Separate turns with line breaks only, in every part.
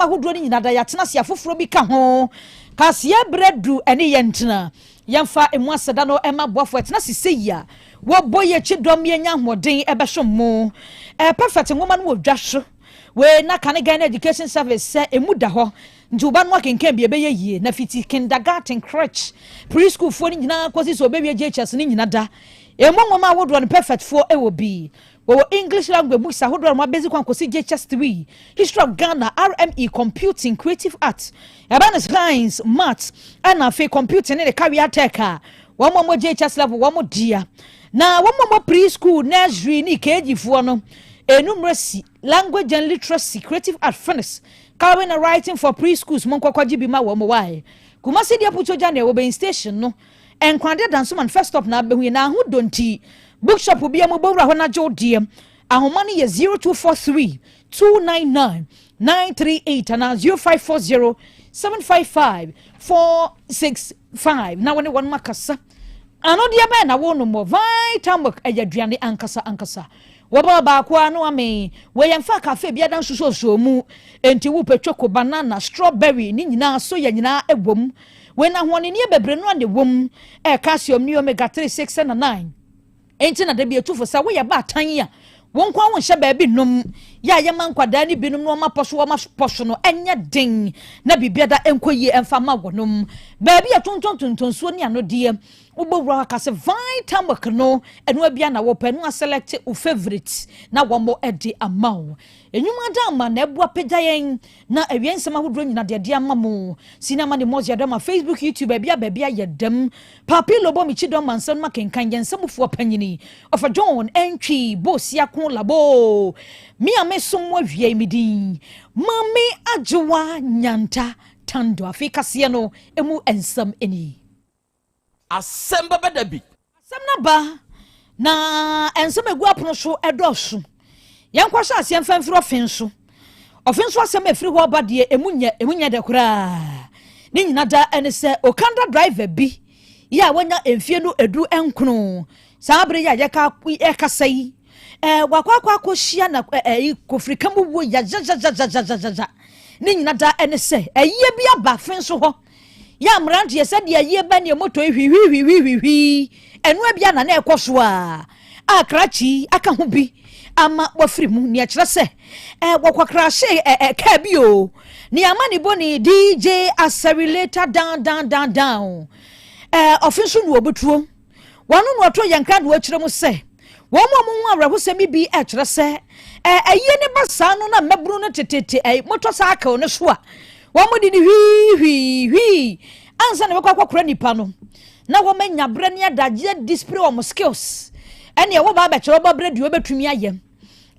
ahodoɔ no nyinaa da yɛatena ase afoforɔ bi ka ho. Kaseɛ berɛ du ɛne yɛn ntena. Yɛmfa emu aseda no ɛma boafo ɛtena ase sɛ yi a wɔbɔ yɛ akyi dɔm yɛnya ahoɔden ɛbɛsom mo. Perfect nwoma no wɔ dwa so. Wei na kane Ghana Education Service sɛ emu da hɔ nti wo ba no akenkan bi ɛbɛyɛ yie na fiti kindergarten, crèche, preschool foɔ no nyinaa kɔsi sɛ ɔbɛwie JHS no nyina da emu nwoma ahodoɔ no Perfect foɔ ɛwɔ bi. Wɔwɔ English language books ahodoɔ a wɔn abɛsi kwan kɔsi JHS 3, History of Ghana, RME, Computing, Creative Arts, ɛbɛn no Science, Maths, ɛna afei Computing ne Career Tech a wɔn a wɔn JHS level wɔn dea. Na wɔn a wɔn preschool, nursery ne KG foɔ no, enumeracy, language and literacy, creative art, phonics, colouring and writing for preschools mo nkɔkɔ gye bi ma wɔn wae. Kumasi deɛ puto gya na ɛwɔ bɛn station no nkwade Dansoman first stop na abɛhu yi na ahodɔ nti bookshop bi a mo bɔwura hɔ n'agye deɛ. Ahoma no yɛ 0243 299 938 anaa 0540 755 465 na wɔne wɔn akasa. Ano deɛ bɛn na wɔn mo Vitamilk ɛyɛ aduane ankasa ankasa. Wɔbɔ baako ano ame wɔyɛ mfa cafe bi ada nsososoɔ mu nti wopɛ choco, banana, strawberry ne nyinaa soya nyinaa ɛwɔ mu. Wɔn ahoɔdenneɛ bebree no a na ɛwɔ mu ɛyɛ calcium ne omega 3, 6 ɛna 9. Nti na dabi etufo sɛ woyɛ baatan yi a wɔn kwan wɔn nhyɛ baabi nom yɛ a yɛma nkwadaa ne binom na wɔn apɔ so wɔn apɔ so no ɛnyɛ den na biribi da nkɔ yie ɛmfa ma wɔnom baabi a tontɔn tontonsuo ne anodeɛ wobɛwura hɔ akasɛ Vitamilk no ɛno abia na wɔpɛ no aselect wo favourite na wɔn ɛde ama wo. Enwuma da ama na ɛboa pagya yɛn na awia nsɛm ahodoɔ nyina deɛ de ama mo sinama ne mɔsi adama Facebook, YouTube, baabi a baabi ayɛ dɛm. Papi Lobo mikyi dɔm ma nsɛm no akenkan yɛn nsɛmfoɔ panyini ɔfa John Ɛntwi Bosiako Labo me a mesom mo awie mi din Maame Agyewa Nyanta Tando. Afei kaseɛ no emu nsɛm ani.
Asɛm bɛbɛ da bi.
Asɛm no ba na nsɛm egu apono so ɛdɔɔso. Yɛnkɔhyɛ aseɛ mfɛmfiri ɔfe nso ɔfe nso asɛm efiri hɔ ɔba deɛ emu nyɛ dɛ koraa. Ne nyina da ɛne sɛ okanda driver bi yɛ a wanya mfie no 19 saa abere yi a yɛka yɛkasa yi wakɔ akɔhyia na ɛɛ ɛɛ kofirika mu wo yagyagyagyagyagyagya. Ne nyina da ɛne sɛ ɛyie bi aba fe nso hɔ yɛ mmeranteɛ sɛdeɛ ayie ba ne moto yi hwihwihwihwihwi ɛnoa bi ana na ɛkɔ so a krakye aka ho bi ama wafiri mu. Nea kyerɛ sɛ wɔkɔkrahye ɛ ɛ kaa bi o nea ama ne bɔ ne DJ Accelerator down down down down ɔfe nso na wɔbɛtuo wɔn no na ɔtɔ yɛn kra na wɔakyerɛ mu sɛ wɔn mu a wɔn ho awerɛhosɛm yi bi ɛkyerɛ sɛ ɛyie ne ba saa no na mmɛbunu no tetete motorcycle no so a wɔn mo de ne hwii hwii hwii ansa na wɔkɔ akɔkora nipa no na wɔn anya berɛ ne adagyeɛ display wɔn skills ɛne ɛwɔ ba abɛkyerɛ wɔn berɛ deɛ wɔbɛtumi ayɛ.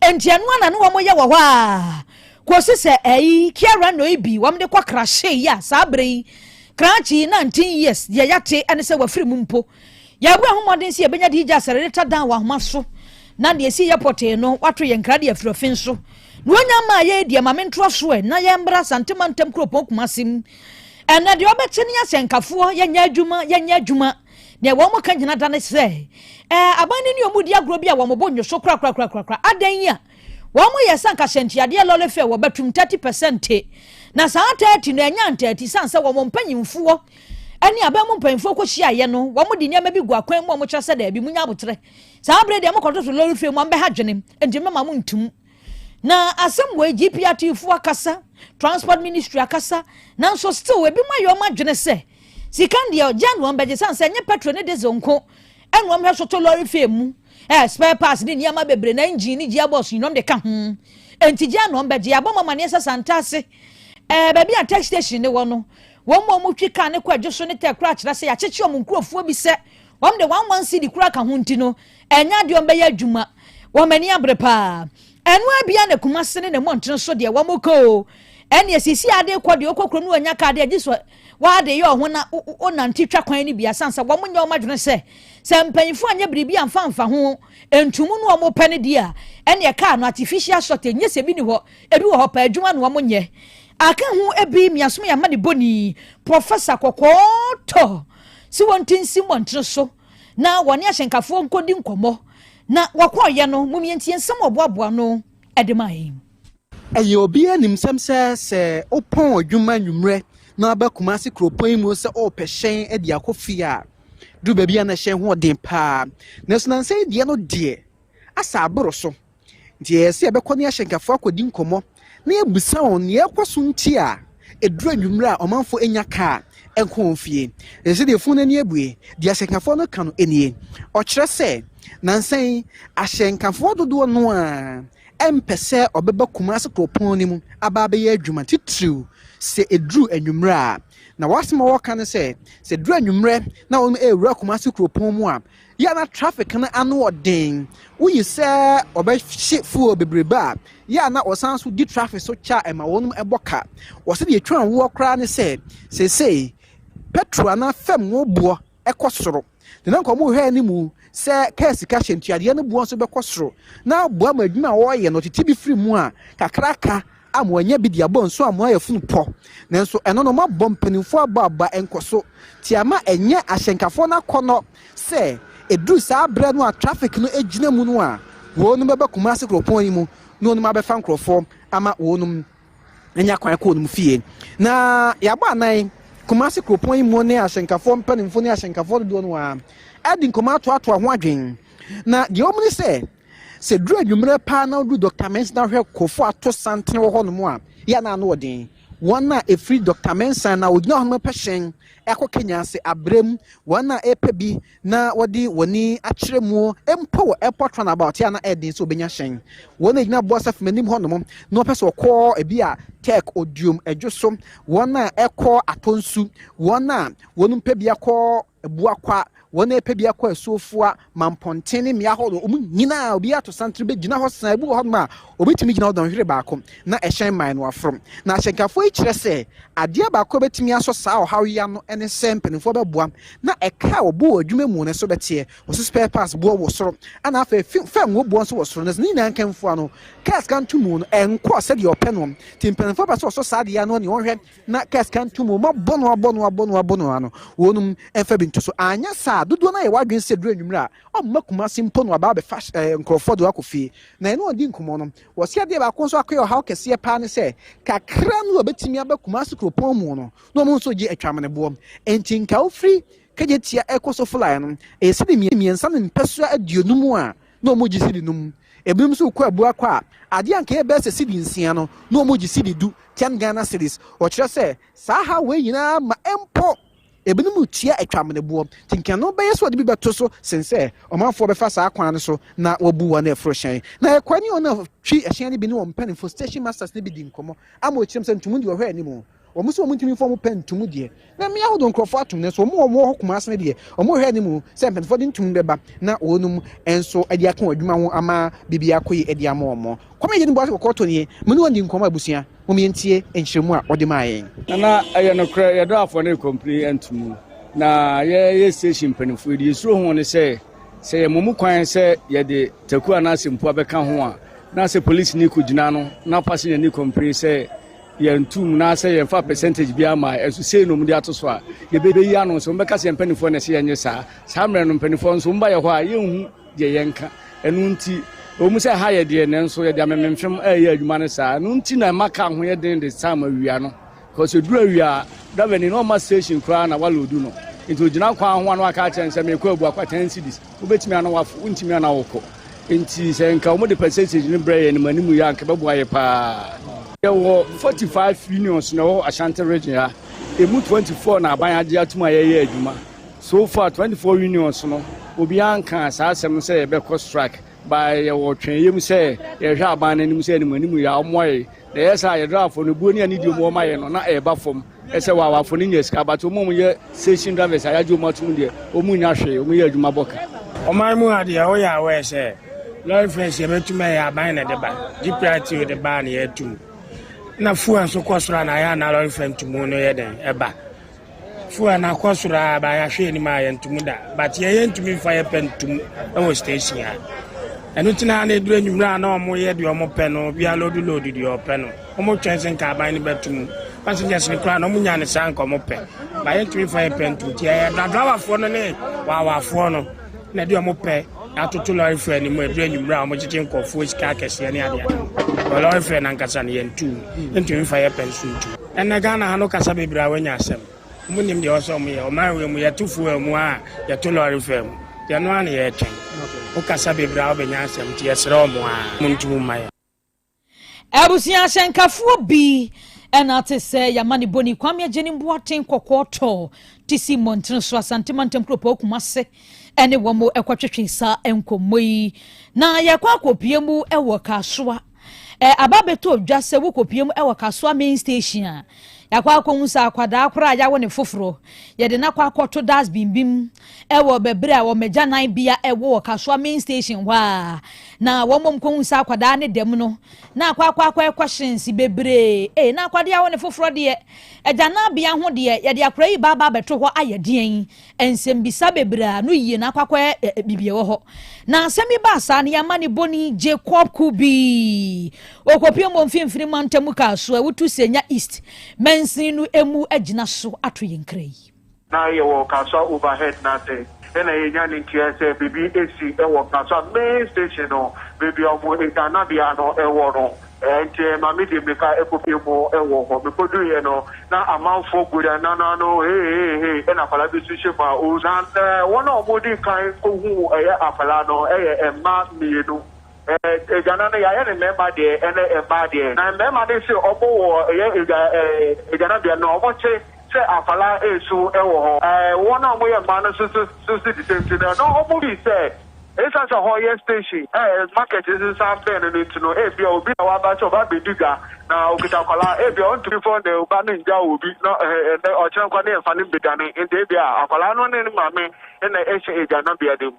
Nti ɛno ana ne wɔn yɛ wɔ hɔ a kòsi sɛ ɛyi Kiara no yi bi wɔn de kɔ krahye yi a saa berɛ yi krakye 19 years deɛ yate ɛne sɛ wafiri mu mpo. Yɛabu ahomɔden sɛ yɛbɛnya de gya asɛrɛde dan wɔ ahoma so na deɛ esi yɛ pɔtee no wato yɛn nkra de afiri ɔfe nso na wɔnya maa yɛ deɛ maame ntoa so ɛ na yɛmbra Santema ntam kuropɔn Kumase mu. Ɛnɛ deɛ ɔbɛkye ne ahyɛnkafoɔ yɛnyɛ adwuma yɛnyɛ adwuma. Deɛ wɔn mo ka gyina da ne sɛ aban ne ne ɔmo di agorɔ bi a wɔn bɔ nyo so korakorakorakora adan yi a wɔn mo yɛ sɛ nkahyɛntiadeɛ lorry fare wɔbɛtum 30% na saa 30 no ɛnya 30 san sɛ wɔn mpanyinfoɔ ɛne aban mu mpanyinfoɔ kɔ hyia no wɔn de nneɛma bi gu akwan mu a wɔn kyerɛ sɛ dɛbi mu nya abotrɛ saa abere deɛ mo kɔtoto lorry fare mu a mbɛha dwene nti mɛma mo ntum. Na asɛm wɔ GPRT foɔ akasa, Transport Ministry akasa, nanso still ebi mu ayɛ wɔn adwene sɛ sika deɛ gya na wɔn bɛgye san sɛ ɛnyɛ petrol ne diesel nko ɛna wɔn hwɛ soto lorry fare mu spare parts ne nneɛma bebree na engine ne gearbox nyinaa de ka ho nti gya na wɔn bɛgye. Abɔ mama ne ɛsɛ Santase baabi a tech station ne wɔ no wɔn mu a wɔn twi kaa ne kɔ adwo so ne tɛ kora kyerɛ sɛ yɛakyekye wɔn nkurɔfoɔ bi sɛ wɔn de 1 1 cedi kora ka ho nti no ɛnya adeɛ wɔn bɛyɛ adwuma. Wɔn ani abere paa. Ɛno abia na Kumase ne ne mmɔntene so deɛ wɔn kɔ o ɛne esisi ade kɔ deɛ ɔkɔ kurom no wɔnya kaa deɛ gye so wɔade yɛ ɔho na ɔnante twa kwan no bi asan sɛ wɔn nyɛ wɔn adwene sɛ mpanyinfoɔ anyɛ biribi amfa mfa ho ntumu no wɔn pɛ no deɛ a ɛne kaa no artificial shortage nyɛ sɛ ebi ni hɔ ebi wɔ hɔ pɛ adwuma na wɔn nyɛ aka ho ebi miasom yɛ ama ne bɔni Professor Kɔkɔɔ tɔ si wɔn ti nsi mmɔntene so na wɔne ahyɛnkafoɔ nkɔdi nkɔmɔ na wɔkɔɔyɛ no mu mmiɛntie nsɛm ɔboaboa no ɛde maa yɛn.
Ɛyɛ obiara nimsɛm sɛ sɛ wopɔn adwuma anwummerɛ na waba Kumasi kuropɔn yi mu sɛ ɔrepɛ hyɛn de akɔ fie a, duru baabi a na hyɛn ho ɔden paa. Nanso nansa yi deɛ no deɛ, asa aboro so. Nti ɛyɛ sɛ yɛbɛkɔ ne ahyɛnkafoɔ akɔdi nkɔmmɔ na yɛabisa wɔn nea ɛkɔ so nti a ɛduru anwummerɛ a ɔmanfoɔ nya kaa nkɔ wɔn fie. Ɛsɛ sɛ deɛ funu no ani abue, deɛ ahyɛnkafoɔ no ka no nie. Ɔkyerɛ sɛ nansa yi ahyɛnkafoɔ dodoɔ no ara mpɛ sɛ ɔbɛba Kumasi kuropɔn no mu aba abɛyɛ adwuma titiriw sɛ ɛduru anwummerɛ a. Na wɔasɛm a wɔka ne sɛ, sɛ ɛduru anwummerɛ na wɔn rewura Kumasi kuropɔn mu a, yɛ a na traffic no ano ɔden. Woyi sɛ ɔbɛhye fuel bebrebe a, yɛ a na ɔsan so di traffic so kyɛ a ɛma wɔn bɔ ka. Wɔsɛ deɛ etwa woɔ koraa ne sɛ, seesei petrol anaa fam ngo boɔ kɔ soro. Na na nka wɔrehwɛ anim sɛ kaa sika hyɛ ntuadeɛ no boɔ nso bɛkɔ soro na aboa ma adwuma a wɔreyɛ no tete bi firi mu a kakraka ama wɔanya bi de abɔ nso ama ayɛ funu pɔ. Nanso ɛno no wɔabɔ mpanimfoɔ abɔ aba nkɔso nti ama ɛnyɛ ahyɛnkafoɔ no akɔnnɔ sɛ ɛduru saa berɛ no a traffic no gyina mu no a wɔnom bɛba Kumasi kuropɔn yi mu na wɔnom abɛfa nkurɔfoɔ ama wɔnom anya kwan kɔ wɔn fie. Na yɛabɔ anan Kumasi kuropɔn yi mu ne ahyɛnkafoɔ mpanimfoɔ ne ahyɛnkafoɔ dodoɔ no ara adi nkɔmmɔ atoatoa ho adwene. Na deɛ wɔn ne sɛ, sɛ duru anwummerɛ paa na woduru Dr. Mensah na wohwɛ nkurɔfoɔ ato santene wɔ hɔnom a, yɛ na ano ɔden. Wɔn a ɛfiri Dr. Mensah na wɔgyina hɔnom pɛ hyɛn ɛkɔ Kenya ase abrɛm, wɔn a ɛpɛ bi na wɔde wɔn ani akyerɛ mu mpo wɔ airport runabout a na ɛyɛ den sɛ wɔbɛnya hyɛn. Wɔn a ɛgyina Boasa fam anim hɔnom na wɔpɛ sɛ wɔkɔ ebi a Tech, Odiom, Adwo so, wɔn a ɛkɔ Atonsu, wɔn a wɔn mpɛ bi akɔ Abuakwa, wɔn a ɛpɛ bi akɔ Asuofua, Mampɔnten ne mmea horow, wɔn nyinaa obiara ato santene bɛgyina hɔ saa. Ebi wɔ hɔnom a obetumi gyina hɔ dɔnhwere baako na ɛhyɛn mmae no aforo. Na ahyɛnkafoɔ yi kyerɛ sɛ adeɛ baako a ɛbɛtumi asɔ saa ɔhaw yi ano ne sɛ mpanimfoɔ bɛboa na ɛka a wɔbɔ wɔ adwuma mu no so bɛteɛ. Wɔse spare parts boɔ wɔ soro ɛna afei fam ngo boɔ nso wɔ soro na ne nyinaa nkamfua no kaa sika ntomu no ɛnkɔɔ sɛdeɛ ɔpɛ no nti mpanimfoɔ pɛ sɛ wɔsɔ saa adeɛ ano ne wɔnhwɛ na kaa sika ntomu ma bɔ no abɔ no abɔ no abɔ no ano wɔnom mfa bi nto so. Anyɛ saa dodoɔ no ayɛ w'adwene sɛ duru anwummerɛ a ɔmma Kumasi mpo no aba abɛfa eh, nkurɔfoɔ de wakɔ fie. Na ɛne ɔdi nkɔmmɔ no, wɔse adeɛ baako nso akɔyɛ ɔhaw kɛseɛ paa ne sɛ kakra no a wɔbɛtumi aba Kumasi kuropɔn mu no na wɔn nso gye atwameneboɔ. Enti nka wofiri Kejetia ɛkɔ Sofoline no, ɛyɛ sidi 3 ne mpɛsoa 50 a na wɔgye sidi 5. Ebinom nso rekɔ Abuakwa a, adeɛ a nka ɛyɛ bɛyɛ sɛ sidi 6 no, na wɔgye sidi 10, 10 Ghana cedis. Wɔkyerɛ sɛ saa haw wei nyinaa ma mpo ebinom retua atwameneboɔ. Nti nka ɛno bɛyɛ sɛ wɔde bi bɛto so sen sɛ ɔmanfoɔ bɛfa saa kwan no so na wɔabu wɔn a ɛforo hyɛn. Na ɛkwan ne wɔn a wɔtwi hyɛn no bi ne wɔn mpanimfoɔ, station masters no bi di nkɔmmɔ ama wɔkyerɛ mu sɛ ntomu deɛ wɔhwɛ anim. Wɔn nso wɔn ntumi mfa wɔn pɛ ntum deɛ, na mmea ahodoɔ nkurɔfoɔ atom, nanso wɔn a wɔwɔ hɔ Kumase no deɛ, wɔhwɛ anim sɛ mpanimfoɔ de ntum bɛba na wɔnom nso de aka wɔn adwuma ho ama biribi akɔ yie de ama wɔn. Kwame Agyenim Boakye Kɔkɔɔ tɔ nie, me ne wɔn di nkɔmmɔ abusua, mom yɛntie nkyerɛmu a wɔde maa yɛn.
Nana, ɛyɛ nokorɛ, yɛdɔ afɔ ne kɔmpini ntomu, na yɛyɛ station mpanimfoɔ yi, deɛ yɛsuro ho ne sɛ, sɛ yɛma mu kwan sɛ yɛde taku anaa asɛmpua bɛka ho a, na sɛ polisini kɔgyina no na passenger ni kɔmpini sɛ yɛntum na sɛ yɛmfa percentage biara ma ɛso sei na wɔde ato so a, yɛbɛyi ano nso wɔbɛka sɛ yɛn mpanimfoɔ na ɛsɛ yɛnyɛ saa. Saa mmerɛ no mpanimfoɔ nso wɔba yɛ hɔ a yɛnhu deɛ yɛnka. Ɛno nti ɛwɔ mu sɛ ha yɛ deɛ nanso yɛde amememfem ɛreyɛ adwuma no saa. Ɛno nti na ɛma kaa ho yɛ den de time awia no. Because ɛduru awia a driver ni na ɔma station koraa na waloodu no. Nti ogyina kwan ho a na waka akyerɛ no sɛ mekɔ Abuakwa 10 cedis. Wobɛtumi ana wafo, wontumi ana wokɔ. Nti sɛ nka wɔde percentage no brɛ yɛn anim yɛ a nka ɛbɛboa yɛ paa. Yɛwɔ 45 unions na ɛwɔ Ashanti region ha. Emu 24 na aban agye atum a yɛyɛ adwuma. So far 24 unions no obiara nkaa saa asɛm no sɛ yɛbɛkɔ strike. Ba yɛwɔ twɛnyɛ mu sɛ yɛhwɛ aban no anim sɛ anim anim yɛ a wɔmmoa yɛn. Na ɛyɛ saa a yɛdraafo no buo ne anidie mu wɔma yɛn no na ɛreba fam. Ɛsɛ waawafo no nya sika but wɔn a wɔyɛ station drivers a yɛagye wɔn atom deɛ wɔn nnya hwee, wɔn yɛ adwuma bɔ ka.
Ɔman mu ha deɛ woyɛ aware sɛ lorry fares yɛbɛtum ɛyɛ aban na ɛde ba, GPRTU de ba na yɛatum. Na fuel nso kɔ soro a na ayɛ a na lorry fare ntumu no yɛ dɛn ɛba. Fuel no akɔ soro a ba yɛahwɛ anim a yɛntum da but yɛyɛ ntumi mfa yɛ pɛ ntum wɔ station ha. Ɛno nti na na ɛduru anwummerɛ a na wɔyɛ deɛ wɔpɛ no, obiara load load deɛ ɔpɛ no. Wɔtwɛn sɛ nka aban no bɛto mu. Passengers no koraa na wɔnya no saa nka wɔpɛ. Ba yɛntumi mfa yɛ pɛ ntom nti ɛyɛ dradrawafoɔ no ne waawafoɔ no na ɛde wɔn pɛ. Atoto lɔre fare no mu ɛduru anwummerɛ a wɔgyegye nkurɔfoɔ sika akɛseɛ ne adeade no. Wɔ lɔre fare no ankasa no yɛntu mu. Ntumi mfa yɛ pɛ nso ntu. Ɛnnɛ Ghana ha no kasa bebree a wɔanya asɛm. Wɔn nim deɛ ɛwɔ sɛ wɔyɛ. Ɔman wei mu yɛto fuel mu a yɛto lɔre fare mu. Nti ɛno ara na yɛretwɛn. Wokasa bebree a wobɛnya asɛm nti yɛsrɛ wɔn ara wɔntu mu mma yɛn.
Abusua ahyɛnkafoɔ bi na ate sɛ yɛama ne bɔni Kwame Agyenim Boateng kɔkɔɔ tɔ te si mmɔntene so Asante mantam kuropɔn Kumase ne wɔn kɔtwetwe saa nkɔmmɔ yi. Na yɛkɔ akɔpie mu wɔ Kasoa. Aba bɛtɔ dwa sɛ wokɔpie mu wɔ Kasoa main station a, yɛakɔ akɔhu sɛ akwadaa koraa a yɛawo ne foforɔ, yɛde no akɔ akɔto dustbin bi mu wɔ bɛberɛ a wɔn agyananbea wɔ wɔ Kasoa main station hɔ a, na wɔn mmom kɔhu sɛ akwadaa ne dɛm no, na akɔ akɔ akɔyɛ questions bebree. Ee, na akwadaa a wɔne foforɔ deɛ, agyananbea ho deɛ, yɛde akwadaa yi ba aba abɛto hɔ ayɛ deɛn? Nsɛmbisa bebree a no yie na akɔ akɔyɛ biribi wɔ hɔ. Na asɛm yi baa saa no, yɛama ne bɔni Jacob Kubi. Ɔkɔpie mmɔ mfimfini mantam Kasoa, Awutu Senya East mansini no mu agyina so ato yɛn kra yi.
Na yɛwɔ Kasoa overhead no ase na yɛnya ne nteɛ sɛ biribi asi wɔ Kasoa main station no, baabi a wɔn agyananbea no wɔ no. Nti ɛma mede mmirika kɔpue mu wɔ hɔ. Mekɔduruiɛ no, na amanfoɔ gu dan no ano hei hei hei, ɛna akwadaa bi nso hyɛ mu a ɔresu. Na wɔn a wɔdii kan kɔhuu ɛyɛ akwadaa no yɛ mmaa mmienu. Agyanan no yɛayɛ no mmarima deɛ ne mmaa deɛ. Na mmarima no se wɔn wɔ ɛyɛ agyananbea no, wɔte sɛ akwadaa resu wɔ hɔ. Wɔn a wɔyɛ mmaa no nso so the same thing. Ɛno wɔn fii sɛ esiane sɛ hɔ yɛ station a market nso san bɛn no no nti no, ebia obi na waba sɛ ɔba abɛdi dwa na okita akwadaa, ebia ɔntumi mfa ne ba no ngya obi na ɛnɛ ɔkyena nkwa ne yɛmfa no mbɛdwane, nti ebia akwadaa no ne ne maame na ɛhyɛ agyananbea no mu.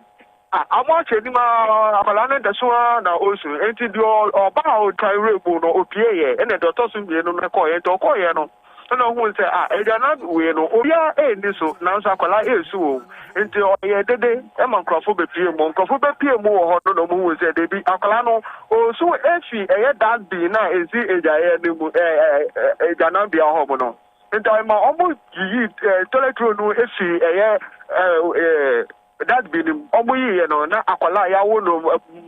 Ah, wɔahyɛ anim ara, akwadaa no da so ara na ɔresu. Enti deɛ ɔbaa a ɔkan wuram mu no, ɔpieeɛ, ɛnna deɛ ɔtɔ so mmienu no kɔeɛ. Enti ɔkɔeɛ no, ɛnna ɔhuu sɛ, ah, agyanan wei no, obiara nni so, nanso akwadaa resu wɔ mu. Enti ɔyɛɛ dede ma nkurɔfo bɛpuee mu. Nkurɔfo bɛpuee mu wɔ hɔ no na wɔhuu sɛ, dabi, akwadaa no, ɔresu afi ɛyɛ dustbin no a ɛsi agyaeɛ no mu, agyananbea hɔ mu no. Enti ɛma wɔyiyii toilet roll no fii ɛyɛ Dustbin no mu. Ɔmo yiiɛ no na akwadaa a yawo no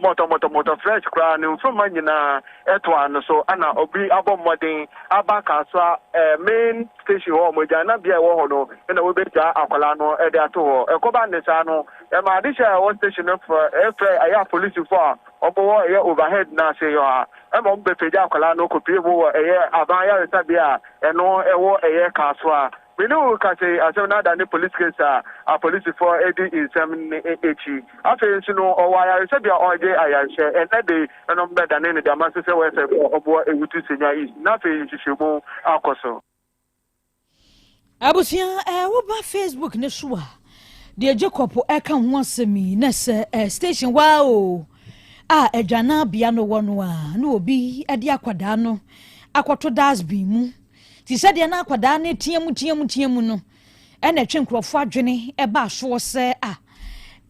mɔtɔmɔtɔmɔtɔ fresh koraa ne mframa nyinaa ɛtoa no so ɛna obi abɔ mmɔden aba Kasoa main station hɔ ɔmo agyananbea a ɛwɔ hɔ no ɛna wɔbɛgyaa akwadaa no ɛde ato hɔ. Ɛkɔba ne saa no ɛma adehyɛ a ɛwɔ station no frɛ ɛfrɛ ɛyɛ apolisifoɔ a ɔmo wɔ ɛyɛ overhead no ase hɔ a ɛma ɔmo bɛpagya akwadaa no kɔpie mu wɔ ɛyɛ aban ayaresabea a ɛno ɛwɔ ɛyɛ Kasoa. Me ne wo rekasa yi, asɛm no adane police case a apolisifoɔ redi nsɛm no akyi. Afei nso no, ɔwɔ ayaresabea a ɔregye ayarehwɛ. Ɛnnɛ de, ɛnom bɛdane no de ama Social Welfare foɔ a wɔwɔ Ewutu Senya East, na afei nhwehwɛmu akɔ so.
Abusua eh, woba Facebook ne so a, deɛ Jacob ɛka ho asɛm yi na sɛ eh, station waa o a adwanabea no wɔ no a na obi de akwadaa no akɔto dustbin mu. Te sɛ deɛ na akwadaa no team team team no, ɛna ɛtwe nkurɔfoɔ adwene ɛba soɔ sɛ a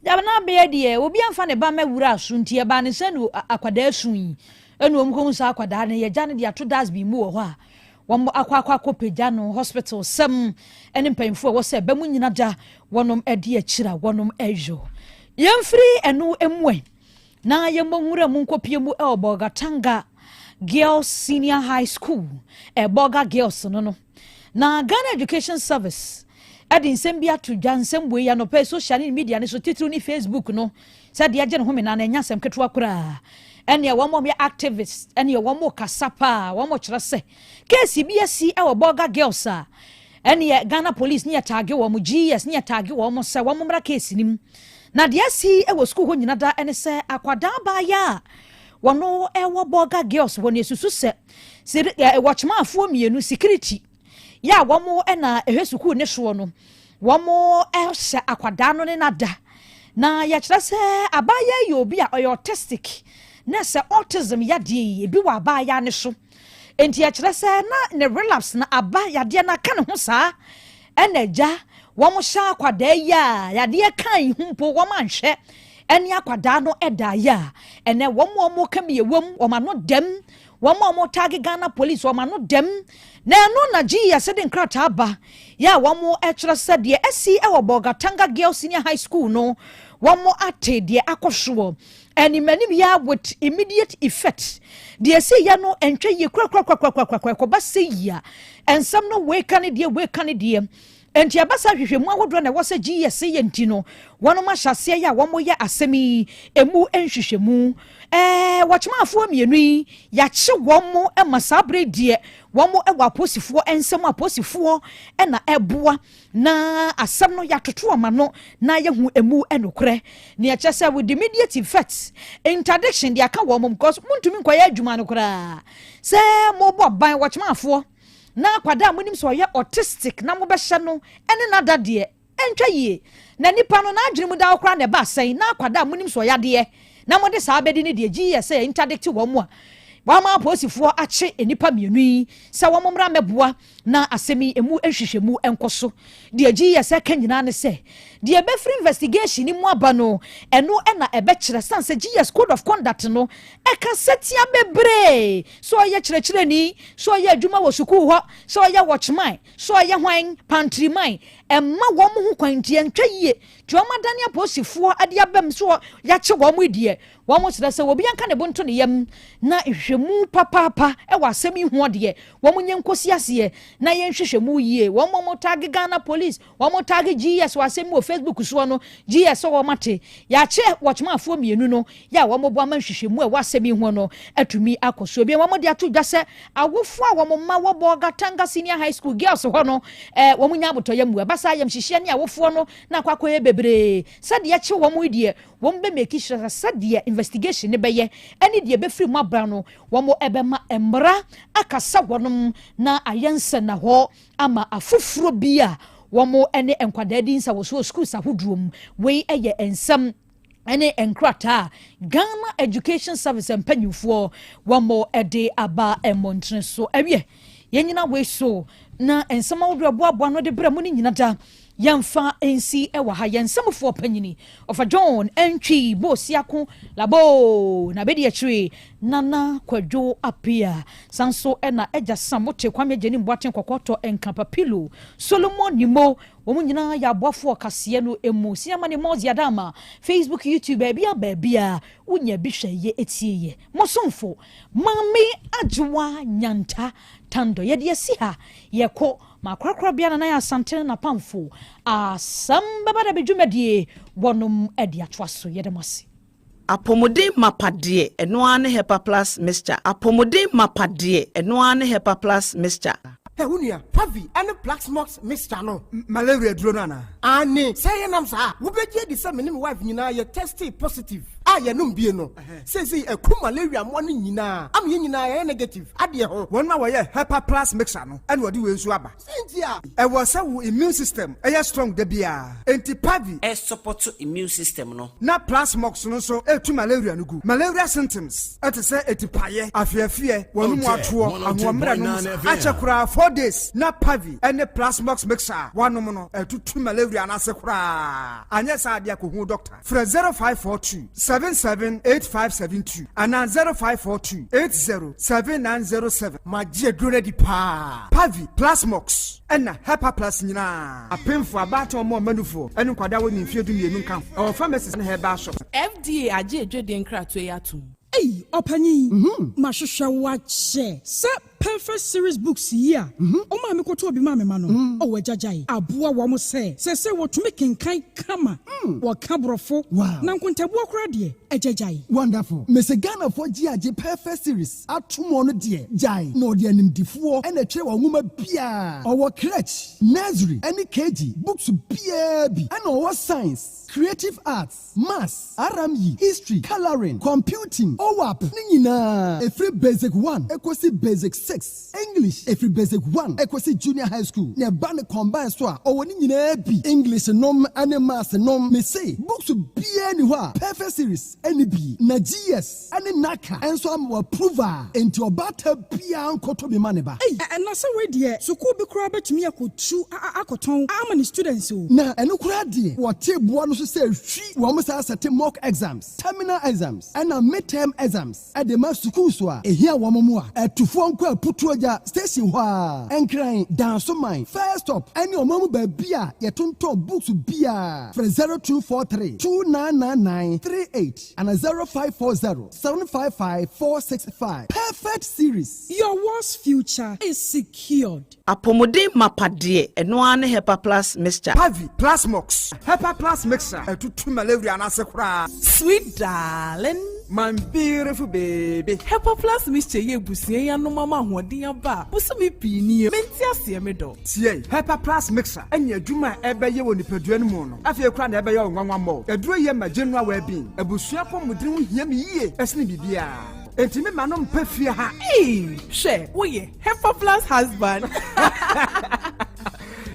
na bɛyɛ deɛ obi amfa ne ba mɛwura so nti ɛbaa ne sɛ no akwadaa su yi ɛna wɔn kɔn sɛ akwadaa no yɛgya no de ato dustbin mu wɔ hɔ a wɔn akɔ akɔ akɔ pagya no hospital sɛm ɛne mpanyinfoɔ a ɛwɔ sɛ ɛbɛ mu nyina da wɔnom ɛde akyire a wɔnom ɛyɔ yɛmfiri ɛno emu ɛ na yɛmmɔ nwura mu nkɔpie mu ɛwɔ Bolgatanga Girls Senior High School, Bolga Girls no. Na Ghana Education Service ɛde nsɛm bi ato dwa, nsɛm wei anɔpɛ social ne media ne so, titiriw ne Facebook no, sɛdeɛ agye ne ho mena na ɛnya asɛm ketewa koraa. Ɛneɛ wɔn a wɔyɛ activists ɛneɛ wɔn kasa paa, wɔn kyerɛ sɛ case bi asi ɛwɔ Bolga Girls a ɛneɛ Ghana Police ne yɛ target wɔn, GES ne yɛ target wɔn sɛ wɔn mmra case nim. Na deɛ asi ɛwɔ sukuu hɔ nyina da ɛne sɛ akwadaa baayɛ a wɔn ɛwɔ Bolga Girls wɔ ne esusu sɛ wɔkyemaafoɔ mmienu security yɛ a wɔn ɛna ɛhwɛ sukuu ne soɔ no, wɔn ɛhyɛ akwadaa no ne nada. Na yɛkyerɛ sɛ abaayewa yi obi a ɔyɛ autistic, na sɛ autism yadeɛ yi ebi wɔ abaayewa ne so, nti yɛkyerɛ sɛ na ne relapse na aba yadeɛ na aka ne ho saa. Ɛna agya wɔn hyɛ akwadaa yi a yadeɛ kan yi ho mpo wɔn anhwɛ ɛne akwadaa no ɛda yɛ a ɛnɛ wɔn a wɔn ka mi ewom wɔn ano dɛm, wɔn a wɔn target Ghana Police wɔn ano dɛm. Na ɛno na GES de nkrataa ba yɛ a wɔn ɛkyerɛ sɛ deɛ ɛsi ɛwɔ Bolgatanga Girls Senior High School no, Wɔn ate deɛ akɔ soɔ animanim yɛ with immediate effect. Deɛ ɛsi yɛ no ntwa yie korakorakorakorakora. Ɛkɔba sɛ yia nsɛm no, wei ka ne deɛ, wei ka ne deɛ, nti ɛba hwehwɛmu ahodoɔ na ɛwɔ sɛ GES yɛ. Nti no wɔn ahyɛ aseɛ yɛ a wɔn yɛ asɛm yi emu nhwehwɛmu. Wɔkyemafoɔ mmienu yi, yɛakye wɔn mo ma saa abere deɛ wɔn wɔ apolisifoɔ nsɛm. Apolisifoɔ ɛna ɛboa na asɛm no yɛatoto wɔn ano na yɛhu emu nokorɛ. Nea ɛkyɛ sɛ with immediate effect, interdiction de aka wɔn mo, because muntumi nkɔyɛ adwuma no koraa sɛ mobɔ ban wɔkyemafoɔ na akwadaa a monim sɛ ɔyɛ autistic na mobɛhyɛ no ɛne nada deɛ, ɛntwa yie. Na nipa no n'adwene mu da koraa na ɛba asɛn na akwadaa a monim sɛ ɔyɛ adeɛ na mode saa bɛdi ne deɛ, gyi yɛ sɛ interdict wɔn mu a wɔama apolisifoɔ akye nnipa mmienu yi sɛ wɔn mmra mmɛboa na asɛm yi emu nhwehwɛmu nkɔ so. Deɛ gyi yɛ sɛ ka nyinaa ne sɛ deɛ ɛbɛfiri investigation ni mu aba no, ɛno ɛna ɛbɛkyerɛ san sɛ GES code of conduct no ɛka sɛtia bebree sɛ ɔyɛ kyerɛkyerɛni, sɛ ɔyɛ adwuma wɔ sukuu hɔ, sɛ ɔyɛ watchman, sɛ ɔyɛ hwan pantryman, ɛma wɔn ho kwan. Nti ɛntwa yie tí wɔn adane apolisifoɔ ade abɛm so yɛakye wɔn deɛ, wɔn kyerɛ sɛ obi anka ne bo nto ne yam na nhwehwɛmu papaapa ɛwɔ asɛm yi ho deɛ, wɔn nyɛ nkosi aseɛ na yɛn nhwehwɛmu yie. Wɔn mo tag Ghana Police, wɔn mo tag GES wɔ asɛm wɔ Facebook soɔ no, GES sɛ wɔn ate yɛakyɛ wɔkyemafoɔ mmienu no yɛ a wɔn bo ama nhwehwɛmu a ɛwɔ asɛm yi ho no atumi akɔ so. Ebi wɔn de ato dwa sɛ awofoɔ a wɔn mma wɔ Bolgatanga Senior High School Girls hɔ no, wɔn nya abotɔyɛ mu. Ɛba saa yɛm hyehyɛ ne awofoɔ no na akɔ akɔyɛ bebree sɛdeɛ ɛkye wɔn yi deɛ, wɔn bɛ make sure sɛ sɛdeɛ investigation ne bɛyɛ ɛne deɛ ɛbɛfiri mu aba no, wɔn ɛbɛma mmara akasa wɔnom na ayɛ nsɛnna hɔ ama afoforɔ bi a wɔn ne nkwadaa di nsa wɔ so wɔ schools ahodoɔ mu. Wei yɛ nsɛm ɛne nkrataa Ghana Education Service mpanyinfoɔ wɔn de aba mmɔntene so. Awie yɛn nyina wei so na nsɛm ahodoɔ ɛboaboa no de brɛ mu no nyina da yɛmfa nsi wɔ ha. Yɛn nsɛmfoɔ panyini ɔfa John Ntwi Bosiako Labo na bɛdi akyire Nana Kwadwo Apia san so ɛna agya Sam Wote Kwame Agyani Mboaten Kɔkɔtɔ Nka Papilo Solomon Nimo. Wɔn nyinaa yɛ aboafoɔ kaseɛ no emu siama ne mɔzi adama Facebook, YouTube, baabi a baabi a wonya bi hwɛ yɛ etie yɛ. Mosomfo Maame Adwoa Nyanta Tando, yɛde asi ha yɛkɔ ma akorakora bea Nana yɛ Asante napamfo asɛm bɛba da bɛdwumadie wɔnom de atoa so. Yɛde mo ase.
Apɔmuden mapa deɛ, ɛno ara ne Hepa Plus Mixture. Apɔmuden mapa deɛ, ɛno ara ne Hepa Plus Mixture.
Ɛ wo nua, Pavi ɛne Plasmox mixture no.
Malaria duro no anaa?
Ane sɛ yɛnam saa, wobɛgye adi sɛ me ne me wife nyinaa yɛ tested positive a yɛnom bie no seesei ɛku malaria mmoa no nyinaa ama yɛn nyinaa yɛyɛ negative adeɛ ho.
Wɔn a wɔyɛ Hepa Plus Mixture no ɛna wɔde wei nso aba.
Sɛnti a
ɛwɔ sɛ wo immune system ɛyɛ strong da biara, enti Pavi
ɛsupport immune system no.
Na Plasmox no nso ɛtu malaria no gu. Malaria symptoms ɛte sɛ etipaeɛ, afeafeɛ, wɔn mu atoɔ, ahoɔmmerɛ nom sa akyɛ koraa 4 days na Pavi ɛne Plasmox mixture a wanom no ɛtutu malaria no ase koraa. Anyɛ saa adeɛ, akɔhu doctor. Frɛ 0542 778572 anaa 0542 807907.
Magye aduro no adi paa.
Pavi, Plasmox ɛna Hepa Plus nyinaa, apemfo, abaatan, ɔmo ɔmanufoɔ ɛne nkwadaa wɔ ne mfeɛ 12 nka ho. Ɛwɔ pharmacies ne herbal shop.
FDA agye edwedie nkratoɔ yi atom.
Ei, ɔpanyin, mahwehwɛ wakyɛ sɛ Perfect Series books yi a ɔma me kɔtɔ obi ma me ma no. Ɔwɔ agyagyae aboa wɔn sɛ wɔtumi kenkan kama, wɔka borɔfo na nkontabuo koraa deɛ, agyagyae.
Wonderful. Mese Ghanafoɔ gye agye Perfect Series atom. Ɔno deɛ gyae na ɔde animdifoɔ ɛna ɛtwerɛ wɔn nwoma biaa. Ɔwɔ crèche, nursery ɛne KG books biaa bi, ɛna ɔwɔ science, creative arts, maths, RME, history, colouring, computing, OWAP ne nyinaa, ɛfiri basic 1 ɛkɔsi basic 6, English ɛfiri basic 1 ɛkɔsi junior high school, na ɛba ne combine so a, ɔwɔ ne nyinaa bi, English nom ne maths nom. Mese books biaa ni hɔ a Perfect Series ɛne bi na GES ɛne NaCCA ɛnso ama wɔ approve a, enti ɔbaata biaa nkɔtɔ bi ma ne ba.
Ei, ɛna sɛ wei deɛ, sukuu bi koraa bɛtumi akɔtu akɔtɔn ama ne students o.
Na ɛno koraa deɛ, wɔte boa no so sɛ hwi wɔn saa sɛte mock exams, terminal exams ɛna midterm exams ɛde ma sukuu so a ehia wɔn mu a ɛtufoɔ nkɔ. Wɔ Aputuagya station hɔ ara, Nkran, Dansoman, First Stop ne ɔman mu baabi a yɛtontɔn books biara. Frɛ 0243 2999 38 anaa 0540 755 465. Perfect Series.
Your world's future is secured.
Apɔmuden mapa deɛ, ɛno ara ne Hepa Plus Mixture.
Pavi, Plasmox, Hepa Plus Mixture, ɛtutu malaria no ase koraa.
Sweet darling.
My beautiful baby.
Hepa Plus Mixture yi abusua yi anom ama ahoɔden aba a bosome pii nie. Mente aseɛ me dɔ.
Tie, Hepa Plus Mixture ne adwuma a ɛbɛyɛ wɔ nipadua no mu no, afei koraa na ɛbɛyɛ wo nwanwa mmɔ. Aduro yi ma general well-being. Abusua apɔmuden ho hia me yie sene biribiara. Enti me ma no mpɛ fie ha.
Eii hwɛ woyɛ Hepa Plus husband.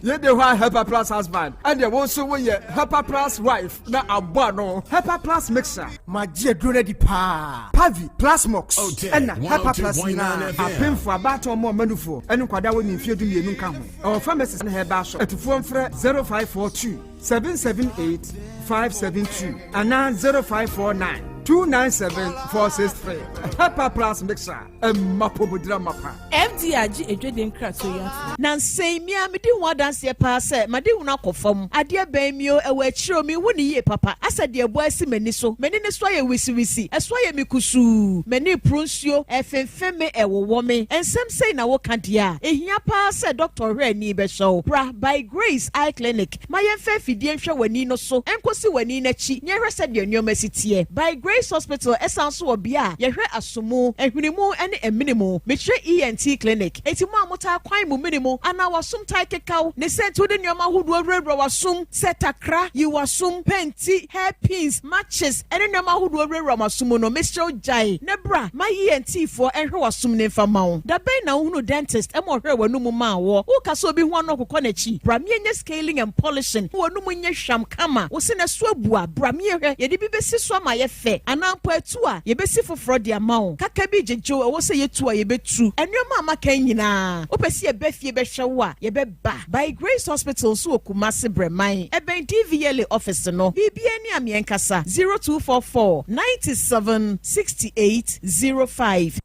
Yei de hɔ a Hepa Plus husband ɛdeɛ wo nso woyɛ Hepa Plus wife na abɔ ano. Hepa Plus mixer. Magye aduro no adi paa. Pavi, Plasmox, ɛna Hepa Plus nyinaa apemfoɔ, abaatan, ɔmo ɔmanufoɔ ɛne nkwadaa a wɔnni mfeɛ 12 nka ho. Ɛwɔ pharmacies ne herbal shop. Atufoɔ mfrɛ 0542 778 572 anaa 0549 297 463. Hepa Plus mixer ɛma pomodira mapa.
FDA agye adwadie nkratoɔ yi atom.
Nansa yi, me ara medi ho adanseɛ paa sɛ m'adehunu akɔ fam. Adeɛ bɛn mi o, ɛwɔ akyire o, menhu no yie papa. Asɛ deɛ ɛbɔ asi m'ani so. M'ani no so ayɛ wisiwisi, ɛso ayɛ me kusuu, m'ani reporo nsuo, ɛrefemfem me, ɛrewowɔ me. Nsɛm sei na woka deɛ a, ɛhia paa sɛ dɔkta ɔhwɛ ani bɛhwɛ wo. Bra By Grace Eye Clinic ma yɛmfa afidie nhwɛ w'ani no so nkɔsi w'ani no akyi na yɛnhwɛ sɛdeɛ nneɛma si teɛ. By Grace Hospital san nso wɔ bea a yɛhwɛ asomu, ahwene ne amene mu. Mekyerɛ ENT Clinic. Enti mo a motaa kwan mo mene mu anaa w'asom taa kekaw ne sɛ nti wode nneɛma ahodoɔ wurawura w'asom sɛ takra, yi w'asom, pɛnti, hair pins, matches, ne nneɛma ahodoɔ wurawura mo asom mu no, mesrɛ wo gyae na bra ma ENT foɔ nhwɛ w'asom no mfa mma wo. Da bɛn na wohunuu dentist ma ɔhwɛɛ w'anomu maa woɔ? Woka sɛ obi ho ano ɔkokɔ n'akyi? Bra meɛnyɛ scaling and polishing ma w'anomu nyɛ hwam kama. Wo se n'aso abu a, bra meɛhwɛ, yɛde bi bɛsi so ama ayɛ fɛ anaa mpo atu a, yɛbɛsi foforɔ de ama wo. Kaka bi gyegye wo, ɛwɔ sɛ yɛtu a, yɛbɛtu. Nnoɔma a maka yi nyinaa, wopɛ sɛ yɛba fie bɛhwɛ wo a, yɛbɛba. By Grace Hospital nso wɔ Kumasi Brɛman, ɛbɛn DVLA office no. Biribiara ni a meɛnkasa, 0244 97 68 05.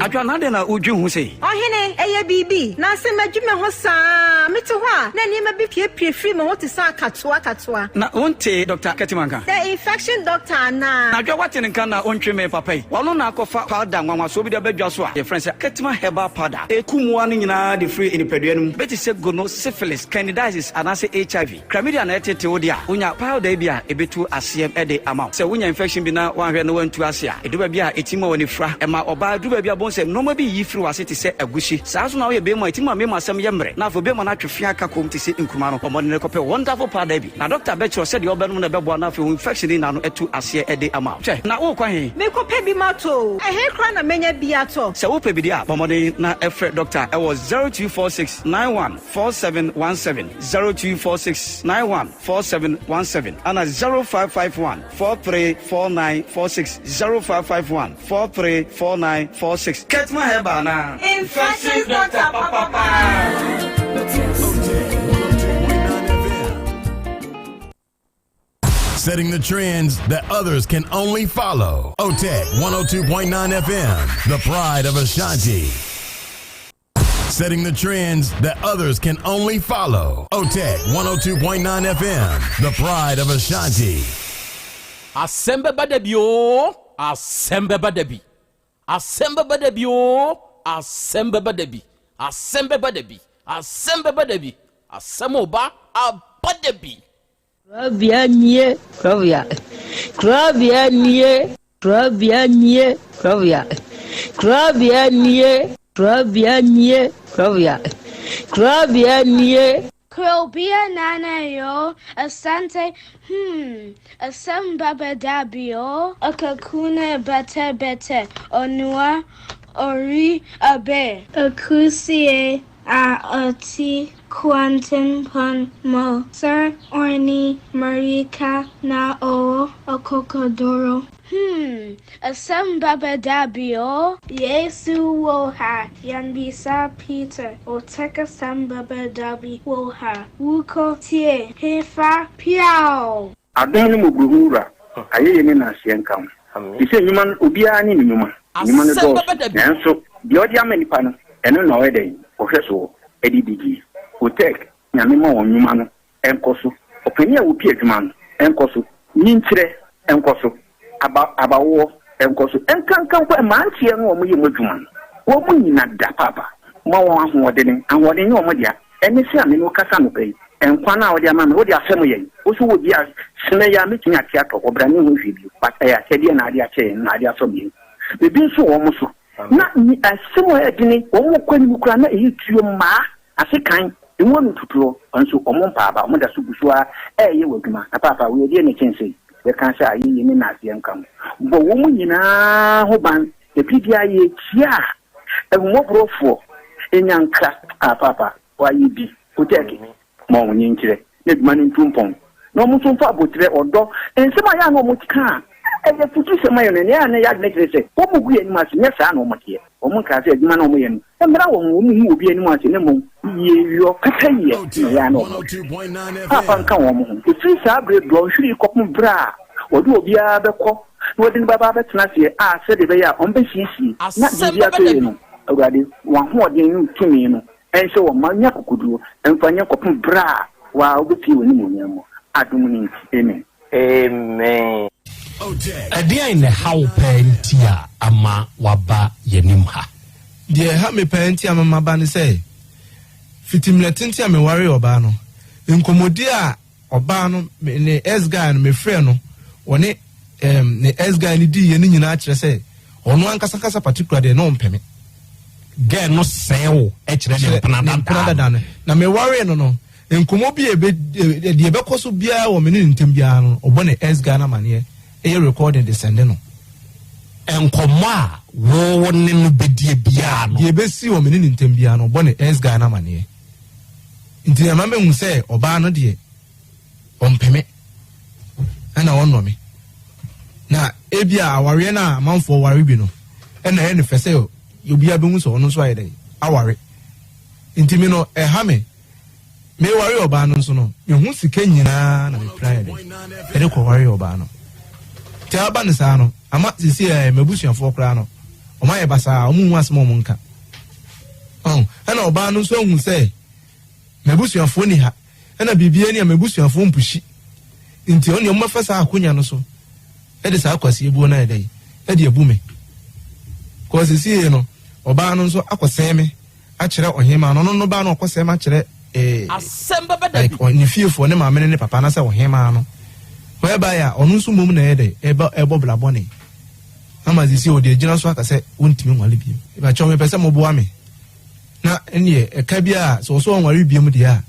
Adwoa, na adɛn na wudwen ho sei?
Ɔhene, ɛyɛ biribi. Na sɛ madwi me ho saa a, mete hɔ a, na nneɛma bi piepie firi me ho te sɛ akatoa akatoa.
Na wontee Dɔkta Katiman nka?
The infection doctor anaa?
Na Adwoa, woate ne nka na wontwe me papa yi? Ɔno na akɔfa powder nwanwasoɔ bi de aba dwa so a yɛfrɛ no sɛ Katiman Herbal Powder. Ɛku mmoa no nyinaa de firi nipadua no mu. Bɛ te sɛ gono, syphilis, candidiasis anaasɛ HIV. Chlamydia na ɛtete wo de a, wonya powder yi bi a ɛbɛtu aseɛ de ama wo. Sɛ wonya infection bi na woanhwɛ na woantu ase a, ɛduru baabi a ɛtumi ma w'ani fira. Ɛma ɔbaa duru baabi a wobɛhu sɛ nnoɔma bi reyi firi w'ase te sɛ agusi. Saa nso na woyɛ barima a, ɛtumi ma mmarima asɛm yɛ mmerɛ na afei barima no atwe fea aka komm te sɛ nkruma no. Bɔ mmɔden kɔpɛ wonderful powder yi bi na dɔkta bɛkyerɛ wo sɛdeɛ wobɛnom na ɛbɛboa na afei wo infection no nyinaa no atu aseɛ de ama wo. Hwɛ, na worekɔ he?
Merekɔpɛ bi matɔ o. Ɛhe koraa na mɛnya bi atɔ?
Sɛ wopɛ bi deɛ a, bɔ mmɔden na frɛ dɔkta wɔ 0246 91 4717, 0246 91 4717, ana 0551 434946, 0551 434946. Ketma Herbal anaa?
Infections doctor papapaa.
Setting the trends that others can only follow. OTEC 102.9 FM, the pride of Ashanti. Setting the trends that others can only follow. OTEC 102.9 FM, the pride of Ashanti.
Asɛm bɛba da bi oo, asɛm bɛba da bi. Asɛm bɛba da bi oo, asɛm bɛba da bi. Asɛm bɛba da bi, asɛm bɛba da bi. Asɛm reba aba da bi.
Korabea nie, korabea, korabea nie, korabea nie, korabea, korabea nie, korabea nie, korabea, korabea nie.
Krobea nana yo, Asante, hmm, asem baba dabio, Akakuna bete bete, Onua, ori abe. Akusie a ɔte kwantempɔn mu sɛ ɔne mmirika na ɔwɔ akokoduru. Hmm, asɛm bɛba da bi o. Yesu wɔ ha, yɛmmisa Peter, ɔtɛk asɛm bɛba da bi wɔ ha, wokɔ tie, hefa, piaw!
Adom ne mmɔborɔhunu Wura, ayɛyie ne nnaaseɛ nka wo. Te sɛ nnwuma no, obiara ne ne nnwuma. Nnwuma no dɔɔso, nanso deɛ ɔde ama nipa no, ɛno na ɔyɛ dɛn? Ɔhwɛ soɔ de di die. Otec, Nyame ma wɔn nnwuma no nkɔ so. Ɔpanin a ɔpi adwuma no nkɔ so. Nyinkyerɛ nkɔ so. Aba, abawoɔ nkɔ so. Nkanka mpo mmeranteɛ no a wɔyɛ mu adwuma no, wɔn nyina da paapa. Ma wɔn ahoɔdene. Ahoɔden nyɛ wɔn dea. Ɛne sɛ a me ne wo kasa anɔpa yi, nkwa no a wode ama me, wode afɛm yɛn. Wo nso wɔ bi a, sene yi a mɛtumi ate atɔ hɔ, bra menhu hwee bio. But ɛyɛ akyɛdeɛ na ade akyɛ yɛn, na ade afɛm yɛn. Ebi nso wɔ wɔn so. Na asɛm a ɛyɛ dene, wɔn kɔ anim koraa na ɛyɛ tuo mmaa, asekan, emu ano tutuo, nso wɔn mpa aba, wɔn da so gu so ara ɛreyɛ wɔ adwuma. Na paapa, wei ɛdeɛn na ɛkyɛn sei? Yɛka sɛ ayɛyie ne naaseɛ nka ho. Bɔ wɔn nyinaa ho ban, ɛfiri biara yɛkyia a, Ahummɔborɔfoɔ nya nkra a paapa wayɛ bi kotɛɛke ma wɔn nkyerɛ na adwuma no ntu mpɔn na wɔn nso mfa aboterɛ, ɔdɔ, nsɛm a ɛyɛ a na wɔka a ɛyɛ afutusɛm ayɛ no ɛnna ɛyɛ a na ɛyɛ adwene kyerɛ sɛ wɔgu yɛn anim ase, nyɛ saa na wɔteɛ. Wɔn nkaa sɛ adwuma no a wɔyɛ no mmra wɔn ho, wɔnhu obi anim ase na mmom yieyɔ, pɛpɛyɛ na ɛyɛ a na wɔhwɛ. Paapa nka wɔn ho. Ɛfiri saa berɛ dɔnhwere yi kɔpem berɛ a wɔde obiara bɛkɔ na wɔde no bɛba abɛtena aseɛ a sɛdeɛ ɛbɛyɛ a wɔbɛsiesie na biribi atɔ yie no, Awurade, w'ahoɔden ne wo tumi no nhyɛ wɔn ma nya akokoduo mfa nyɛ kɔpem berɛ a wo ara wobɛpue w'animuonyam mu. Adom no nti, amen.
Amen.
Ɛdeɛn na ɛha wo paa nti a ama woaba yɛn anim ha?
Deɛ ɛha me paa nti a ama maba ne sɛ, fiti mmerɛ tenten a mewaree ɔbaa no, nkɔmmɔdie a Ɔbaa no, me ne ex guy no, mefrɛɛ no, ɔne um, ne ex guy no diiɛ no nyinaa kyerɛ sɛ ɔno ankasa ankasa particular deɛ na ɔmpɛ me.
Girl no sɛɛ wo kyerɛ ne mpena
dada no. Na mewaree no no, nkɔmmɔ bi a ebe deɛ ɛbɛkɔ so biara wɔ me ne ne ntam biara no, ɔbɔ ne ex guy no amaneɛ, ɛyɛ recording de sɛnde no.
Nkɔmmɔ a wo ne no bɛdie biara no.
Deɛ ɛbɛsi wɔ me ne ne ntam biara no, ɔbɔ ne ex guy no amaneɛ. Nti ɛma mehu sɛ ɔbaa no deɛ ɔmpɛ me ɛna ɔnnɔ me. Na ebi a awareɛ no a amanfoɔ ware bi no ɛna ɛyɛ no fɛ sɛ obiara bɛhu sɛ ɔno nso ayɛ dɛn aware. Nti me no ɛha me. Meware ɔbaa no nso no mehu sika nyinaa na mepira yɛ dɛn ɛde kɔware ɔbaa no. Nti aba no saa no ama sisi ɛ m'abusuafoɔ koraa no wɔn ayɛ basaa wɔn nhu asɛm a wɔn nka. Ɔn, ɛna ɔbaa no nso ahu sɛ m'abusuafoɔ ni ha, ɛna biribiara ni a m'abusuafoɔ mpushi. Nti ɔne ɔmo bɛfa saa akonya no so ɛde saa kwasi ebuo no ayɛ dɛ ɛde abu me. Kɔɔ sesie no, ɔbaa no nso akɔsɛn me akyerɛ ɔhemaa no, ɔno no baa no ɔkɔsɛn me akyerɛ ee,
Asɛm bɛba da
like
bi.
ne fiefoɔ, ne maame ne ne papa anaasɛ ɔhemaa no. Whereby a ɔno nso mmom na ɛyɛ dɛ ɛbɛ ɛbɔ bla bɔne. Ama sisi ɔde agyina so aka sɛ wontumi nware bio. Mepakyɛw mepɛ sɛ moboa me na ɛneɛ ɛka bi a sɛ ɔsɛ ɔnware biom deɛ a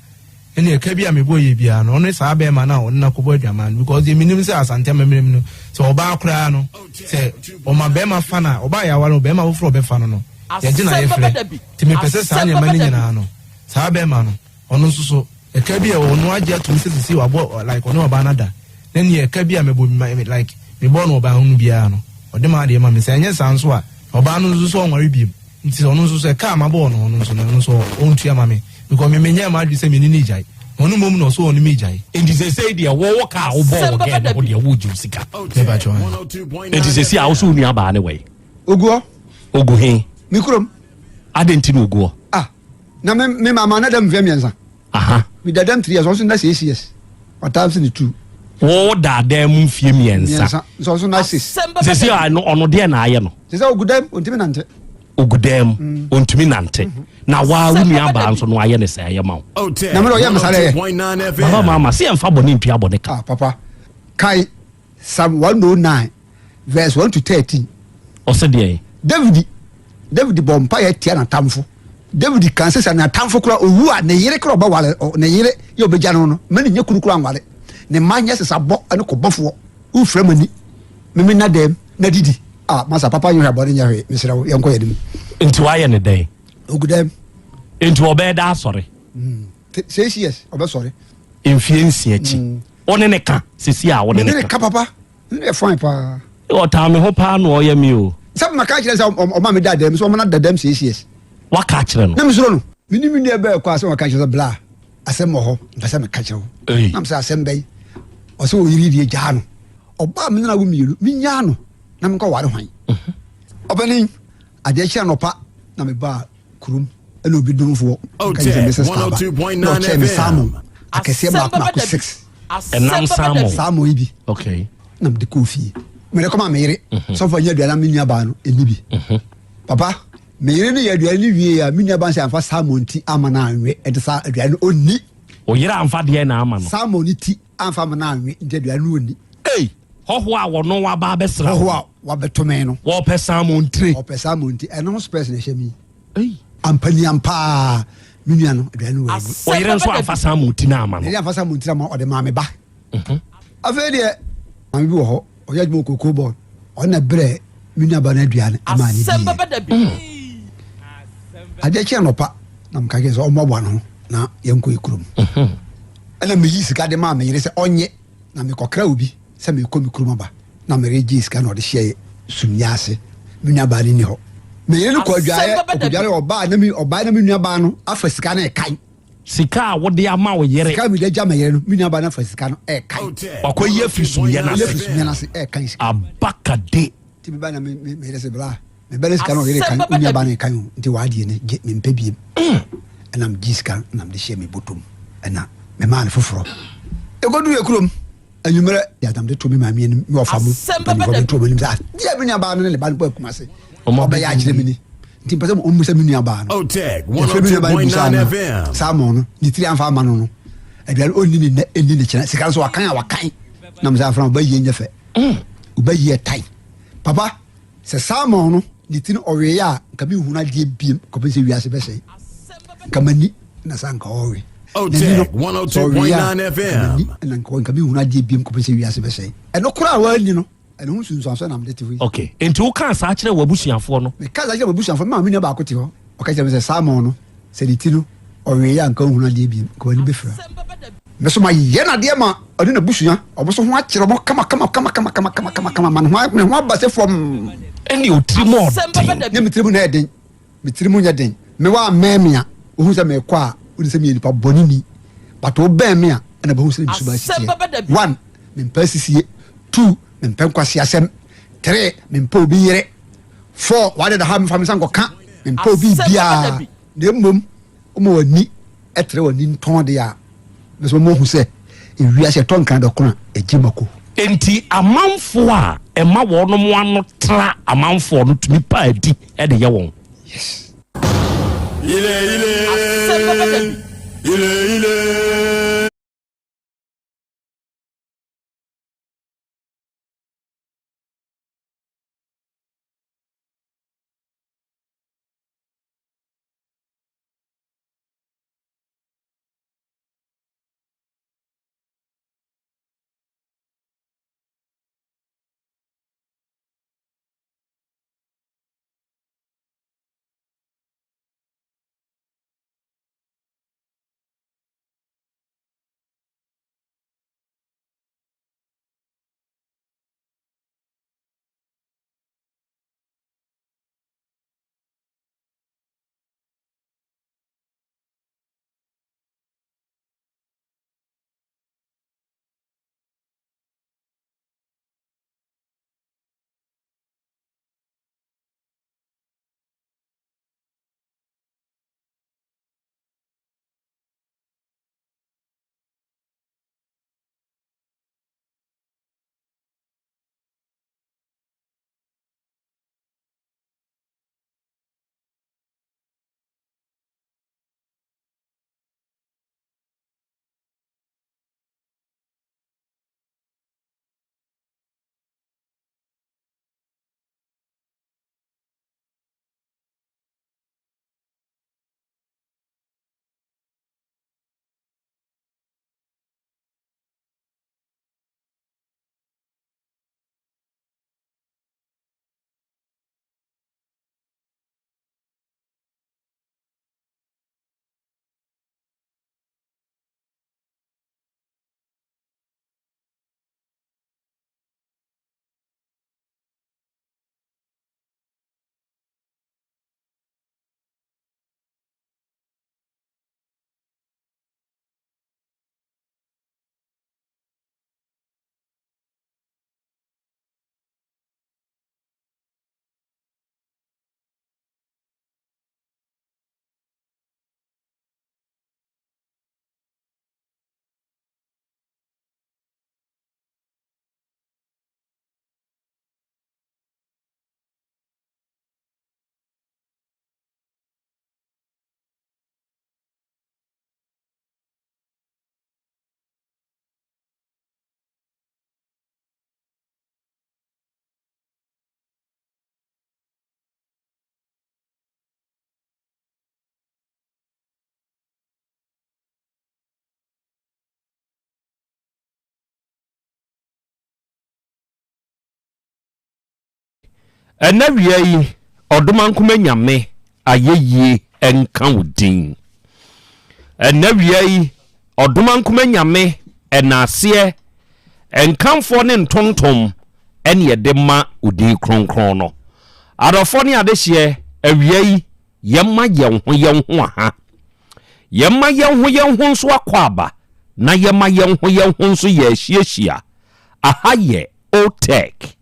ɛneɛ ɛka bi a mebɔ yɛ biara no ɔne saa bɛrima no a ɔne no akɔbɔ adwaman no because deɛ menim sɛ Asante amammerɛ mu no sɛ ɔbaa koraa no sɛ ɔma bɛrima fa no a ɔbaa yɛ aware no bɛrima foforɔ ɔbɛfa no no yɛgye na yɛfrɛ nti mepɛ sɛ saa nneɛma no nyinaa no saa bɛrima no Ɔno nso so, ɛka bi a ɔno agye atom sɛ sisi wabɔ like ɔne ɔbaa no ada, na nea ɛka bi a mebɔ like mebɔɔ no ɔbaa ho no biara no, ɔde m'adeɛ ma me. Sɛ ɛnyɛ saa nso a, ɔbaa no nso so ɔnware biom. Nti sɛ ɔno nso so ɛka a mabɔ ɔno ho no nso no, ɛno nso ɔntua ma me. Because me menyɛɛ m'adwene sɛ me ne no regyae. Na ɔno mmom na ɔso ɔne me regyae.
Nti sesei deɛ wo wo ka a wobɔɔ wɔ girl no ho deɛ wogye wo sika.
Mepakyɛw ahe.
Nti sesei a wo so wo nua baa ne wɛn?
Ogu hɔ.
Ogu he?
Me kurom.
Adɛn nti na ogu hɔ?
Ah. Na me me mama na dam mfeɛ mmiɛnsa.
Aha.
Me da dam three years ɔnso na six years. Ɔtaa nso ne two.
Wo da dan mu mfeɛ mmiɛnsa.
Mmiɛnsa nso ɔnso na six.
Sisi a no ɔno deɛ na ayɛ no.
Sisi a ogu dam ontumi nante.
Ogu dam mm. ontumi nante. Mm-hmm. Na waa wo nua baa nso no ayɛ ne sɛ ɛyɛ ma wo.
Na me na ɔyɛ mesare yɛ.
Baba mama se yɛn fa bɔ ne ntua bɔ ne ka.
Ah papa kai Psalm 109 verse 1 to 13.
Ɔsɛ deɛn?
David David bɔ mpaeɛ tia n'atamfo. David kan sɛ sɛ n'atamfo koraa owu a ne yere koraa ɔbɛware ne yere yɛ ɔbɛgya no no ma ne nyɛ kunu koraa nware. Ne mma nyɛ sesabɔ ne kɔbɔfoɔ. Wofira m'ani meme nna dɛm na didi. Ah masa papa nyɛ hwee abɔne nyɛ hwee mesrɛ wo yɛnkɔ yɛn anim.
Nti wayɛ ne dɛn?
Ogu dɛm.
Nti ɔbɛyɛ da asɔre?
Mm. Six years ɔbɛsɔre.
Mfie nsia akyi. Mm. Wo ne ne ka sisi a wo ne ne
ka. Papa ne yɛ fine paa.
Ɔtaa me ho paa na ɔyɛ me o.
Sɛ maka kyerɛ sɛ ɔma me da dɛm sɛ ɔma no da dɛm six years.
Waka akyerɛ no.
Na mesuro no. Me ne me nua bɛɛ kɔ asɛm ɔka kyerɛ sɛ bla asɛm wɔ hɔ mpɛ sɛ meka kyerɛ wo. Na mesɛ asɛm bɛyi. Ɔsɛ ɔyere deɛ gyaa no. Ɔbaa me nana wo mmienu menyaa no.
na menkɔ ware hwan? Ɔpanin, adeɛ kye anɔpa na mebaa kurom ɛna obi domfoɔ ka kyerɛ sɛ Mrs. Aba na ɔkyɛɛ me salmon akɛseɛ baako baako six.
Ɛnam salmon.
Salmon yi bi.
Okay.
Na mede kɔɔ fie. Mede kɔma me yere. Sɔfo nyɛ aduane na me nua baa no ɛni bi. Papa, me yere no yɛ aduane no wie a me nua baa no sɛ amfa salmon ti ama no anwe ɛnti saa aduane no ɔnni.
Wo yere amfa deɛ na ama no.
Salmon no ti amfa ama no anwe nti aduane no ɔnni.
Ei! Hɔhoɔ a wɔno waba abɛsra wo.
Hɔhoɔ a wabɛto me no.
Wɔpɛ salmon tire.
Wɔpɛ salmon ti. Ɛno ho spɛs na ɛhyɛ me yi. Ei! Ampaniampaa me nua no aduane no wanni.
Wo yere nso amfa salmon ti no ama no.
Ne yere amfa salmon ti no ama ɔde maa me ba. Afei deɛ maame bi wɔ hɔ ɔyɛ adwuma wɔ cocoa board ɔno na brɛ me nua ba no aduane maa ne diiɛ. Adeɛ kye anɔpa na meka kyerɛ sɛ ɔmmoaboa ne ho na yɛnkɔ yɛ kurom. Ɛna meyi sika de maa me yere sɛ ɔnyɛ na mekɔkra obi sɛ mekɔ me kurom aba na meregye sika na ɔde hyɛɛ sumiiɛ ase. Me nuabaa no nni hɔ. Me yere no kɔ adwaeɛ, ɔkɔdware ɔbaa na me ɔbaa na me nuabaa no afa sika no ɛkan.
Sika a wode ama wo yere.
Sika a mede agya me yere no, me nuabaa no afa sika no ɛkan.
Wakɔyi afiri sumiiɛ no ase.
Afiri sumiiɛ no ase ɛkan sika.
Abakade.
Nti me ba na me me yere sɛ bra me ba ne sika no ɔyere kan wo nuabaa no ɛkan o nti w'adeɛ no gye mempɛ biem. Ɛna megye sika no na mede hyɛ me bɔtɔm ɛna memaa no foforɔ. Ɛkɔduru yɛ kurom anwummerɛ deɛ na mede to me maame anim me ɔfa mu mpanimfoɔ me to wɔn anim sɛ ah deɛ me nuabaa no ne ne ba no bɔ akuma ase ɔbɛyɛ akyerɛ me ni nti mpɛ sɛ ɔmmu sɛ me nuabaa no yɛfrɛ me nuabaa no busaa no salmon no ne tiri amfa ama no no aduane ɔnni ne nnɛ ɛnni ne kyerɛ sika no so wakan a wakan na mesɛ afra ɔbɛyie nyɛ fɛ ɔbɛyie ɛtan papa Sɛ salmon no ne ti no ɔweeɛ a, nka menhunu adeɛ biem kɔpem sɛ wiase bɛsɛe. Nka m'ani na sɛ anka ɔwe. N'ani no, sɛ ɔweeɛ a, nka m'ani na nka nka menhunu adeɛ biem kɔpem sɛ wiase bɛsɛe. Ɛno koraa a wanni no, ɛno ho nsunsuansoɔ na mede te hɔ yi.
Okay, enti wokaa saa kyerɛɛ w'abusuafoɔ no?
Mekaa saa kyerɛɛ m'abusuafoɔ no. Me maame nua baako te hɔ, ɔka kyerɛɛ me sɛ salmon no, sɛ ne ti no ɔweeɛ a, nka ɔnhunu adeɛ biem, nka w'ani bɛfira. Me nso mayɛ no adeɛ ma ɔne n'abusua, wɔn nso ho akyerɛ wɔn kama kama kama kama kama kama kama kama ma ne ho ne ho aba sɛ fam.
Ɛne otiri mu ɔden.
Ne me tiri mu na ɛden, me tiri mu nyɛ den. Me wa mmɛn me a, wohu sɛ mekɔ a, wodi sɛ meyɛ nipa bɔne ni. But wobɛn me a, ɛna bɛhu sɛ me suban si teɛ. One, mempɛ asisie. Two, mempɛ nkwaseasɛm. Three, mempɛ obi yere. Four, wade da ha mfa me nsa nkɔka. Mempɛ obi biara. Na mmom, woma w'ani ɛtrɛ w'ani ntɔn deɛ a, mɛsɛ wɔn ahu sɛ ewiase ɛtɔ nkran dɔkono a ɛgye mako.
Enti amanfoɔ a ɛma wɔnom ano tra amanfoɔ no tumi pa adi de yɛ wɔn.
Yes.
Ile ile.
Asɛm bɛba da bi.
Ile ile.
Ɛnnɛ awia yi, Ɔdomankoma Nyame ayɛyie nka wo din. Ɛnnɛ awia yi, Ɔdomankoma Nyame ɛnaaseɛ, nkamfoɔ ne ntontom ɛne yɛde ma wo din kronkron no. Adɔfoɔ ne adehyeɛ, awia yi, yɛmma yɛn ho yɛn ho aha. Yɛmma yɛn ho yɛn ho nso akwaaba, na yɛma yɛn ho yɛn ho nso yɛahyiahyia. Aha yɛ Otec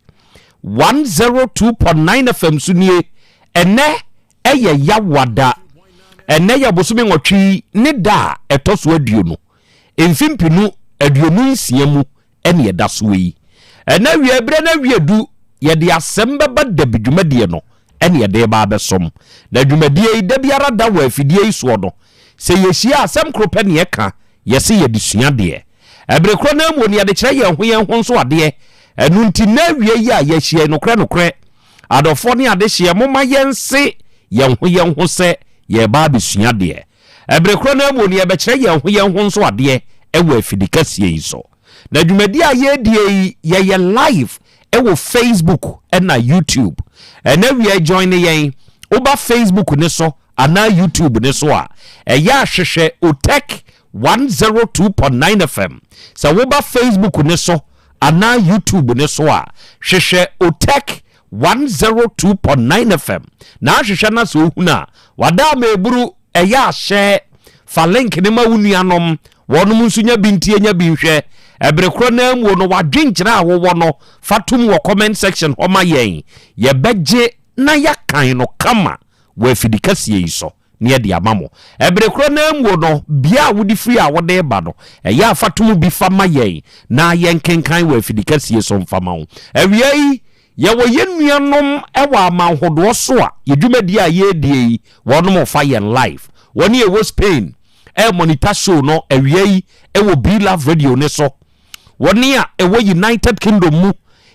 102.9 FM so nie. Ɛnnɛ ɛyɛ Yawada. Ɛnnɛ yɛ bosome nwɔtwe yi ne da a ɛtɔ so aduonu, mfe mpenu 26 mu ɛne ɛda soɔ yi. Ɛnnɛ awia berɛ no awie du, yɛde asɛm bɛba dabi dwumadie no ɛne yɛde reba abɛsom. Na dwumadie yi da biara da wɔ afidie yi soɔ no, sɛ yɛhyia a asɛm koro pɛ ne yɛka, yɛse yɛde sua deɛ. Ɛbere korɔ no ara mu no yɛde kyerɛ yɛn ho yɛn ho nso adeɛ. Ɛno nti nnɛ awia yi a yɛahyia yi, nokorɛ nokorɛ, adɔfoɔ ne adehyeɛ, momma yɛnse yɛn ho yɛn ho sɛ yɛreba abɛsua adeɛ. Ɛbere korɔ no ara mu no yɛbɛkyerɛ yɛn ho yɛn ho nso adeɛ wɔ afidikɛseɛ yi so. Na dwumadie a yɛredie yi, yɛyɛ live wɔ Facebook ɛna YouTube. Ɛnɛ awia yi join yɛn, woba Facebook ne so anaa YouTube ne so a, ɛyɛ a hwehwɛ Otec 102.9 FM. Sɛ woba Facebook ne so anaa YouTube ne so a, hwehwɛ Otec 102.9 FM. Na ahwehwɛ na sɛ ohunu a, wada ama eburu ɛyɛ ahyɛ. Fa link ne ma wo nuanom, wɔnom nso nya bi ntie nya bi nhwɛ. Ɛbere korɔ no ara mu no, w'adwenkyerɛ a wowɔ no, fa tom wɔ comment section hɔ ma yɛn. Yɛbɛgye na yɛakan no kama wɔ afidikɛseɛ yi so na yɛde ama mo. Ɛbere korɔ no ara mu no, bea a wode firi a wode reba no, ɛyɛ a fa tom bi fa ma yɛn na yɛnkenkan wɔ afidikɛseɛ so mfa ma wo. Awia yi, yɛwɔ yɛn nuanom wɔ amanhodoɔ so a yɛn dwumadie a yɛredie yi, wɔnom refa yɛn live. Wɔn a ɛwɔ Spain ɛremonita show no awia yi wɔ Be Love Radio no so. Wɔn a ɛwɔ United Kingdom mu,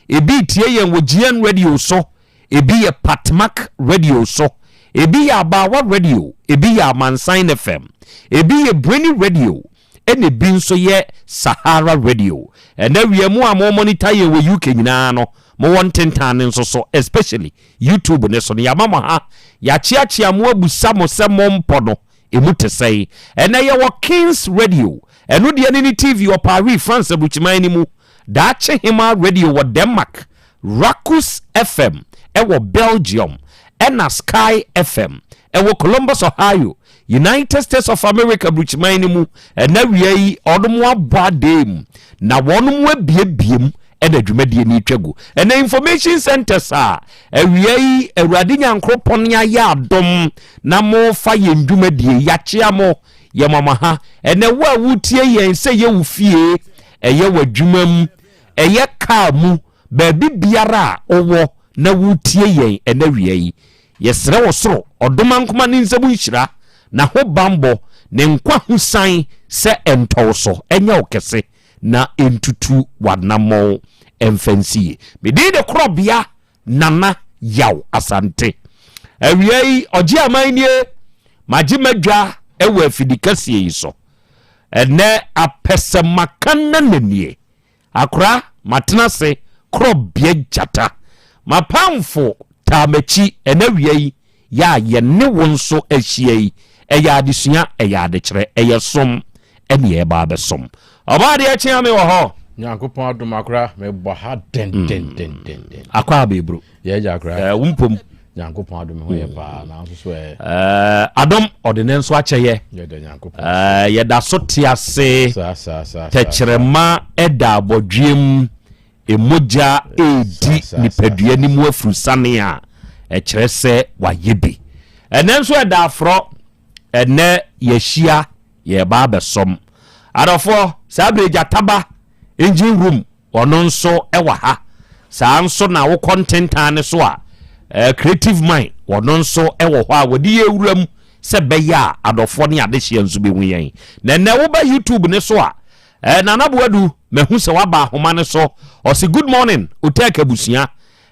ebi retie yɛn wɔ GN Radio so, Ebi yɛ Patmak Radio so, ebi yɛ Abaawa Radio, ebi yɛ Amansan FM, ebi yɛ Breni Radio, ɛna ebi nso yɛ Sahara Radio. Ɛnɛ awia mu a mo monitor yɛn wɔ UK nyinaa no, mowɔ ntentan no nso so, especially YouTube no so no, yɛama mo ha, yɛakyeakyea mo abusa mo sɛ mompɔ no, emu te sɛn. Ɛnɛ yɛwɔ Kings Radio, ɛno deɛ ne ne TV wɔ Paris, France aburukyiman no mu. Daakye Hemaa Radio wɔ Denmark, Rakus FM wɔ Belgium, ɛna Sky FM wɔ Columbus, Ohio, United States of America aburukyiman no mu. Ɛna awia yi, wɔn abɔ adee mu na wɔn abiebie mu ɛna dwumadie no retwa gu. Ɛna information centers a awia yi Awurade Nyankoropɔn ayɛ adom na mofa yɛn dwumadie, yɛakyea mo. Yɛ mama ha. Ɛnɛ wo a wotie yɛn sɛ yɛ wo fie, ɛyɛ w'adwuma mu, ɛyɛ kaa mu, baabi biara a wowɔ na wotie yɛn ɛnɛ wia yi, yɛsrɛ wɔ soro ɔdomankoma ne nsam nhyira, n'ahobanbɔ, ne nkwa ho san sɛ ɛntɔ wo so, ɛnyɛ wo kɛse na ɛntutu w'anammɔn ɛmfa nsi yie. Me din de Korɔbea Nana Yaw Asante. Awia yi, ɔgye aman nie, magye m'adwa wɔ afidi kɛseɛ yi so. Ɛnɛ apɛsɛmaka nana nie. Akora, matena ase korɔbea gyata. M'apamfo taa m'akyi ɛnɛ awia yi, yɛ a yɛne wo nso ahyia yi, ɛyɛ adesua, ɛyɛ adekyerɛ, ɛyɛ som ɛne yɛreba abɛsom. Ɔbaa adeɛ kye ame wɔ hɔ.
Nyankopɔn adom akora mebɔ ha dendendendenden.
Akɔ abɛburo.
Yɛ agya akora.
Ɛɛ wo mpom.
Nyankopɔn adom ho yɛ paa nanso so ɛ.
Ɛɛ adom ɔde ne nso akyɛ yɛ.
Yɛda Nyankopɔn.
Ɛɛ yɛda so te ase.
Saa saa saa.
Tɛkyerɛma ɛda abɔdweam. Mogya redi nipadua no mu afurusane a, ɛkyerɛ sɛ wayɛ bi. Ɛnnɛ nso ɛda aforɔ. Ɛnnɛ yɛahyia, yɛreba abɛsom. Adɔfoɔ, saa berɛ Gyataba engine room, ɔno nso wɔ ha. Saa nso na wokɔ ntentan no so a, eh, Creative Mind, ɔno nso wɔ hɔ a wɔde yɛ wura mu sɛ bɛyɛ a adɔfoɔ ne adehyeɛ nso bɛhu yɛn. Na ɛnnɛ woba YouTube no so a, Eh Nana Boadu, mahu sɛ waba ahoma no so. Ɔse good morning, Otek abusua.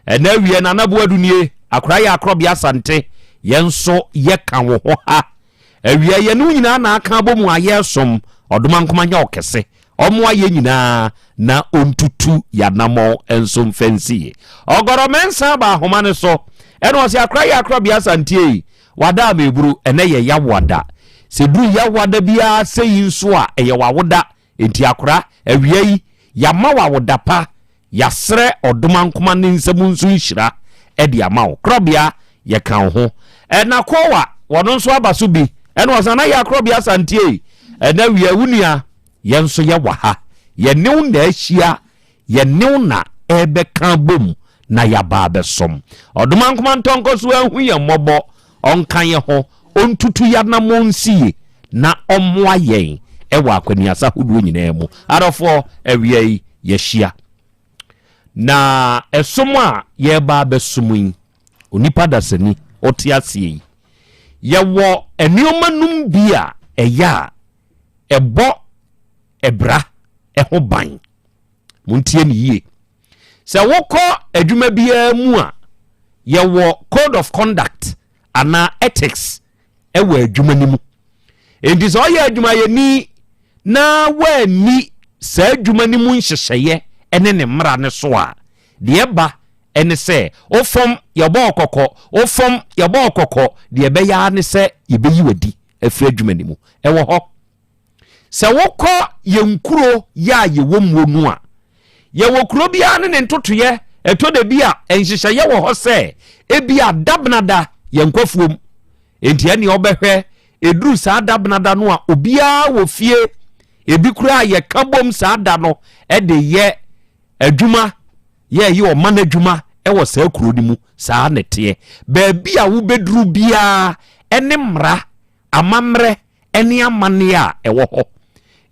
Ɛnɛ awiɛ Nana Boadu nie, akora yɛ akorɔbea Asante, yɛn nso yɛka wo ho ha. Awia yɛne wo nyinaa na aka abɔ mu a yɛresom. Ɔdomankoma nyɛ ɔkɛse. Ɔmmoa yɛn nyinaa na ɔntutu yɛn anammɔn nso mfa nsi yie. Ɔgɔrɔ Mensah aba ahoma no so ɛna ɔse akora yɛ akora bia Asanteɛ yi wada a meburu ɛnɛ yɛ yawoada. Sɛ duru yawoada biara sɛyi nso a ɛyɛ wawoda enti akora awia yi yɛama wo awoda pa Yɛasrɛ Ɔdomankoma ne nsam nso nhyira de ama wo. Korɔbea, yɛka wo ho. Ɛna Kowa, wɔno nso aba so bi. Ɛna ɔsan na yɛ Akorɔbea Asanteɛ yi. Ɛna wia wo nua, yɛn nso yɛwɔ ha. Yɛne wo na ahyia, yɛne wo na ɛrebɛka abom na yɛaba abɛsom. Ɔdomankoma ntɔ nkɔ so ahu yɛn mmɔbɔ, ɔnka yɛn ho, ɔntutu yɛn anammɔn nsi yie, na ɔmmoa yɛn wɔ akwaniasa ahodoɔ nyinaa mu. Adɔfoɔ, awia yi yɛahyia. Na ɛsom a yɛreba abɛsom yi, onipa dasani, ɔte aseɛ yi, yɛwɔ nneɛma num bi a ɛyɛ a ɛbɔ ɛbra ɛho ban. Montie ne yie. Sɛ wokɔ adwuma biara mu a, yɛwɔ code of conduct anaa ethics wɔ adwuma no mu. Enti sɛ ɔyɛ adwumayɛni na woanni saa adwuma no mu nhyehyɛeɛ ne ne mmara no so a, deɛ ɛba ne sɛ wofom yɛbɔ wo kɔkɔ, wofom yɛbɔ wo kɔkɔ, deɛ ɛbɛyɛ ara ne sɛ yɛbɛyi wo adi afiri adwuma no mu. Ɛwɔ hɔ. Sɛ wokɔ yɛn nkuro yɛ a yɛwɔ muo no a, yɛwɔ kuro biara ne ne ntotoeɛ. Ɛtɔ da bi a nhyehyɛeɛ wɔ hɔ sɛ ebi a dabenada yɛnkɔ afuom. Enti ɛnneɛ wobɛhwɛ ɛduru saa dabenada no a obiara wɔ fie. Ebi koraa yɛka bom saa da no de yɛ adwuma, yɛyɛ ɔman adwuma wɔ saa kuro no mu. Saa na ɛteɛ. Baabi a wobɛduru biara ne mmara, amammerɛ ne amanneɛ a ɛwɔ hɔ.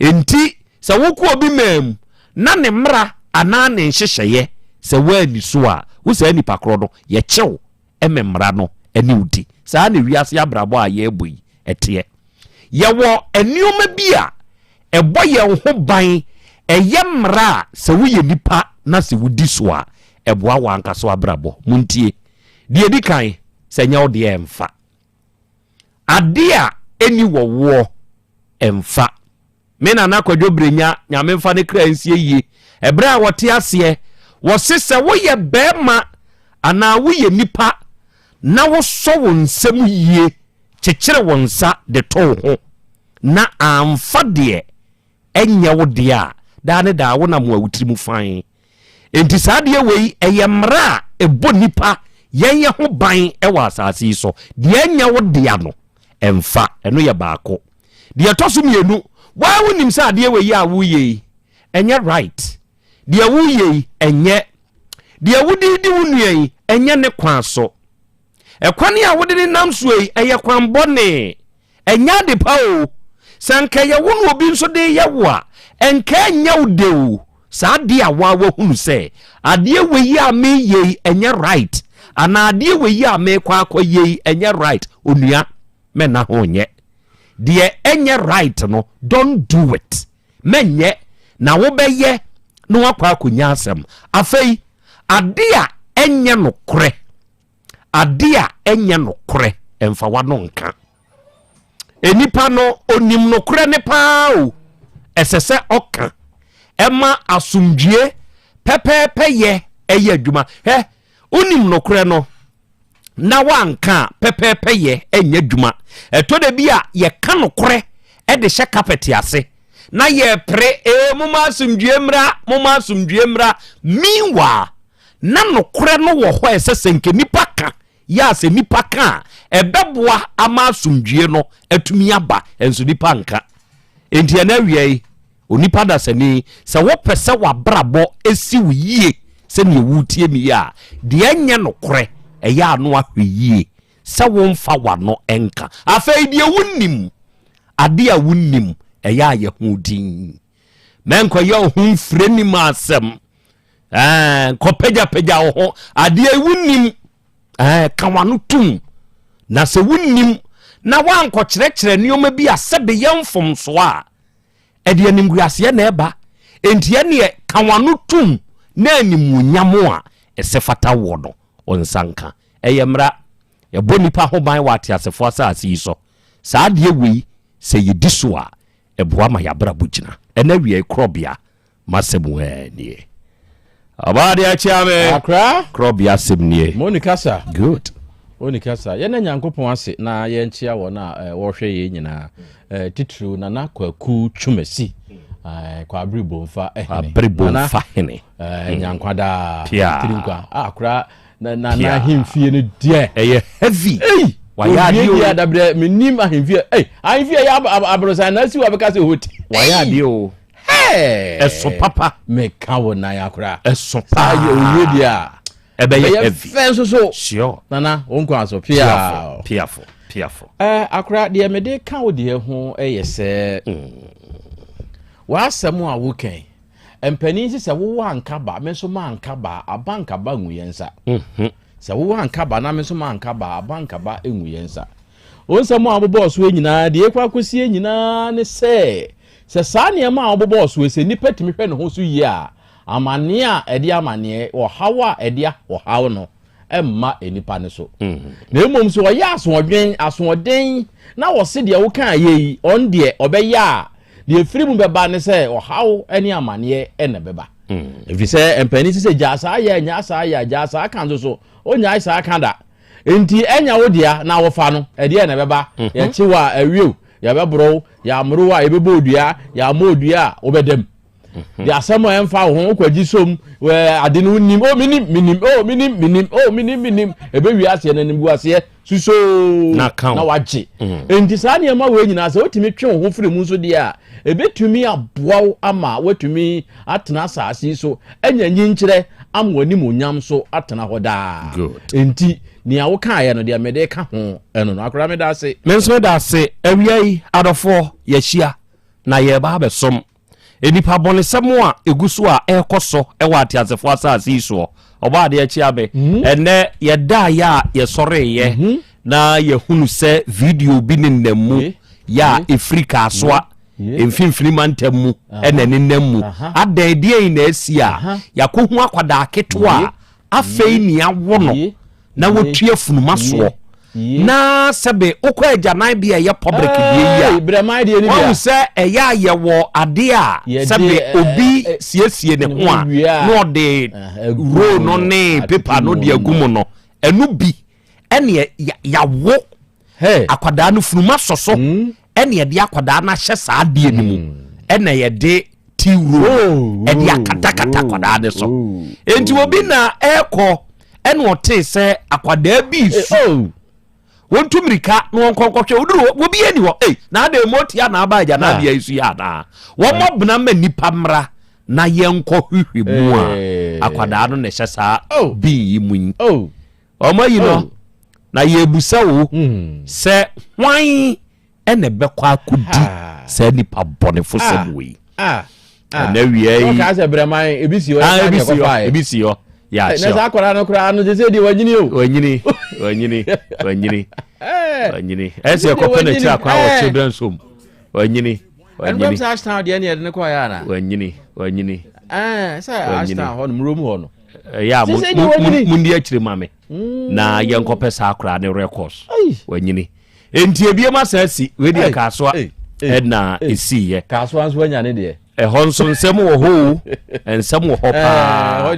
Enti sɛ wokɔ obi man mu na ne mmara anaa ne nhyehyɛeɛ sɛ woanni so a, wo saa nipa korɔ no, yɛkye wo ma mmara no ne wo di. Saa na wiase abrabɔ a yɛrebɔ yi teɛ. Yɛwɔ nneɛma bi a ɛbɔ yɛn ho ban, ɛyɛ mmara a sɛ woyɛ nipa na sɛ wodi so a, ɛboa w'ankasa w'abrabɔ. Montie. Deɛ ɛdi kan, sɛ ɛnyɛ wo deɛ ɛmfa. Ade a ɛnni wɔ woɔ mfa. Me Nana Kwadwo Brenya, Nyame mfa ne kra nsie yie, ɛberɛ a ɔte aseɛ, wɔse sɛ woyɛ barima anaa woyɛ nipa na wosɔ wo nsam yie, kyekyere wo nsa de to wo ho na amfa deɛ ɛnyɛ wo deɛ a, daa ne daa wonam a wo tiri mu fann. Enti saa adeɛ wei, ɛyɛ mmara a ɛbɔ nnipa yɛn yɛ ho ban wɔ asase yi so. Deɛ ɛnyɛ wo dea no, ɛmfa. Ɛno yɛ baako. Deɛ ɛtɔ so mmienu, wo ara wonim sɛ adeɛ wei a woreyɛ yi, ɛnyɛ right. Deɛ woreyɛ yi, ɛnyɛ. Deɛ wode redi wo nua yi, ɛnyɛ ne kwan so. Ɛkwan a wode ne nam soɔ yi, ɛyɛ kwan bɔne. Ɛnyɛ ade pa o. Sɛ anka ɛyɛ wo na obi nso de reyɛ wo a, ɛnka ɛnyɛ wo dɛ o. Saa adeɛ a wo ara woahunu sɛ adeɛ wei a mereyɛ yi ɛnyɛ right anaa adeɛ wei a merekɔ akɔyɛ yi ɛnyɛ right, onua, mɛnna ho nyɛ. Deɛ ɛnyɛ right no, don't do it. Mɛnyɛ, na wobɛyɛ na woakɔ akɔnya asɛm. Afei, adeɛ a ɛnyɛ nokorɛ. Ade a ɛnyɛ nokorɛ, mfa w'ano nka. Nnipa no, onim nokorɛ no paa o, ɛsɛ sɛ ɔka. Ɛma asomdwie pɛpɛɛpɛyɛ ɛyɛ adwuma. Hwɛ, wonim nokorɛ no na woanka a, pɛpɛɛpɛyɛ ɛnyɛ adwuma. Ɛtɔ da bi a yɛka nokorɛ ɛde hyɛ kapɛte ase na yɛpere, ee moma asomdwie mmra, moma asomdwie mmra. Meanwhile, na nokorɛ no wɔ hɔ a ɛsɛ sɛ nka nnipa ka, yɛ a sɛ nnipa ka a, ɛbɛboa ama asomdwie no atumi aba, nso nnipa nka. Enti ɛnɛ awia yi, onipa dasani, sɛ wopɛ sɛ w'abrabɔ si wo yie sɛdeɛ woretie me yi a, deɛ ɛnyɛ nokorɛ, ɛyɛ a na wahwɛ yie sɛ womfa w'ano nka. Afei deɛ wonnim, adeɛ a wonnim, ɛyɛ a yɛ ho dinn. Mɛnkɔyɛ wo ho mfiri anim asɛm. Ɛɛ, nkɔpagyapagya wo ho. Adeɛ wonnim, ɛɛ, ka w'ano tom. Na sɛ wonnim na woankɔkyerɛkyerɛ nneɛma bi a sɛbe yɛ mfomsoɔ a, ɛde animguaseɛ na ɛba. Enti ɛneɛ ka w'ano tom na animuonyam a ɛsɛ fata woɔ no, wo nsa nka. Ɛyɛ mmara. Ɛbɔ nnipa ho ban wɔ ateasefoɔ asase yi so. Saa adeɛ wei, sɛ yɛdi so a, ɛboa ma yɛabrabɔ gyina. Ɛna awiei korɔbea m'asɛm aa nie. Ɔbaa deɛ akyia me.
Akra.
Korɔbea asɛm nie.
Moni kasa.
Good.
Oni kasa. Yɛn Nyankopɔn ase na yɛnkyea wɔn a wɔhwɛ yɛn nyinaa. Titiriw Nana Kwaku Twumasi. Kwabere Bomfa hene.
Kwabere Bomfa hene.
Nyankwa daa. Pia. Tirinkwa. Akora na na na ahemfie no deɛ.
Ɛyɛ heavy.
Ei. Wayɛ adeɛ o. Owie dabrɛ menim ahemfie. Ei ahemfie yɛ aborosan na asi wɔ abɛka sɛ hote.
Wayɛ adeɛ o. Ɛso papa.
Meka wo nan akora.
Ɛso paa.
Saa yɛ owie deɛ a.
Ɛbɛyɛ heavy.
Ɛbɛyɛ fɛ nso so.
Sure.
Nana wo nkwa so pia.
Piafo piafo.
Ɛɛ akora deɛ mede ka wo deɛ ho yɛ sɛ. W'asɛm a wokɛn. Mpanin sɛ sɛ wowɔ anka ba me nso manka ba aba nka ba ngu yɛn nsa. Sɛ wowɔ anka ba na me nso manka ba aba nka ba ngu yɛn nsa. Wo nsɛm a wobobɔɔ soɔ nyinaa, deɛ ɛkɔ akɔsie nyinaa ne sɛ, sɛ saa nneɛma a wobobɔɔ soɔ yi, sɛ nnipa tumi hwɛ ne ho so yie a, amaneɛ a ɛde amaneɛ, ɔhaw a ɛde ɔhaw no, mma nnipa no so. Na mmom sɛ ɔyɛ asoɔdwen, asoɔden, na ɔse deɛ wokaeɛ yi, ɔno deɛ ɔbɛyɛ a, deɛ ɛfiri mu bɛba ne sɛ ɔhaw ne amaneɛ na ɛbɛba. Ɛfiri sɛ mpanin sɛ sɛ gyaa saa yɛ, nyaa saa yɛ, gyaa saa ka nso so, ɔnyae saa ka da. Enti ɛnyɛ wo dea na wofa no, ɛdeɛn na ɛbɛba? Mhm. Yɛkye wo a, awie o, yɛbɛboro wo, yɛamoro wo a, yɛbɛbɔ odua, yɛammɔ odua a, wobɛda mu. Mhm. De asɛm a ɛmfa wo ho, wokɔgye som, ade no wonim, o menim, menim, o menim, menim, o menim, menim, ɛbɛwie aseɛ no animguaseɛ susoo na wagye. Mhm. Enti saa nneɛma wei nyinaa sɛ wotumi twe wo ho firi mu nso deɛ a, ɛbɛtumi aboa wo ama woatumi atena asase yi so anya nyinkyerɛ ama w'animuonyam so atena hɔ daa. Enti, nea wokaeɛ no, deɛ mede ka ho ɛno no. Akora, meda ase.
Me nso meda ase. Awia yi, adɔfoɔ, yɛahyia na yɛreba abɛsom. Nnipa bɔnesɛm a ɛgu so a ɛrekɔ so wɔ ateasefoɔ asase yi soɔ. Ɔbɔ adeɛ kyea me. Mhm. Ɛnnɛ, yɛdaeɛ a yɛsɔreeɛ mhm. na yɛhunu sɛ video bi nenam mu yɛ a ɛfiri Kasoa. Mfimfini mantam mu na ɛnenam mu. Adɛn, deɛn na asi a yɛakɔhu akwadaa ketewa a afei nea awo no na wɔtua funuma soɔ na sɛbe wokɔ agyananbea a ɛyɛ public deɛ yi a wahu sɛ ɛyɛ a yɛwɔ adeɛ a sɛbe obi siesie ne ho a na ɔde roll no ne paper no de agu mu no ɛno bi ɛneɛ yɛawo akwadaa no funuma sɔ so hmm. ɛne yɛde akwadaa no ahyɛ saa adeɛ no mu hmm. ɛna yɛde ti wuro oh, ɛde oh, akatakata oh, akwadaa no so nti obi na ɛrekɔ ɛna ɔtee sɛ akwadaa bi eh, su wɔntu mmirika na wɔnkɔ nkɔhwɛ woduru hɔ obi ani hɔ ei na adɛn mu ɔtia na aba agya na abea yi so yɛ anaa wɔmmɔ bena ma nnipa mmra na yɛnkɔ hwehwɛ mu a eh. akwadaa no na ɛhyɛ saa bin yi mu yi Wɔn ayi no, oh. na yɛbusa wo hmm. sɛ hwan ɛna ɛbɛkɔ akɔdi saa nipa bɔnefo sɛm ah. wei
ah. Ah.
ɛnɛ wia yi
ɔka sɛ brɛman ebi si hɔ
ebi si hɔ ebi si hɔ
yɛ akyerɛ na saa akwadaa no koraa no sɛ deɛ wanyini o
wanyini wanyini wanyini wanyini ɛsɛ ɛkɔpɛ n'akyiri akwan wɔ children's home wanyini
wanyini ɛnum sɛ ashtown deɛ ne yɛde ne kɔ yɛ ana
wanyini wanyini
ɛɛ sɛ ashtown hɔ nom room hɔ no
ɛyɛ a mundi akyire ma me mm. na yɛnkɔpɛ saa koraa ne records wanyini nti ebiem asa asi wei deɛ kaasoa ɛna esiiɛ
kaasoa nso anya ne deɛ
ɛhɔ nso nsɛm wɔ hɔ o nsɛm wɔ hɔ paa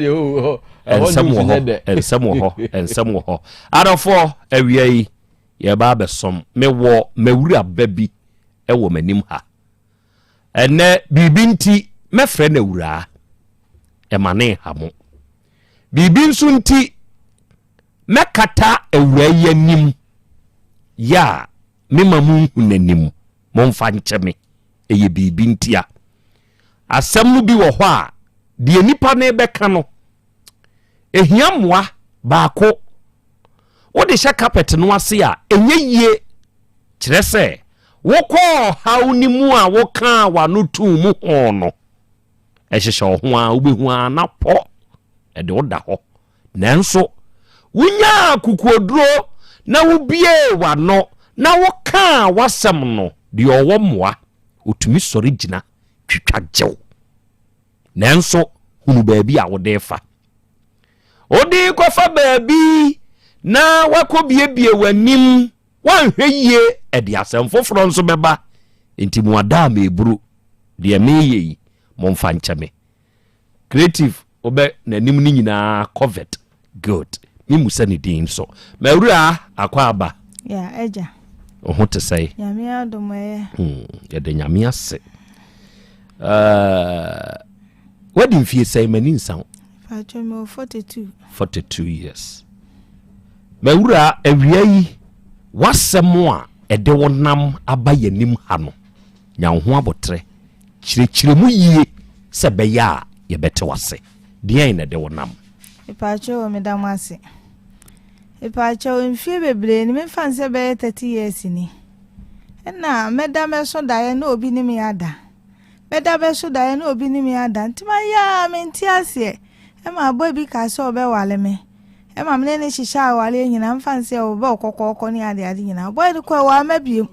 nsɛm wɔ hɔ nsɛm wɔ hɔ nsɛm wɔ hɔ adɔfoɔ awia yi yɛba abɛsɔm mewɔ mawura ba bi ɛwɔ m'anim ha Ɛnnɛ, biribi nti, mɛfrɛ no awuraa. Ɛma ne nha mo. Biribi nso nti, mɛkata awuraa yi anim. Yɛ a mema monhu n'anim. Momfa nkyɛ me. Ɛyɛ biribi ntia. Asɛm no bi wɔ hɔ a, deɛ nipa no rebɛka no, ɛhia mmoa baako. Wode hyɛ kapɛt no ase a, ɛnyɛ yie. Kyerɛ sɛ, wokɔɔ ɔhaw no mu a wokaa w'ano too mu hoo no, ɛhyehyɛ wo ho ara, wobɛhu ara na pɔ, ɛde wo da hɔ. Nanso, wonyaa akokoɔduro na wobiee w'ano na wokaa w'asɛm no, deɛ ɔwɔ mmoa, ɔtumi sɔre gyina twitwa gye wo. Nanso, hunu baabi a wode refa. Wode rekɔfa baabi na woakɔbiebie w'anim Woanhwɛ yie ɛde asɛm foforɔ nso bɛba, enti mo ada a meburu. Deɛ meyɛ yi, momfa nkyɛ me. Creative wobɛ n'anim no nyinaa covered. Good. Me musa ne din nso. Mawura akɔ aba.
Ya agya.
Wo ho te sɛe?
Nyame adom ɛyɛ.
Hmm, yɛda Nyame ase. Uh, wadi mfie sɛe m'ani nsa wo.
Patro me wɔ 42.
42 years. Mawura awia yi w'asɛm a ɛde wo nam aba yɛnim ha no nya wo ho abotrɛ kyerɛkyerɛ mu yie sɛ ɛbɛyɛ a yɛbɛte w'ase. Deɛn na ɛde wo nam?
Mepaakyɛw o, meda mo ase. Mepaakyɛw, mfie bebree ni, memfa no sɛ bɛyɛ 30 years ni, ɛna mɛda mɛso daeɛ na obi ne me ada. Mɛda bɛso daeɛ na obi ne me ada. Nti mayɛ a mente aseɛ. Ɛma aboa bi kaa sɛ ɔbɛwale me. Ɛma me ne no hyehyɛ awareɛ nyinaa, memfa no sɛ ɔbɛbɔ kɔkɔɔkɔ ne adeade nyinaa. Boy no kɔɛ, wamma biom.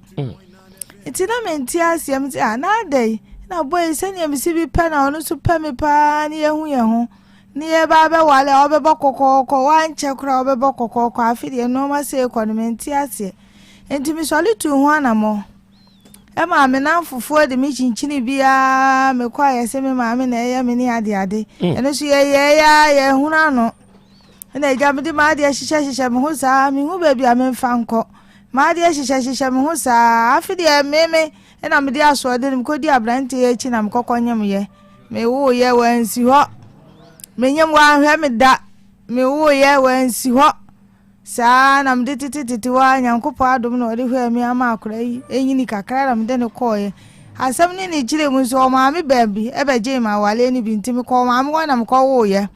Nti na mente aseɛ, mete ah na adɛn na boy yi sɛdeɛ mesi bi pɛ na ɔno nso pɛ me paa ne yɛhu yɛn ho ne yɛba abɛwale a ɔbɛbɔ kɔkɔɔkɔ wankyɛ koraa ɔbɛbɔ kɔkɔɔkɔ afe deɛ nneɛma sei kɔ no mente aseɛ. Nti mesɔre tuu ho anammɔn ɛmaa me namfofoɔ de me kyinkyini biara mekɔ a yɛsɛ me maame na ɛyɛ me ne adeade ɛno nso yɛyɛɛ a yɛhunu ano. Ɛna agya mede m'adeɛ hyehyɛhyehyɛ me ho saa, menhu baabi a memfa nkɔ. M'adeɛ hyehyɛhyehyɛ me ho saa, afe deɛ meme ɛna mede asoɔden mekɔdi aberanteɛ yi akyi na mekɔkɔ nyemyɛ. Mewoeɛ wansi hɔ, menyem wanhwɛ me da, mewoeɛ wansi hɔ. Saa na mede tetetete hɔ a Nyankopɔn adom na ɔde hwɛɛ me ama akora yi ɛnyini kakra na mede no kɔɔeɛ. Asɛm ne ne kyerɛ mu nso ɔmaame baabi ɛbɛgyee me awaleɛ no bi nti mekɔɔ maame hɔ na mekɔwoeɛ.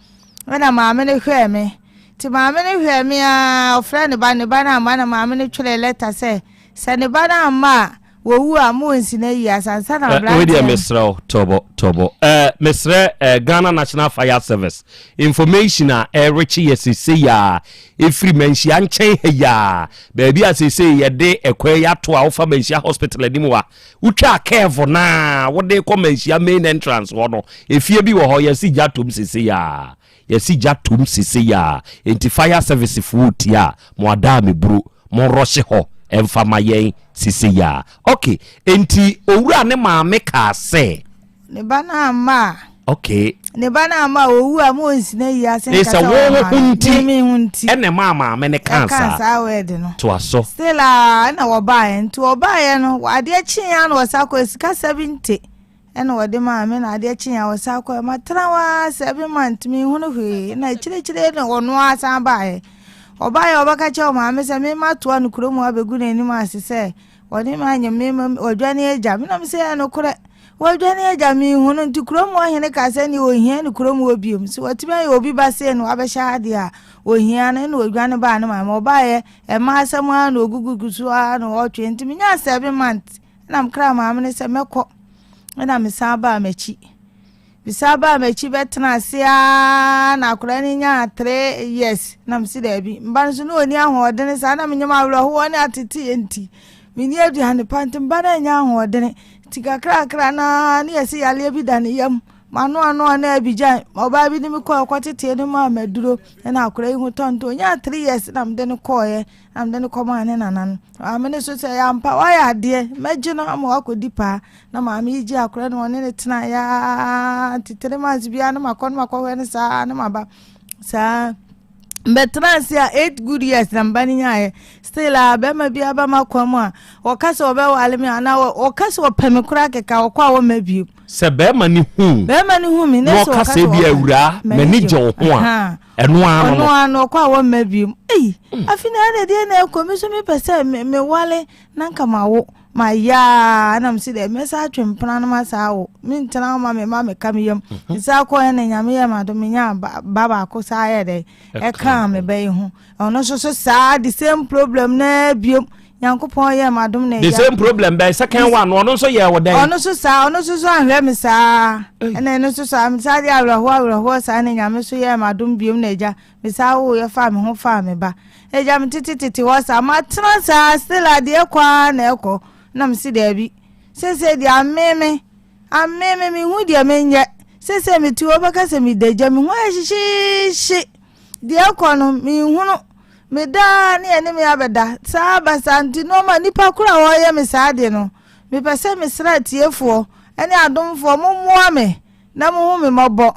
Ɛna maame no hwɛɛ me. Nti maame no hwɛɛ me ara, ɔfrɛɛ ne ba, ne ba no amma na maame no twerɛɛ lɛta sɛ, sɛ ne ba no amma a, wɔwu a, ma ɔnsi no ayi ase ansa na
Eh, wei deɛ
aberanteɛ no.
mesrɛ wo tɔbɔ tɔbɔ eh, mesrɛ eh, Ghana National Fire Service information a ɛrekye yɛ seesei a ɛfiri manhyia nkyɛn ha yi a baabi a seesei yɛde ɛkwan yi ato a wofa manhyia hospital anim hɔ a Wotwaa curve no a wode kɔ Manhyia main entrance hɔ no, efie bi wɔ hɔ, yɛasi gya tom sesei a. Yɛasi gya tom sesei a. Enti fire service foɔ retie a, mo adaa me buro, mo rɔhye hɔ mfa ma yɛn sesei a. Ok, enti owura ne maame kaa sɛ.
Ne ba no amma a.
Okay.
Ne ba no amma a, owu a, ma ɔnsi n'ayi ase
Ne
nka
sɛ
sɛ
wo
ɔma
ho
no.
nti
Me me ho nti.
ɛna ɛmaa maame no kaa
Ɛkaa
saa.
saa word no.
Toa so.
Still a, ɛna wɔbaeɛ. Nti wɔbaeɛ no, adeɛ kyeeɛ a na wɔsan kɔɛ sika 70 ɛna wɔde maa me na adeɛ kyeeɛ a wɔsan kɔɛ. Matena hɔ ara seven months menhunu hwee. Na akyirikyiri na ɔno ara san baeɛ. Ɔbaeɛ a ɔbɛka kyerɛ maame sɛ me matoa no kurom hɔ abɛgu n'anim ase sɛ wɔne me anyɛ me ma wɔadwane agya me na me sɛ ɛyɛ nokorɛ. Wɔadwane agya menhu no nti kurom hɔ hene kaa sɛ neɛ ɔhia ne kurom hɔ biom sɛ watumi ayɛ obi ba sei na wabɛhyɛ ha deɛ a ɔhia no ɛna ɔdwane baa ne maame ɔbaeɛ ɛma asɛm ara na ɔgugugu so ara na ɔtwe nti menyaa seven months ɛna mekraa maame no sɛ mɛkɔ ɛna mesan baa m'akyi Mesan baa m'akyi bɛtenaa ase ara na akwadaa no nyaa three years na mesi daabi. Mba no nso na ɔnni ahoɔdene saa na menyam awerɛhoɔ ne ateteeɛ nti menni aduane pa nti mba no annya ahoɔdene nti kakrakra na ne yɛse yareɛ bi da ne yam mano ano a na abigyan ɔbaa bi ne me kɔɔ kɔtetee no maa maduro na akwadaa yi ho tɔ nti ɔnyaa three years na mede no kɔɔeɛ na mede no kɔmaa ne nana no maame no nso sɛ ɛyɛ ampa wayɛ adeɛ mɛgye no ama wakɔdi paa na maame yi gye akora no ɔne ne tena yaa nti three months biara na makɔ na makɔhwɛ no saa na maba saa mbɛtena ase a eight good years na mba no nyaayɛ still a bɛrima bi aba ma kwan mu a wɔka sɛ wɔbɛwale me anaa wɔka sɛ wɔpɛ me koraa kɛkɛ a wɔkɔ a wɔmma bio
sɛ bɛrima no hu
bɛrima no hu me
na ɔka sɛ bi awuraa m'ani gye wo ho a ɛno ara no
ɔno ara no ɔkɔ a wɔmma bio ei hmm. afi na ɛna deɛ na ɛkɔ me so mepɛ sɛ mewale na nka mawo mayɛ a na mese dɛ mɛsa atwe mpena no masa awo mentena hɔ ma me ma meka me yam mhm. nsa kɔɛ na nyame yɛ m'adom menya ba baako saa yɛ dɛ ɛkaa me ba yi ho ɔno nso so saa the same problem na biom nyankopɔn yɛ m'adom na
the same problem bɛn second one ɔno nso yɛ wɔ dɛn
ɔno nso saa ɔno nso so anhwɛ me saa ɛna ɛno nso saa saa de awerɛhoɔ awerɛhoɔ saa na nyame so yɛ m'adom biom na agya Me saa woo yɛ faa me ho faa me ba. Agya me tete tete hɔ saa matena saa still adeɛ kɔ ara na ɛkɔ na me se daabi sese deɛ amee me amee me mehu deɛ menyɛ sese me te hɔ bɛka sɛ meda gya me ho ayɛ hyehyeehye deɛ ɛkɔ no menhunu meda ne ɛne me abɛda saa ba saa nti nneɛma nipa koro a wɔyɛ me saa deɛ no mepɛ sɛ mesrɛ atiefoɔ. ne adomfoɔ, mommoa me na monhu me mmɔbɔ.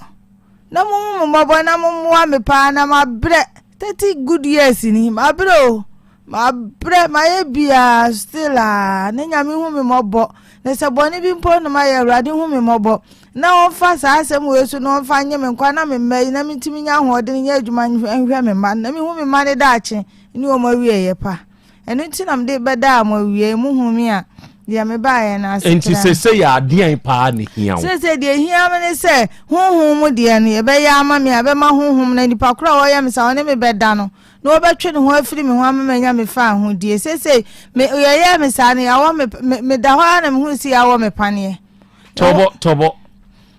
Na monhu me mmɔbɔ na mommoa me paa na mabrɛ. 30 good years ni, mabrɛ o. Mabrɛ, mayɛ biaa still a, na Nyame hu me mmɔbɔ. Na sɛ bɔne bi mpo na mayɛ, Awurade hu me mmɔbɔ. Na ɔmfa saa asɛm wei so na ɔmfa nye me nkwa na me mma yi na mentumi nya ahoɔden nyɛ adwuma nhwɛ me mma na mehu me mma ne daakye ne wɔn awieeɛ pa. Ɛno nti na mede bɛdaa mo awiei, mohuu me a, deɛ mebaeɛ no asetra.
Enti seesei adeɛn paa na ɛhia wo?
Seesei deɛ ɛhia me ne sɛ, honhom mu deɛ no, yɛbɛyɛ ama me a, ɛbɛma honhom no, nipa korɔ a ɔyɛ me saa, ɔne me bɛda no, na ɔbɛtwe ne ho afiri me ho ama manya me faahodie. Seesei, me, yɛyɛɛ me saa no, yɛawɔ me, me, meda hɔ ara na mehunu sɛ yɛawɔ me paneɛ.
Tɔbɔ, tɔbɔ.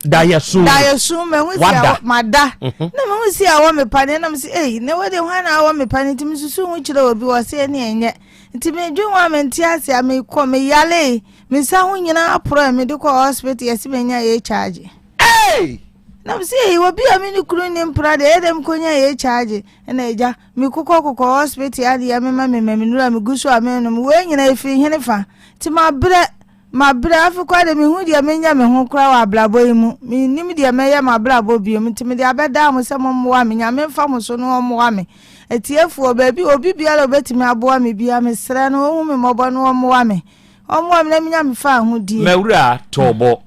Daeɛso.
Daeɛso mahu si
Wada.
mada.
Mhm.
Na mahu si awɔ me paneɛ na mesi ei na wode hwan na awɔ me paneɛ nti mesusu ho kyerɛ obi wɔ se ɛne ɛnyɛ. Nti medwen ho a mente ase a mekɔ meyale me nsa ho nyinaa porɔ mede kɔ hospital yɛse manya HIV.
Hey!
Na mesi ei obi a me ne kunu nni mpena deɛ ɛyɛ dɛ mekɔnya HIV ɛna agya mekokɔ kokɔ hospital adeɛ mema me ma me nura megu so a menom wei nyinaa ɛfiri hene fa nti mabrɛ Mabrɛ, afei koraa deɛ menhu deɛ menyɛ me ho koraa wɔ abrabɔ yi mu. Mennim deɛ mɛyɛ m'abrabɔ biom, nti mede abɛdaa mo sɛ mommoa me. Nyame mfa mo so na ɔmmoa me. Atiefoɔ, baabi, obi biara a ɔbɛtumi aboa me biara, mesrɛ no ɔnhu me mmɔbɔ na ɔmmoa me. Ɔmmoa me na menya me fawohodie.
M'awura Tɔɔbɔ,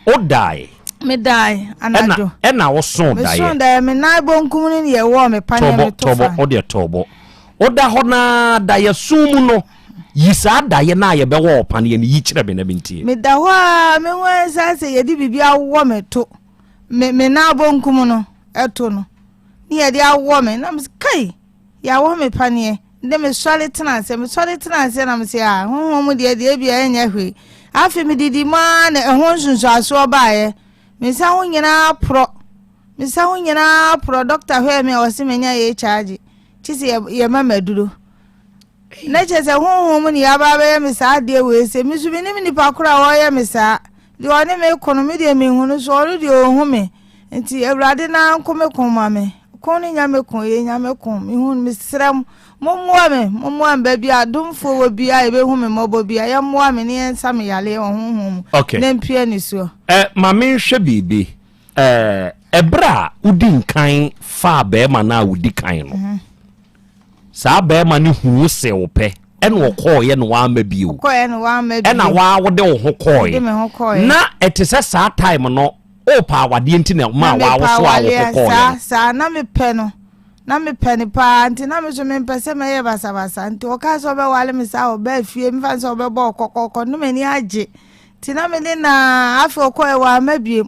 wodae.
Medae anadwo.
Ɛna wosoo daeɛ.
Mesoo daeɛ, me nan bonkum no ne ɛwɔɔ me paneɛ meto fa.
Tɔɔbɔ, tɔɔbɔ, wodeɛ tɔɔbɔ. Woda hɔ no ara, daeɛso mu no, yi saa daeɛ no a yɛbɛwɔ wo paneɛ no, yi kyerɛ me na mentie.
Meda hɔ ara, mehu ara sɛ asɛ yɛde biribi awɔ me to, me me nan bonkum no to no, ne yɛde awɔ me, na mese, kai, yɛawɔ me paneɛ. Nde mesɔre tena ase, mesɔre tena ase na mese, ah, honhom mu deɛ deɛ ebia ɛnyɛ hwee. Afei medidi mu ara na ɛho nsunsuansoɔ baeɛ. Me nsa ho nyinaa porɔ, me nsa ho nyinaa porɔ, dɔkta hwɛɛ me a ɔse manya HIV. Kye sɛ yɛma me aduro. Na kyerɛ sɛ honhom mu ne yɛaba abɛyɛ me saa adeɛ wei sɛ me nso menim nipa koro a ɔreyɛ me saa. Deɛ ɔne me ko no me deɛ menhu no so ɔno deɛ ɔhu me. Nti Awurade na nko me ko ma me. Ko no nya me ko yɛ nya me ko. Mehu no mesrɛ mo mommoa me mommoa me baabi a adomfoɔ wɔ biara yɛbɛhu me mmɔbɔ biara yɛmmoa me ne yɛnsa me yareɛ wɔ honhom mu
okay.
na mpue nisuo.
Eh, ma menhwɛ biribi. Ɛberɛ a wodi nkan faa barima no a wodi kan no, mhm. saa barima no hu wo se wo pɛ ɛna ɔkɔɔyɛ na wamma bio ɛna waa wode wo ho kɔɔyɛ na ɛte sɛ saa time no wopa awadeɛ nti na ma waa wo so a wo ho kɔɔyɛ
saa na mepɛ no na mepɛ no paa nti na me so mempɛ sɛ mɛyɛ basabasa nti ɔkaa sɛ ɔbɛwale me saa ɔbaa fie mefa sɛ ɔbɛbɔ ɔkɔkɔkɔ no m'ani agye nti na mede na afei ɔkɔɛ wamma biem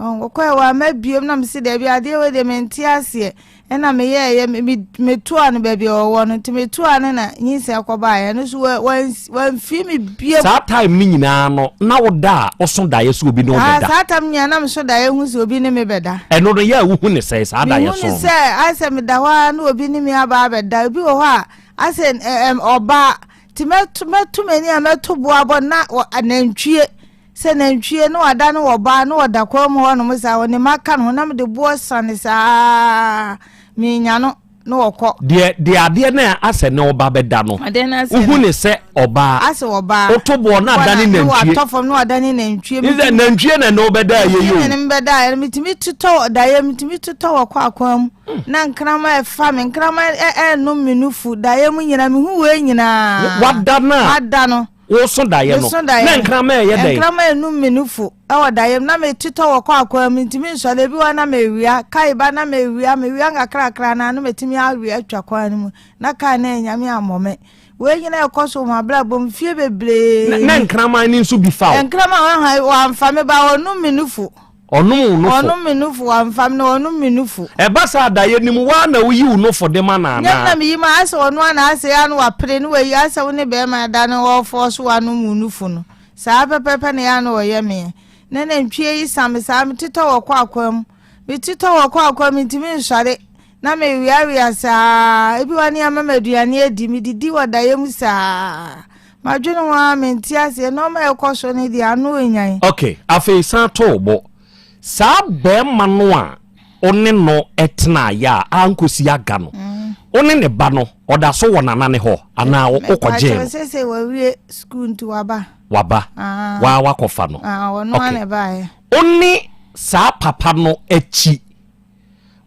Ɔkɔɛ wamma biom na mese daabi adeɛ wei deɛ mente aseɛ ɛna meyɛɛyɛ metoa no baabi a ɔwɔ no nti metoa no na nyinsɛn kɔbaeɛ ɛno so wamfii me biom.
Saa time no nyinaa no na woda a woso daeɛ sɛ obi ne wo bɛda?
Saa time nyinaa na meso daeɛ hu sɛ obi ne me bɛda.
Ɛno no yɛ a wohu ne sɛn saa daeɛ so no?
Mehu ne sɛ ayɛ sɛ meda hɔ ara na obi ne me aba abɛda obi wɔ hɔ a asɛ ɔbaa nti mɛto m'ani a mɛto boabɔ na nantwie Sɛ nantwie na wada ne ɔbaa na ɔda kwan mu hɔnom saa, ɔne mma ka ne ho na mede boɔ sane saa menya no na ɔkɔ.
Deɛ deɛ adeɛ no a asɛ ne ɔba bɛda no,
Adeɛ no asɛ
wohu ne sɛ ɔbaa.
Asɛ ɔbaa.
Woto boɔ na adane
Na
nantwie.
watɔ fam na wadane nantwie.
Ne sɛ nantwie na ne wobɛda ayɛ yi o.
Nantwie na ne mebɛda ayɛ no, metumi totɔ daeɛ, metumi totɔ wɔ kɔ akwan mu. Na nkraman ɛfa me, nkraman ɛnom me nufu, daeɛ mu nyinaa, mehu wei nyinaa.
Wada no a.
Mada no.
Woso daeɛ no,
Meso daeɛ
na nkraman ɛyɛ dɛn?
Nkraman enum me nufu wɔ daeɛ mu na metetɔ wɔ kɔ akwan mu ntumi nsɔre ebi wɔ na mewia kai ba na mewia mewia nkakrakra na ano metumi awia atwa kwan no mu na kai na anyame ammɔ me wei nyina ɛkɔ so wɔ m'abrabɔ mu fie bebree
Na nkraman no nso bi fa wo?
Nkraman wɔamfa me ba wɔnum me nufu.
Ɔnom wo nofo.
Ɔnom me nofo, wamfa me na ɔnom me nofo.
Ɛba saa daeɛ no mu, woa na woyi wo nofo de ma no anaa?
Nyɛ me na meyi ma, ayɛ sɛ ɔno ara na ayɛ sɛ yɛ a na wapere na wayi, ayɛ sɛ wo ne barima da na ɔrefɔɔso wo anom wo nofo no. Saa pɛpɛɛpɛ na ɛyɛ a na ɔyɛ me. Na nantwie yi sa me saa, metetɔ wɔ kwaakwa mu. Metetɔ wɔ kwaakwa mu, mentumi nsɔre. Na meweawea saa. Ebi wɔ hɔ a na yɛama me aduane adi, medidi wɔ daeɛ mu saa. Madwene ho ara mente aseɛ, nnoɔma a ɛkɔ so no deɛ ano nyan.
Ok, afei san to wo bo. Saa barima no a wo ne no tenaeɛ a ankɔsi aga no, mm. Wo ne ne ba no, ɔda so wɔ nana ne hɔ anaa wokɔgyee no?
Mepakyɛw, seesei wawie sukuu nti waba.
Waba.
Ah.
Waa wakɔfa no.
Ah, ɔno ara na ɛbaeɛ.
Wo ne saa papa no akyi,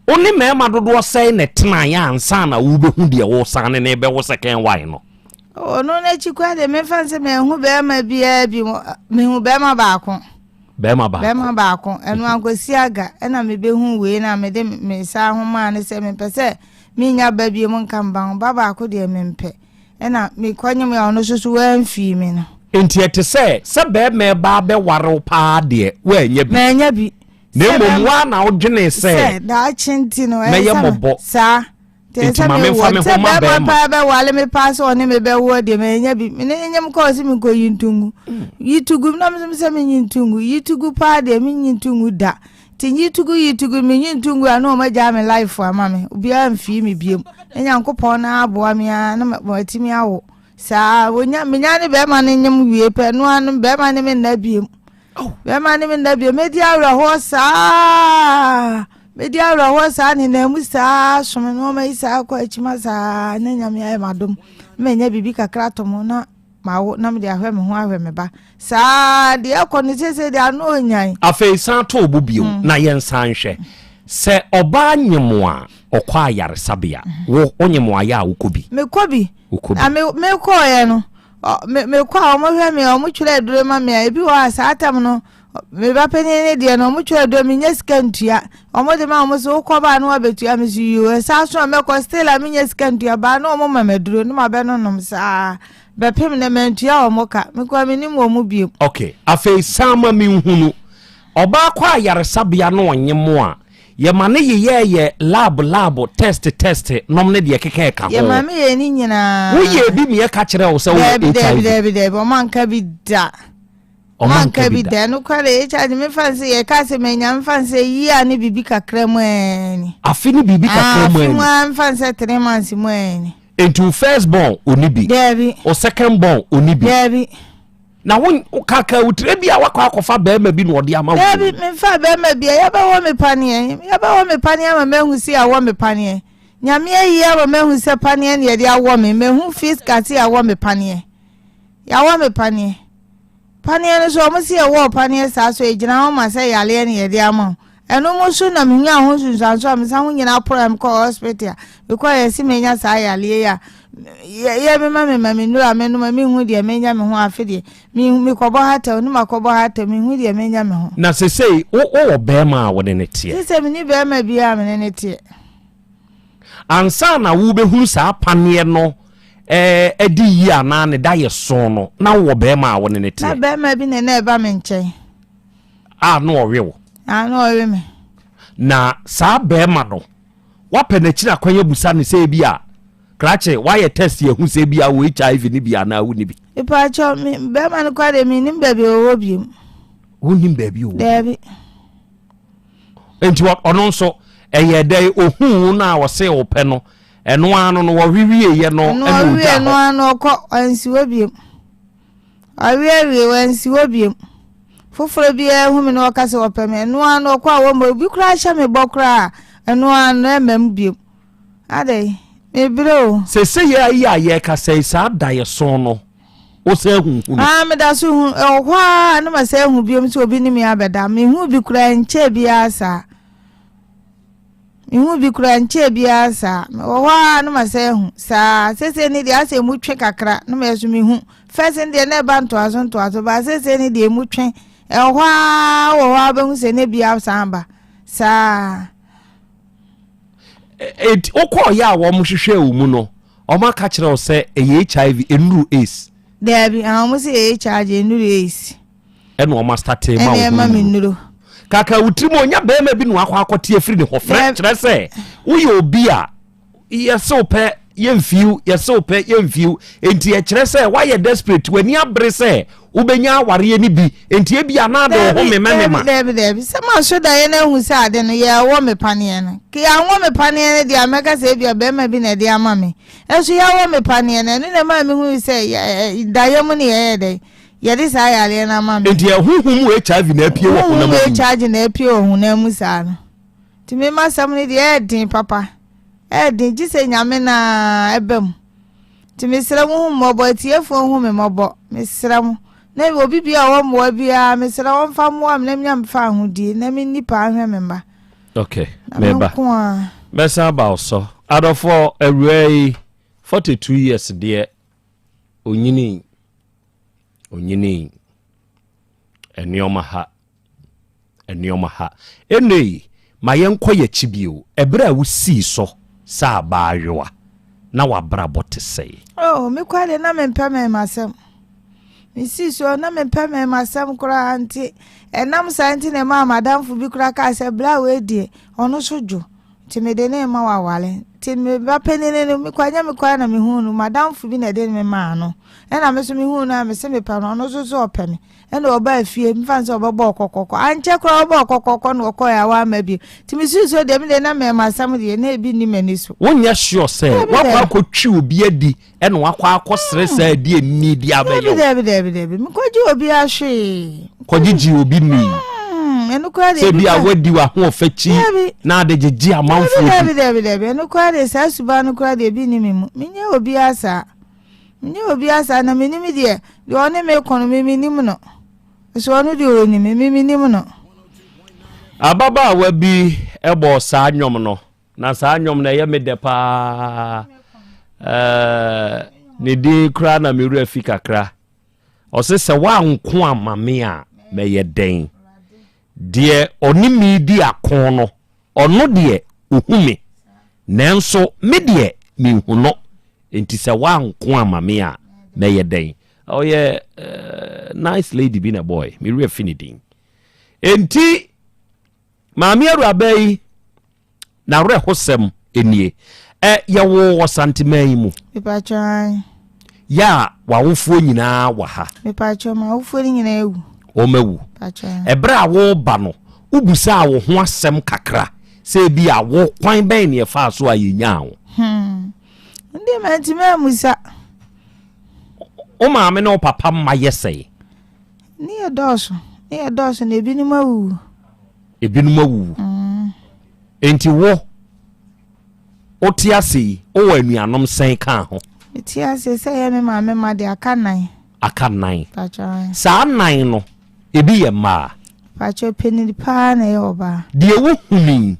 wo ne mmarima dodoɔ sɛn na ɛtenaeɛ ansa na wobɛhu deɛ wosan ne ne bɛwo second wife no?
Ɔno n'akyi koraa deɛ memfa no sɛ manhu barima biara bi, mehu barima baako.
Bɛrima baako.
Bɛrima baako. Ɛno ankosi aga ɛna mebɛhu wei na mede me nsa ho maa no sɛ mempɛ sɛ menya ba bio mu nka mba ho. Ba baako deɛ mempɛ. Ɛna mekɔnyem a ɔno nso so wamfii me no.
Nti ɛte sɛ sɛ bɛrima ɛba abɛware wo paa deɛ woannya bi.
Mannya bi.
Na mmom woa na wodwenee sɛ.
Sɛ daakye nti no.
Mɛyɛ mmɔbɔ.
Saa.
Nti ma memfa me ho ma bɛrima.
paa bɛwale me paa sɛ ɔne me bɛwoɔ deɛ manya bi. Me ne nyem kɔɔ sɛ menkɔyi ntongu. Yi tugu na mesɛ sɛ menyi ntongu. Yi tugu paa deɛ menyi ntongu da. Nti yi tugu yi tugu menyi ntongu a na wɔn agyaa me life ama me. Obiara mfii me biom. Na Nyankopɔn na aboa me ara na matumi awo. Saa wonya menya ne bɛrima no nyem wie pɛ no ano bɛrima ne me nna biom. Bɛrima ne me nna bio. Mɛdi awerɛhoɔ saa. Mɛdi awerɛhoɔ saa nenam mu saa som nneɛma yi saa kɔ akyima saa na nyame ayɛ m'adom. Manya biribi kakra ato mo na mawo na mede ahwɛ me ho ahwɛ me ba. Saa deɛ ɛkɔ no seesei deɛ ano ɔnyan.
Afei san to wo bo bio mm. na yɛnsan nhwɛ. Sɛ ɔbaa nyem a ɔkɔ ayaresabea. Mm. Wo wonyem ayɛ a wokɔ bi?
Mekɔ bi.
Wokɔ bi.
Na mekɔɔyɛ no mekɔ a wɔhwɛ me a wɔtwerɛ aduro ma me a ebi wɔ hɔ a saa tam no me ba panin ne deɛ no wɔtwerɛ aduro menya sika ntua wɔde ma wɔn so wokɔ baa no wabɛtua me so yio ɛsaa so a mɛkɔ still a menya sika ntua baa no wɔn ma me aduro no ma bɛnonom saa bɛpem na mantua wɔn ka mekɔ a menim wɔn bio.
ok afei san ma menhunu ɔbaa kɔ ayaresabea no ɔnye mo a Yɛma no yeyɛɛ yɛ lab lab, test test nom ne deɛ ɛkeka ɛka ho.
Yɛma me yɛɛ ne nyinaa.
Wo yɛɛ bi ma yɛka kyerɛɛ wo sɛ wo wɔ HIV?
Daabi daabi daabi daabi, ɔmo anka bi da. Ɔmo anka bi da. Ɛno koraa deɛ HIV me fa nsɛ yɛka sɛ manya me fa nsɛ yia ne biribi kakra mu ɛɛ ni.
Afe ne biribi kakra mu ɛɛ ni.
Afe mu ara me fa nsɛ 3 months mu ɛɛ ni.
Nti wo first born ɔni bi?
Daabi.
Wo second born ɔni bi?
Daabi.
Na wo kaka wo tiri bi a wakɔ akɔfa bɛrima bi na ɔde ama wo.
Daabi memfa bɛrima bi a yɛbɛwɔ me paneɛ yɛbɛwɔ me paneɛ ama mahu sɛ yɛawɔ me paneɛ nyame ayi ama mahu sɛ paneɛ na yɛde awɔ me mahu fiska sɛ yɛawɔ me paneɛ yɛawɔ me paneɛ paneɛ no so ɔmo sɛ yɛwɔ paneɛ saa so egyina hɔ ma sɛ yaleɛ na yɛde ama wo Ɛno mu so na menyaa ho nsunsuanso a me nsa ho nyinaa porɔe a mekɔɔ hospital a mekɔɔ yɛse manya saa yareɛ yi a yɛ mema me ma me nnuro a menom a menhu deɛ menya me ho afe deɛ mekɔbɔ hatal ne makɔbɔ hatal menhu deɛ menya me ho.
Na sesei wo wowɔ bɛrima a wo ne no teɛ?
Sesei menni bɛrima biara a me ne no teɛ.
Ansa na wobɛhunu saa paneɛ no eh, adi yie anaa ne da yɛ so no, na wowɔ bɛrima a wo ne no teɛ?
Na bɛrima bi na na ɛba me nkyɛn.
A na ɔwe wo.
A na ɔwe me.
Na saa bɛrima no, woapɛ n'akyiri akwan abusa no sɛ ebi a, krakye, woayɛ test ahu sɛ ebi a wɔ HIV no bi anaa wonni bi?
Mepaakyɛw, me bɛrima no koraa deɛ mennim baabi a ɔwɔ biom.
Wonnim baabi a ɔwɔ?
Daabi.
Nti ɔno nso, ɛyɛ dɛn ohuu wo no a ɔsee wo pɛ no, ɛno ara no no wɔwe wieeɛ no ɛna ɔgyaa hɔ?
Ɛno ara no ɔkɔ, ansi hɔ biom. Ɔwe awie, wansi hɔ biom. Foforɔ biara hu me na ɔka sɛ ɔpɛ me, ɛno ara no ɔkɔ a wɔmmɔ, obi koraa hyɛ me bɔ koraa a, ɛno ara no ɛmma mu biom. Adɛn? Mebrɛ o.
Seesei ara yi a yɛrekasa yi, saa daeɛso no, wosan hu hunu?
Ah, meda so hu. Ɛwɔ hɔ ara na masan ahu biom sɛ obi ne me abɛda. Mehu bi koraa nkyɛɛ biara saa. Mehu bi koraa nkyɛɛ biara saa. Mewɔ hɔ ara na masan ahu saa. Seesei ne deɛ asɛ emu twe kakra na meyɛ so mehu. First ne deɛ na ɛba ntoaso ntoaso ba seesei ne deɛ emu twe. Ɛwɔ hɔ ara wɔ hɔ ara bɛhu sɛ ne bi asan ba saa.
Enti wokɔɔyɛ a wɔn hwehwɛɛ wo mu no, wɔn aka kyerɛ wo sɛ ɛyɛ HIV nnuru AIDS?
Daabi, wɔn sɛ ɛyɛ HIV nnuru AIDS.
Ɛna wɔn astate ma wo
Ɛna ɛma me nnuro.
Kaka wo tirim onya bɛrima bi na wakɔ akɔte afiri ne hɔ frɛ kyerɛ sɛ woyɛ obi a yɛse wo pɛ yɛmfiw yɛse wo pɛ yɛmfiw enti ɛkyerɛ sɛ woayɛ desperate w'ani abere sɛ wobɛnya awareɛ no bi enti ebi a na ade wo ho memamema.
Daabi daabi sɛ maso daeɛ no ahu sɛ ade no yɛwɔ me paneɛ no ke yɛanwɔ me paneɛ no deɛ a mɛka sɛ ebia bɛrima bi na ɛde ama me ɛnso yɛawɔ me paneɛ no ɛno na ɛmaa mehui sɛ daeɛ mu ne yɛyɛ dɛn yɛde saa yareɛ no ama me.
Enti ɛhonhom mu HIV na apue wɔ honam mu.
Honhom mu HIV na apue wɔ honam mu saa no. Nti me m'asɛm no deɛ ɛyɛ den papa. Ɛyɛ den gye sɛ Nyame na ɛba mu. Nti mesrɛ mo hu mmɔbɔ, atiefoɔ nhu me mmɔbɔ. Mesrɛ mo. Na obi biara a ɔwɔ mmoa biara, mesrɛ ɔmfa mmoa me na menya me fahodie na menni paa nhwɛ me mma.
Ok,
Na me
meba.
nko ara.
Mɛsan aba wo so. Adɔfoɔ, awuraa yi, 42 years deɛ, ɔnyinii. Ɔnyinii. Nneɛma ha. Nneɛma ha. Ennei, ma yɛnkɔ yɛn akyi bio. Ɛberɛ a wosii so sɛ abaayewa, na w'abrabɔ te sɛn?
Oh, me koraa deɛ na mempɛ mmarimasɛm. Mesii so na mempɛ mmarimasɛm koraa nti, ɛnam saa nti na ɛmaa m'adamfo bi koraa kaa sɛ bra wei deɛ, ɔno nso dwo, nti mede no rema wo aware. Nti me ba panin no, me koraa, ɛnyɛ me koraa na mehuu no, m'adamfo bi na ɛde me maa no. Ɛna me nso mehuu no a, mese mepɛ no, ɔno nso so ɔpɛ me. Ɛna ɔbaa fie, mefa no sɛ ɔbɛbɔɔ kɔkɔkɔ. Ankyɛ koraa ɔbɔɔ kɔkɔkɔ na ɔkɔeɛ a wamma bio. Nti mesuu sɛ deɛ me deɛ na mmarimasɛm deɛ na ebi nni m'ani so.
Wonyɛ sure sɛ
Dabi
woakɔ
dabi.
akɔtwi obi adi ɛna wakɔ akɔsrɛ saa adi anni de abɛyɛ
Dabi
wo?
dabi dabi dabi. Menkɔgye obiara hwee.
Kɔgyegye obi ni.
Ɛno koraa deɛ
Sɛ
ebi
bi a
koraa.
woadi w'ahoɔfɛ kyi
Dabi.
na ade gyegye
Dabi
amanfoɔ
dabi
bi.
dabi dabi. Ɛno koraa deɛ saa suban no koraa deɛ ebi nni me mu. Menyɛ obiara saa. Menni obiara saa na menim deɛ, deɛ ɔne me ko no, me menim no. Nso ɔno deɛ ɔnim me, me menim no.
Ababaawa bi bɔɔ saa nnwom no, na saa nnwom no ɛyɛ me dɛ paa. Ɛɛ, ne din koraa na me werɛ fi kakra. Ɔse sɛ woanko ama me a, mɛyɛ dɛn? Deɛ ɔne me di ako no, Ɔno deɛ, ɔhu me, nanso me deɛ, menhu no. Enti sɛ woanko amma me a, mɛyɛ dɛn? Ɔyɛ nice lady bi na ɛbɔɔe, me werɛ fi ne din. Enti maame awuraba yi, n'awerɛhosɛm nie. Ɛ, yɛwoo wɔ Santeman yi mu.
Mepakyɛ ae.
Yɛ a w'awofoɔ nyinaa wɔ ha.
Mepakyɛ m'awofoɔ no nyinaa awu.
Wɔn awu. Ɛberɛ a woreba no, wobisaa wo ho asɛm kakra sɛ ebi a wo kwan bɛn na ɛfaa so a yɛnyaa wo?
Hmm. Ndeɛ mantumi ammusa.
Wo maame ne wo papa mma yɛ sɛn?
Ne yɛ dɔɔso. Ne yɛ dɔɔso na ebinom awuwu.
Ebinom awuwu. Enti wo, wote ase yi, wowɔ anuanom sɛn ka ho?
Mete ase sɛ ɛyɛ me maame mma deɛ, aka nnan.
Aka nnan. Saa nnan no, ebi yɛ mmaa?
Pakyɛ, panin paa na ɛyɛ ɔbaa.
Deɛ wohunu yi,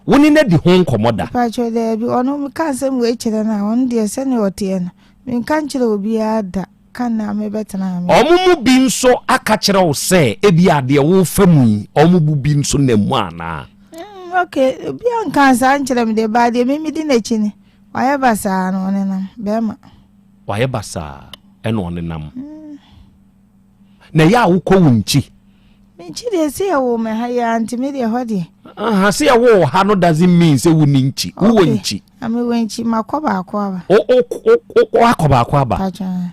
wo ne no adi ho nkɔmmɔ da?
Pakyɛ, daabi. Ɔno, meka asɛm wei kyerɛ no a, ɔno deɛ sɛdeɛ ɔteɛ no, menka nkyerɛ obiara da. Ka na mebɛtena ha.
Wɔn mu bi nso aka kyerɛ wo sɛ ebia deɛ worefa mu yi, wɔn mu bi nso nam mu anaa?
Mm, okay, obi anka saa nkyerɛ me deɛ, baa deɛ me medi n'akyi ni, wayɛ basaa na ɔnenam, bɛrima.
Wayɛ basaa ɛna ɔnenam. Na ɛyɛ a wokɔ wo nkyi?
Me nkyi deɛ sɛ yɛwoo me ha yi ara nti me deɛ hɔ deɛ.
Aha, sɛ yɛwoo wo ha no doesn't mean sɛ wonni nkyi. Wowɔ nkyi.
Na mewɔ nkyi, makɔ baako aba.
Wo wo wo wo wakɔ baako aba.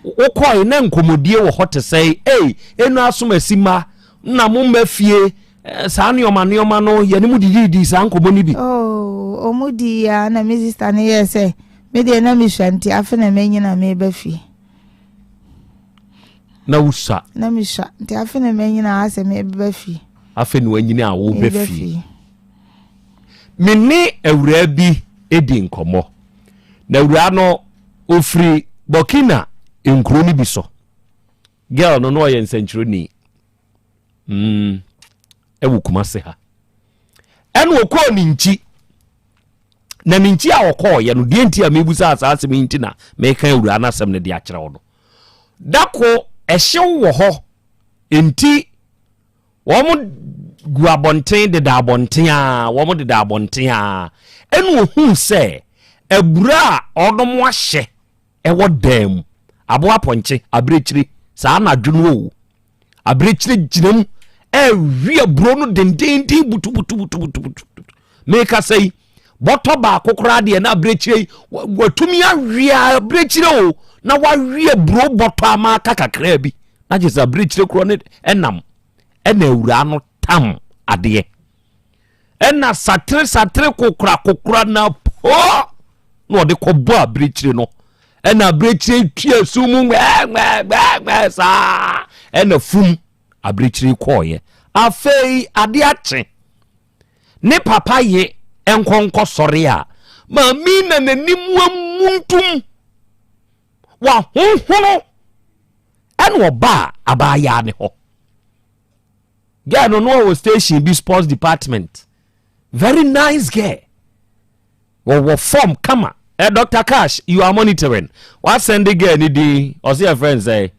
Wokɔe na nkɔmmɔdie wɔ hɔ te sɛ ei enu asom asi ma na mo mma fie eh, saa nneɛma nneɛma no yɛne mo dididi saa nkɔmmɔ no bi.
Oh, ɔmo di ya na me sista no yɛɛ sɛ me deɛ na mesua nti afe na manyina meba fie.
Na wosua.
Na mesua nti afe na manyina asɛ meba fie.
Afe na wanyini a woba fie. Me ne awuraa bi di nkɔmmɔ. Na awuraa no, ɔfiri Burkina nkuro no bi so. Girl no, na ɔyɛ nsɛnkyerɛni. Mm, ɛwɔ Kumase ha. Ɛna ɔkɔɔ ne nkyi. Na ne nkyi a ɔkɔɔyɛ no, deɛ nti a mebusaa saa asɛm yi nti na meka awuraa no asɛm no de akyerɛ wo no. Dako, ɛhyew wɔ hɔ. Nti, Wɔn gu abɔnten deda abɔnten ara, wɔn deda abɔnten ara. Ɛna ohuu sɛ abura a wɔnom ahyɛ ɛwɔ dan mu, aboa apɔnkye, abirekyire, saa anadwo no o, abirekyire gyina mu ɛrewe aburo no dendenden butubutubutubutu. Meka sɛ yi, bɔtɔ baako koraa deɛ na abirekyire yi watumi awe abirekyire o, na wawe aburo bɔtɔ ama aka kakraa bi. Na kyerɛ sɛ abirekyire korɔ ne ɛnam ɛna awuraa no tam adeɛ ɛna satere satere kokora kokora na poo na ɔde kɔbɔ abirekyire no ɛna abirekyire tua su mu ŋmɛɛŋmɛɛŋmɛɛ saa ɛna fum abirekyire kɔɔyɛ afei adeɛ akye ne papa ye nkɔnkɔ sɔre a. Maame na n'anim amuntum. Wahonhono ɛna ɔbaa abaayaa ne hɔ. Girl no no wɔ station bi sports department. Very nice girl. Wɔwɔ form kama. Eh, Dr. Cash, you are monitoring. Wa send the girl ni din. Ɔsɛ yɛ friend sɛ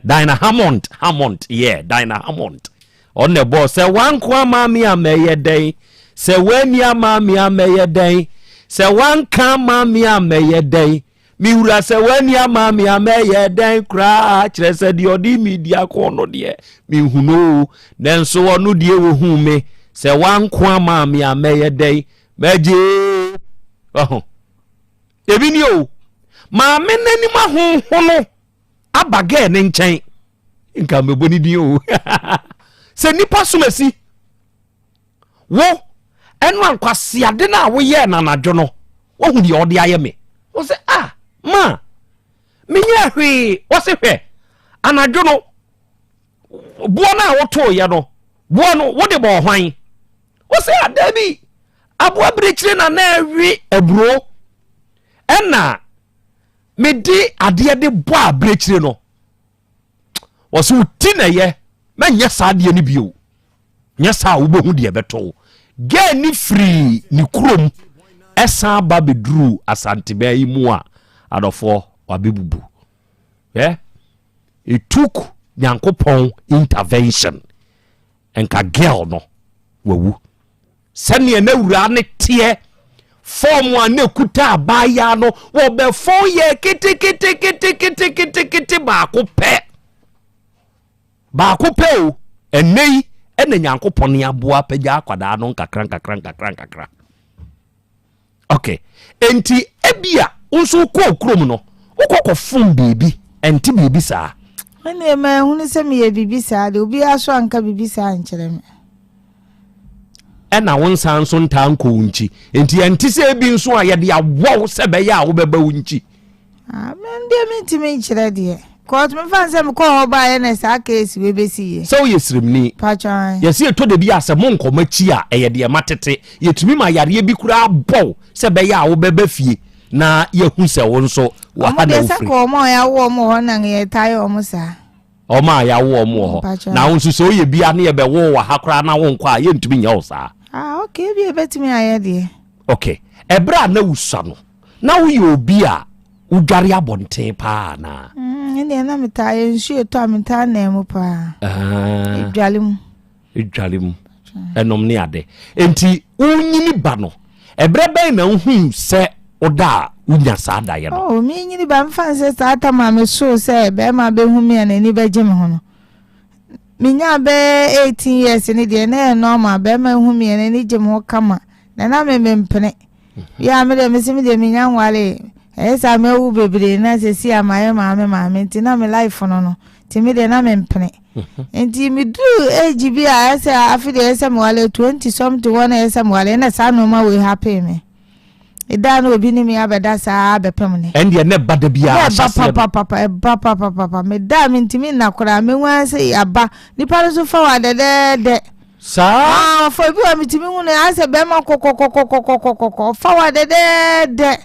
Dinah Hammond, Hammond, yeah, Dinah Hammond. Ɔno na ɛbɔ sɛ wanko ama me a mɛyɛ dɛn? Sɛ wanni ama me a mɛyɛ dɛn? Sɛ wanka ama me a mɛyɛ dɛn? Me wura sɛ w'ani ama me a mɛyɛ dɛn koraa kyerɛ sɛ deɛ ɔde me di ako no deɛ menhu no o nanso ɔno deɛ wɔhu me sɛ wanko ama me a mɛyɛ dɛn mɛgye ɔho ebi ni o maame n'anim ahohono aba gɛɛ ne nkyɛn nka mɛbɔ ne din o sɛ nipa som asi Wo, ɛno a nkwaseade no a woyɛɛ no anadwo no, woahu deɛ ɔde ayɛ me. Wo sɛ, ah, ma, menyɛɛ hwee. Wɔse hwɛ, anadwo no, boɔ no a wotooyɛ no, boɔ no, wode bɔɔ hwan? Wo sɛ, ah, daabi, aboa birekyire na na ɛwe aburo, ɛna mede adeɛ de bɔ abirekyire no. Wɔse wo ti na ɛyɛ, mɛnyɛ saa adeɛ no bio. Nyɛ saa a wobɛhu deɛ ɛbɛtɔ wo. Gɛɛ ne firii ne kurom ɛsan ba bɛduruu Asantebaa yi mu a adɔfoɔ wabɛbubu. Hwɛ, it took Nyankopɔn intervention nka girl no wawu. Sɛdeɛ n'awuraa no teɛ fɔɔm a na ɛkuta abaayaa no wɔbɛfɔn yɛ keteketeketeketekete baako pɛ. Baako pɛ o, ɛnnɛ yi ɛna Nyankopɔn aboa apagya akwadaa no nkakra nkakra nkakra nkakra. Ok, enti ebia wo nso wokɔɔ kurom no, wokɔ kɔfom biribi, ɛnte biribi saa?
Ɛnneɛ manhunu sɛ meyɛ biribi saa deɛ, obiara nso anka biribi saa ankyerɛ me.
Ɛna wo nsa nso ntaa nkɔ wo nkyi, enti ɛnte sɛ ebi nso a yɛde awɔ wo sɛ ɛbɛyɛ a wobɛba wo nkyi.
Ah, me deɛ mentumi nkyerɛ deɛ. Cause mefa no sɛ mekɔɔ hɔ baeɛ na saa case wei bɛsi yɛ.
Sɛ woyɛ sremni.
Paatwa ae.
Yɛse ɛtɔ da bi a sɛ monkɔ m'akyi a ɛyɛ deɛ matete. Yɛtumi ma yareɛ bi koraa bɔ wo sɛ ɛbɛyɛ a wobɛba fie na yɛahu sɛ wo nso wɔ ha
Ɔmo
na
deɛ sɛ
wofiri.
kɔ ɔmo a yɛawo ɔmo wɔ hɔ na yɛtaa yɛ ɔmo saa.
Ɔmo a yɛawo ɔmo wɔ hɔ.
Mpakyɛ.
Na wo nso sɛ woyɛ bi a na yɛbɛwo wo wɔ ha koraa na wonkɔ a yɛntumi nyɛ wo saa.
Ah okay ebia yɛbɛtumi ayɛ deɛ.
Okay. Ɛberɛ a na wosua no, na woyɛ obi a wodware abɔnten paa anaa?
Mm, ɛndeɛ na metaa yɛ nsuo ɛtɔ a metaa nan mu paa.
Ah.
Edwale mu.
Edwale mu. Ɛnom ne ade. Enti wonyini ba no, ɛberɛ bɛn na wohuu sɛ woda a wonya saa daeɛ no?
Oh, menyini ba mfa nsɛ saa tam a mesoo sɛ bɛrima bɛhu me a n'ani bɛgye me ho no. Menyaa bɛyɛ 18 years ne deɛ na ɛyɛ normal bɛrima hu me a n'ani gye me ho kama na na me mempene. Yɛ a me deɛ mese me deɛ menya nwaree ɛyɛ saa mawu bebree na sɛsi a mayɛ maame maame nti na me life no no nti me deɛ na mempene. Nti meduru age bi a ɛsɛ afe deɛ ɛsɛ mewale 20 something hɔ na ɛsɛ mewale na saa nneɛma wei happen me. Ɛda na obi ne me abɛda saa bɛpem ne.
Ɛndeɛ na ɛba da biara
ahyɛseɛ no.
Ɛba
papapapa ɛba papapapa meda a mentumi nna koraa mehu ara sɛ aba nipa no so fa wa dɛdɛɛdɛ.
Saa.
Ah ɔfa bi wa metumi hu no asɛ bɛrima kɔkɔkɔkɔkɔkɔkɔ ɔfa wa dɛdɛɛdɛ.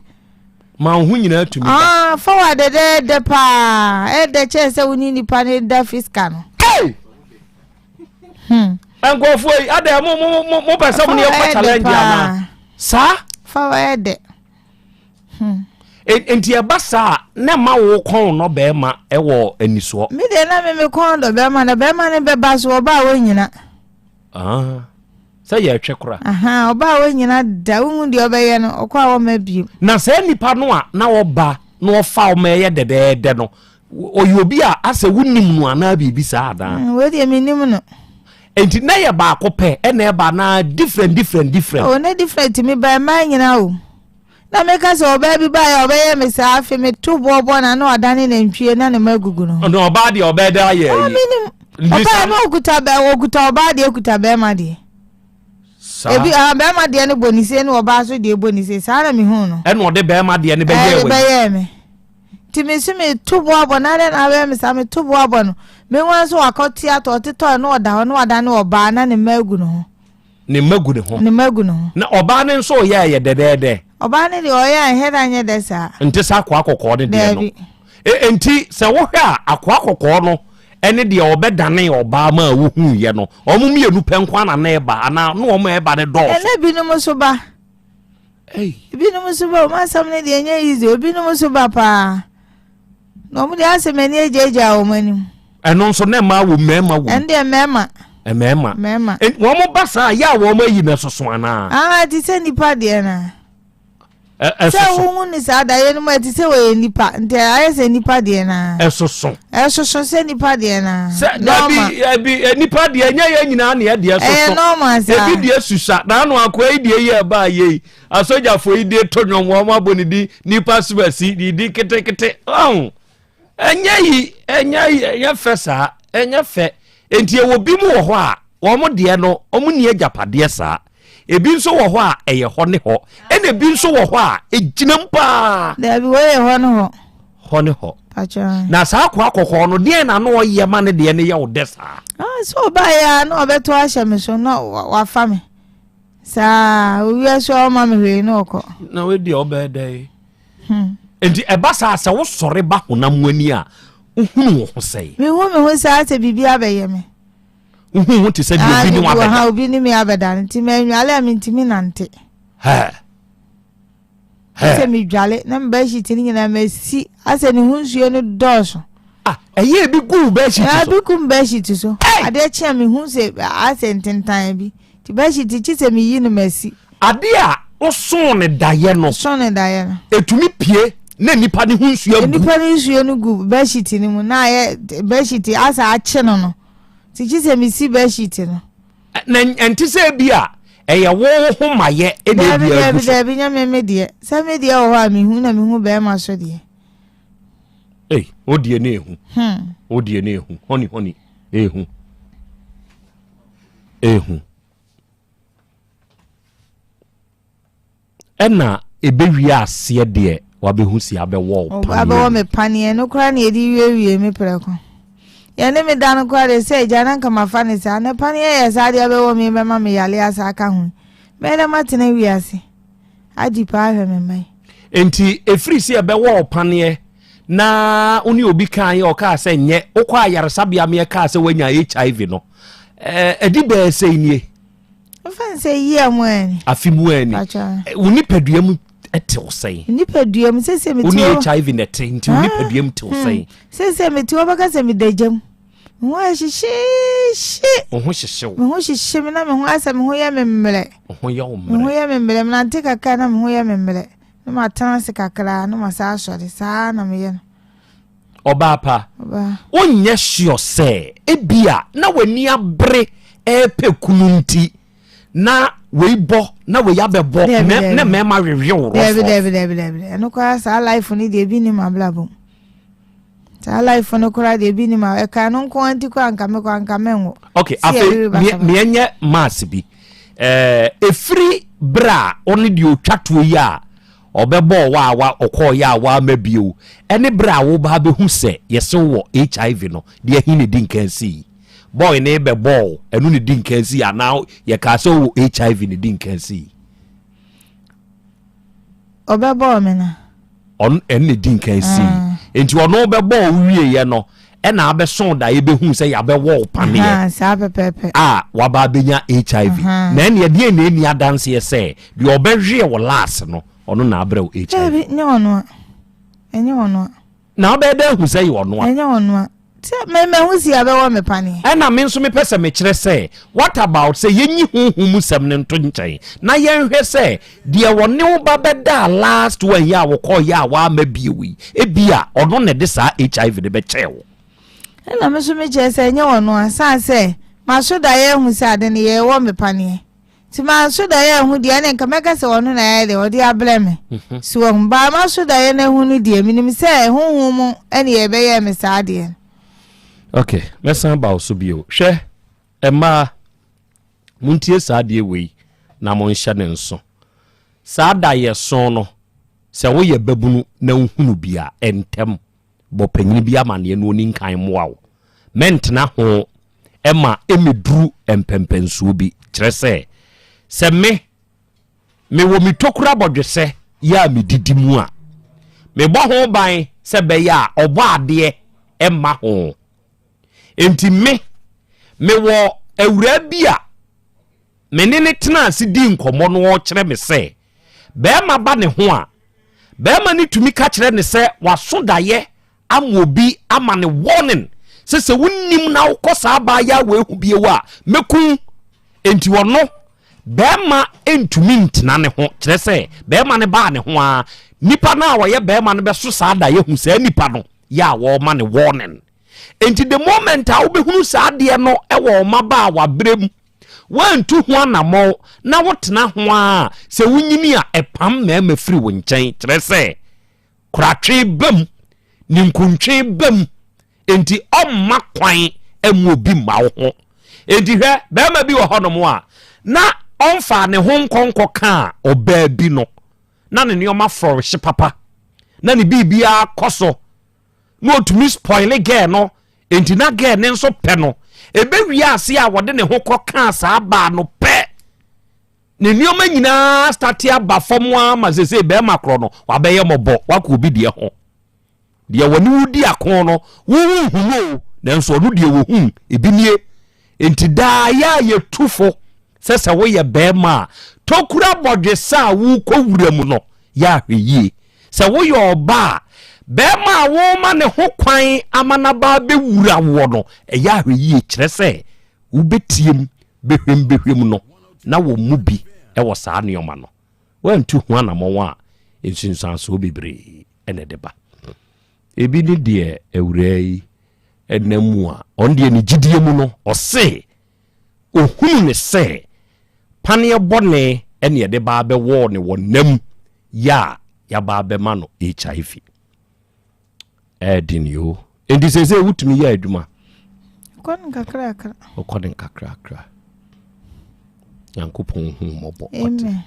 Ma wo ho nyinaa tumi ba.
Ah fa wa dɛdɛɛdɛ paa ɛdɛ kyɛn sɛ wo ne nipa no da fiska no.
Hey! Hmm. Nkurɔfoɔ yi adɛ mo mo mo mo pɛ sɛ mo ne yɛ kɔ challenge anaa? Saa.
Fa wa ɛdɛ.
Hmm. Nti ɛba saa na ɛma wo kɔn nɔ bɛrima ɛwɔ anisoɔ.
Me deɛ na me me kɔn dɔ bɛrima na bɛrima no bɛba so ɔba a wɔnyina.
Ah, sɛ yɛtwe kora.
Ɔba a wɔnyina da wohu deɛ ɔbɛyɛ no ɔkɔ a wɔma bio.
Na saa nipa no a na ɔba na ɔfa ɔma ɛyɛ dɛdɛɛdɛ no ɔyɛ obi a asɛ wonim no anaa biribi saa anaa?
Mm, wei deɛ menim no.
Nti na yɛ baako pɛ ɛna ɛba anaa different different different?
Oh, ne different tumi ba mmaa nyinaa o. Na meka sɛ ɔbaa bi baeɛ a ɔbɛyɛ me saa afei meto boɔ bɔ na na ɔdane nantwie na ne ma agugu no.
Na ɔbaa deɛ ɔbɛyɛ dɛ ayɛ
ayi. Menim. Ɔbaa no ɔkuta bɛ ɔkuta ɔbaa deɛ kuta bɛrima deɛ.
Saa.
Ebi ah bɛrima deɛ no bɔ ne se na ɔbaa so deɛ bɔ ne se saa na mehu no.
Ɛna ɔde bɛrima deɛ no bɛyɛɛ wɔ.
Ɛde bɛyɛɛ me. Nti me nso meto boɔ abɔ no adɛn na abɛyɛ me saa meto boɔ abɔ no mehu ara nso wakɔte atɔ ɔtetɔe na ɔda hɔ na wadane ɔbaa na ne mma agu ne ho.
Ne mma gu ne ho.
Ne mma gu ne ho.
Na ɔbaa no nso ɔyɛ ɛyɛ dɛdɛɛdɛ.
Ɔbaa no deɛ ɔyɛ a ɛhɛ da nyɛ dɛ saa.
Nte sɛ akoa kɔkɔɔ no deɛ no.
Daabi.
E, nti sɛ wohwɛ a akoa kɔkɔɔ no ɛne deɛ ɔbɛdane ɔbaa ma a wohuiɛ no, wɔn mmienu pɛ nko ara na na ɛba anaa na wɔn a ɛba no dɔɔso?
Ɛna binom nso ba. Ebinom nso ba, wɔn asɛm no deɛ ɛnyɛ easy, ebinom nso ba paa. Na wɔn deɛ asɛ m'ani agyaagyaa wɔn anim.
Ɛno nso na mmaa wɔ mmarima wɔ.
Ɛno deɛ mmarima.
Mmarima.
Mmarima.
Wɔn ba saa yɛ a wɔn ayi na ɛsoso anaa?
Ah, te sɛ nipa deɛ na.
Ɛsoso.
Sɛ wohu ne saa daeɛ no mu ɛte sɛ wɔyɛ nipa nti ayɛ sɛ nipa deɛ na.
Ɛsoso.
Ɛsoso sɛ nipa deɛ na.
Sɛ dabi ɛbi nipa deɛ nyɛ yɛ nyinaa na ɛdeɛ soso.
Ɛyɛ normal saa.
Ebi deɛ susa na ano akoa yi deɛ yɛ ɛbaa yɛ yi asogyafoɔ yi deɛ to nwom wɔn abɔ ne din nipa subasi ne din ketekete ɔn ɛnyɛ yi ɛnyɛ yi ɛnyɛ fɛ saa ɛnyɛ fɛ nti ɛwɔ bi mu wɔ hɔ a wɔn deɛ no wɔn ni agyapadeɛ saa ebi nso wɔ hɔ a ɛyɛ hɔ ne hɔ ɛna ebi nso wɔ hɔ a egyina mu paa.
Dabi wei yɛ hɔ ne hɔ.
Hɔ ne hɔ. Na saa akoa kɔkɔɔ no deɛ na ano ɔyɛ ma ne deɛ no yɛ wo dɛ saa.
Ah, sɛ ɔbaeɛ a na ɔbɛto ahyɛ me so na wafa me saa owia so a ɔma me hwee na ɔkɔ.
Na wei deɛ ɔbɛyɛ dɛ. Hmm. Nti ɛba saa sɛ wosɔre ba honam ani a wohunu wo ho sɛe.
Mehu me ho saa sɛ biribi abɛyɛ me.
Wohu ho te sɛ deɛ obi ne wo abɛda.
Obi ne me abɛda no nti manwale a mentumi nante.
Hɛ.
Sɛ medwale na me bedsheet no nyinaa masi asɛ ne ho nsuo no dɔɔso.
Ah, ɛyɛ ebi gu wo bedsheet so.
Ebi gu me bedsheet so. Adeɛ kye a mehu sɛ asɛ ntentan bi. Nti bedsheet kye sɛ meyi no masi.
Adeɛ a wosoo ne daeɛ no.
Soo ne daeɛ no.
Etumi pie na nipa ne ho nsuo agu.
Nipa ne nsuo no gu bedsheet no mu na ayɛ bedsheet asɛ akye no no. Nti kye sɛ mesi bedsheet no.
Na ɛnte sɛ ebi a ɛyɛ wo ho mayɛ ɛna ebi agu so.
Daabi daabi nyɛ me me deɛ sɛ me deɛ wɔ hɔ a mehu na mehu bɛrima so deɛ.
Ei o deɛ ne ehu. Hmm. O deɛ ne ehu hɔni hɔni ehu ehu. Ɛna ɛbɛwie aseɛ deɛ wabɛhu si abɛwɔ wo paneɛ.
Abɛwɔ me paneɛ no koraa na yɛde wiewie me prɛko. Yɛne me da no koraa deɛ sɛ agya na nka mafa ne saa na paneɛ yɛ saa deɛ abɛwɔ me bɛma me yale asa aka ho. Mɛyɛ dɛ matena wiase adi paa ahwɛ me mma yi.
Nti ɛfiri sɛ ɛbɛwɔ wo paneɛ na wo ne obi kaa yɛ ɔkaa sɛ nyɛ wokɔ ayaresabea meɛ kaa sɛ woanya HIV no ɛdi bɛɛ sɛ nie.
Nfa nsɛ yia mu ani.
Afi mu ani. Wo nipadua mu tew sɛn?
Nipadua mu sese mi
ti hɔ. Wo ne HIV na ɛte nti wo ah, nipadua mu tew hmm. sɛn?
Sese mi ti hɔ bɛka sɛ mi da gya mu. Me ho ayɛ hyehyeehye.
Wo ho hyehye wo.
Me ho hyehye me na me ho asɛ me ho yɛ me mmerɛ.
Wo ho yɛ wo mmerɛ.
Me ho yɛ me mmerɛ me nante kakra na me ho yɛ me mmerɛ. Na ma tena ase kakra na ma sa asɔre saa na me yɛ no.
Ɔbaa pa, wonyɛ sure sɛ ebia na w'ani abere repɛ kunu nti na wei bɔ na wei abɛbɔ na mmarima wewe wo
rɔfrɔf. Dabi dabi dabi dabi ɛno koraa saa life no deɛ ebi nim abrabɔ mu saa life no koraa deɛ ebi nim a ɛka no nko ara nti koraa nka me koraa nka me nwo.
Okay afei meɛ nyɛ mass bi ɛɛ efiri bere a ɔne deɛ otwa toɔ yi a. Ɔbɛbɔɔ wo a wa ɔkɔɔeɛ a wamma bio, ɛne berɛ a woba abɛhu sɛ yɛse wowɔ HIV no, deɛ he na ɛdi nkan sii? Boy no bɛbɔɔ wo, ɛno na ɛdi nkan sii anaa yɛkaa sɛ wowɔ HIV na ɛdi nkan sii?
Ɔbɛbɔɔ me no.
Ɔno ɛno na ɛdi nkan sii. Ah. Nti ɔno bɛbɔɔ wo wieeɛ no, ɛna abɛsoo da yɛbɛhu sɛ yɛabɛwɔ wo paneɛ.
Saa pɛpɛɛpɛ.
A waba abɛnya HIV. Na ɛneɛ deɛ na ɛni adanseɛ sɛ deɛ ɔbɛhweɛ wɔ last no ɔno na abrɛ wo HIV.
Dabi, nyɛ ɔno a. Ɛnyɛ ɔno a.
Na wobɛyɛ dɛ ahu sɛ yɛ ɔno a.
Ɛnyɛ ɔno a. Sɛ me mahu si abɛwɔ me paneɛ.
Ɛna me nso mepɛ sɛ mekyerɛ sɛ what about sɛ yɛnyi honhom mu sɛm no nto nkyɛn na yɛnhwɛ sɛ Deɛ ɔne wo ba bɛdaa last one yi a wɔkɔɔyɛ a wamma bio yi, ebia ɔno na ɛde saa HIV no bɛkyɛɛ wo.
Ɛna me nso mekyerɛ sɛ ɛnyɛ ɔno a, sane sɛ maso daeɛ ahu sɛ ade no yɛwɔ me paneɛ. Nti manso daeɛ anhu deɛ ɛne nka mɛka sɛ ɔno na ɛyɛ deɛ ɔde abrɛ me. Mhm. So wahu baa maso daeɛ no ahu no deɛ menim sɛ honhom mu ɛne yɛbɛyɛɛ me saa adeɛ no.
Okay, mɛsan ba wo so bio. Hwɛ, mmaa. Montie saa adeɛ wei na monhyɛ no nso. Saa daeɛso no, sɛ woyɛ babunu na wohunu bi a, ntɛm bɔ panyini bi amaneɛ na ɔni nkan mmoa wo. Mɛntena ho ma ɛmmɛduru mpɛmpɛnsoɔ bi, kyerɛ sɛ, Sɛ me, mewɔ me tokuro abɔdwesɛ yɛ a medidi mu a, mebɔ ho ban sɛ ɛbɛyɛ a ɔbɔ adeɛ mma ho. Enti me, mewɔ awuraa bi a me ne no tenaa ase dii nkɔmmɔ no ɔrekyerɛ me sɛ barima ba ne ho a, barima no tumi ka kyerɛ ne sɛ waso daeɛ ama obi ama ne warning sɛ sɛ wonim na wokɔ saa baa yɛ a wɔahu bio a mɛku enti ɔno bɛrima ntumi ntena ne ho kyerɛ sɛ bɛrima no baa ne ho a nipa no a ɔyɛ bɛrima no bɛso saa da yɛhu saa nipa no yɛ a wɔma ne warning enti the moment a wobɛhunu saa adeɛ no wɔ ɔma ba a wabrɛ mu woantu ho anammɔn na wotena ho a sɛ wonyini a ɛpam mmarima firi wo nkyɛn kyerɛ sɛ koratwe ba mu, ninkuntwe ba mu, enti ɔmma kwan mma obi mma wo ho. Enti hwɛ, barima bi wɔ hɔnom a, na ɔmfaa ne ho nkɔ nkɔkaa ɔbaa bi no, na ne nneɛma frɔrehye papa, na ne biribiara kɔ so, na ɔtumi spoile girl no, enti na girl ne nso pɛ no. Ɛbɛwie ase a wɔde ne ho kɔkaa saa baa no pɛ, Ne nneɛma nyinaa starte aba fam ara ma sesei bɛrima korɔ no wabɛyɛ mmɔbɔ, wakɔ obi deɛ ho. Deɛ wɔne wo di ako no, wo wonhu no o, nanso ɔno deɛ wɔhu, ebi nie. Enti daa yɛ a yɛtu fo sɛ sɛ woyɛ bɛrima a, tokura bɔdwesa a wokɔ wura mu no, yɛ ahwɛ yie. Sɛ woyɛ ɔbaa a, bɛrima a woma ne ho kwan ama n'aba abɛwura woɔ no, ɛyɛ ahwɛ yie, kyerɛ sɛ wobɛtiam behwembehwem no, na wɔn mu bi wɔ saa nneɛma no. Woantu ho anammɔn a, nsunsuansoɔ bebree na ɛde ba. Ebi ne deɛ awuraa yi nam mu a, ɔno deɛ ne gyidie mu no, ɔse ɔhunu ne sɛ paneɛ bɔne ne ɛde ba abɛwɔɔ ne wɔ nam yɛ a yɛaba abɛma no HIV. Ɛyɛ den yoo. Enti seesei wotumi yɛ adwuma?
Kɔ no nkakrakra.
Ɔkɔ no nkakrakra. Nyankopɔn hu mmɔbɔ.
Amen.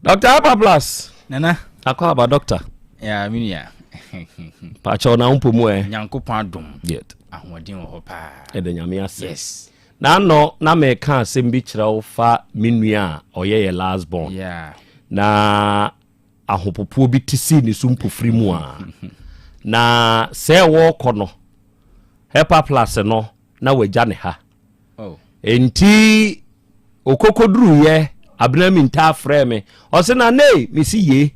Dr. Abba Plus.
Nana.
Akɔ aba doctor.
Ya me nua.
Pakyɛw na wo mpo mu ɛ.
Nyankopɔn adom.
Yet.
Ahoɔden wɔ hɔ paa.
Ɛda Nyame ase.
Yes.
N'ano na meka asɛm bi kyerɛ wo fa me nua a ɔyɛ yɛ last born.
Yeah.
Na ahopopoɔ bi te sii ne so mpofiri mu a. Na sɛ wɔrekɔ no, Hepa Plus no na wagya ne ha.
Oh.
Enti okokoduruyɛ Abena Mintaa frɛɛ me. Ɔse na nei mesi ye.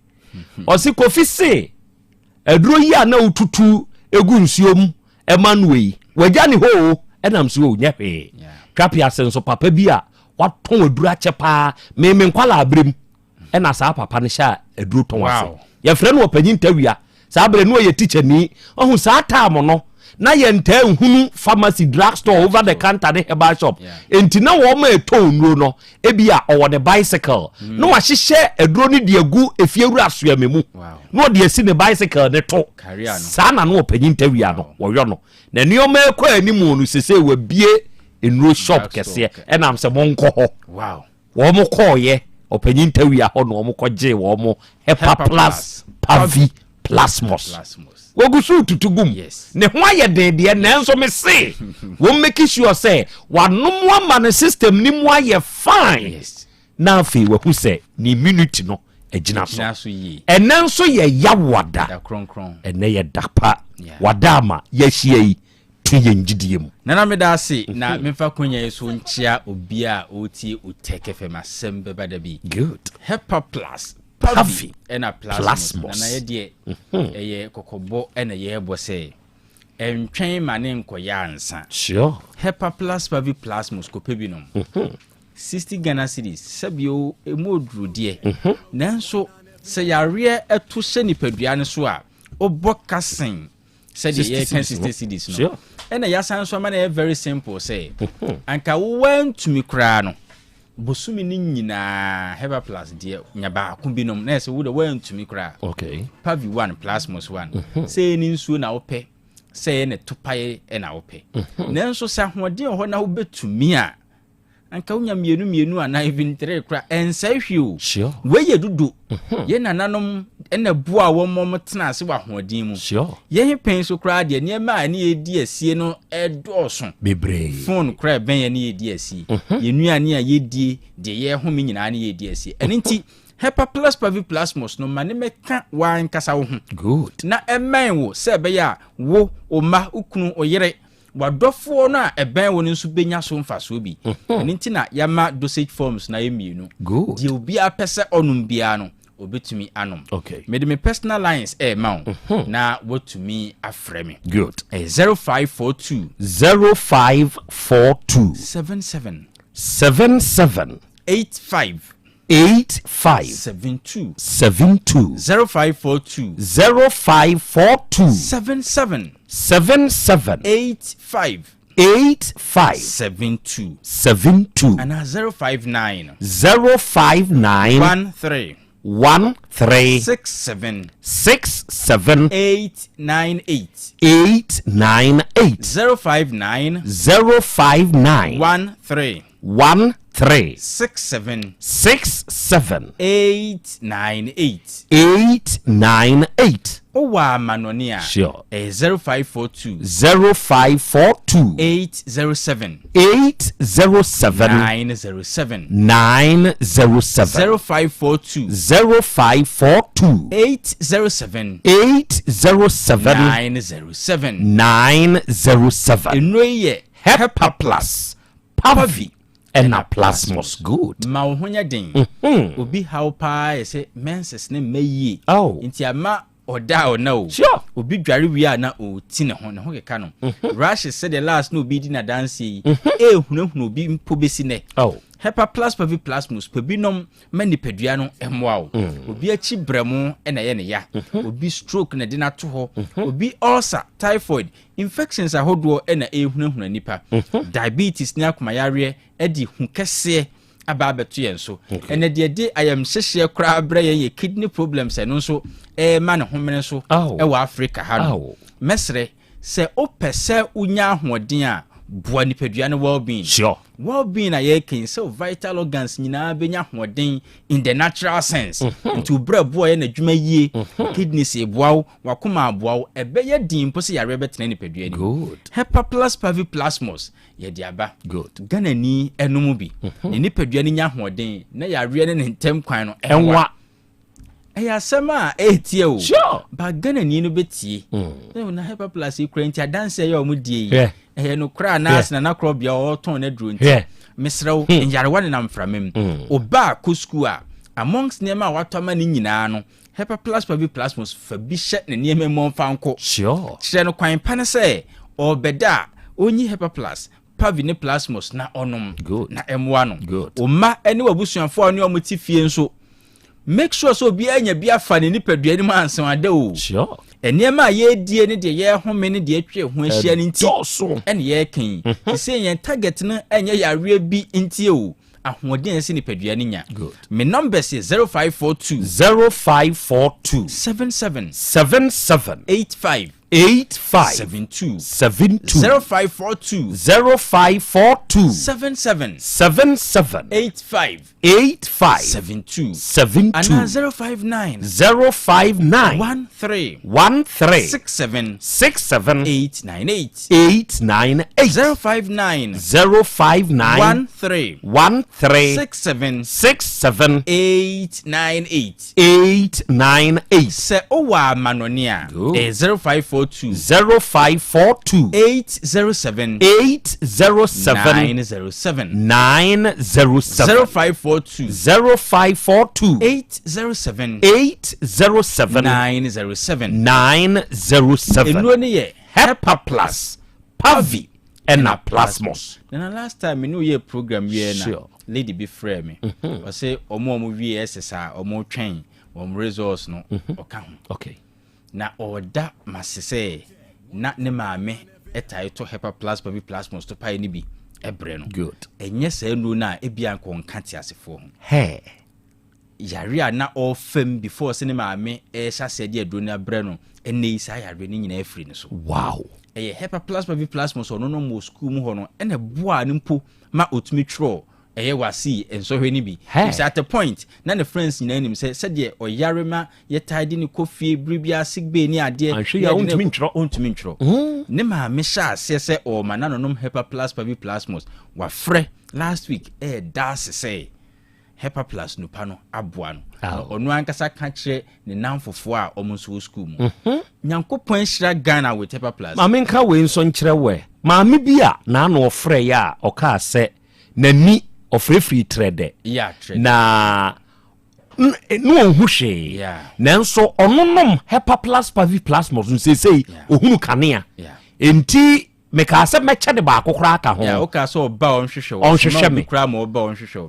Ɔse Kofi se Aduro yi a na wotutu gu nsuo mu ma noɔ yi, wagya ne hɔ o, ɛnam so o, nyɛ hwee. Twape ase nso papa bi a watɔn aduro akyɛ paa, me me nkwalaa berɛ mu ɛna saa papa no hyɛ aduro tɔn ase. Yɛfrɛ no ɔpanyin Tawia. Saa berɛ no ɔyɛ tikyani. Ɔhu saa taam no, na yɛntaa nhunu pharmacy, drug store, over the counter ne herbal shop. Enti na wɔn a ɛtɔn nnuro no, ebi a ɔwɔ ne bicycle mm. na wahyehyɛ aduro no de agu efiewura soɛmɛ mu na ɔde asi ne bicycle ne to saa na no ɔpanyin tawia no wɔyɔ no na nneɛma ɛkɔ anim no sese wabie nnuro shop kɛseɛ ɛnam sɛ monkɔ hɔ wɔn kɔɔyɛ ɔpanyin tawia hɔ na wɔn kɔgye wɔn hepa plus pavi plasmos Wɔgu so retutu gu mu. Ne ho ayɛ den deɛ nanso me se wɔn make sure sɛ wanom ama ne system ne mu ayɛ fine na afei wahu sɛ ne immunity no agyina so. Ɛnɛ nso yɛ yawada. Ɛnɛ yɛ da pa. Wada ama yɛahyia yi to yɛn gyidie mu.
Nana meda ase na memfa kwanya yi so nkyea obi a ɔretie Otec FM asɛm bɛba da bi.
Good.
Hepa Plus Pavi ɛna Plasmos. Nana yɛ deɛ mhm. ɛyɛ kɔkɔbɔ ɛna yɛrebɔ sɛ ɛntwɛn ma ne nkɔyɛ ansa.
Sure.
Hepa Plus Pavi Plasmos kɔpɛ bi nom. 60 mhm. Ghana cedis sɛbio emu oduru deɛ. Mhm. Nanso sɛ yareɛ ɛto hyɛ nipadua no so a wobɔ kasen sɛdeɛ yɛka 60 cedis no ɛna yɛasan nso ama no yɛ very simple sɛ anka wowantumi koraa no bosome no nyinaa heba plus deɛ nya baako bi nom na ɛsɛ wo de wantumi koraa
okay.
pavi 1 plasmos 1 mhm. sɛ ɛyɛ ne nsuo na wopɛ sɛ ɛyɛ ne topaeɛ na wopɛ mhm. nanso sɛ ahoɔden wɔ hɔ na wobɛtumi a. Anka wonya mmienu mmienu anaa even three kora ɛnsɛe hwee o. Sure. Wei yɛ dodo. Mhm. Yɛn nananom ɛna boa wɔn ma wɔn tena ase wɔ ahoɔden mu. Sure. Yɛn pɛn so koraa deɛ nneɛma a ɛne yɛdi asie no ɛdɔɔso.
Bebree.
Phone koraa ɛbɛn yɛn ne yɛdi asie. Mhm. Yɛn nnuane a yɛdie deɛ yɛhome nyinaa ne yɛdi asie. Ɛno nti Hepaplus parviplasmus no ma ne mɛka w'ankasa wo ho.
Good.
Na ɛmmɛn wo sɛ ɛbɛyɛ a wo, wo mma, wo kunu, wo yere, W'adɔfoɔ no a ɛbɛn wo no nso bɛnya so mfasoɔ bi. Ɛno nti na yɛama dosage forms no ayɛ mmienu.
Good.
Deɛ obiara pɛ sɛ ɔnom biara no, ɔbɛtumi anom.
Okay.
Mede me personal lines ɛrema wo na woatumi afrɛ me.
Good.
Ɛyɛ 0542.
0542.
77.
77.
85.
85.
72.
72.
0542.
0542.
77.
77.
85.
85.
72.
72.
Anaa 059.
059.
13.
13.
67.
67.
898.
898.
059.
059.
13.
13.
67.
67.
898.
898.
Wowɔ amanɔne a,
Sure.
ɛyɛ 0542.
0542.
807.
807.
907.
907.
0542.
0542.
807.
807.
907.
907.
Nnuro yi yɛ
Hepa Plus, Pavi, ɛna Plasmos. Good.
Ma wo ho nyɛ den.
Mhm.
Obi haw paa yɛ sɛ menses ne mma yie.
Oh.
Nti ama ɔda a ɔna o.
Sure.
Obi dware wie a na ɔti ne ho, ne ho keka no. Rashes sɛdeɛ last na obi di n'adanseɛ yi, ɛrehunahuna obi mpo bɛsi nnɛ.
Oh.
Hepa Plus Pavi Plasmos, pɛ bi nom ma nipadua no mmoa wo. Obi akyi brɛmo na ɛyɛ ne ya. Obi stroke na ɛde no ato hɔ. Obi ulcer, typhoid, Infections ahodoɔ na ɛrehunahuna nnipa. Diabetes ne akomayareɛ de hu kɛseɛ aba abɛto yɛn so. Ɛnɛ deɛ ɛde ayamhyehyeɛ koraa brɛ yɛn yɛ kidney problems, ɛno nso ɛrema ne homene so ɛwɔ Africa ha no. Mɛsrɛ sɛ wopɛ sɛ wonya ahoɔden a, boa nipadua no well-being.
Sure.
Well-being a yɛreka yi, sɛ wo vital organs nyinaa bɛnya ahoɔden in the natural sense. Nti wo berɛboɔ yɛ n'adwuma yie, kidneys eboa wo, W'akoma aboa wo, ɛbɛyɛ den mpo sɛ yareɛ bɛtena nipadua no mu.
Good.
Hepaplus parviplasmus, yɛde aba.
Good.
Ghanani ɛnom bi. Ne nipadua no nya ahoɔden na yareɛ ne ne ntɛm kwan no ɛnwa.
Ɛnwa.
Ɛyɛ asɛm a ɛretie o.
Sure.
But Ghanani no bɛtie. Mm. Na Hepaplus yi kura nti adanseɛ yɛ wɔn die yi.
Yeah.
Ɛyɛ nokorɛ anaasɛ nana korɔbea ɔretɔn n'aduro nti.
Yeah.
Mesrɛ wo, nyarewa nenam mframa mu. Ɔba a kɔ sukuu a, amongst nneɛma a watɔ ama ne nyinaa no, Hepaplus parviplasmus fa bi hyɛ ne nneɛma mu ɔmfa nkɔ.
Sure.
Kyerɛ no kwan pa no sɛ ɔrebɛda a, ɔnyi Hepaplus, Parvi ne Plasmus na ɔnom.
Good.
Na ɛmmoa no.
Good.
Wo mma ne w'abusuafoɔ a ne wɔn te fie nso, make sure sɛ obiara nya bi afa ne nipadua no mu ansa wada o.
Sure.
Nneɛma a yɛredie ne deɛ yɛrehome ne deɛ atwa ho ahyia no nti
Ɛdɔɔso.
ɛne yɛreka yi. Te sɛ yɛn target no ɛnyɛ yareɛ bi nti o. Ahoɔden a ɛsɛ nipadua no nya.
Good.
Me numbers yɛ 0542.
0542.
77.
77.
85.
85.
72.
72.
0542.
0542.
77.
77.
85.
85.
72.
72.
Anaa 059.
059.
13.
13.
67.
67.
898.
898.
059.
059.
13.
13.
67.
67.
898.
898.
Sɛ wowɔ amanɔne a, ɛyɛ 0542.
0542.
807.
807.
907.
907.
0542.
0542.
807.
807.
907.
907.
Nnuro no yɛ
Hepa Plus, Pavi, ɛna Plasmos.
Nana last time me ne wo yɛɛ program wieɛ na
Sure.
lady bi frɛɛ me. Ɔse ɔmo a ɔmo wie SS a ɔmo twɛn wɔn results no ɔka ho.
Okay.
Na ɔda mase sɛ na ne maame ɛtae tɔ Hepa Plus Pavi Plasmos to pae no bi ɛbrɛ no.
Good.
Ɛnyɛ saa nnuro no a ebia nka ɔnka teasefoɔ ho.
Hey.
Yare a na ɔrefa mu before sɛ ne maame rehyɛ aseɛ de aduro no abrɛ no, ɛnnɛ yi saa yareɛ no nyinaa afiri ne so.
Wow!
Ɛyɛ Hepaplus parviplasmus a ɔno nom wɔ sukuu mu hɔ no na ɛboaa no mpo ma ɔtumi twerɛɔ Ɛyɛ WASSCE nsɔhwɛ no bi. Efisɛ at a point, na ne friends nyinaa nim sɛ sɛdeɛ ɔyare ma yɛtaa de no kɔ fie bere biara, sick bay ne adeɛ,
Anhwɛ yie
na
a
yɛde no
ɔntumi
rekɔ,
ntwerɛ.
ɔntumi ntwerɛ. Ne maame hyɛɛ aseɛ sɛ ɔrema n'anonom Hepaplus Paviplasmus. Wafrɛ last week ɛreda ase sɛ Hepaplus nupa no aboa no. Na ɔno ankasa ka kyerɛ ne nnamfofoɔ a wɔn nso wɔ sukuu mu. Nyankopɔn ahyira Ghana with Hepaplus.
Ma menka wei nso nkyerɛ wo ɛ. Maame bi a n'ano ɔfrɛeɛ a ɔkaa sɛ n'ani ɔfrɛfirii trɛdɛ na na ɔnhu hwee nanso ɔno nom Hepaplus Paviplasmus no seesei ɔhunu kanea. Enti mekaa sɛ mɛkyɛ ne baako koraa ka ho. Ɔnhwehwɛ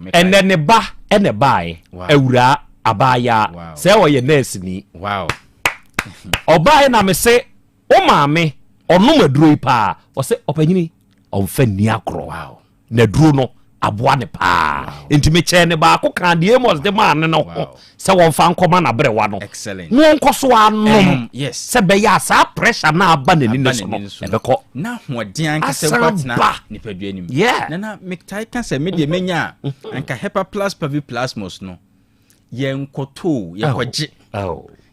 me. Ɛnɛ ne ba ɛna ɛbaeɛ, awuraa abaayaa sɛ ɔyɛ nɛɛseni. Ɔbaeɛ na mese wo maame ɔnom aduro yi paa, ɔsɛ ɔpanyini ɔmfa nni agorɔ. Na aduro no aboa ne paa. Nti mekyɛɛ ne baako kaa deɛ Amos de maa ne no ho sɛ wɔmfa nkɔma n'aberewa no na ɔnkɔ so anom sɛ bɛyɛ a saa pressure no a aba n'ani no so no ɛbɛkɔ.
Na ahoɔden ankasa mpo
Asan
atena
ba.
nipadua no mu.
Yeah.
Nana, metae ka sɛ me deɛ menya a, anka Hepaplus paviplasmus no, yɛnkɔtɔ o, yɛkɔgye.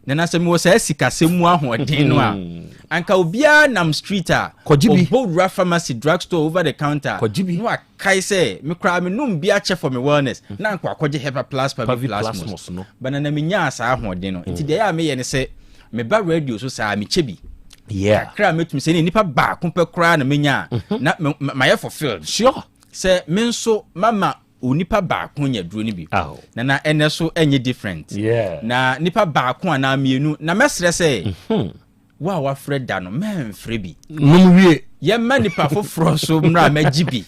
Na na sɛ mewɔ saa sikasɛm mu ahoɔden no a, anka obiara nam street a,
Kɔgye bi.
ɔbɔ wura pharmacy, drug store, over the counter,
Kɔgye bi.
na wakae sɛ, me koraa menom bi akyɛ for me wellness, na anka wakɔgye Hepa Plus Pavi
Plasmos
Plasmos
no.
But na na menyaa saa ahoɔden no. Nti deɛ ɛyɛ a meyɛ ne sɛ, meba radio so saa, mekyɛ bi. Kakra a mɛtumi sɛ, ne nipa baako pɛ koraa na menya a, na mayɛ fulfilled. Sɛ me nso mama onipa baako nya duro no bi. Na na ɛnɛ so ɛnyɛ different. Na nipa baako anaa mmienu na mɛsrɛ sɛ mhm. wo a wafrɛ da no mɛmfrɛ bi.
Nom wie.
Yɛmma nipa foforɔ so mmra mɛgye bi.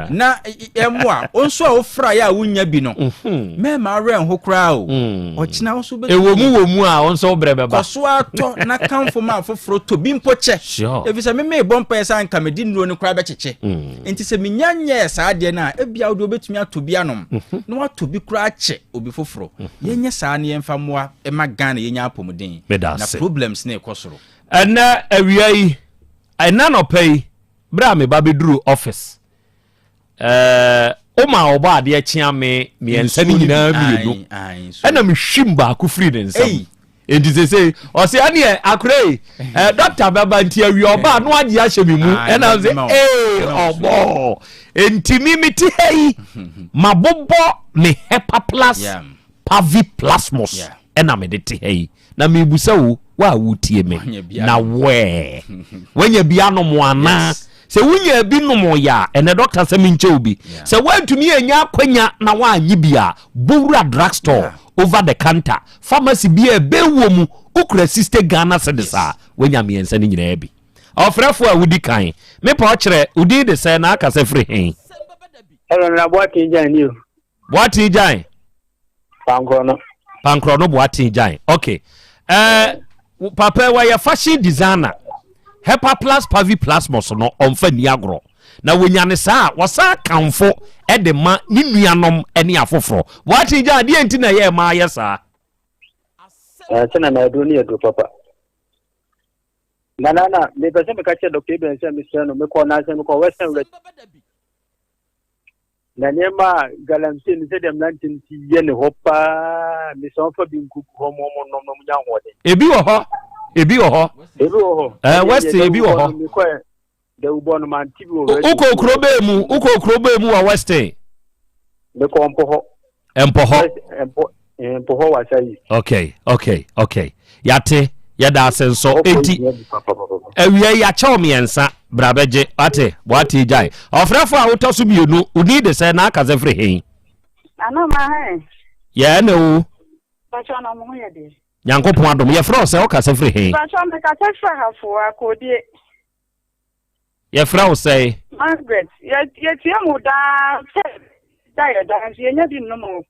Na ɛmmoa wo nso a wofra yɛ a wonya bi no mhm. mɛma awerɛ nho koraa o. Mm. Ɔkyena wo nso bɛtumi.
Ɛwɔ mu wɔ mu a wo nso wo brɛ bɛba.
Kɔ so atɔ na kamfo ma afoforɔ tɔ bi mpo kyɛ. Ɛfiri sɛ me meebɔ mpaeɛ sɛ anka mede nnuro no koraa bɛkyekyɛ. Mm. Enti sɛ minya nyɛɛ saa adeɛ no a, ebia wo deɛ wobɛtumi atɔ bi anom mhm. na watɔ bi koraa akyɛ obi foforɔ. Mhm. Yɛnyɛ saa na yɛmfa mmoa ma Ghana yɛnya apɔmuden na problems no ɛkɔ soro.
Ɛnɛ awia yi, ɛnɛ anɔpa yi, berɛ a meba bɛduru office, ɛɛ woma ɔbɔ adeɛ kyea me mmiɛnsa no nyinaa mmienu ɛna mehwim baako firi ne nsam. Enti sese ɔse ɛneɛ akora yi eh, dɔkta bɛba nti awia ɔba a no agye ahyɛ me mu ɛna ɔse ee ɔbɔ enti me mete ha yi mabobɔ me hepaplas paviplasmos ɛna mede te ha yi na mebusa wo wo a wotie me na wɛɛ wanya bi anom anaa Sɛ wonyaa bi nomee a, ɛnɛ dɔkta sɛ menkyɛ wo bi. Sɛ woantumi annya akwanya na woannye bi a, bɔ wura drug store, over the counter, pharmacy bi a ɛbɛn woɔ mu, wokura 60 Ghana cedis a, woanya mmiɛnsa no nyinaa bi. Ɔfrɛfoɔ a wodi kan, mepa wo kyerɛ, wo din de sɛn na akasa firi he?
Hello, Nana Boateng Gyan ni o.
Boateng Gyan.
Pankorɔ no.
Pankorɔ no Boateng Gyan. Okay. Uh, papa wɔyɛ fashion designer. Hepa plus pavi plasmos no ɔmfa ni agorɔ. Na wɔnya ne saa a wɔsan kamfo de ma ne nuanom ne afoforɔ. Boateng Gyan adeɛ nti na ɛyɛ ɛma ayɛ saa.
Sɛ na na aduro no yɛ duro papa. Nana na mepɛ sɛ meka kyerɛ Dr. Ibrahim sɛ mesrɛ no mekɔ nansɛ mekɔ Western Na nneɛma a galamsey no sɛdeɛ mmerante no ti yɛ ne hɔ paa mesɛ ɔmfa bi nkugu hɔ ma ɔmo nom na ɔmo nya ahoɔden.
Ebi wɔ hɔ, ebi wɔ hɔ.
Ebi wɔ hɔ.
Ɛɛ West ebi wɔ hɔ.
Mekɔɛ dawubɔ no mante bi wɔ radio.
Wokɔ kuro bɛɛ mu, wokɔ kuro bɛɛ mu wɔ Western.
Mekɔ mpɔ hɔ.
Mpɔ hɔ.
Mpɔ mpɔ hɔ wɔ asa yi.
Okay, okay, okay. Yate, yɛda ase nso. Enti, awia yi akyɛw mmiɛnsa, bra bɛgye, wate, wate gyae. Ɔfrɛfo a wotɔ so mmienu, wodin de sɛ na akasa firi he?
Ano ma he.
Yɛɛ ne wo.
Bàtchɔ na mo ho yɛ deɛ.
Nyankopɔn adom, yɛfrɛ wo sɛ wokasa firi he?
Bàtchɔ mekasa firi Ahafo, Akodie.
Yɛfrɛ wo sɛn?
Margaret, yɛtie mo daa sɛ da yɛ daa nso yɛnya bi nnom o.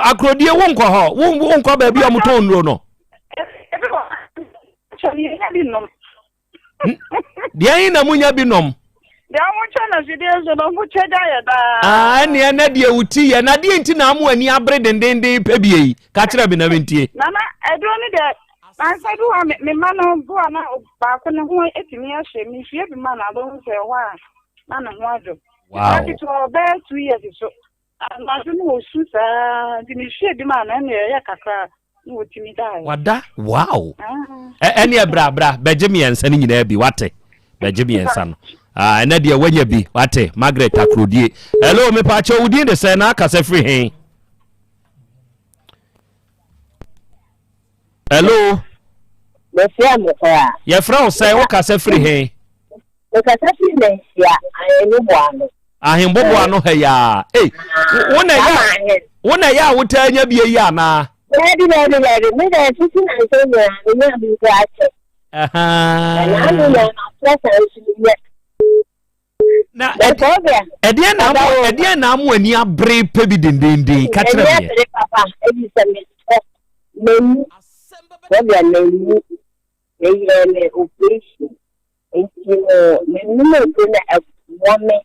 Akurodie wo nkɔ hɔ, wo nkɔ baabi a wɔtɔn nnuro no.
Ebi wɔ hɔ, yɛnya bi nnom.
Deɛ yi na munya bi nom.
Deɛ wɔkyɛ no fidie so no, wɔkyɛ da yɛ daa.
Ah, ɛnneɛ na deɛ wo ti yɛ, na deɛ nti na mo ani abere dendenden pɛ bie yi, ka kyerɛ me na mentie.
Nana, aduro no deɛ Nansa bi wɔ hɔ a, me mma no bi wɔ a na baako ne ho atumi ahye. Mehwie bi ma no a, wobɛhu sɛ ɛhɔ a na ne ho adwo.
Wow.
Ketewa ɔbɛyɛ 2 years so. Anadwo no ɔsu saa nti mehwie bi maa no, ɛnna ɛyɛ kakra na ɔtumi daeɛ.
Wada? Wow.
Ah.
Ɛneɛ bra bra bɛgye mmiɛnsa no nyinaa bi, wate? Bɛgye mmiɛnsa no. Ah, ɛnɛ deɛ wanya bi, wate? Margaret Akrodie. Hello, mepaakyɛ wo din de sɛ na akasa firi he? Hello.
Mefrɛ mo koraa.
Yɛfrɛ wo sɛn? Wokasa firi he?
Mekasa firi Manhyia, Ahenboboa ano.
Ahenboboa ano ha yi aa. Ei, wo na ɛyɛ wo na ɛyɛ a wotaa nya bie yi anaa?
Daabi, daabi, daabi. Me deɛ titi na nsɛ nyinaa menya bi koraa kyɛ. Na ano nyinaa matrɛ saa nso menya.
Na ɛdeɛn na ama ɛdeɛn na ama ani abere pɛ bi dendenden ka kyerɛ
me. Ɛni abere papa ebi sɛ metɔ m'ani wɔbea m'ani meyɛ me operation nti no menum aduro na ɛboa me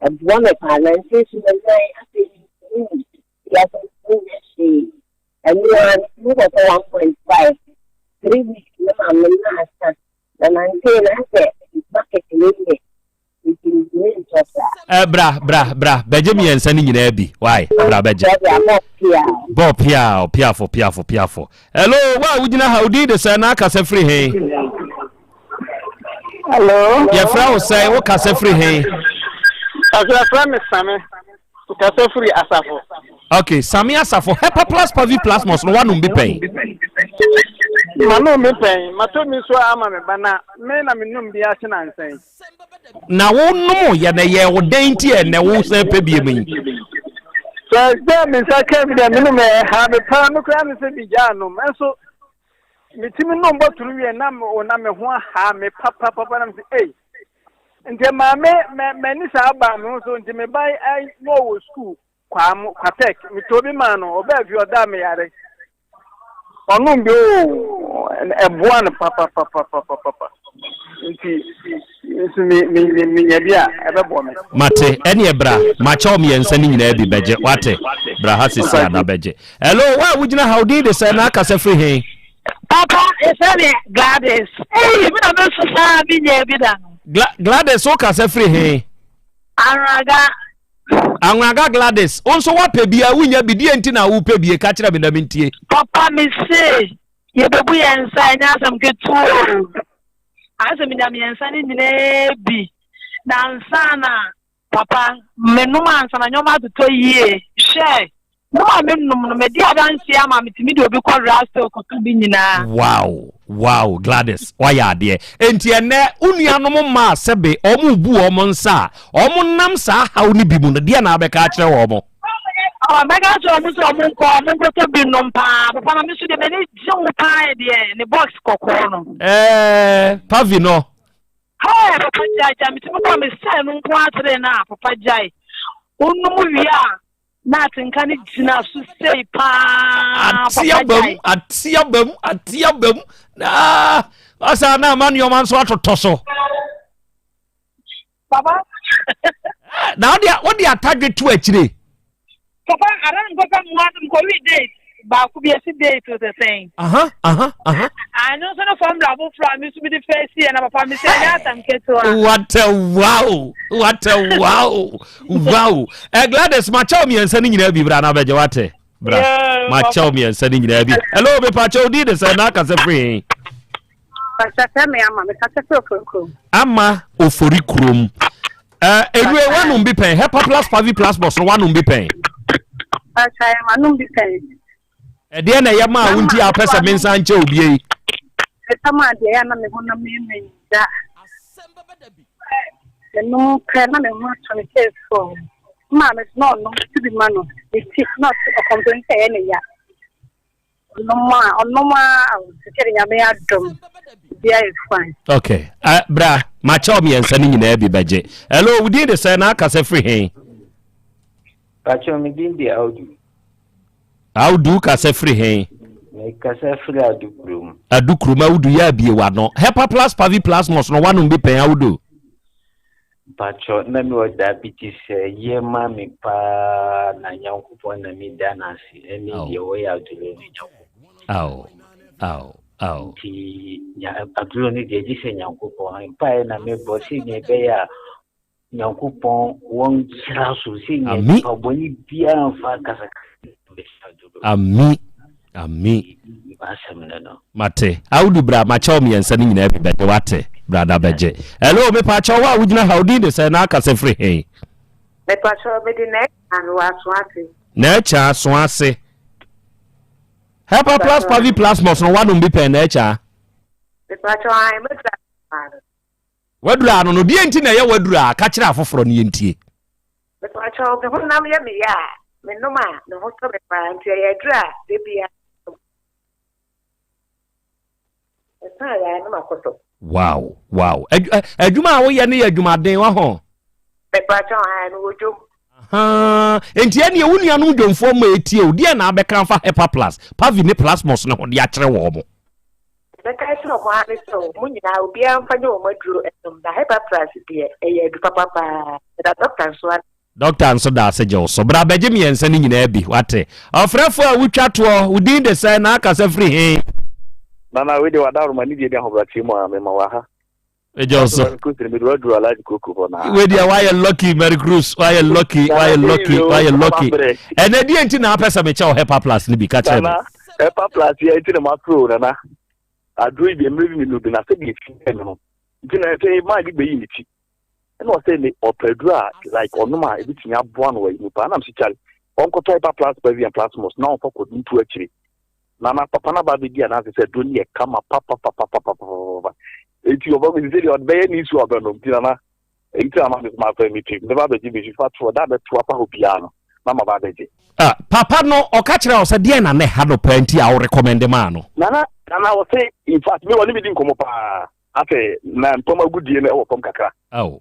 ɛboa me paa na nti so me nan afei ntumi yasɛ ntumi nyɛ hwee ɛno ara metumi kɔtɔ 1.5 3 weeks ne maame na asa. Na nansa yi na asɛ market no nyɛ nti ntumi ntɔ saa.
Eh, bra bra bra bɛgye mmiɛnsa no nyinaa bi why bra bɛgye. Bɔ pia piafo piafo piafo. Hello, wa a wogyina ha odin de sɛ na akasa firi he?
Hello.
Yɛfrɛ wo sɛ wo kasa firi he?
Yɛfrɛ me Same. Kasa firi Asafo.
Ok, Same Asafo, Hepa Plus Pavi Plasmos no wanom bi pɛn?
Manom bi pɛn, matɔ bi nso ama me ba na me na menom bi ahye nansa yi.
Na wo nom yɛ na ɛyɛ wo dɛn nti ɛ na wo sɛ pɛ bie mu yi?
Sɛ sɛ me nsa ka bi dɛ menom ɛha me paa me koraa me sɛ bi gyaa nom nso metumi nom bɔtoro wie na na me ho aha me papapapa na me sɛ ei Nti maame m'ani saa baa me ho so nti me ba na ɔwɔ sukuu kwaa mo kwatek metɔ bi maa no ɔbaa fi ɔdaa me yare ɔnom bi oo ɛboa no papapapapapa nti nso me me me menya bi a ɛbɛboa me.
Mate ɛneɛ bra makyɛw mmiɛnsa no nyinaa bi bɛgye wate bra ha sisi a na bɛgye. Hello wo a wogyina ha wo din de sɛ na akasa firi he?
Papa, yɛfrɛ me Gladys. Ei, me na me nso saa me nyaa bi da no.
Gla Gladys, wo kasa firi he?
Anwraga.
Anwraga Gladys, wo nso woapɛ bi a wonya bi, deɛ nti na wopɛ bie? Ka kyerɛ me na mentie.
Papa, me se yɛbɛbu yɛn nsa, ɛnyɛ asɛm ketewa o. Ayɛ sɛ menya mmiɛnsa no nyinaa bi na ansa na Papa, menom ansa na nneɛma atotɔ yie. Hwɛ, nom a menom no, madi adanseɛ ama metumi de obi kɔ drugstore kɔtɔ bi nyinaa.
Wow, wow, Gladys, woayɛ adeɛ. Enti ɛnnɛ, wo nuanom mmaa sɛbe wɔrebu wɔn nsa a, wɔnam saa haw no bi mu no, deɛn na wobɛka akyerɛ wɔn?
Oh, mɛka akyerɛ wɔn sɛ wɔn nkɔ, wɔn nkɔtɔ bi nom paa. Papa, na me nso deɛ m'ani gye ho paa yɛ deɛ ne box kɔkɔɔ no.
Ɛɛ, Pavi no.
Hey, papa gyae gyae metumi kɔ me style no nko ara tere no a papa gyae wonom wie a na atenka no gyina so sei paa papa gyae
ate abam ate abam na asa na ama nneɛma nso atotɔ so
papa
na wode wode atadwe to akyire
Papa, ara nkɔpɛ mmoa no mekɔwee date baako bi ɛsi date o sɛ sɛn.
Aha, aha, aha.
Ano nso no formula foforɔ a me nso mede fɛ si yɛ na papa me sɛ ɛnyɛ asɛm ketewa.
What a wow! What a wow! Wow! Eh, Gladys, makyɛw mmiɛnsa no nyinaa bi bra na abɛgye wate. Bra. Makyɛw mmiɛnsa no nyinaa bi. Hello, mepakyɛw din de sɛ na akasɛ firi he.
Pastor me ama me kasa firi ofori kurom.
Ama ofori kurom. Eh, enue wanom bi pɛn. Hepa plus pavi plus bɔs no wanom bi pɛn.
Pastor manom bi pɛn.
Ɛdeɛ na ɛyɛ maa wo nti a wopɛ sɛ me nsa nkyɛ obie yi.
Metam adeɛ yɛ na me ho nam me da. Menom pɛ na me ho atɔ me sɛ fo. Maa me na ɔnom ti bi ma no. Ne ti na ɔkɔmpɛn sɛ ɛyɛ ne ya. Ɔnom a ɔnom a sɛ de nyame adom bia yɛ fine.
Okay. Uh, bra, makyɛw mmiɛnsa no nyinaa bi bɛgye. Hello, wo din de sɛ na akasa firi he?
Pakyɛw me din de Audu.
Audu kasa firi he?
Mekasa firi Adukurom.
Adukurom, Audu yɛ abie wano. Hepa plus pavi plus mos no wanom bi pɛn Audu.
Mpakyɛw na me wɔ diabetes ɛyɛ ma me paa na Nyankopɔn na me da no ase ɛne deɛ wɔyɛ aduro no Nyankopɔn.
Aw aw aw.
Nti nya aduro no deɛ gye sɛ Nyankopɔn mpaeɛ na me bɔ sɛ nea ɛbɛyɛ a. Nyankopɔn wɔnhyira so sɛ nya
Ami.
nipa bɔne biara mfa kasakasa bɛhyɛ dodo.
Ami. Ami.
Asɛm no no.
Mate. Audu bra, makyɛ wo mmiɛnsa no nyinaa bi bɛgye wate. Bra na bɛgye. Hello, mepaakyɛw wo a wogyina ha, wo din de sɛn na akasa firi he?
Mepakyɛw mede Nɛɛkyaa mewɔ Asoase.
Nɛɛkyaa, Asoase. Hepa plus pavi plasmos no woanom bi pɛn Nɛɛkyaa?
Mepakyɛw ae madura ano.
Waduru ano no, deɛ nti na ɛyɛ waduru a, ka kyerɛ afoforɔ no yɛntie.
Mepakyɛw me honam yɛ me ya a, menom a me ho tɔ me paa nti ɛyɛ aduru a da biara menom. Ɛsa yɛ a na makɔtɔ.
Wow wow adwuma a woyɛ no yɛ adwumaden waho.
Mepakyɛw ae mewɔ dwom.
Ahaa enti ɛneɛ wo nuanom dwomfoɔ mma ɛtie o deɛ na abɛka afa Hepa Plus, Pavi ne Plasmos no ho de akyerɛ wɔn mo.
Mɛka akyerɛ wɔn ara ne sɛ wɔn nyinaa obiara mfa nyɛ wɔn aduro nnom na Hepa Plus deɛ ɛyɛ adu papa paa. Meda dɔkta nso ase.
Dɔkta nso da ase gye wo so. Bra bɛgye mmiɛnsa no nyinaa bi, wate. Ɔfrɛfoɔ a wotwa toɔ, wo din de sɛn na akasa firi he?
Nana wei deɛ w'adaworoma ne deɛ di ahobrateɛ mu a mema wo aha.
Megye wo so.
Mary Cruz mede waduru Alhaji Koko hɔ na.
Wei deɛ wayɛ lucky Mary Cruz wayɛ lucky wayɛ lucky wayɛ lucky. Ɛnɛ deɛ nti na apɛ sɛ mekyɛ wo Hepa Plus no bi ka kyerɛ me.
Nana Hepa Plus yɛ nti na mafrɛ o nana. Aduro yi deɛ mmerɛ bi menu bi na sɛdeɛ ɛsi yɛ me no nti na ɛsɛ maa bi bɛyi ne ti. Ɛna ɔsɛ ne ɔpɛ aduro a like ɔnom a ebitumi aboa no wɔ yi mu paa nam si kyale ɔnkɔtɔ Hepa Plus Pavi and Plasmos na ɔmfa kɔdu ntu akyire. Nana papa no aba abɛdi anaase sɛ aduro no yɛ kama papapapapapapapa eti ɔba mi sɛ deɛ ɔde bɛyɛ ne nsuo ɔbɛnom nti nana nti na ma me ma fɛ mi ti mbɛba abɛgye mi fa toɔ da abɛto apa hɔ biara no na ma ba abɛgye.
Ah, papa no ɔka kyerɛ wo sɛ deɛn na na ɛha no paa nti a wo recommend maa no?
Nana nana ɔse in fact me ɔne me di nkɔmmɔ paa asɛ na mpam agudie no ɛwɔ fam kakra.
Oh.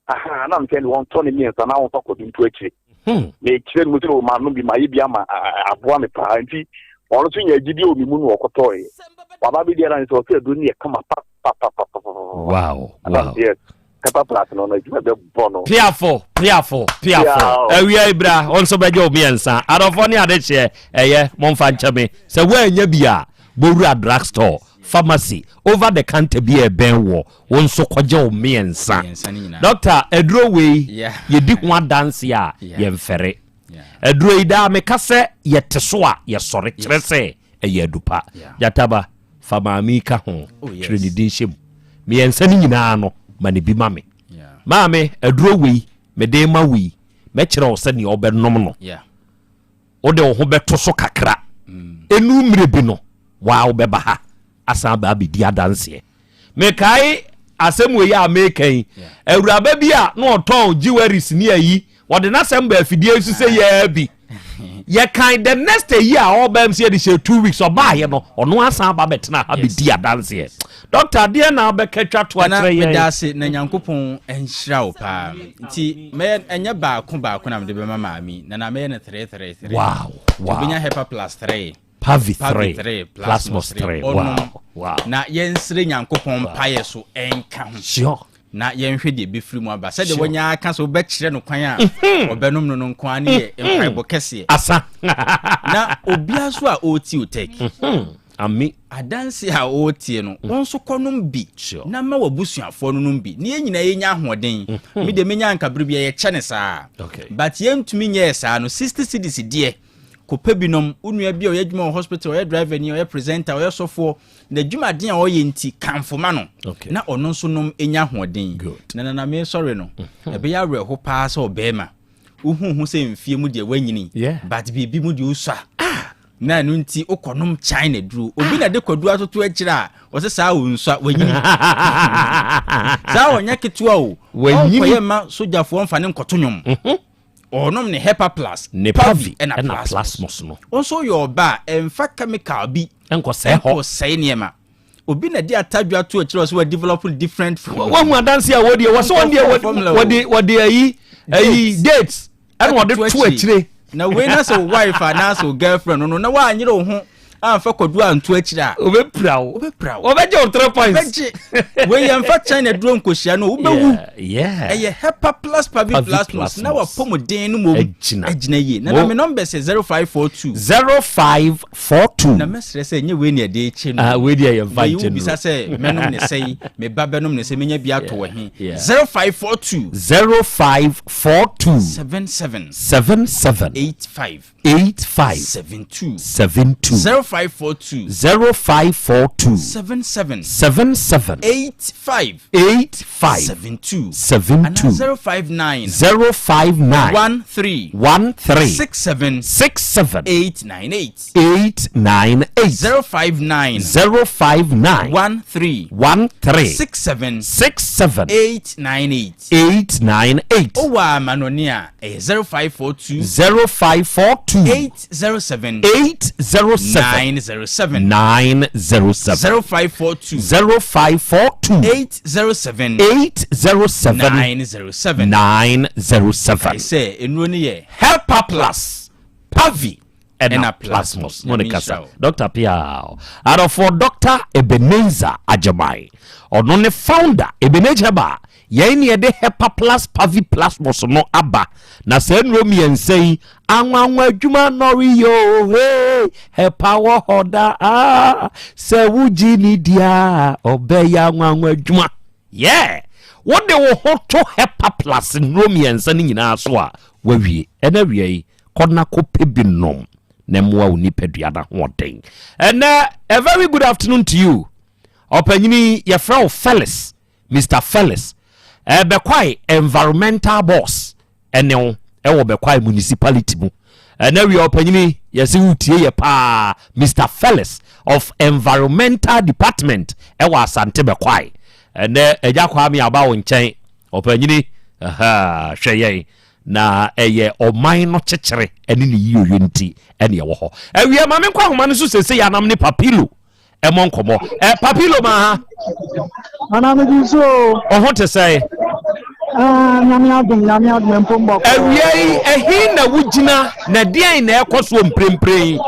Ahaa, na mesɛ ne wɔntɔ ne mmiɛnsa na wɔmfa kɔdu nto akyire.
Hmm.
Mekyerɛ no mu sɛ o manom bi mayɛ bi ama aboa me paa nti ɔno nso nya gyidie wɔ me mu na ɔkɔtɔɔeɛ. Waba bɛdi ara ne sɛ ɔsɛ aduro no yɛ kama papapapapapa.
Wow, wow.
Yes. Pepper plus no no adwuma bɛbɔ no.
Piafo, piafo, piafo. Awia yi bra, wo nso bɛgye wo mmiɛnsa. Adɔfoɔ ne adehyeɛ, ɛyɛ, momfa nkyɛ me. Sɛ woannya bi a, bɔwura drugstore, pharmacy, over the counter bi a ɛbɛn woɔ. Wo nso kɔgye wo mmiɛnsa. Dɔkta, aduro wei yɛdi ho adanse a yɛmfɛre. Aduro yi daa meka sɛ yɛte so a yɛsɔre kyerɛ sɛ ɛyɛ adu pa. Gyataba, fa maame yi ka ho, oh, twerɛ ne din hyɛ mu. Mmiɛnsa no nyinaa no, ma ne bi ma me. Maame, aduro wei mede ma wo yi, mɛkyerɛ wo sɛdeɛ wobɛnom no. Wode wo ho bɛto so kakra. Ɛnu mmerɛ bi no, waa wobɛba ha asan aba abɛdi adanseɛ. Mekae asɛm wei a meka yi, awuraba bi a na ɔtɔn jewelries ne ayi, wɔde n'asɛm ba afidie so sɛ yɛa bi. Yɛkan the next ayi a ɔba m sɛ yɛde hyɛ two weeks ɔbaayɛ no, ɔno asan aba bɛtena ha bɛdi adanseɛ. Dɔkta, adeɛ na wobɛka twa to akyerɛ yɛn.
Meda ase na Nyankopɔn nhyira wo paa. Nti mɛyɛ ɛnyɛ baako baako na mede bɛma maame na na mɛyɛ no 3 3 3.
Wow.
Obɛnya Hepa plus 3.
Pavi 3, Plasmos 3.
Wow,
wow.
Na yɛnsrɛ Nyankopɔn mpaeɛ so ɛnka ho.
Sure.
Na yɛnhwɛ deɛ ɛbɛfiri mu aba. Sɛdeɛ
Sure.
wanya aka sɛ wobɛkyerɛ no kwan a
Mhm.
ɔbɛnom no no nko ara ne yɛ
Mhm.
mpaebɔ kɛseɛ.
Asa.
Na obiara nso a ɔretie o tech.
Ami.
Adanse a ɔretie no, wo nso kɔnom bi. Na ma w'abusuafoɔ no nom bi. Na yɛn nyinaa yɛnya ahoɔden. Me deɛ menya anka bere biara yɛkyɛ no saa.
Okay.
But yɛntumi nyɛɛ saa no, 60 cedis deɛ, kɔpɛ bi nom. Wo nua bi a ɔyɛ adwuma wɔ hospital, ɔyɛ driver ni, ɔyɛ presenter, ɔyɛ sɔfoɔ, n'adwumaden a ɔyɛ nti, kamfo ma no.
Okay.
Na ɔno nso nom nya ahoɔden. Na nana mesɔre no, ɛbɛyɛ awerɛho paa sɛ ɔbarima, wohu ho sɛ mfie mu deɛ woanyini, but biribi mu deɛ wosua. Na ɛno nti wokɔnom China duro. Obi na de kwadu atoto akyire a ɔsɛ saa onsua wanyini. Saa ɔnyɛ ketewa o.
Wanyini.
Ɔnkɔyɛ mma sogyafoɔ mfa ne nkɔto nnwom. Ɔnom ne Hepa Plus,
Ne
Pavi
Pavi
ɛna
ɛna
Plasmos.
Plasmos no.
Wo nso woyɛ ɔba a ɛmfa chemical bi
Nkɔsɛe hɔ.
nkɔsɛe nneɛma. Obi na de atadwe ato akyire ɔsɛ wa develop different formula.
Wahu adanse a wɔdeɛ wɔ sɛ wɔn deɛ wɔde wɔde ayi ayi dates ɛna wɔde to akyire.
Na wei na sɛ wo wife anaasɛ wo girlfriend no na woanyere wo ho. amfa kwadu anto akyire a.
Obɛpira wo.
Obɛpira wo.
Ɔbɛgye wo 3 points.
Bɛgye. Wei yɛmfa China duro nkɔhyia no, wobɛwu.
Yeah.
Ɛyɛ Hepa Plus Pavi
Pavi
Plus
Plus
Plus na
Plus.
wapɔmuden no mmom
Agyina.
agyina yie. Na
Mo-
na me number sɛ 0542.
0542.
Na mɛsrɛ sɛ ɛnyɛ wei na yɛde rekyɛ no.
Ah, wei deɛ yɛmfa
Wei
nkyɛ no.
wobisa sɛ mɛnom ne sɛn, me ba bɛnom ne sɛn, menya bi atɔ wɔ he.
Yeah.
0542.
0542.
77.
77.
85.
85.
72.
72.
0542.
0542.
77.
77.
85.
85.
72.
72.
Anaa 059.
059.
13.
13.
67.
67.
898.
898.
059.
059.
13.
13.
67.
67.
898.
898.
Wowɔ amanɔne a, ɛyɛ 0542.
0542.
807.
807.
907.
907.
0542.
0542.
807.
807.
907.
907.
Kae sɛ nnuro no yɛ
Helper Plus, Pavi, ɛna
Ɛna
Plasmos.
Plasmos.
Mo ne
Nyame
kasa.
nhyira wo.
Dr. Piao. Adɔfoɔ Dr. Ebenezer Agyemang. Ɔno ne founder Ebenezer Herbal. Yɛn ne yɛde Hepa Plus Pavi Plasmos no aba. Na saa nnuro mmiɛnsa yi, anwanwa adwuma nɔre yoo, hey, Hepa wɔ hɔ daa, ah, sɛ wogye ne di a, ɔbɛyɛ anwanwa adwuma. Yeah! Wode wo ho to Hepa Plus nnuro mmiɛnsa no nyinaa so a, wawie. Ɛna awia yi, kɔ na kɔpɛ bi nom na mmoa wo nipadua no ahoɔden. Ɛnɛ, a very good afternoon to you. Ɔpanyini, yɛfrɛ wo Felix, Mr. Felix. Eh, Bɛkwae environmental boss ɛne wo ɛwɔ Bɛkwae municipality mu. Ɛnɛ wia ɔpanyini, yɛse wotie yɛ paa, Mr. Felix of environmental department ɛwɔ Asante Bɛkwae. Ɛnɛ Agya Kwame aba wo nkyɛn, ɔpanyini, aha, hwɛ yɛn na ɛyɛ ɔman no kyekyere ɛne ne yiyoyo nti ɛne ɛwɔ hɔ. Awia ma menkɔ ahoma no so sese yɛ anam ne Papilo ɛmɔ nkɔmmɔ. Ɛ Papilo ma ha.
Nana me di so o.
Ɔho te sɛ?
Ah, nyame adom, nyame adom mpo mbɔkɔ.
Awia yi, ɛhe na wogyina na deɛn na ɛkɔ soɔ mprempren yi?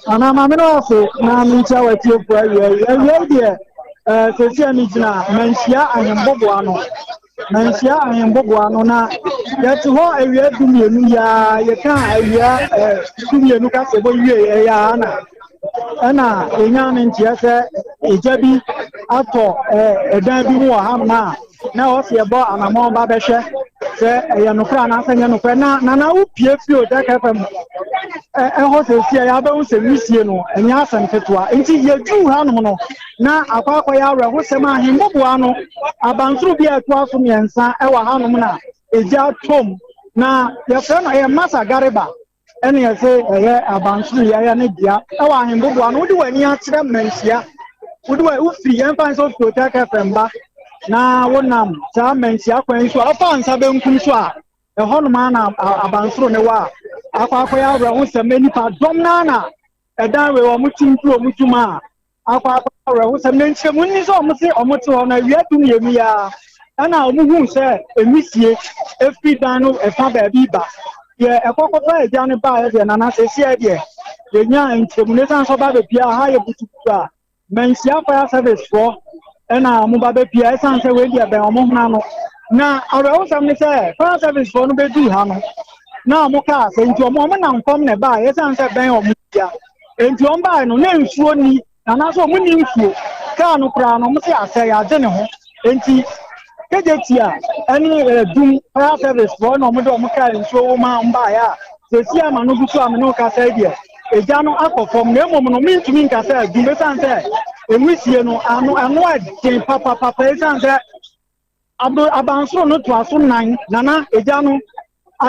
Nana ma me no ase na menkyia w'atiefoɔ awia yi. Awia yi deɛ, eh, sɛsi a megyina manhyia ahemboboa no. Manhyia ahemboboa no na yɛte hɔ awia 12 yi ara, yɛka awia eh, 12 kasɛbɔ wie ɛyɛ ara na ɛna yɛnya ne nteɛ sɛ egya bi atɔ ɛdan bi mu wɔ ha ma a na ɛwɔ sɛ yɛbɔ anammɔn ba bɛhwɛ sɛ ɛyɛ nokorɛ anaasɛ nyɛ nokorɛ. Na nana wopie firi Odek FM ɛhɔ sɛsi a yɛabɛhu sɛ wisie no ɛnyɛ asɛm ketewa. Nti yɛduu hanom no na akɔ akɔyɛ awerɛhosɛm a ahemmoboa no abansoro bi a ɛtoa so mmiɛnsa ɛwɔ hanom na egya tom na yɛfrɛ no ɛyɛ Masa Gariba ɛne yɛsɛ ɛyɛ abansoro yi ɛyɛ ne dea ɛwɔ ahemboboa no. Wode w'ani akyerɛ mmanhyia, wode wa wofiri yɛmfa sɛ wofiri Otec FM ba na wonam saa mmanhyia kwan yi so a wofa nsa benkum so a ɛhɔnom a na abansoro ne wɔ a akɔ akɔyɛ awerɛhosɛm na nipa dɔm no na ɛdan wei wɔn ti mfiri wɔn dwuma a akɔ akɔyɛ awerɛhosɛm. Na nkyerɛmu ni sɛ wɔn se wɔn te hɔ no awia 12 yi ara ɛna wɔn hu sɛ emisie efiri dan no ɛfa baabi ba deɛ ɛkɔkɔfa agya no baeɛ deɛ nana sɛsia deɛ yɛnya nkyerɛmu no esan sɛ ɔba bepia ha yɛ butubutu a Manhyia fire service foɔ ɛna wɔn ba bepia esan sɛ wei deɛ bɛn wɔn hona no. Na awerɛhosɛm ne sɛ fire service foɔ no bɛduru ha no na wɔn kaa sɛ nti wɔn nam fam na ɛbaeɛ esan sɛ bɛn wɔn bia nti wɔn baeɛ no na nsuo ni anaasɛ wɔn ni nsuo kaa no koraa no wɔn sɛ asɛ yɛagye ne ho nti Kejetia ɛne ɛdum fire service foɔ na wɔn de wɔn kaa nsuo wɔ mu a wɔn baeɛ a sɛsi ama no gu so a me ne wo kasa yi deɛ egya no akɔ fam na mmom no mentumi nka sɛ adum esiane sɛ enwisie no ano ano ɛden papapapa esiane sɛ abo abansoro no toa so nan nana egya no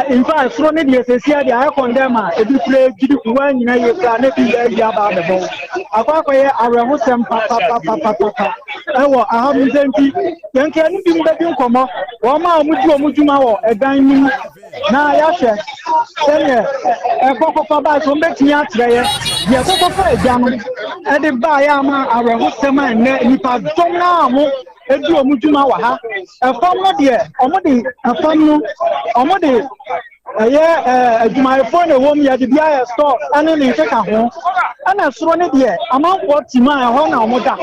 in fact soro ne deɛ sɛsi deɛ ayɛ kɔndɛm a ebi kura dwiri gu wɔn nyina yie koraa na ebi yɛ ayi aba abɛbɔ akɔ akɔyɛ awerɛhosɛm papapapapapa ɛwɔ aha mu nsɛ nti yɛn kura no bi mu bɛdi nkɔmɔ wɔn a wɔn di wɔn dwuma wɔ ɛdan no mu na yɛahwɛ sɛdeɛ ɛkɔkɔfa baa so wɔbɛtumi akyerɛ yɛ deɛ ɛkɔkɔfa agya no ɛde baeɛ ama awerɛhosɛm a ɛnnɛ nnipa dɔm no a mo ɛdi wɔn dwuma wɔ ha. Ɛfam no deɛ wɔde ɛfam no wɔde Ɛyɛ ɛɛ adwumayɛfoɔ na ɛwɔ mu, yɛde bi ayɛ store ɛne ne nkeka ho. Ɛna soro no deɛ amanfoɔ te mu a ɛhɔ na wɔn da.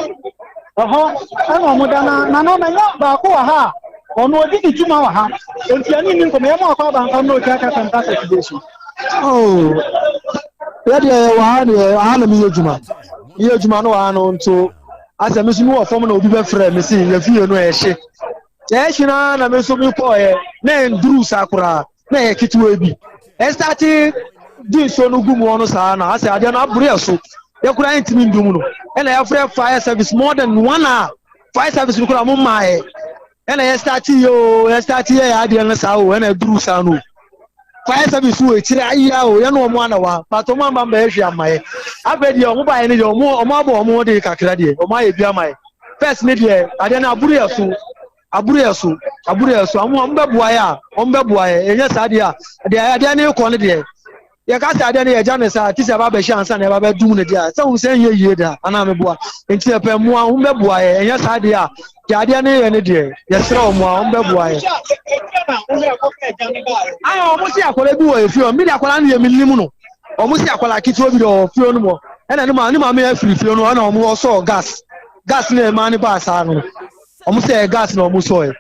Ɛhɔ ɛna wɔn da na nana manya baako wɔ ha a ɔno ɔdi ne dwuma wɔ ha. Enti ɛne nni nkɔmmɔ yɛma wakɔ abanfa mmerɛ ɔtwa kasa mpa sɛ so.
Oh, yɛ deɛ yɛwɔ ha deɛ ha na meyɛ adwuma meyɛ adwuma no wɔ ha no nso asɛ me nso mewɔ fam na obi bɛfrɛ me se yɛfie no ɛhye ɛhye no ara na me nso mekɔɔyɛ na ɛnduru saa koraa na ɛyɛ ketewa bi ɛstate di nsuo no gu mu hɔ no saa na asɛ adeɛ no aboro yɛ so yɛkoraa yɛntumi ndum no ɛna yɛfrɛ fire service more than one hour fire service no koraa mo mmaeɛ ɛna yɛ start yɛ o yɛ start yɛ yɛ adeɛ no saa o ɛna ɛduru saa no fire service wɔ akyire ayia o yɛne wɔn ana wa but wɔn amba mbɛyɛ hwee ama yɛ afei deɛ wɔn baayɛ no deɛ wɔn wɔn abɔ wɔn ho de kakra deɛ wɔn ayɛ bi ama yɛ first ne deɛ adeɛ no aburu yɛ so aburu yɛ so aburu yɛ so wɔn wɔn bɛboa yɛ a wɔn bɛboa yɛ ɛnyɛ saa deɛ a deɛ adeɛ no kɔ no deɛ Yɛka sɛ adeɛ no yɛgya no saa te sɛ ɛba bɛhyɛ ansa na ɛba bɛdum no deɛ a, sɛ wohu sɛ ɛnyɛ yie da anaa meboa. Nti yɛpɛ mmoa, hom bɛboa yɛ. Ɛnyɛ saa deɛ a, deɛ adeɛ no yɛ no deɛ, yɛsrɛ wɔn a, wɔn bɛboa yɛ. Ah, wɔn si akwadaa bi wɔ efie hɔ. Mi de akwadaa no yɛ mi nim no. Wɔn si akwadaa ketewa bi deɛ wɔ fie no mu. Ɛna ne ma ne maame afiri fie no ɛna wɔn ɔsɔɔ gas. Gas na ɛmaa ne baa saa no. Wɔn sɛ ɛyɛ gas na wɔn sɔɔ yɛ.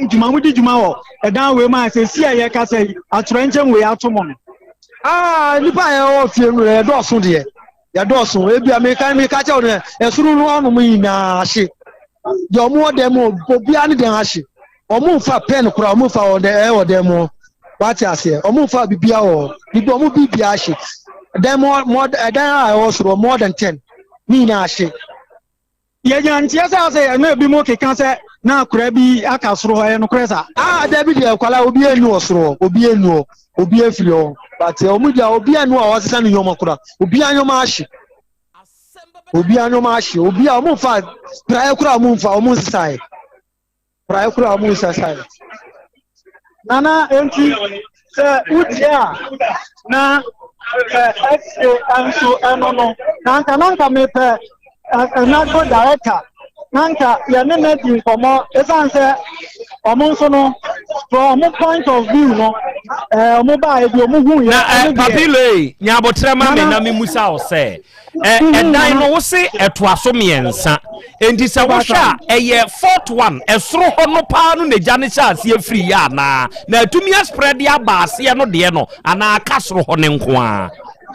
Dwuma mo di dwuma wɔ ɛdan wei mu a sɛsi a yɛkasa yi atorɛnkyɛm wei ato mo no.
Ah, nipa a yɛwɔ fie no yɛdɔɔso deɛ yɛdɔɔso ebia meka meka kyɛw no ɛsoro no ɔnom nyinaa ahye deɛ ɔmo wɔ dɛm obiara ne dɛn ahye ɔmo nfa pɛn koraa ɔmo nfa wɔ dɛ ɛwɔ dɛm hɔ wate aseɛ ɔmo nfa bibia wɔ hɔ bibi ɔmo bibia ahye dɛm mɔ ɛdan a ɛwɔ soro more than ten ne nyinaa ahye.
Yɛnya nteɛ sɛ asɛ yɛne ebinom keka sɛ na akora bi aka soro hɔ, ɛyɛ nokorɛ saa?
Ah, dabi deɛ kwala obi anu wɔ soro hɔ, obi anu hɔ, obi afiri hɔ. But ɔmo deɛ obi anu a ɔsesa ne nneɛma kora, obi nneɛma ahye, obi nneɛma ahye, obi a ɔmo nfa praeɛ kora ɔmo nfa ɔmo nsesaeɛ. Praeɛ koraa ɔmo nsa sae.
Nana enti sɛ wotie a na sɛ ɛse nso ɛno no na anka na anka mepɛ ɛnago director na anka yɛne no adi nkɔmmɔ ɛsiane sɛ ɔmo nso no from ɔmo point of view no ɛɛ ɔmo baa ebi ɔmo hu yɛ
Na ɛ Papilo ei, nya aboterɛ ma me na me musa wo sɛ, Ɛ ɛdan no wo se ɛtoa so mmiɛnsa enti sɛ wohwɛ a ɛyɛ fourth one ɛsoro hɔ no paa no na gya no hyɛ aseɛ firi yɛ anaa na atumi asprɛde aba aseɛ no deɛ no anaa aka soro hɔ no nko ara.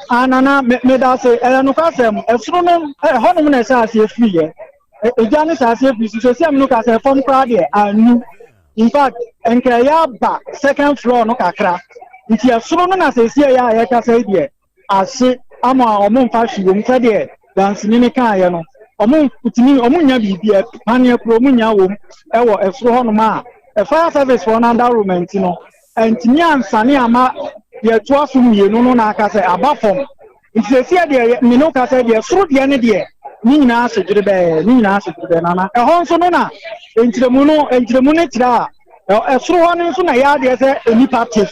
Ah nana me meda ase ɛyɛ nokwasɛm ɛsoro no ɛhɔnom na ɛhyɛ aseɛ firi yɛ egya no hyɛ aseɛ firi so sɛsi a me no ka sɛ ɛfam koraa deɛ annu in fact nka ɛyɛ aba second floor no kakra nti ɛsoro no na sɛsi ɛyɛ a yɛkasa yi deɛ ase ama wɔmfa hwee wɔ mu sɛdeɛ danseni no kaeɛ no, wɔntumi wɔnnya biribi paneɛ koro wɔnnya wɔ mu wɔ ɛsoro hɔnom a fire service foɔ no adaworoma nti no antumi ansane ama yɛtoa so mmienu no na aka sɛ aba fam nti sɛsi deɛ me ne ka sɛ deɛ soro deɛ ne deɛ ne nyinaa ase dwerebɛɛ ne nyinaa ase dwerebɛɛ nana ɛhɔ nso no na nkyerɛmu no nkyerɛmu no kyerɛ a ɛsoro hɔ no nso na ɛyɛ adeɛ sɛ nnipa te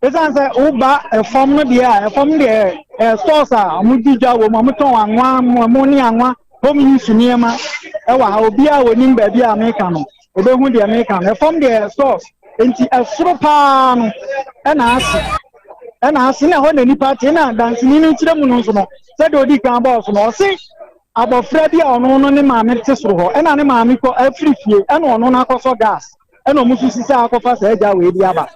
Esiane sɛ woba ɛfam no deɛ a, ɛfam no deɛ ɛyɛ stores a wɔdi dwa wɔ mu, wɔtɔn anwa, ɛmo ne anwa, home use nneɛma ɛwɔ ha. Obiara a onim baabi a meka no, obehu deɛ meka no. Ɛfam deɛ ɛyɛ stores, nti ɛsoro paa no ɛna ase, ɛna ase na ɛhɔ na nipa te. Na danseni no nkyerɛ mu no nso no, sɛdeɛ odi kan bɔɔ so no, ɔse abɔfra bi a ɔno no ne maame te soro hɔ, ɛna ne maame kɔ afiri fie, ɛna ɔno no akɔsɔ gas. Ɛna ɔmo nso sisi akɔfa saa agya wei de aba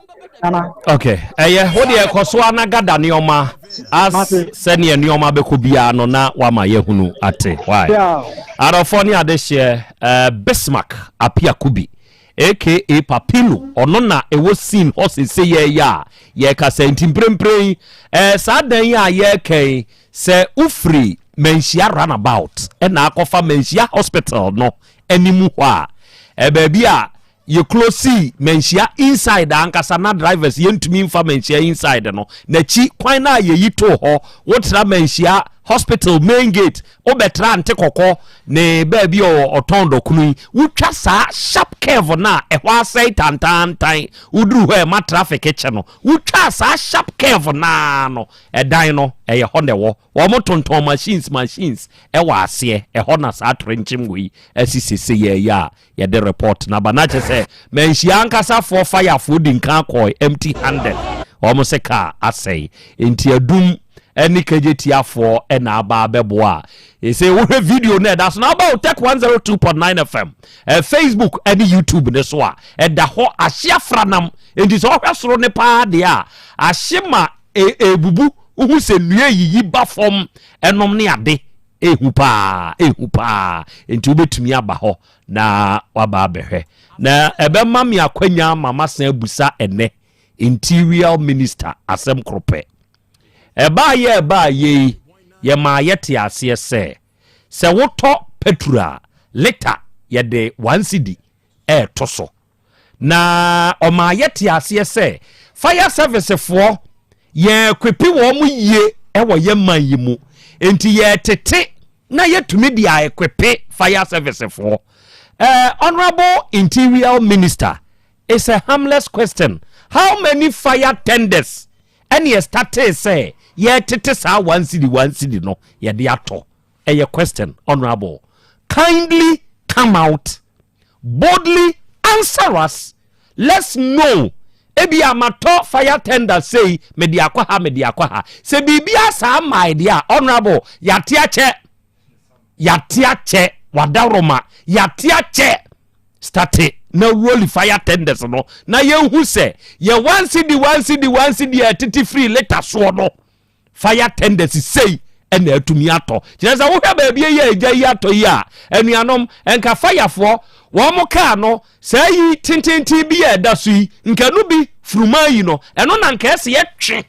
nana.
Okay, ɛyɛ wo deɛ kɔ so ana gada nneɛma as sɛdeɛ nneɛma bɛkɔ biara no na wama yɛhunu ate why adɔfoɔ ne adehyeɛ uh, Bismarck Apiakubi aka Papilo ɔno na ɛwɔ scene hɔ sese yɛyɛ a yɛkasa nti mprempren yi eh, saa dan yi a yɛreka yi sɛ wofiri Manhyia runabout ɛna akɔfa Manhyia hospital no anim hɔ a, eh, baabi a yɛ closii manhyia inside ankasa na drivers yɛntumi mfa manhyia inside no n'akyi kwan no a yɛyi too hɔ wotra manhyia Hospital main gate, wobɛtra Nte Kɔkɔ ne baabi a ɔtɔn dɔkono yi, wotwa saa sharp curve no a ɛhɔ asɛe tantaantan, woduru hɔ a ɛma traffic kyɛ no, wotwaa saa sharp curve no ara no, ɛdan no, ɛyɛ hɔ na ɛwɔ. Wɔn tontɔn machines machines ɛwɔ aseɛ, ɛhɔ na saa torenkyem wei asi sese yɛ yi a yɛde report no aba. Na kyerɛ sɛ manhyia ankasa foɔ fire foɔ di nkan kɔɔ empty handed, wɔn se car asɛe, nti adum ɛne kegyetiafoɔ ɛna aba abɛboa a ɛsɛ wohwɛ video no ɛda so na aba Otec 102.9 FM eh, Facebook ɛne YouTube ne so a ɛda hɔ ahye afranam, nti sɛ ɔhwɛ soro ne paa deɛ a ahye ma ɛbubu, wohu sɛ nnua yiyi ba fam ɛnom ne ade. Ehu paa, ehu paa. Enti wobɛtumi aba hɔ na waba abɛhwɛ. Na ɛbɛma me akwanya ama masan abusa ɛnɛ Interior Minister asɛm koro pɛ. Ɛbaayɛ ɛbaayɛ yi, yɛmaa yɛte aseɛ sɛ, sɛ wotɔ petrol a, lita yɛde one cedi ɛɛto so. Na ɔmaa yɛte aseɛ sɛ fire service foɔ yɛn equipe wɔn yie wɔ yɛn man yi mu, nti yɛtete na yɛtumi de a equipe fire service foɔ. Honourable Interior Minister, it's a harmless question, how many fire tenders ɛne yɛstartee sɛ yɛtete saa one cedi one cedi no yɛde atɔ? Ɛyɛ question, honourable, kindly come out boldly answer us, let's know. Ebia matɔ fire tender sei, mede akɔ ha, mede akɔ ha, sɛ biribi asaa mmae deɛ a, honourable, yɛate akyɛ, yɛate akyɛ, wadaworoma, yɛate akyɛ. Starte na roll fire tenders no na yɛnhu sɛ yɛ one cedi one cedi one cedi a ɛtete firi lita soɔ no, fire tenders sei ɛna atumi atɔ. Kyerɛ sɛ wohwɛ baabi yi a egya yi atɔ yi a, anuanom, nka fayafoɔ wɔn mo kaa no saa yi tententen bi a ɛda so yi, nka no bi furuma yi no, ɛno na nka ɛsɛ yɛtwe.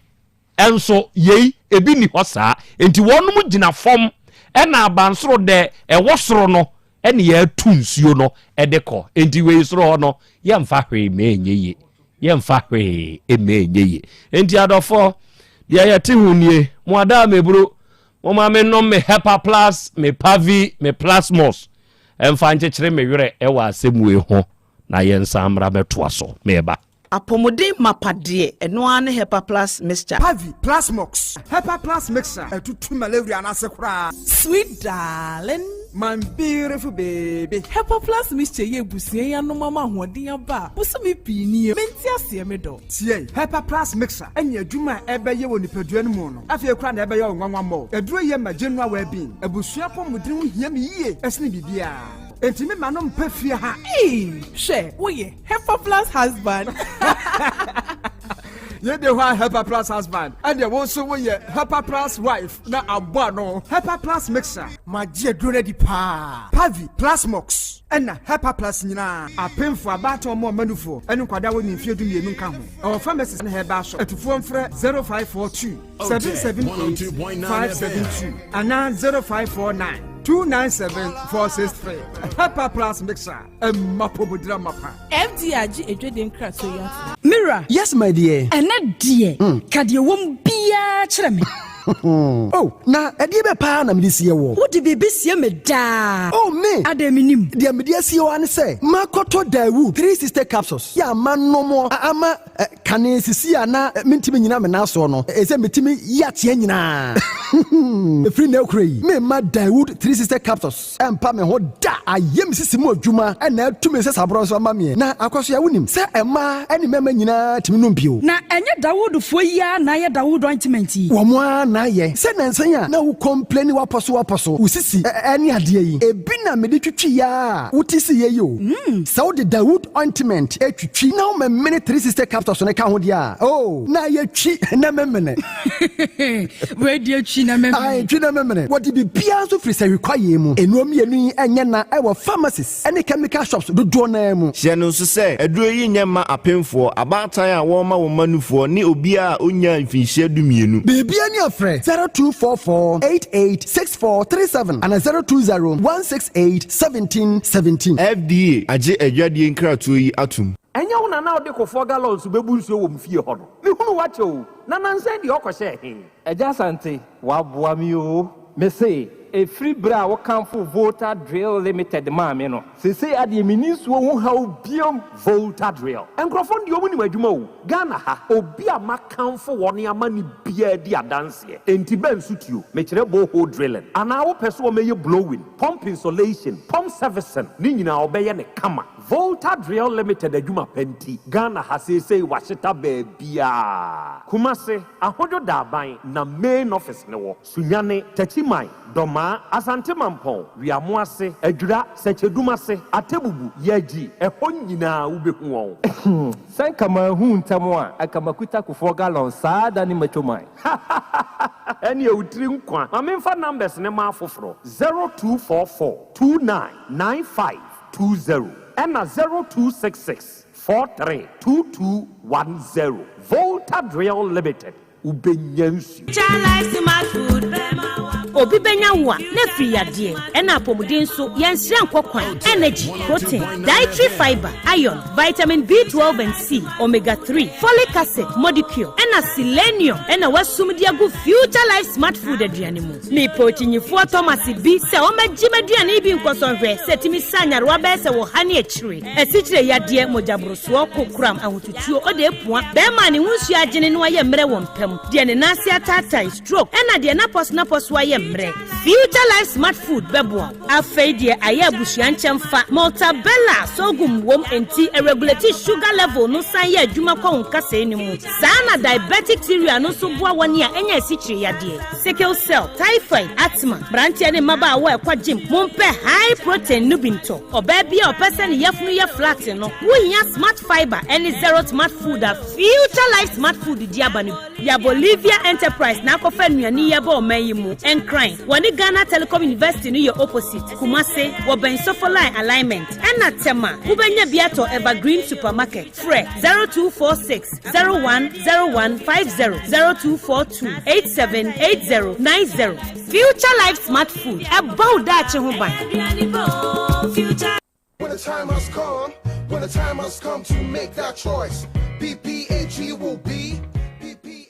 Ɛnso yei ebi ni hɔ saa, nti wɔn gyina fam ɛna abansoro dɛ ɛwɔ soro no ɛne yɛatu nsuo no ɛde kɔ. Nti wei soro hɔ no yɛmfa hwee ma ɛnyɛ yie, yɛmfa hwee mma ɛnyɛ yie. Enti adɔfoɔ, deɛ yɛte ho nie, mo adaa meburu, momma mennom me Hepa Plus, me Pavi, me Plasmos, ɛmfa nkyekyere me werɛ wɔ asɛm wei ho, na yɛnsan mmra mɛtoa so. Meba.
Apɔmuden mapa deɛ, ɛno ara ne Hepa Plus Mixture.
Pavi, Plasmox, Hepa Plus Mixture, ɛtutu malaria no ase koraa.
Sweet darling.
My beautiful baby.
Hepa Plus Mixture yi abusua yi anom ama ahoɔden aba a bosome pii nie. Mente aseɛ me dɔ.
Tie, Hepa Plus Mixture ne adwuma a ɛbɛyɛ wɔ nipadua no mu no, afei koraa na ɛbɛyɛ wo nwanwa mmɔ. Aduro yi yɛ ma general well-being. Abusua apɔmuden ho hia me yie sene biribiara. Enti me ma no mpɛ fie ha.
Eii hwɛ woyɛ Hepa Plus husband.
Yei de hɔ a Hepa Plus husband, ɛdeɛ wo nso woyɛ Hepa Plus wife na abɔ ano. Hepa Plus mixer. Magye aduro no adi paa. Pavi, Plasmox, ɛna Hepa Plus nyinaa. Apemfoɔ, abaatan ɔmo ɔma nufoɔ, ɛne nkwadaa a wɔnni mfeɛ 12 nka ho. Ɛwɔ pharmacies ne herbal shop. Atufoɔ mfrɛ 0542 778 572 anaa 0549 297 463. Hepa Plus mixer. Ɛmma pomodira mapa.
FDA agye adwadie nkratoɔ yi atom.
Me wura. Yes my dear.
Ɛnnɛ deɛ, ka deɛ ɛwɔ mu biara kyerɛ me.
Oh, na ɛdeɛ bɛ paa na mede sie woɔ?
Wode biribi sie me daa.
Oh, me!
Adɛn mennim?
Deɛ mede asie wo ara ne sɛ, makɔtɔ Daewoo 360 capsules yɛ a manom a ama kane sisi a na mentumi nnyina me nan soɔ no, ɛsɛ metumi yi ateɛ nyinaa. Ɛfiri nnɛ rekora yi, meremma Daewoo 360 capsules. Ɛmpa me ho da. Ayɛ me sisi mu adwuma na atu me nsasaborɔ nso ama meɛ. Na Akwasoa, wonim sɛ mmaa ne mmarima nyinaa tumi nom bio.
Na ɛnyɛ Dawoodfoɔ yi ara na ayɛ Dawood ointment yi?
Wɔn ara na ayɛ. Sɛ nnansa yi a na wo complaini w'apɔ so w'apɔ so, wo sisi ne adeɛ yi, ebi na mede twitwiiɛ ara a wote siiɛ yi o. Sɛ wode Dawood ointment twitwi na womemene 360 capsules no ka ho deɛ a, oh, na ayɛ twi na memene.
Wei deɛ twi na memene.
Ae, twi na memene. Wɔde biribiara nso firi sahwi kwaeɛ mu. Nnuro mmienu yi nyɛ na wɔ pharmacies ne chemical shops dodoɔ no ara mu.
Hyɛ no nso sɛ, aduro yi nyɛ mma apemfoɔ, abaatan a wɔrema wɔn mma nufoɔ, ne obiara a ɔnnyaa mfinhyia dumienu.
Biribiara ni a frɛ 0244 88 64 37 anaa 020 168 17 17.
FDA agye adwadie nkratoɔ yi atom.
Ɛnyɛ wo na na wode kofoɔ gallons bɛbu nsuo wɔ mo fie hɔ no? Mehunu wo akyɛ o, na nansa yi deɛ ɔkɔhyɛɛ he? Agya Asante, woaboa me oo. Mese, ɛfiri berɛ a wokamfoo Volta Drill Limited maa me no, seesei adeɛ menni nsuo ho haw biom.
Volta Drill nkurɔfoɔ no deɛ wɔn nim adwuma o, Ghana ha obi a makamfo wɔn ama no biara di adanseɛ, enti bɛ nso tuo, mekyerɛ borehole drilling, anaa wopɛ sɛ wɔmɛyɛ blowing, pump insulation, pump servicing, ne nyinaa wɔbɛyɛ no kama. Volta Drill Limited adwuma pa nti, Ghana ha seesei wɔahyeta baabiara. Kumase, Ahodwo Daaban na main office no wɔ. Sunyani, Techiman, Dɔmaa, Asante Mampɔn, Wiamoase, Adwira, Sɛkyɛdumase, Atebubu, Yagyi, ɛhɔ nyinaa wobɛhu wɔn.
Sɛ nka manhu ntɛm a, anka makuta Kufuor gallon saa da ne macho man.
Hahahaha ɛneɛ wo tiri nkwa. Ma memfa numbers no ma afoforɔ, 0244 29 95 20 ɛna 0266 43 22 10. Volta Drill Limited, wobɛnya nsuo.
Obi bɛnya wo a, na afiri yadeɛ, ɛna apɔmuden nso, yɛnsrɛ nkɔ kwan. Energy, protein, dietary fiber, iron, vitamin B12 and C, omega 3, folic acid, modicure, ɛna selenium, ɛna wasum de agu Future Life Smart Food aduane mu. Mepɛ okyinyifoɔ Thomas bi sɛ ɔmmɛgye m'aduane yi bi nkɔsɔ nhwɛ sɛ ɛtumi sa nyarewa bɛyɛ sɛ wɔ ha ne akyire. Asikyire yadeɛ, mogyaborosoɔ, kokoram, ahotutuo, ɔde apua, bɛrima a ne ho nsuo agyene na wayɛ mmerɛ wɔ mpa mu, deɛ ne nan ase ataatae, stroke, ɛna deɛ n'apɔso-n'apɔso ayɛ mmerɛ. Future Life Smart Food bɛboa wo. Afei deɛ ayɛ abusua nkyɛmfa, Maltabella sorghum wom enti ɛregulate sugar level no san yɛ adwuma kɔ wo nkasɛe no mu. Saa na diabetic cereal no nso boa wɔn a anya asikyire yadeɛ, sickle cell, typhoid, asthma, mmeranteɛ ne mmabaawa a ɛkɔ gym, mompɛ high protein no bi ntɔ. Ɔbaa bi a ɔpɛ sɛ ne yafunu yɛ flat no, wohia Smart Fiber ne Zero Smart Food a Future Life Smart Food di aba no bi. Ya Bolivia Enterprise na akɔfa nnuane yi aba ɔman yi mu. Nkran, wɔne Ghana Telecom University no yɛ opposite. Kumase, wɔbɛn Sofoline Alignment. Ɛna Tema, wobɛnya bi atɔ Evergreen Supermarket. Frɛ 0246 010150, 0242 878090. Future Life Smart Food, ɛbɔ wo daakye ho ban.
When the time has come, when the time has come to make that choice, BPAG will be.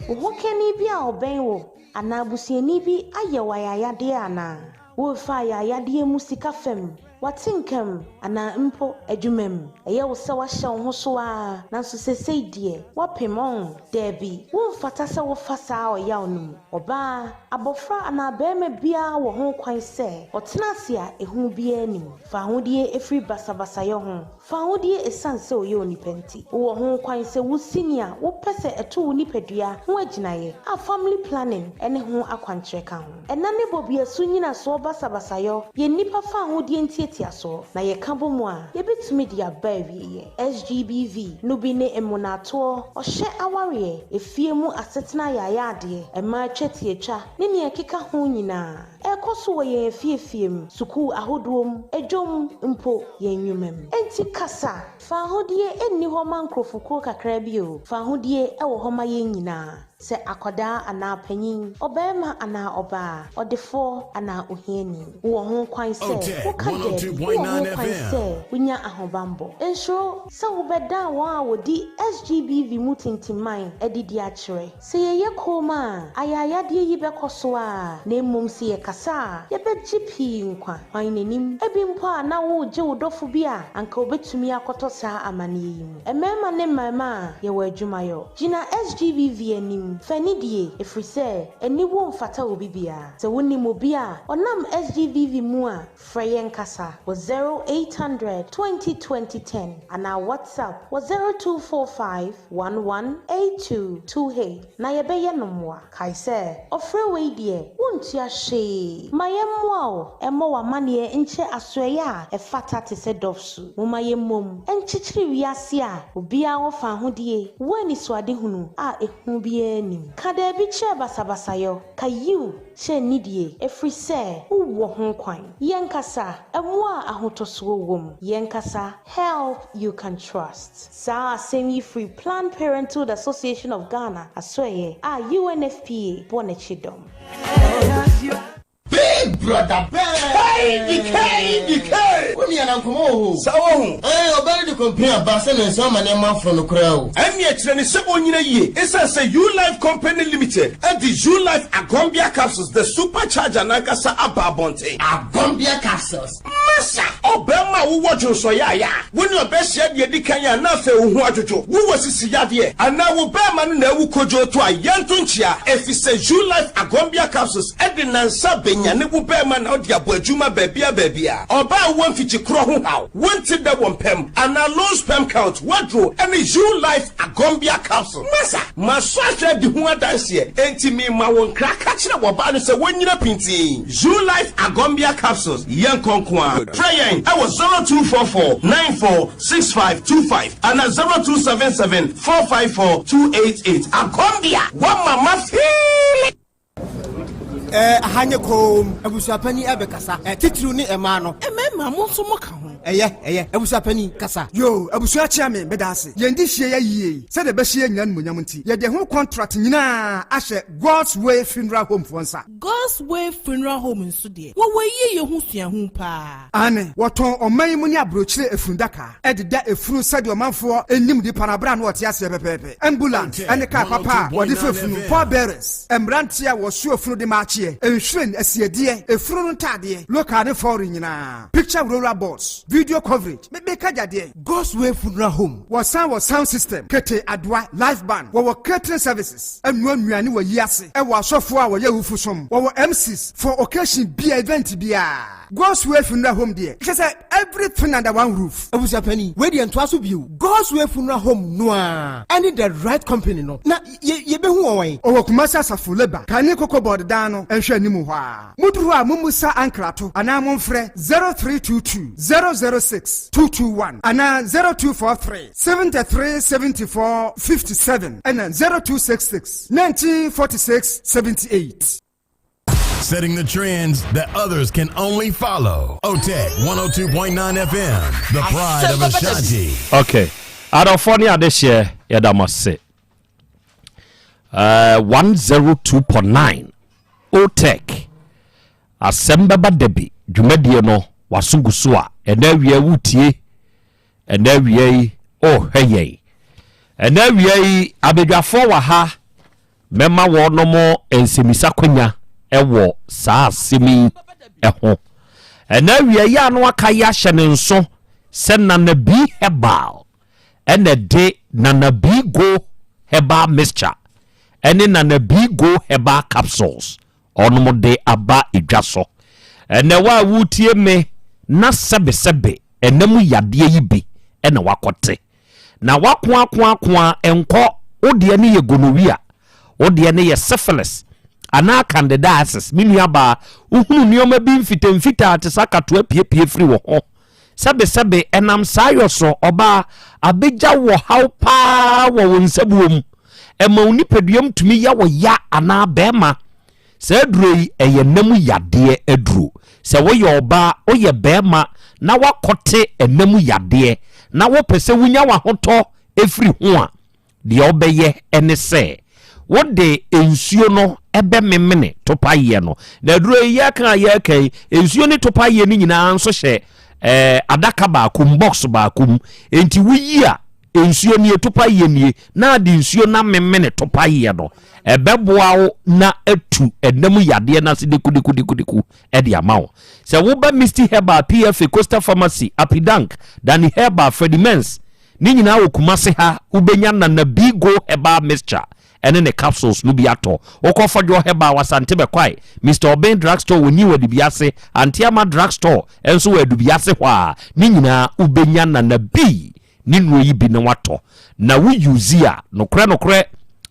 Wo hokani bi a ɔbɛn wo anaa busuani bi ayɛ wo ayayadeɛ anaa? Worefa ayayadeɛ mu sika fam, w'atenkam anaa mpo adwuma mu? Ɛyɛ wo sɛ woahyɛ wo ho so ara, nanso seesei deɛ woapem ɔn? Daabi, womfata sɛ wofa saa ɔyaw no mu. Ɔbaa, abɔfra anaa barima biara wɔ ho kwan sɛ ɔtena ase a ehu biara nni mu. Fa ahodie firi basabasayɛ ho. Fa ahodie esiane sɛ ɔyɛ onipa nti. Wowɔ ho kwan sɛ wusi nea wopɛ sɛ ɛto wo nipadua ho agyinaeɛ, a family planning ne ho akwankyerɛ ka ho. Ɛna ne bɔbeasu nnyinasoɔ basabasayɔ yɛ nnipa fa ahodie ntiatiasoɔ, na yɛka bɔ mu a, yɛbɛtumi de aba awieɛ. SGBV no bi ne mmonaatoɔ, ɔhyɛ awareɛ, efie mu asetena ayaayadeɛ, mmaa twetiatwa, ne nea ɛkeka ho nyinaa. Ɛrekɔ so wɔ yɛn afiefie mu, sukuu ahodoɔ mu, dwam, mpo yɛn nnwuma mu. Enti kasa! Fahodie nni hɔ ma nkurɔfokuo kakra bi o, fahodie wɔ hɔ ma yɛn nyinaa, sɛ akwadaa anaa panin, ɔbarima anaa ɔbaa, ɔdefoɔ anaa ohiani. Wowɔ ho kwan sɛ woka daabi, wowɔ ho kwan sɛ wonya ahobammɔ. Nsuro sɛ wobɛdan wɔn a wɔdi SGBV mu tintimman adi de akyerɛ. Sɛ yɛyɛ komm a, ayaayadeɛ yi bɛkɔ so ara, na mmom sɛ yɛkasa a, yɛbɛgye pii nkwa. Hwan na nim? Ebi mpo a na woregye wo dɔfo bi a anka obetumi akɔtɔ saa amanneɛ yi mu. Mmarima ne mmarimaa, yɛwɔ adwumayɔ. Gyina SGBV anim, fa anidie, ɛfiri sɛ aniwuo mfata obi biara. Sɛ wonim obi a ɔnam SGBV mu a, frɛ yɛn kasa wɔ 0800 20 20 10 anaa WhatsApp wɔ 0245 11 82 28 na yɛbɛyɛ no mmoa. Kae sɛ, ɔfrɛ wei deɛ, wontua hwee. Ma yɛmmoa wo mmɔ w'amanneɛ nkyerɛ asoɛeɛ a ɛfata te sɛ DOVVSU. Momma yɛmmom nkyekyere wiase a obiara wɔ fawohodie wɔ anisoadehunu a ehu biara nnim. Ka daabi kyerɛ basabasayɔ, ka yiw kyerɛ nidie, ɛfiri sɛ wowɔ ho kwan. Yɛnkasa, mmoa a ahotɔsoɔ wom. Yɛnkasa, help you can trust. Saa asɛm yi firi Planned Parenthood Association of Ghana asoɛeɛ a UNFPA bɔ n'akyi dɔm.
Big brother bɛɛ. KBK BK. Wo nua na.
nkɔmmɔ wɔ hɔ o.
Saa wahu?
Ɛɛ, ɔbaa no de complain aba sɛ ne nsa ama nneɛma afono no koraa o.
Ɛnneɛ kyerɛ no sɛ ɔnyina yie. Esiane sɛ U-Life Company Limited de U-Life Agombia Capsules, the super charger no ankasa aba abɔnten.
Agombia Capsules?
Masa! Ɔbarima a wowɔ dwonsɔyaaya a wo ne ɔbaa hyia deɛ edi kan a na afei wo ho adwodwo, wowɔ sisi yadeɛ, anaa wo barima no na awu kodwoo to a, yɛnto nkyea, efisɛ U-Life Agombia Capsules de nnansa bɛnyane wo barima na wode abɔ adwuma baabiara baabiara. Ɔbaa a wowɔ mfikyikorɔ ho haw, wonte dɛ wɔ mpam, anaa low sperm count, w'aduro ne U-Life Agombia Capsule. Masa! Masɔ ahwɛ adi ho adanseɛ, enti merema wo nkra, ka kyerɛ w'ɔbaa no sɛ wɔnnyina pintinn. Zoolife Agombia Capsules, yɛnkɔ nko ara. Frɛ yɛn wɔ 0244 94 65 25 anaa 0277 454 288. Agombia, woama mafeeli!
Eh, aha nyɛ koom. Abusuapanin ɛbɛkasa. Eh, titiriw ne mmaa no.
Mmarima, mo nso moka ho.
Ɛyɛ, ɛyɛ. Abusuapanin, kasa.
Yoo, abusua kyea me, meda ase. Yɛn de hyia yɛ yie yi, sɛdeɛ ɛbɛhyɛ yɛn nyinaa animuonyam nti, yɛde ɛho contract nyinaa ahyɛ God's Way Funeral Home foɔ nsa.
God's Way Funeral Home nso deɛ, wɔwɔ ayie ho suahu paa.
Aane, wɔtɔn ɔman yi mu ne aburokyire efundaka de da efunu sɛdeɛ ɔmanfoɔ nim nipa no aberɛ a na ɔte aseɛ pɛpɛɛpɛ. Ambulance ne kaa papa a wɔde fa efunu, pallbearers, mmeranteɛ a wɔso efunu de ma akyeɛ, nhwiren, asiedeɛ, efunu no ntaadeɛ, local ne foreign nyinaa, picture roller boards, video coverage, me meka gya deɛn?
God's Way Funeral Home.
Wɔsan wɔ sound system, kete, adoa, live band, wɔwɔ catering services, ɛnoa nnuane wɔ yi ase, ɛwɔ asɔfoɔ a wɔyɛ awufo som, wɔwɔ MCs for occasion bia, event biara. God's Way Funeral Home deɛ, kyerɛ sɛ everything under one roof.
Abusuapanin, wei deɛ ntoa so bio. God's Way Funeral Home no ara ɛne The Right Company no, na yɛ yɛbɛhu wɔn wɛn?
Ɔwɔ Kumasi Asafo Labour, kane Cocoa Board dan no nhwɛ anim hɔ ara. Moduru hɔ a mommusa ankrato anaa momfrɛ 0322 006 221 anaa 0243 73 74 57 ɛna 0266 19 46 78.
Setting the trends that others can only follow. OTEC 102.9 FM, the pride of Ashanti.
Okay. Adɔfoɔ ne adehyeɛ yɛda mo ase. Uh, 102.9 OTEC asɛm bɛba da bi dwumadie no waso gu so a ɛnɛ awia wotie ɛnɛ awia yi ɔrehwɛ yɛn ɛnɛ awia yi abadwafoɔ wɔ ha mɛma wɔnom nsɛmisa kwanya wɔ saa asɛm yi ho ɛnɛ awia yi a no aka yi ahyɛ ne nso sɛ Nana B Herbal ɛna ɛde Nana B Go Herbal Mixture ɛne Nana B Go Herbal Capsules ɔnom de aba edwa so. Ɛnɛ wo a wotie me na sɛbesɛbe ɛna mu yadeɛ yi bi ɛna wakɔte na wakoakoakoa nkɔ, wo deɛ ne yɛ gonorrhea, wo deɛ ne yɛ syphilis anaa candidiasis, me nuabaa, wohunu nneɛma bi mfitamfitaa te sɛ akatoa piepie firi wo ho Sɛbesɛbe, ɛnam saa yɔ so, ɔbaa, abegya wo ɔhaw paa wɔ wo nsabuo mu. Ɛma wo nipaduam tumi yɛ wo ya anaa bɛrima. Saa aduro yi, ɛyɛ nna mu yadeɛ aduro. Sɛ woyɛ ɔbaa, woyɛ bɛrima na woakɔte nna mu yadeɛ na wopɛ sɛ wonya w'ahotɔ firi ho a, Deɛ wobɛyɛ ne sɛ wode nsuo no bɛmemene topaeɛ no. Na aduro yi yɛka a yɛka yi, nsuo ne topaeɛ no nyinaa nso hyɛ eh, adaka baako mu, box baako mu. Enti woyi a, nsuo nie, topaeɛ nie, na ade nsuo no amemene topaeɛ no. Ɛbɛboa wo na atu ɛnam yadeɛ no ase dekudekudekudeku de ama wo. Sɛ woba Misty Herbal, PFA, Coastal Pharmacy, Apidank, Danny Herbal, Freddie Mens, Ne nyinaa wɔ Kumasi ha, wobɛnya Nana Bigo Herbal Mixture ɛne ne capsules no bi atɔ. Wokɔ Fɔdwoɔ Herbal wɔ Asante Bɛkwae, Mister Obeng Drug Store wɔ New Adubiase, Auntie Ama Drug Store nso wɔ Adubiase hɔ a, ne nyinaa wobɛnya Nana B ne nnuro yi bi na woatɔ. Na wo use a, nokorɛ nokorɛ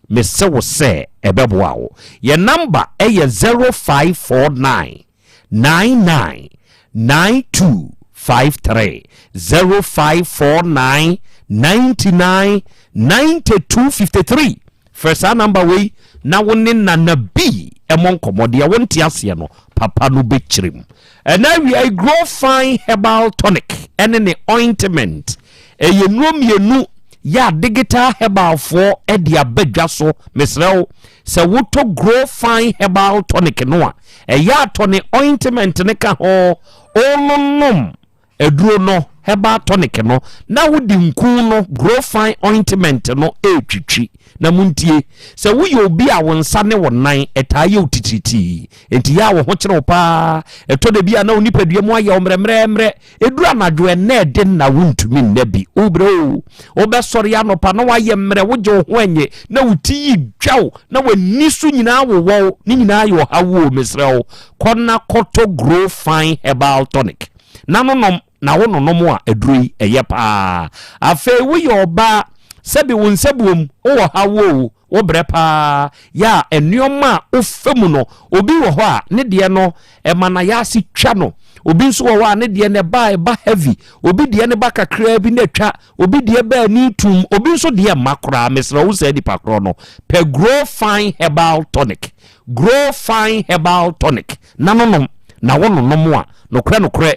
mese wo sɛ ɛbɛboa wo. Yɛn number yɛ 0549. 99 92 53 0549 99 92 53 Frɛ saa namba wei na wo ne Nana B mmɔ nkɔmmɔ. Deɛ wonte aseɛ no, papa no bɛkyerɛ mu. Ɛnɛ awia yi, Grow Fine Herbal Tonic ɛne ne ointment. Ɛyɛ nnuro mmienu yɛ a digital herbalfoɔ de aba dwa so. Mesrɛ wo, sɛ wotɔ Grow Fine Herbal Tonic no a, ɛyɛ a tɔ ne ointment no ka ho. Wononom aduro no, herbal tonic no, na wode nku no, grow fine ointment no retwitwi. Na montie, sɛ woyɛ obi a wo nsa ne wo nan ɛtaa yɛ wo titiritii, enti yɛ a wo ho kyere wo paa, ɛtɔ da bi a na wo nipadua mu ayɛ wo mmerɛmmerɛmmerɛ, ɛduru anadwo ɛnnɛ ɛde nna wontumi nna bi, wobrɛ o, wobɛsɔre anɔpa na woayɛ mmerɛ, wogye wo ho ɛnye, na wo ti yi dwa wo, na w'ani so nyinaa wowɔ wo, ne nyinaa yɛ ɔhaw o, mesrɛ wo, kɔ na kɔtɔ Grow Fine Herbal Tonic na nonom. Na wo nonom a aduro yi ɛyɛ paa. Afei woyɛ ɔbaa sɛbi wo nsabuom wowɔ haw oo wo brɛ paa yɛ a nnoɔma a wofa mu no obi wɔ hɔ a ne deɛ no ɛma nayaase twa no obi nso wɔ hɔ a ne deɛ no ɛba a ɛba heavy obi deɛ no ba kakraa bi na atwa obi deɛ ba ani tum obi nso deɛ mma koraa mesrɛ wo saa nipa korɔ no pɛ grow fine herbal tonic grow fine herbal tonic na nonom na wo nonom a nokorɛ nokorɛ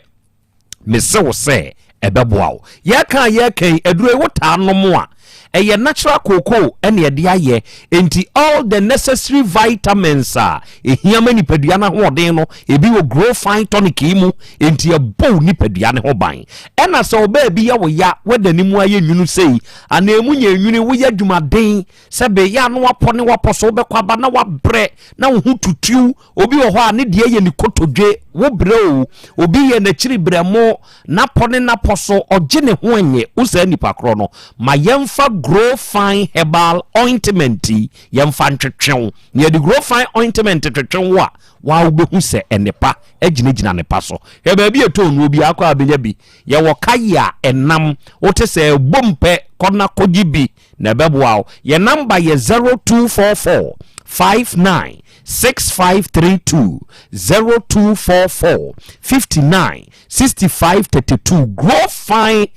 Mese wo sɛ ɛbɛboa wo. Yɛka a yɛka yi, aduro yi wotaa nom a, ɛyɛ natural cocoa ɛna ɛde ayɛ. Enti all the necessary vitamins a ɛhia ma nipadua no ahoɔden no, ebi wɔ Grow Fine Tonic yi mu. Enti ɛbɔ wo nipadua no ho ban. Ɛna sɛ ɔbaa bi yɛ wo ya, w'adane mu ayɛ nwunu sei, anaa emu nyɛ nwunu, woyɛ adwumaden, sɛ beyɛ a na wapɔ ne wapɔ so, wobɛkɔ aba na wabrɛ, na wo ho tutuw, Obi wɔ hɔ a, ne deɛ yɛ ne kotodwe, wo brɛ o, obi yɛ n'akyiri brɛmo, n'apɔ ne n'apɔ so, ɔgye ne ho nnye, wo saa nipa korɔ no, ma yɛmfa Grow Fine Herbal Ointment yi, yɛmfa ntwetwe wo. Na yɛde Grow Fine Ointment twetwe wo a, wo ara wobɛhu sɛ nnepa agyinagyina ne pa so. Hwɛ baabi a ɛtɔn nnuro biara kɔ a bɛnya bi. Yɛwɔ kaye a ɛnam, wote sɛ ɛbom pɛ, kɔ na kɔgye bi. Na ɛbɛboa wo. Yɛn namba yɛ 0244 59 6532, 0244 59 65 32. Grow Fine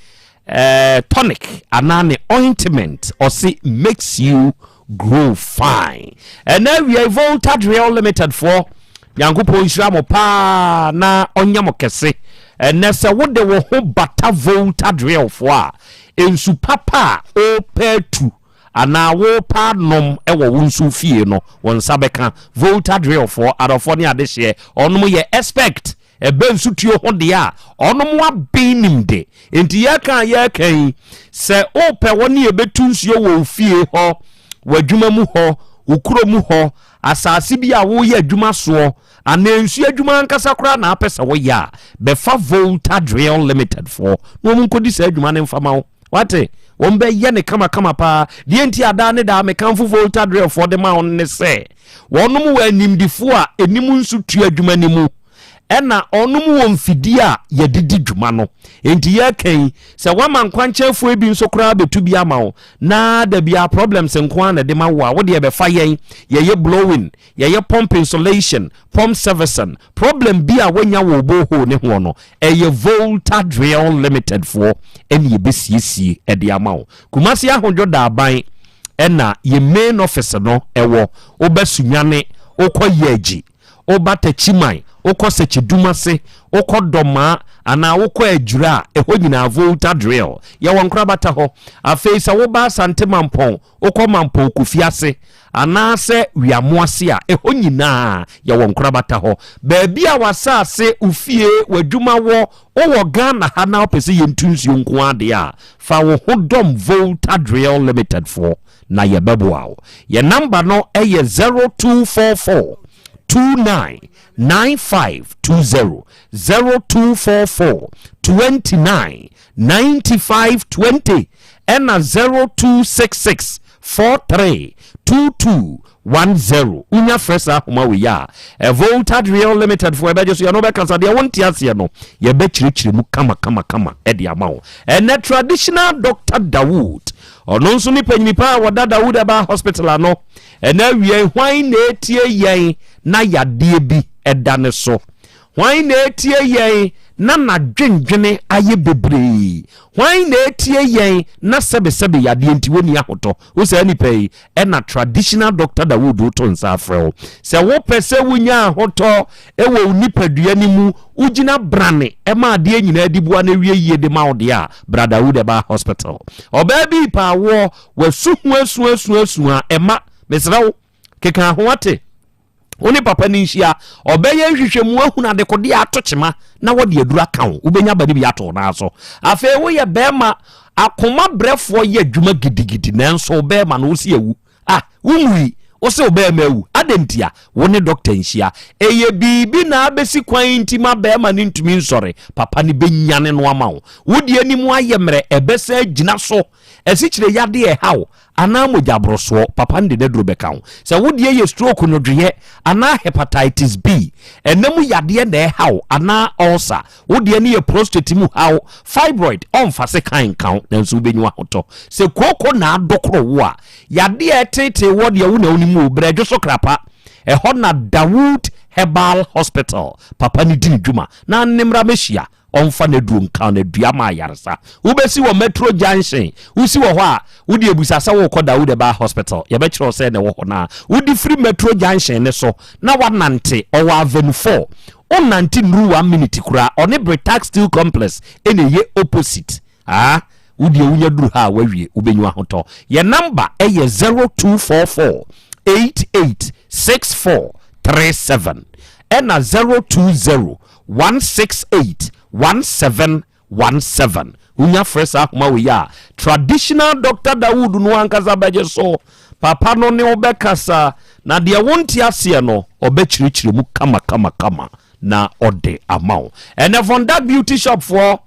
eh, tonic anaa ne ointment ɔse makes you grow fine. Ɛna awia Volta Drill Limited foɔ Nyankopɔn nhyira mo paa na ɔnyɛ mo kɛse. Ɛnɛ sɛ wode wo ho bata Volta Drill foɔ a Nsu papa a worepɛ atu anaa worepɛ anom wɔ wo nso fie no, wo nsa bɛka. Volta Drillfoɔ, adɔfoɔ ne adehyeɛ, wɔnom yɛ expect ɛbɛ nsutuo ho deɛ a, wɔnom aben nimde. Enti yɛreka a yɛreka yi, sɛ worepɛ wɔne yɛbɛtu nsuo wɔ wo fie hɔ, w'adwuma mu hɔ, wo kuro mu hɔ, asase bi a woreyɛ adwuma soɔ, Anaa nsuo adwuma ankasa koraa na apɛ sɛ woyɛ a, bɛfa Volta Drill Limited foɔ na wɔn nkɔdi saa adwuma no mfa ma wo. Wate? Wɔn bɛyɛ ne kamakama paa. Deɛ nti a daa ne daa mekamfo Volta Drill foɔ de ma wo ne sɛ, wɔnom wɔ animdifoɔ a ɛnim nsu tua adwuma no mu, ɛna wɔnom wɔ mfidie a yɛde di dwuma no. Enti yɛreka yi, sɛ woama nkwankyɛnfoɔ bi nso koraa bɛtu bi ama wo, na da biara problems nko ara na ɛde ma wo a, wo deɛ bɛfa yɛn, yɛyɛ blowing, Yɛyɛ pump insulation, pump servicing, problem bi a wanya wɔ wo borehole ne hoɔ no, ɛyɛ Volta Drill Limited foɔ ɛne yɛbɛsiesie ɛde ama wo. Kumasi Ahodwo Daaban ɛna yɛ main office no ɛwɔ. Woba Sunyani, wokɔ Yeji, woba Techiman, wokɔ Sekyedumase, wokɔ Dɔmaa anaa wokɔ Adwira a, ɛhɔ nyinaa Volta Drill. Yɛwɔ Nkorabata hɔ. Afei sɛ woba Asante Mampɔn, Wokɔ Mampɔn Kofi ase anaasɛ Wiamo ase a, ɛhɔ nyinaa yɛwɔ nkorabata hɔ. Baabi a w'asase, wo fie, w'adwuma wɔ, wowɔ Ghana ha na wopɛ sɛ yɛntu nsuo nko ara deɛ a, fa wo ho dɔm Volta Drill Limited foɔ na yɛbɛboa wo. Yɛn namba no yɛ 0244 29 9520, 0244 29 95 20 ɛna 0266 43 22 10 wonya frɛ saa ahoma wei a Voltad Real Limited foɔ ɛbɛgye so yɛne wobɛkasa deɛ wonte aseɛ no yɛbɛkyerɛkyerɛ mu kama kama kama ɛde ama wo. Ɛnɛ Traditional Doctor Dawood ɔno nso ne panyini pa a wɔda Dawood Herbal Hospital ano ɛnɛ awia yi hwan na ɛtie yɛn na yadeɛ bi ɛda ne so? Hwan na etie yɛn na n'adwendwene ayɛ bebree? Hwan na etie yɛn na sɛbesɛbe yadeɛ nti wɔnni ahotɔ? Wo saa nipa yi ɛna Traditional Doctor Dawood reto nsa afrɛ wo. Sɛ wopɛ sɛ wonya ahotɔ wɔ wo nipadua no mu, wogyina brane ma adeɛ nyinaa di boa na ɛwie yie de ma wo deɛ a, bra Dawood Herbal Hospital. Ɔbaa bi repɛ awoɔ, wasu ho asu asu asu a, ɛma, mesrɛ wo, keka ho ate. Wo ne papa no nhyia, ɔbɛyɛ nhwehwɛmu ahunu adekodeɛ a ato kyema na wɔde aduru aka wo. Wobɛnya ba no bi ato wo nan so. Afei woyɛ bɛrima, akoma brɛfoɔ yɛ adwuma gidigidi nanso wo bɛrima no wo se awu. Ah, wonwui, wo se wo bɛrima awu. Adɛn ntia? Wo ne dɔkta nhyia. Ɛyɛ biribi na abɛsi kwan nti ma bɛrima no ntumi nsɔre. Papa no bɛnyane no ama wo. Wo deɛ anim ayɛ mmerɛ, ɛbɛsan agyina so. Asikyire yadeɛ ɛha wo anaa mogya borosoɔ, papa no de n'aduro bɛka ho. Sɛ wo deɛ yɛ stroke nwodwoeɛ anaa hepatitis B, ɛna mu yadeɛ na ɛha wo anaa ulcer, wo deɛ no yɛ prostate mu haw, fibroid, ɔmfa sekan nka wo nanso wobɛnya ahotɔ. Sɛ kooko na adokoro wo a, yadeɛ a ɛteetee woɔ deɛ wo na wonim o, brɛdwo so krapa. Ɛhɔ na Dawood Herbal Hospital papa no di ne dwuma na ne mmra mɛhyia. Ɔmfa n'aduro nka no adua ma ayaresa. Wobɛsi wɔ Metro Junction. Wosi wɔ hɔ a, wode abusa sɛ worekɔ Dawood Herbal Hospital. Yɛbɛkyerɛ wo sɛ na ɛwɔ hɔ no a. Wode firi Metro Junction no so na woanante, ɔwɔ Avenue 4. Wonnante nnuru one minute koraa. Ɔne Britax Steel Complex na ɛyɛ opposite. Aa, wo deɛ wonya duru ha a woawie, wobɛnya ahotɔ. Yɛn number yɛ 0244 88 64 37 ɛna 020 168 1717. Wonya frɛ saa ahoma wei a, Traditional Doctor Dawood no ankasa bɛgye so. Papa no ne wo bɛkasa, na deɛ wonte aseɛ no, ɔbɛkyerɛkyerɛ mu kama kama kama na ɔde ama wo. Ɛnɛ Vonda Beauty Shop foɔ,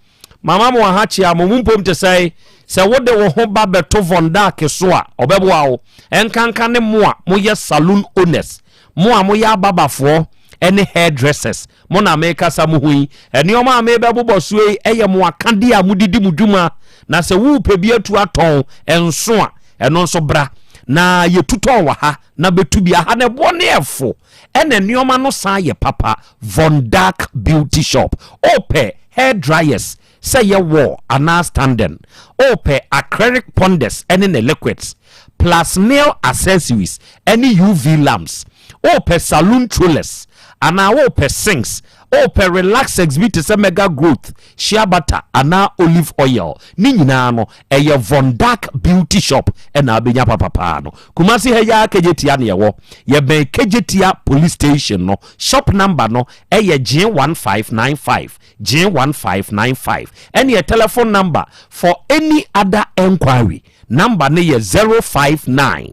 mama mo aha kyea mo, mo mpom te sɛe. Sɛ wode wo ho ba bɛto Vondak so a, ɔbɛboa wo. Ɛnkanka ne mo a moyɛ saloon owners, Mo a moyɛ ababafoɔ ne hairdressers, mo na merekasa mo ho yi. Nneɛma a merebɛbobɔ soɔ yi yɛ mo akadeɛ a mode di mo dwuma, na sɛ worepɛ bi atu atɔn nso a, ɛno nso bra na yɛtu tɔn wɔ ha na bɛtu bi. Aha no ɛboɔ no yɛ fo, ɛna nneɛma no san yɛ papa. Von Dark Beauty Shop. Wopɛ hair dryers, sɛ ɛyɛ wall anaa standing, wopɛ acrylic ponders ne ne liquids, plus nail accessories ne UV lamps, wopɛ saloon trollers anaa wopɛ sinks, wopɛ relaxers bi te sɛ mega growth, shea butter anaa olive oil, ne nyinaa no ɛyɛ Von Dark Beauty Shop na abɛnya papapaa no. Kumasi ha yi ara Kejetia na yɛwɔ. Yɛbɛn Kejetia Police Station no. Shop number no ɛyɛ G1595. G1595 ɛne yɛ telephone number for any other enquiry number no yɛ 059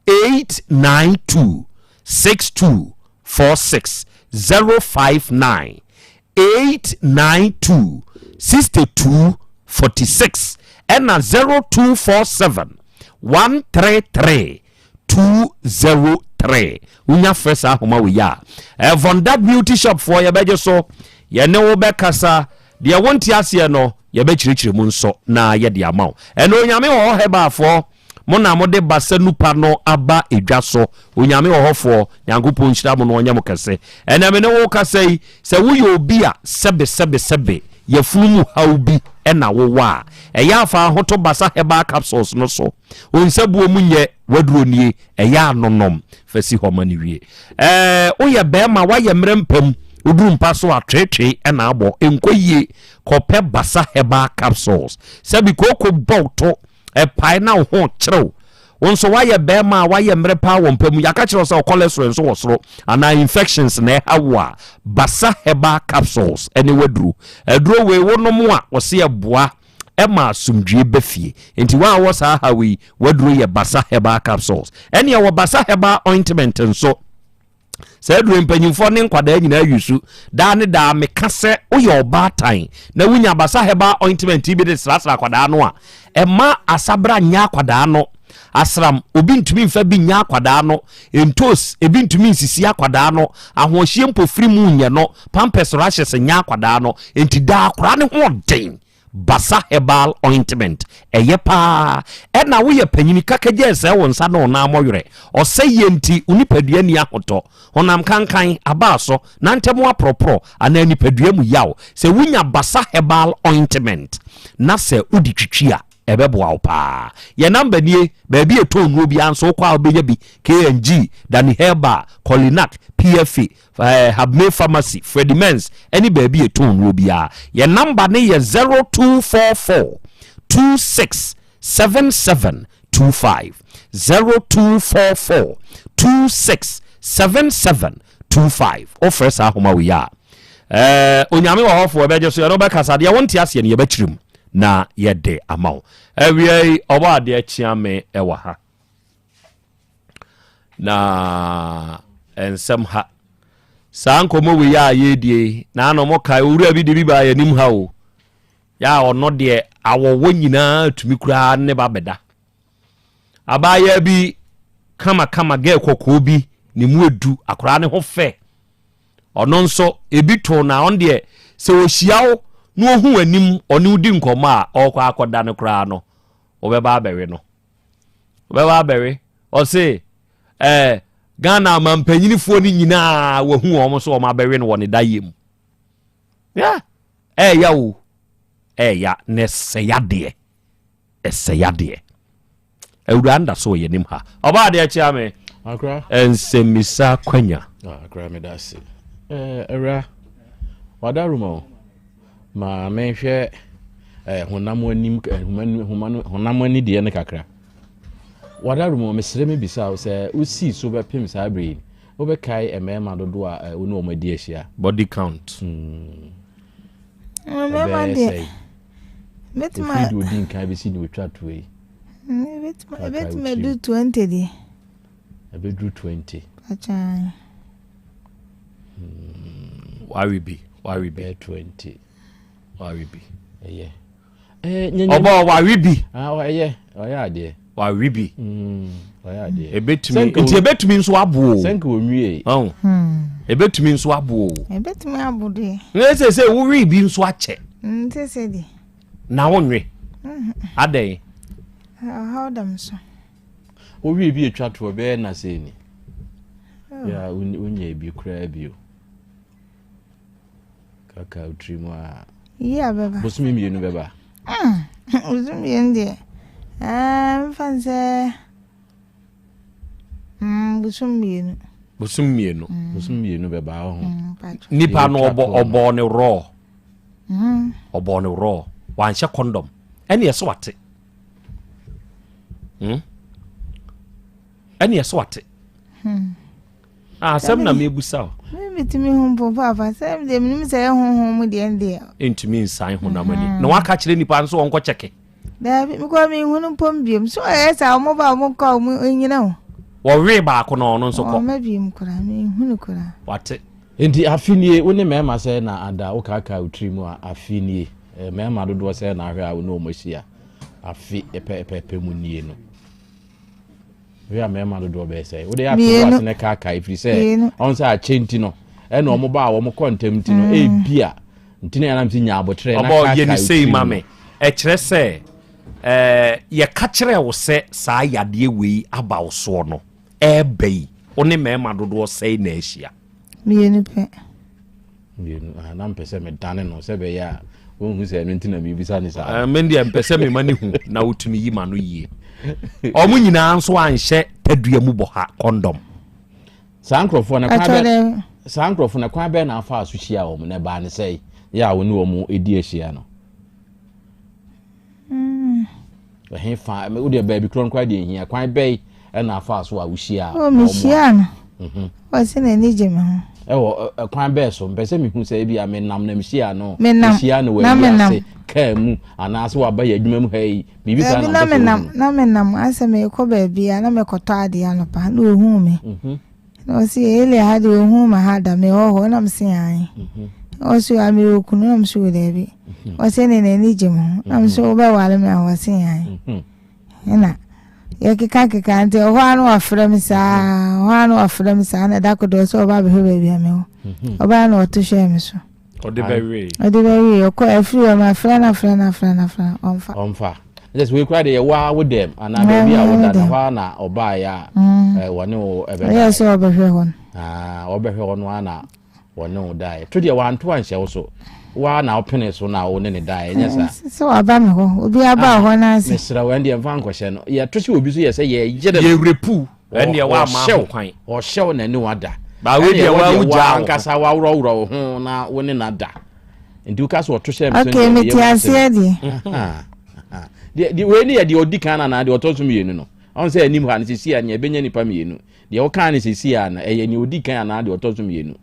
892 6246 059 892 6246 ɛna 0247 133 203 wonya frɛ saa ahoma wei a Ɛvonda beauty shop foɔ yɛbɛgye so yɛne wo bɛkasa deɛ wonte aseɛ no yɛbɛkyerɛkyerɛ mu nso na yɛde ama wo ɛna onyame wɔ hɔ hɛbaafoɔ mo na mode basa nupa no aba edwa so onyame wɔ hɔfoɔ nyankopɔn nhyira mo na ɔnyɛ mo kɛse ɛnɛ me ne wo kasa yi sɛ woyɛ obi a sɛbe sɛbe sɛbe yafunu mu haw bi ɛna wowɔ a ɛyɛ afa ahoto basa herbal capsules no so Wo nsabuo mu nyɛ w'aduro nie, ɛyɛ a nonom fa si hɔ ma no wie. Ɛɛ woyɛ bɛrima woayɛ mmerɛ mpam, woduru mpa so a tweetwee ɛna abɔ, ɛnkɔ yie, kɔpɛ Basa Herbal Capsules. Sɛbi kooko bɔ wo to, ɛpae na wo ho kyerɛw. Wo nso woayɛ bɛrima a woayɛ mmerɛ paa wɔ mpa mu, yɛaka kyerɛ wo sɛ wo cholesterol nso wɔ soro anaa infections na ɛha wo a, Basa Herbal Capsules ɛne w'aduro. Aduro wei wonom a wɔse ɛboa ɛma asomdwie ba fie. Nti wɔn a wɔwɔ saa haw yi, w'aduro yɛ Basa Herbal Capsules. Ɛne ɛwɔ Basa Herbal Ointment nso. Saa aduro mpanyinfoɔ ne nkwadaa nyinaa yusu. Daa ne daa meka sɛ woyɛ ɔbaatan na wonya Basa Herbal Ointment yi bi de srasra akwadaa no a, ɛma asabra nyɛ akwadaa no. Asram, obi ntumi mfa bi nyɛ akwadaa no. Ntos, ebi ntumi nsisi akwadaa no. Ahoɔhyeɛ mpofiri mu nyɛ no. Pampers rashes nyɛ akwadaa no. Enti daa akwadaa no ho ɔden. Basa herbal ointment, ɛyɛ paa. Ɛna woyɛ panyini kakagya ɛsɛe wo nsa ne wo nan mɔwerɛ. Ɔsɛeɛ nti wo nipadua nni ahotɔ. Honam kankan, abaaso, nantɛm aporɔporɔ anaa nipadua mu yaw. Sɛ wonya Basa herbal ointment na sɛ wode twitwi a, Ɛbɛboa wo paa. Yɛn number nie, baabi a ɛtɔn nnuro biara nso wokɔ a wobɛnya bi, KNG, Danny Herbal, Colinac, PFA, eh, Habmay Pharmacy, Freddie Mens, ɛne baabi a ɛtɔn nnuro biara. Yɛn number ne yɛ 0244 26 77 25 0244 26. 77 25. Wofrɛ saa ahoma wei a, eh, Onyame wɔ hɔfoɔ ɛbɛgye so, yɛne wobɛkasa, deɛ wonte aseɛ no yɛbɛkyerɛ mu na yɛde ama wo. Awia yi, ɔbɔ adeɛ kyea me ɛwɔ ha. Na nsɛm ha. Saa nkɔmmɔ wei a yɛredie na ano mo kae owura bi de bi baa yɛnim ha o. Yɛ a ɔno deɛ awɔwɔ nyinaa tumi koraa ne ba bɛda. Abaayewa bi kamakama gɛɛ kɔkɔɔ bi ne mu edu akwaraa ne ho fɛ. Ɔno nso ebi too na ɔno deɛ sɛ ɔhyia wo na ɔhu w'anim ɔne wo di nkɔmmɔ a ɔrekɔ akɔda no koraa no wobɛba abɛwe no. Wobɛba abɛwe. Ɔse ɛɛ Ghana amampanyinifoɔ no nyinaa wahu wɔn so wɔn abɛwe no wɔ ne dayɛ mu. Yeah, ɛɛya o, ɛɛya na ɛsɛ yadeɛ. Ɛsɛ yadeɛ. Awuraa no da so wɔ yɛn anim ha. Ɔbaa adeɛ kyea me.
Akra.
Nsɛmmisa kwanya.
Ah, akra meda ase. Eh, awura, wada room o. Ma menhwɛ eh, honam anim eh, honam ani deɛ no kakra. Wada room o, mesrɛ me bisa wo sɛ wosii so bɛpem saa bere yi, wobɛkae mmarima dodoɔ a eh, wo ne wɔn adi ahyia?
Body count.
Mm.
Mmarima deɛ.
Mɛtumi a. Efiri deɛ odi nkan bɛsi deɛ otwa toɔ yi.
Ɛbɛtumi aduru 20 deɛ.
Ɛbɛduru 20.
Akyan.
Wawe bi, wawe bi.
Bɛyɛ 20.
Wawe bi.
Ɛyɛ.
Ɔbɔ wawe bi.
Ah, ɛyɛ, ɔyɛ adeɛ.
Wawe bi.
Ɔyɛ adeɛ.
Ebetumi nti ebetumi nso abo o.
Sɛnka onwie.
Ɔn. Ebetumi nso abo o.
Ebetumi abo deɛ.
Ne sɛ sɛ wowe bi nso akyɛ.
Nte sɛ deɛ.
Na wonwe. Adɛn?
Ɔhaw da me so.
Wowe bi atwa toɔ bɛyɛ na sɛ ni. Ya wonya bi koraa bio. Kaka wotiri mu a.
Yi a bɛba.
Bosome mmienu bɛba.
Bosome mmienu deɛ. Ɛɛ mfa nsɛ. Bosom mmienu.
Bosom mmienu.
Bosom mmienu bɛba hɔ.
Nipa no ɔbɔ ɔbɔɔ ne rɔɔ. Ɔbɔɔ ne rɔɔ. Wanhyɛ kɔndɔm. Ɛne ɛsɛ wate. Hmm? Ɛne ɛsɛ wate.
Hmm.
Ah, asɛm na mebusa o.
Metumi hu mpo paapa sɛ deɛ menim sɛ ɛyɛ honhom mu deɛ deɛ.
Ntumi nsan honam ani. Na waka kyerɛ nipa nso ɔnkɔ kyɛke.
Daabi, mekɔ menhunu mpo biom. So ɛyɛ saa wɔn ba wɔn kɔ wɔn nyina o.
Wɔwe baako na ɔno nso kɔ.
Wɔn biom koraa menhunu koraa.
Wate.
Nti afe nie wo ne mmarima sɛ na ada wo kaakaa wo tiri mu a afe nie mmarima dodoɔ sɛ na ahwɛ a wo ne wɔn ahyia afe pɛpɛpɛ mu nie no. Hwɛ a mmarima dodoɔ bɛyɛ sɛ wode ato hɔ ase na kaakae ɛfiri sɛ ɔn sɛ akyɛ nti no ɛna ɔmo ba a wɔn kɔ ntɛm nti no mm. ebi a nti na yɛnam sɛ nya abotrɛ na kaakae
yɛ ne sei ma me ɛkyerɛ sɛ ɛɛ yɛka kyerɛ wo sɛ saa yadeɛ wei aba wo soɔ no ɛɛba yi wo ne mmarima dodoɔ sɛe na ahyia
mmienu pɛ
Mmienu, ah, na mpɛ sɛ medane no sɛ ɛbɛyɛ a wɔnhu sɛ ɛno nti na mebisa ne saa.
Eh, me deɛ mpɛ sɛ mema ne hu na wotumi yi ma no yie. Wɔn nyinaa nso anhyɛ tadua mu bɔ ha kɔndɔm.
Saa nkurɔfoɔ no kwan bɛ saa nkurɔfoɔ no kwan bɛn na afa so hyia wɔn na ɛbaa ne sɛ yɛ a wɔne wɔn di ahyia no. Ɛhe fa wo deɛ baabi korɔ no koraa deɛ nhia kwan bɛn ɛna afa so a wohyia
a. O mehyia no. Mhm. Ɔsi n'ani gye me ho.
Ɛwɔ kwan bɛɛ so mpɛ sɛ mehu sɛ ebi a menam na mehyia no.
Menam.
Mehyia no wɔ ayi ase kaa mu anaasɛ waba yɛ adwuma mu ha yi biribi saa na mpɛ sɛ
wohu. Na menam asɛ mekɔ baabi a na mekɔtɔ adeɛ anɔpa na ohuu me. Mhm. Na ɔse Elia ha deɛ ɔhuu me ha da mewɔ hɔ na mese ae mhm. ɔse a mewɔ kunu na mese wɔ daabi mhm. ɔse ne n'ani gye me ho na mese mhm. wobɛware me a ɔse ae ɛna yɛkeka keka nti ɛhɔ a na wafrɛ me saa ɛhɔ a na wafrɛ me saa na ɛda kodoɔ sɛ ɔba abɛhwɛ baabi a mewɔ ɔbaa na ɔto hwɛɛ me so
Ɔde bɛwee.
Ɔde bɛwee. Ɔkɔ afiri hɔ ma frɛ no frɛ no frɛ no frɛ no ɔmfa.
Ɔmfa. Ɛsɛ sɛ wei koraa deɛ yɛwɔ a wo dɛm anaa baabi a woda no hɔ a na ɔbaeɛ a mm. wɔne wo ɛbɛdaeɛ.
Ɔyɛ sɛ ɔbɛhwɛ hɔ no.
Ah, ɔbɛhwɛ hɔ no a na wɔne wo daeɛ. To deɛ wanto anhyɛ wo so. Waa na wopene so na wo ne ne daeɛ ɛnyɛ saa.
Sɛ waba me hɔ obi aba ah, hɔ no ase.
Mesrɛ wo ɛndeɛ mfa nkɔhyɛ no. Yɛto hyɛ obi so yɛ sɛ yɛyere no.
Yɛwerɛpu. Ɛndeɛ woamma ho kwan.
Ɔhyɛ wo na ne wada.
Ba wei deɛ
wa wogyaa ankasa waworɔworɔ wo ho na wo ne na da. Nti woka sɛ ɔto hyɛ
me so okay, mete aseɛ deɛ.
Deɛ wei ne yɛ deɛ ɔdi kan anaa deɛ ɔtɔ so mmienu no. Ɔn sɛ anim ha no sisi a nea ɛbɛnya nipa mmienu. Deɛ wokaa no sisi a no ɛyɛ nea ɔdi kan anaa deɛ ɔtɔ so mmienu.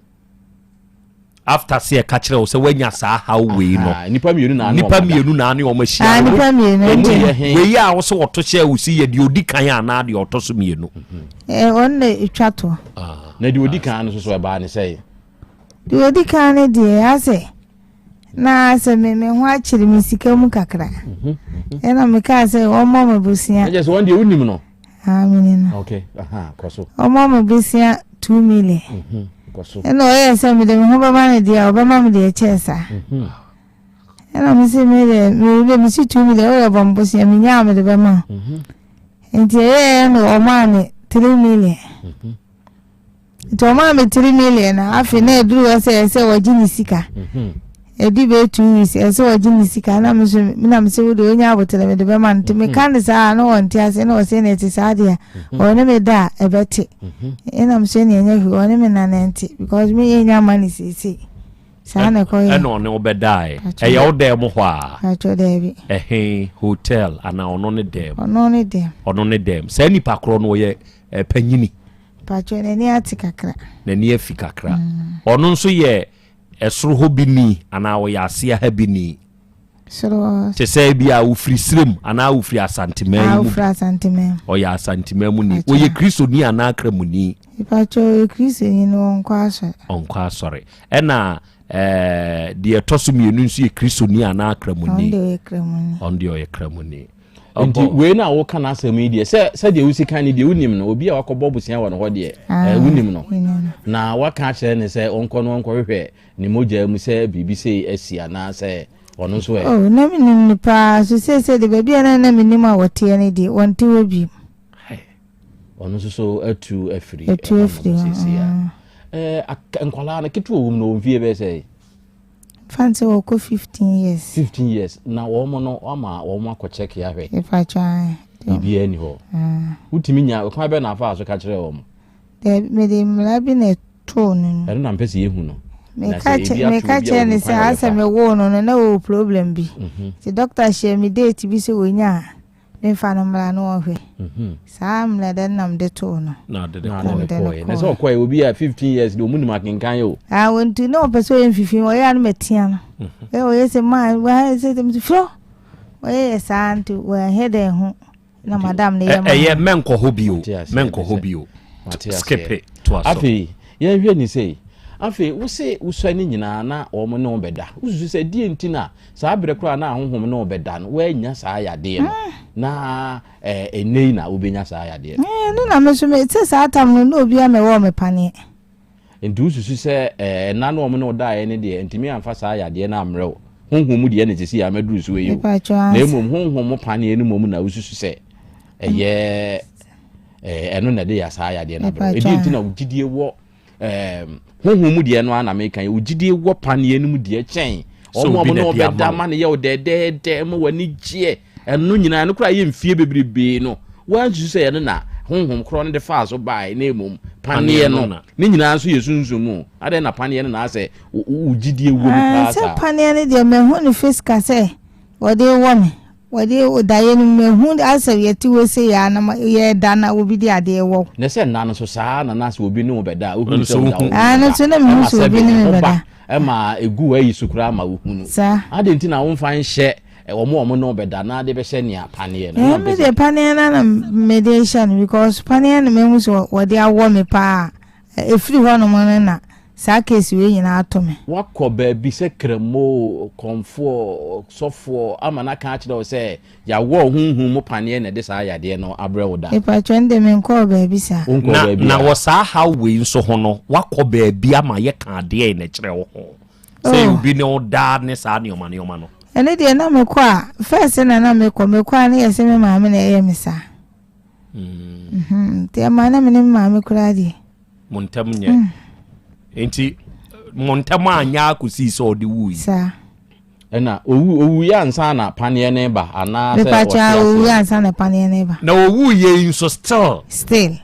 After sɛ yɛka kyerɛ wo sɛ woanya saa haw wei no.
Nipa mmienu na
nipa mmienu na ne wɔn ahyia.
Ah, nipa mmienu.
Emu yɛ he. Wei a wɔsɛ wɔto hyɛ wo si yɛ deɛ ɔdi kan anaa deɛ ɔtɔ so mmienu.
Ɛɛ wɔn na etwa to.
Ah. Na deɛ ɔdi kan no soso ɛbaa ne sɛ.
Deɛ ɔdi kan no deɛ asɛ na sɛ me me ho akyere me sika mu kakra. Mhm, mhm. Ɛna mekaa sɛ wɔmmɔ me bosea.
Ɛkyɛ sɛ wɔn deɛ wonim no.
Ah, mene no.
Okay, aha, kɔ so.
Ɔma me besia 2 million.
Mhm, kɔ so.
Ɛna ɔyɛ sɛ mede me ho bɛma no deɛ a ɔbɛma me deɛ kyɛɛ saa.
Mhm.
Ɛna me se me deɛ me deɛ me si 2 million ɔyɛ bɔ me bosia me nyaa mede bɛma wo.
Mhm.
Nti ɛyɛɛ na ɔmaa me 3 million.
Mhm.
Nti ɔmaa me 3 million na afei na ɛduru hɔ sɛ ɛsɛ wɔgye ne sika.
Mhm.
Ɛdi bɛyɛ 2 weeks ɛsɛ wɔgye ne sika na me so na me sɛ wode onya abotere mede bɛma no. Nti meka ne saa na wɔnte ase na ɔsɛ na ɛte saa deɛ ɔne me da a ɛbɛte. Ɛna me sɛ ne ɛnyɛ hwee ɔne me na nante because me yɛ nya money seesei. Saa na ɛkɔyɛ.
Ɛna ɔne wo bɛdaeɛ. Ɛyɛ wo dan mu hɔ a?
Atwɔ daabi.
Ɛhe hotel anaa ɔno ne dɛm?
Ɔno ne dɛm.
Ɔno ne dɛm. Saa nipa korɔ no ɔyɛ panyini.
Patwɔ n'ani ate kakra.
N'ani afi kakra. Ɔno nso yɛ ɛsoro hɔ bi ni anaa ɔyɛ aseɛ ha bi ni?
Soro hɔ.
Te sɛ bi a wofiri Sirem anaa wofiri Asanteman yi mu.
Wofiri Asanteman.
Ɔyɛ Asanteman mu ni. Ɔyɛ Kristoni anaa Kramoni?
Patwɔ ɔyɛ Kristoni no ɔnkɔ asɔre.
Ɔnkɔ asɔre. Ɛna ɛɛ deɛ ɛtɔ so mmienu nso yɛ Kristoni anaa Kramoni?
Ɔno deɛ ɔyɛ Kramoni.
Ɔno deɛ ɔyɛ Kramoni.
Nti wei no a woka n'asɛm yi deɛ sɛ sɛdeɛ wosi kan no deɛ wonim no obi a wakɔbɔ bosea wɔ ne hɔ deɛ ah, eh, wonim no na waka akyerɛ ne sɛ ɔnkɔ no ɔnkɔhwehwɛ ne mogya mu sɛ biribi sei asi anaasɛ ɔno nso ɛ.
Oh, na menim no paa so seesei de baabi a na na menim a wɔteɛ no deɛ wɔnte hɔ bio.
Ɔno nso so atu afiri
atu afiri hɔ
seesei a. Mm. Eh, nkwadaa no ketewa wɔ mu no wɔn fie bɛyɛ sɛ
Fa no sɛ wɔkɔ 15 years.
15 years na wɔn no wɔama wɔn akɔ check ahwɛ.
Mepakyɛ ae.
Biribiara ni hɔ.
Ah.
Wotumi nya kwan bɛn na afaa so ka kyerɛɛ wɔn?
Daabi mede mmara bi na ɛtoo no no.
Ɛno na mpɛ sɛ yɛhu no.
Meka kyerɛ no sɛ asɛ mewoo no no na wɔwɔ problem bi.
Mhm.
Nti doctor hyɛɛ me date bi sɛ wɔnya a Memfa no mmra na ɔnhwɛ. Saa mmra dɛ na mede too no.
Na ɔde ne
kɔɛ. Na ɔde ne kɔɛ. Na sɛ ɔkɔɛ obi a 15 years de ɔmu nim akenkan o.
Ah wɔntu na ɔpɛ sɛ ɔyɛ mfifi ɔyɛ a no matia no. Ɛ ɔyɛ sɛ maa wɔayɛ sɛ sɛ furo ɔyɛ yɛ saa nti wɔahɛ dɛ ho na madam ne yɛ ma.
Ɛyɛ mɛnkɔ hɔ bio mɛnkɔ hɔ bio skip it to aso.
Afei yɛnhwɛ ni sei afei wose wosua ne nyinaa na wɔn ne wo bɛda wosusu sɛ deɛ nti na Saa berɛ koraa na ahonhom ne wo bɛda no, woannya saa yadeɛ no, na ɛnnɛ yi na wobɛnya saa yadeɛ no.
Ɛno na me nso me sɛ saa tam no na obiara mɛwɔ me paneɛ.
Nti wosusu sɛ ɛna no wɔn ne wo daeɛ no deɛ ntumi amfa saa yadeɛ no ammrɛ wo? Honhom mu deɛ na ɛsisi a maduru so yi o. Na mmom honhom mu paneɛ no mmom na wosusu sɛ ɛyɛ ɛno na ɛde yɛ saa yadeɛ no abrɛ wo. Ɛdeɛ nti na wo gyidie wɔ Ɛɛm, honhom mu deɛ no ara na meka yi, wo gyidie wɔ paneɛ no mu deɛ kyɛn
Sɛ
wɔn a
obi
wɔn
na
ne
ɛde ama
wɔbɛda
wo.
ma no yɛ wo dɛɛdɛɛdɛ ma w'ani gyeɛ ɛno nyinaa ɛno koraa yɛ mfie bebrebee no woansusu sɛ ɛno na honhom korɔ no de faa so baeɛ na mmom paneɛ
Paneɛ no
no
na.
ne nyinaa nso yɛ sunsum mu adɛn na paneɛ no na asɛ wo wo gyidie wɔ mu
Ah,
paa
sɛ
saa
paneɛ no deɛ mahu no physical sɛ wɔde wɔ me Wɔde daeɛ no mahu asɛ yɛte hɔ sei a na yɛda na obi de adeɛ wɔ wo.
Na sɛ nna no nso saa na na sɛ obi ne wo bɛda a wohunu sɛ woda wo
Ah, no nso na mehu sɛ obi ne me bɛda.
Ɛma ɛgu w'ayi so koraa ma wohunu.
Saa.
Adɛn nti na womfa nhyɛ wɔn a wɔn ne wo bɛda na ade bɛhyɛ nea paneɛ no?
Ɛɛ me deɛ paneɛ no na mede hyɛ no because paneɛ no mahu sɛ wɔde awɔ me paa. Ɛfiri hɔnom no na saa case wei nyinaa ato me.
Woakɔ baabi sɛ Kramoo, kɔmfoɔ, sɔfoɔ ama no aka akyerɛ wo sɛ yɛawɔ wo honhom mu paneɛ na ɛde saa yadeɛ no abrɛ wo da?
Mepakyɛ ɛnde menkɔɔ baabi saa.
Wonkɔɔ
Na
baabi
na
a?
wɔ saa haw wei nso ho no, woakɔ baabi ama yɛka adeɛn na ɛkyerɛ wo ho? Sɛ
Oh.
obi ne wo daa ne saa nneɛma nneɛma no.
Ɛno deɛ na mekɔ a, first na na mekɔ, mekɔ a na yɛse me maame na ɛyɛ me saa. Mhm, nti ɛma na me ne me maame koraa deɛ.
Mo ntam nyɛ. Mm. Nti mo ntam anyɛ akɔsii sɛ ɔde wui.
Saa.
Ɛna owu owu yɛ ansa na paneɛ ne ba anaa sɛ
ɔte ase. Owu yɛ ansa na paneɛ ne ba.
Na owu yɛ yi nso still.
Still.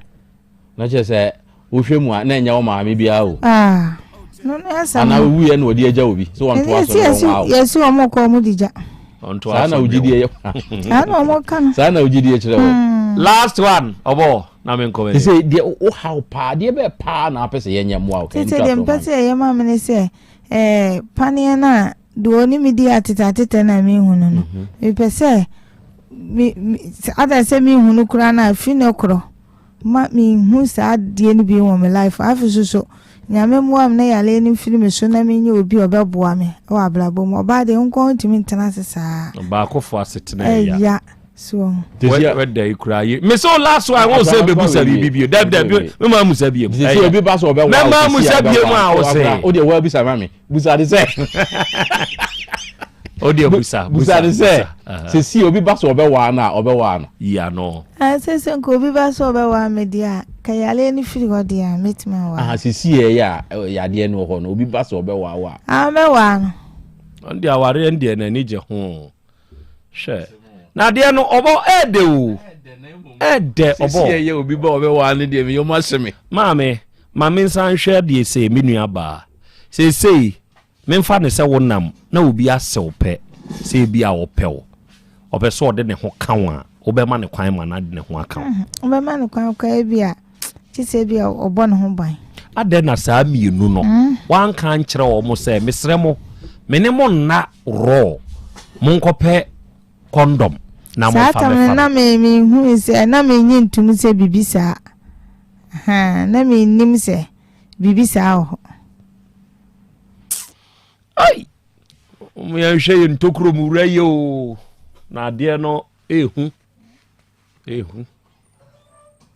Na kyerɛ sɛ wohwɛ mu a na ɛnyɛ wo maame biara o.
Ah. No no asɛm.
Anaa owu yɛ na ɔde agya obi sɛ wɔntoa so na wɔn awo.
Yɛsi wɔn kɔ wɔn di gya.
Saa na ogyidie yɛ.
Saa na wɔn ka no.
Saa na ogyidie kyerɛ wɔ.
Hmm.
Last one, ɔbɔ na me nkɔ
bɛ. Sɛ deɛ wo haw paa, deɛ bɛɛ paa na apɛ sɛ yɛnyɛ mmoa wo.
Sɛ deɛ mpɛ sɛ yɛyɛ ma me ne sɛ ɛɛ paneɛ no a deɛ ɔne me di atete atete na mehu no no. Mhm. Mepɛ sɛ me me ada sɛ mehu no koraa no a fi ne korɔ. Ma menhu saa adeɛ no bio wɔ me life afei so so Nyame mmoa me na yareɛ no mfiri me so na menyɛ obi a ɔbɛboa me wɔ abrabɔ mu ɔbaa deɛ nko ntumi ntena ase saa
Baakofo asetena ɛya
ɛya so
wɛda yi koraa ye me so last one wɔn sɛ bɛbusa biribi bio dabi dabi mɛma musa bio
sɛ obi ba so ɔbɛwa
mɛma musa bio mu a wosɛ
o deɛ wɔabisa ma me busa de sɛ
o deɛ busa
busa de sɛ sisi obi ba so ɔbɛwaa no a ɔbɛwaa no.
Yia no.
Sɛ sɛ nka obi ba so ɔbɛwaa me deɛ a ka yareɛ no firi hɔ deɛ a mɛtumi awaa.
Aha sisi yɛ yɛ a yadeɛ no wɔ hɔ no obi ba so ɔbɛwaa wo a.
Ah mɛwaa no.
Ɔno deɛ awareɛ no deɛ n'ani gye ho hwɛ na adeɛ no ɔbɔ ɛɛdɛ o ɛɛdɛ ɔbɔ.
Sisi yɛ yɛ obi ba ɔbɛwaa no deɛ meyɛ ɔmo ahyɛ me.
Maame maame nsan hwɛ deɛ sɛ me nua baa seesei. Memfa no sɛ wonam na obi ase wo pɛ, sɛ ebia ɔpɛ wo, ɔpɛ sɛ ɔde ne ho ka wo a, wobɛma no kwan ma no ade ne ho aka wo?
Wobɛma no kwan koraa ebia, gye sɛ ebia ɔbɔ ne ho ban.
Adɛn na saa mmienu no, woanka ankyerɛ wɔn sɛ, mesrɛ mo, me ne mo nna raw, monkɔpɛ kɔndɔm na
Saa
momfa
tam no,
mmɛfa
na
me?
me menhui sɛ, na mennye ntom sɛ biribi saa. Ahaa, na mennim sɛ biribi saa wɔ hɔ.
Ai! Yɛnhwɛ yɛn ntokuro mu wura yi o. Na adeɛ no ehu. Ehu.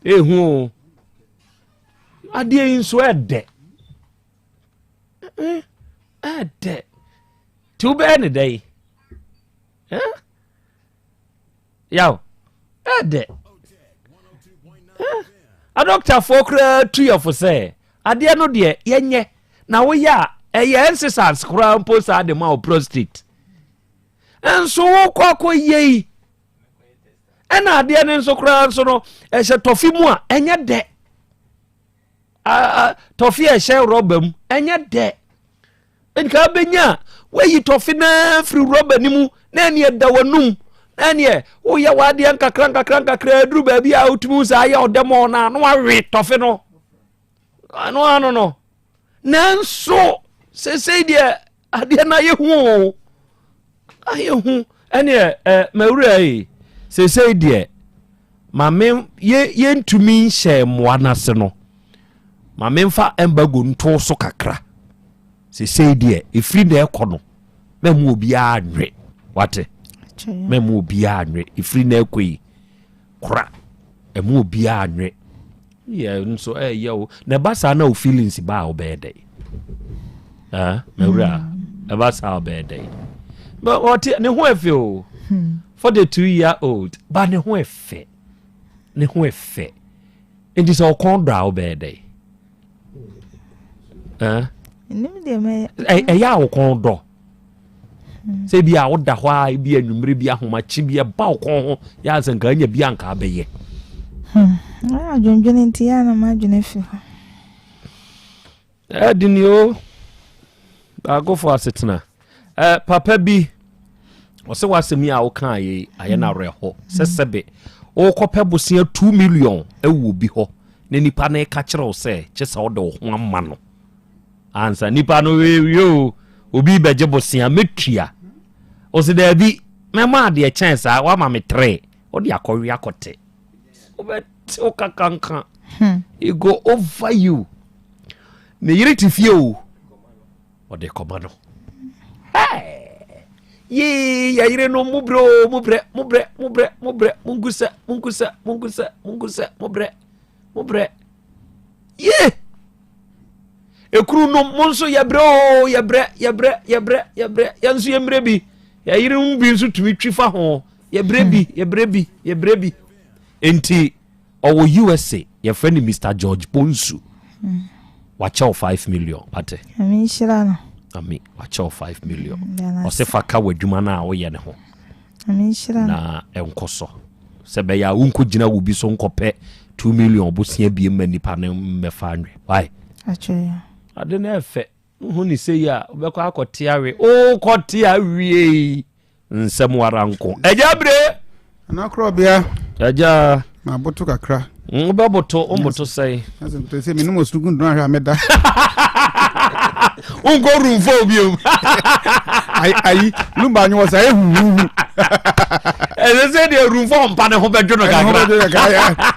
Ehu o. Adeɛ yi nso ɛdɛ. Ɛdɛ. Ti wobɛyɛ ne dɛ yi. Yaw, ɛdɛ. Adɔktafoɔ koraa tu yɛ fo sɛ adeɛ no deɛ yɛnyɛ na woyɛ a ɛyɛ exercise koraa mpo saa de ma wo prostate. Nso wokɔ akɔ yie yi ɛna adeɛ no nso koraa nso no ɛhyɛ tɔfe mu a ɛnyɛ dɛ. Tɔfe a ɛhyɛ rɔba mu ɛnyɛ dɛ. Nka abɛnya a woayi tɔfe no ara firi rɔba no mu na ɛneɛ da w'anum na ɛneɛ woyɛ w'adeɛ nkakra nkakra nkakra aduru baabi a wotumi hu sɛ ayɛ ɔdɛ mɔɔ no a na wawe tɔfe no ano ano no nanso seesei deɛ adeɛ no ayɛ hu o Ayɛ hu ɛneɛ ɛ mawura yi seesei deɛ ma me yɛ yɛntumi nhyɛ mmoa no ase no ma memfa embargo nto so kakra seesei deɛ ɛfiri na ɛkɔ no mɛmu obiara nwe wate mɛmu obiara nwe ɛfiri na ɛkɔ yi kora ɛmu obiara nwe yɛ nso ɛyɛ o na ɛba saa na o feelings ba a wobɛyɛ dɛ mawura hmm. ɛba saa wobɛyɛ dɛ but ɔte ne ho ɛfɛ o hmm. 42 year old ba ne ho ɛfɛ ne ho ɛfɛ nti sɛ ɔkɔn dɔ a wobɛyɛ dɛ ɛyɛ a wokɔn dɔ sɛ bi a woda hɔ a bi anwummere bi ahomakye bi ɛba wo kɔn ho yɛ asɛ nka anya bi anka abɛyɛ
hmm. adwendwene nti yɛ na m'adwene fi hɔ
ɛde ni o baakofo asetena eh, papa bi ɔsɛ w'asɛm yi a wokaa yi ayɛ no awerɛho sɛ sɛbe wokɔpɛ bosea 2 million ɛwɔ bi hɔ na nipa no ka kyerɛ wo sɛ kye sɛ wode wo ho ama no ansa nipa no wie o obi bɛgye bosea mɛtua ɔsi daabi mɛma adeɛ kyɛn saa wama me tere wode akɔwe akɔte wobɛte wo kakanka hmm. it go over you ne yere te fie o ɔde kɔma no yee yɛyere no mo brɛ o mo brɛ mo brɛ mo brɛ mo brɛ mo nkusɛ mo nkusɛ mo nkusɛ mo nkusɛ mo brɛ mo brɛ yee ekuru nom mo nso yɛbrɛ o yɛbrɛ yɛbrɛ yɛbrɛ yɛbrɛ yɛn nso yɛmmerɛ bi yɛyere mu bi nso tumi twi fa ho yɛbrɛ bi yɛbrɛ bi yɛbrɛ bi nti ɔwɔ USA yɛfrɛ no Mr George Bonsu hmm. wakyɛw 5 million ate
Nyame nhyira no
ami wakyɛw 5 million ɔsɛ fa ka w'adwuma no a woyɛ ne ho na ɛnkɔ so sɛ bɛyɛ a wonkɔgyina wo bi so nkɔpɛ 2 million bosea bie ma nipa no mmɛfa nwe wae ade no ɛfɛ wohu ne sɛ yi a wobɛkɔ akɔte awe wokɔte awie nsɛm wara nko agya bere
anakorɔbea
agya.
Maboto kakra.
Wobɛboto, womboto sɛn?
Sɛ menom osuruku ndona hwɛ a mɛda.
Wonkɔ room fo biom.
Ayi, lumba anwo sɛ ayɛ huhuhu.
Ɛsɛ sɛ deɛ room fo mpa ne ho bɛdwo no kakra.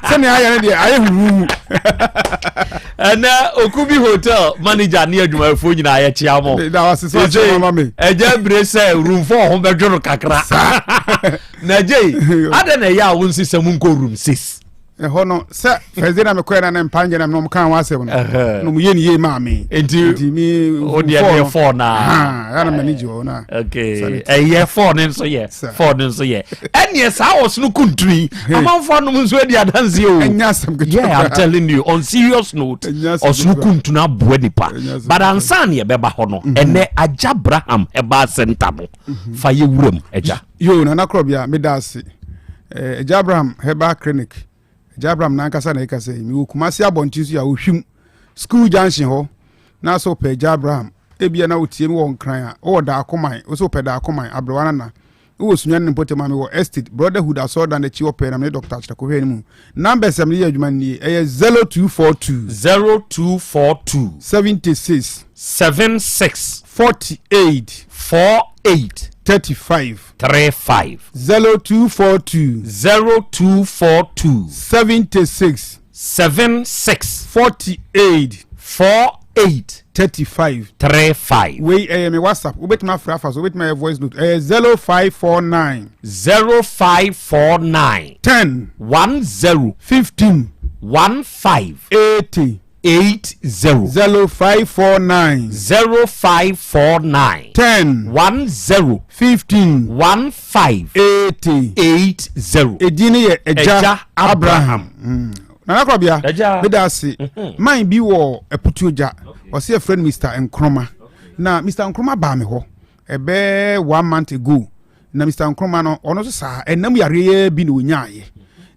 Sɛnea ayɛ no deɛ ayɛ huhuhu.
Ɛnɛ Okubi hotel manager ne adwumayɛfoɔ nyinaa yɛkyea mo. Ɛgya bire sɛ room fo ho bɛdwo no kakra. Na gyei, adɛn na ɛyɛ a wo nsesa mu nkɔ room 6?
Ɛhɔ no sɛ first day na mekɔɛ na ne mpa nyɛ na menom kaa ho asɛm no na ɔmo yɛ ne yie maa me.
Nti
me
o deɛ deɛ fɔɔ naa.
Ɛna m'ani gye hɔ na.
Okay, ɛyɛ fɔɔ ne nso yɛ fɔɔ ne nso yɛ ɛneɛ saa ɔsono kuntun yi amanfoɔ anom nso adi adanseɛ o.
Ɛnyɛ asɛm ketewa.
Yeah, I'm telling you on serious note ɔsono kuntun aboa nipa but ansa ne ɛbɛba hɔ no ɛnɛ Agya Abraham Herbal Center no fa yɛ wuram agya.
Yoo Nana Korɔbea meda ase. Eh, Agya Abraham Herbal Clinic. Agya Abraham n'ankasa na ɛkasa yi. Mewɔ Kumasi abɔnten so yɛ Ohwim School Junction hɔ. Na sɛ wopɛ Agya Abraham, ebia na wotie me wɔ Nkran a, wowɔ Daakoman, wo sɛ wopɛ Daakoman, Aberewa Nana. Wowɔ Sunyani ne mpɔtam a, mewɔ Estate, Brotherhood Asɔredan akyi hɔ pɛɛ na me ne Dr. Akyerɛ kɔhwɛ no mu. Numbers a mede yɛ adwuma no nie, ɛyɛ 0242.
0242.
76.
76.
48.
48.
35.
35.
0242.
0242.
76.
76.
48.
48.
35.
35.
Wei ɛyɛ me WhatsApp. Wobɛtumi afrɛ afa so, wobɛtumi ayɛ voice note. Ɛyɛ 0549.
0549.
10.
10.
15.
15.
80.
80.
0549.
0549.
10.
10.
15.
15.
80.
80.
Edin no yɛ Agya Abraham. Mm. Nana Korɔbea, meda ase. Mhm. Man bi wɔ Aputuogya, ɔsɛ yɛfrɛ no Mr. Nkrumah. Na Mr. Nkrumah baa me hɔ ɛbɛɛ one month ago. Na Mr. Nkrumah no, ɔno nso saa ɛnam yareɛ yɛ bi na ɔnyaeɛ.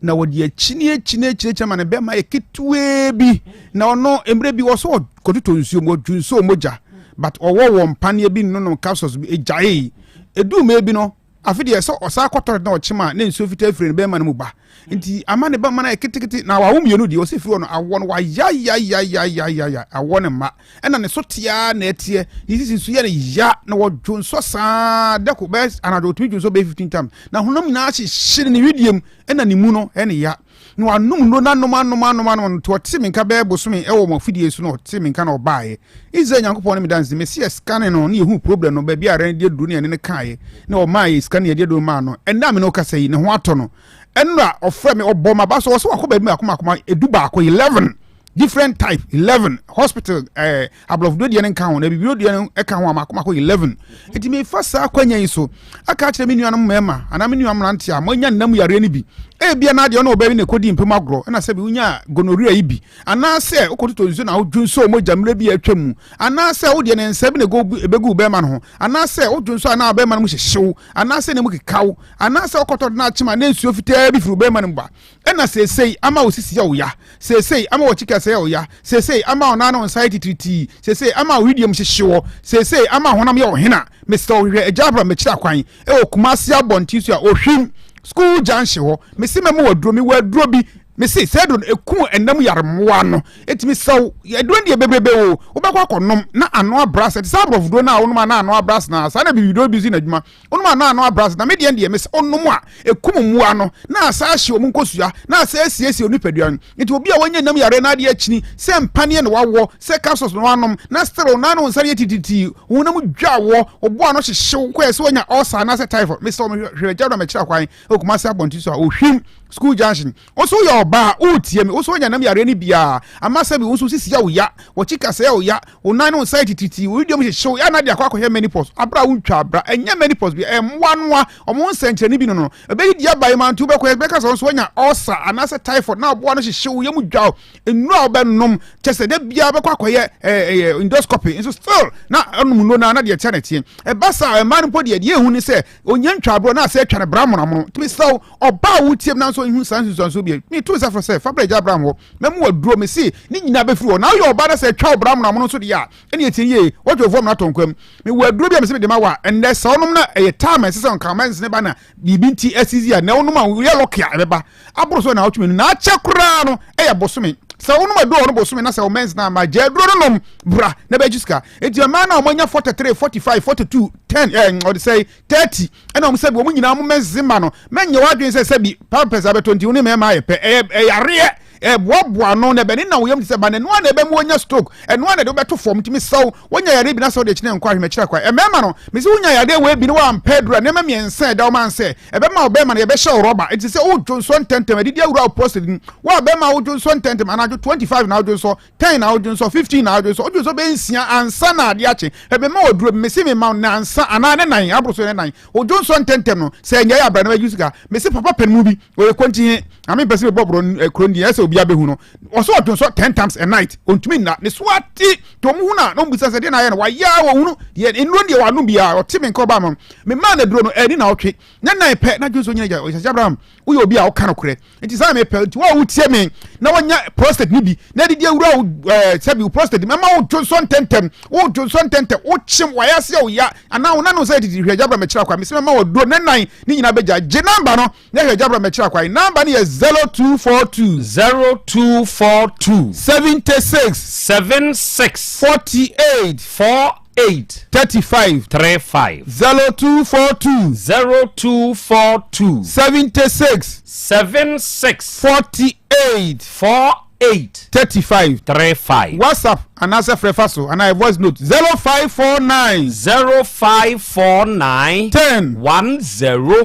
Na wɔde akyini akyini akyini akyini ma ne bɛma yɛ ketewaa bi. Na ɔno mmerɛ bi ɔsɛ ɔkɔtotɔ nsuo mu, ɔdwo nsuo mogya. But ɔwɔ wɔ mpaneɛ bi nonom capsules bi, ɛgyaee. Ɛduu mmerɛ bi no, Afe deɛ sɛ ɔsan kɔ tɔrɛt na ɔkyem a na nsuo fitaa firi ne bɛrima no mu ba nti ama ne bɛrima no ayɛ ketekete na wawo mmienu deɛ ɔsɛ firi hɔ no awoɔ no wayayayayayaya awoɔ no mma ɛna ne so teaa na ɛteɛ ne sisi nso yɛ no ya na wɔdwo nsɔ saa dako bɛyɛ anadwo ɔtumi dwo nsɔ bɛyɛ 15 times na honam nyinaa hyehye ne wedeɛ mu ɛna ne mu no ɛne ya na wanom nnuro no anom anom anom anom nti ɔte me nka bɛyɛ bosome ɛwɔ mo afidie so na ɔte me nka na ɔbaeɛ. Israel Nyankopɔn ne me danse mesi yɛ scanning no ne yɛhu problem no baabi a rɛn de aduro ne yɛne no kaeɛ na ɔmaa yɛ sika ne yɛde aduro maa no. Ɛnnɛ a me ne wo kasa yi ne ho atɔ no. Ɛnora ɔfrɛ me ɔbɔ m'aba so ɔsɛ wakɔ baabi mako mako edu baako 11 different type 11 hospital ɛɛ eh, aborɔfo deɛ no nka ho na bibiro deɛ no ka ho a mako mako 11 nti mefa saa akwanya yi so aka akyerɛ me nuanom mmarima anaa me nua mmerante a moanya nnam yareɛ no bi ebia na adeɛ ɔne ɔbaa bi na ɛkɔdi mpem agorɔ ɛna sɛ bi wonya gonorrhea yi bi anaasɛ wokɔtotɔ nsuo na wodwo nsuo mogya mmerɛ bi a atwa mu anaasɛ wodeɛ ne nsa bi na ɛbɛgu wo bɛrima no ho anaasɛ wodwo nsuo anaa bɛrima no mu hyehyew anaasɛ ne mu kekaw anaasɛ wokɔtɔ de no akyem a na nsuo fitaa bi firi wo bɛrima no mu ba Ɛna seesei ama wo sisi yɛ wo ya, seesei ama w'akyi kɛsɛ yɛ wo ya, seesei ama wo nan ne wo nsa yɛ titiritii, seesei ama wo wedeɛ mu hyehye wo, seesei ama honam yɛ wo hena. Mesrɛ wo hwehwɛ Agya Abraham m'akyiri akwan ɛwɔ Kumasi abɔnten so a Ohwim School Junction hɔ. Mese mɛma wo aduro, mewɔ aduro bi, mese saa aduro no ɛkum ɛnam yare mmoa no. Enti mesrɛ wo, aduro no deɛ bebrebe o, wobɛkɔ akɔnom na ano abra ase. Ɛte sɛ aborɔfoduro no a wonom a na ano abra ase no ara, saa na bibiduro bi nso yɛ n'adwuma. Wonom a na ano abrɛ ase, na me deɛ deɛ mese wonom a ɛkum mmoa no, na asa ahye wɔn nkosua, na asa asiesie wo nipadua no. Nti obi a wanya nam yareɛ na adeɛ akyini, sɛ mpaneɛ na wawɔ, sɛ capsules na wanom, na still na ano nsa no yɛ titiritii, wo honam dwa wɔ, wo bo ano hyehye wo, kɔyɛ sɛ wanya ulcer anaasɛ typhoid. Mesrɛ wo, hwɛ agya no a mɛkyerɛ kwan wɔ Kumasi abɔnten so a, Ohwim School Junction. Wo nso woyɛ ɔbaa a, woretie me, wo nso woanya nam yareɛ no bi a, ama sɛbi wo nso wo sisi yɛ wo ya, w'akyi kasɛɛ yɛ wo ya, wo nan ne wo nsa yɛ titiritii, wo wedeɛ mu hyehye wo, yɛ a na de akɔ akɔhwɛ menopause, aberɛ a wontwa abra, ɛnyɛ menopause bi, ɛyɛ mmoanoa, wɔn ho nsɛnkyerɛnne bi no no, ɛbɛdidi aba yi ma nti wobɛkɔ, yɛbɛka sɛ wo nso woanya ulcer anaasɛ typhoid na aboa no hyehye wo, yam dwa wo, nnuro a wobɛnom, kyɛ sɛ da biara wobɛkɔ akɔyɛ ɛɛ endoscopy, nso still na ɔnom nnuro no a na deɛ ɛteɛ na ɛteɛ. Ɛba saa a, mmaa no mpo deɛ, deɛ ɛhu ne sɛ, ɔnya ntwa aborɔ na asɛ atwa no bra monomono, nti mesrɛ wo, ɔbaa a wotie me nanso.
nso nhu saa nsunsuansoɔ bi. Meto nsa frɛ sɛ fa bra Agya Abraham hɔ, mɛma wo aduro, mese ne nyinaa bɛfiri hɔ. Na woyɛ ɔbaa na sɛ ɛtwa wo bra amono nso deɛ a, ɛne ɛtie yie, wɔdwofoɔ amena tɔ nkwam. Mewɔ aduro bi a mese mede ma wo a, ɛnnɛ sɛ wonom na ɛyɛ time a ɛsɛ sɛ nka mɛnsene ba na biribi nti asizi a, nɛ wonom a woyɛ lɔke a ɛbɛba aboro so naawɔtwe mmienu na akyɛ koraa no ɛyɛ bosome. Sɛ wonom aduro wɔ no bosome na sɛ wo mɛnsene amma gya aduro no nom bra na bɛgye sika. Enti mmaa no a wɔanya 43, 45, 42, 10, ɛɛ ɔde sɛ 30 ɛna wɔn sɛbi wɔn nyinaa wɔn mɛnsene ma no mɛnyɛ w'adwene sɛ sɛbi pampers abɛtɔ nti wo ne mmarima ayɛ pɛ ɛyɛ ɛyareɛ ɛboaboa ano na ɛbɛne na wo yam te sɛ ba na ɛno a na ɛbɛmu wɔnya stroke ɛno a na ɛde wobɛto fam ntumi sɛw wonya yareɛ bi na sɛ wode kyene nkɔ ahwemɛkyerɛ kwa ɛmɛɛma no mesi wonya yareɛ wei bi ne woampɛ aduru a nneɛma mmiɛnsa ɛda wo man sɛ ɛbɛma wo bɛɛma no yɛbɛhyɛ wo rɔba ɛnti sɛ wodwo nsɔ ntɛntɛm adidi awura wo prostate mu wo a bɛɛma wodwo nsɔ ntɛntɛm anadwo 25 na wodwo nsɔ 10 na wodwo nsɔ 15 na wodwo nsɔ wodwo nsɔ bɛyɛ nsia ansa na adeɛ akye ɛbɛma wɔ duro mesi me ma nansa anaa ne nan aboro so ne nan wodwo nsɔ ntɛntɛm no sɛ ɛnyɛ yɛ abra na wagye sika mesi papa pɛn mu bi ɔyɛ kɔnkyi he na mempɛ sɛ mebɔ borɔ eh, kuro no din ɛsɛ obi abɛhu no ɔsɛ ɔdwo nsɔ 10 times a night ɔntumi nna ne so ate nti ɔmo hu no a na ɔmo bisa sɛ deɛ na ayɛ no wayɛ a wɔhunu deɛ nnuro deɛ wanom biara ɔte me nka ɔbaa ma memaa no aduro no ɛni na ɔtwe ne nan pɛ na dwo nso nyina gya ɔsɛ Abraham woyɛ obi a woka nokorɛ nti saa mepɛ nti wo a wotie me na wanya prostate no bi na adidi awura wo ɛɛ sɛbi wo prostate mɛma wo dwo nsɔ ntɛntɛm wo dwo nsɔ ntɛntɛm wo kyem wayɛ ase a woya anaa wo nanom sɛ titi hwɛ Abraham mɛkyerɛ akwa mesɛ mɛma wɔ duro ne nan ne nyinaa bɛgya gye namba no na hwɛ Abraham mɛkyerɛ akwa namba no yɛ 0242
0242
76
76
48
48
35
35
0242
0242
76
76
48
48
35
35
WhatsApp anaasɛ frɛ fa so anaa voice note 0549
0549
10
10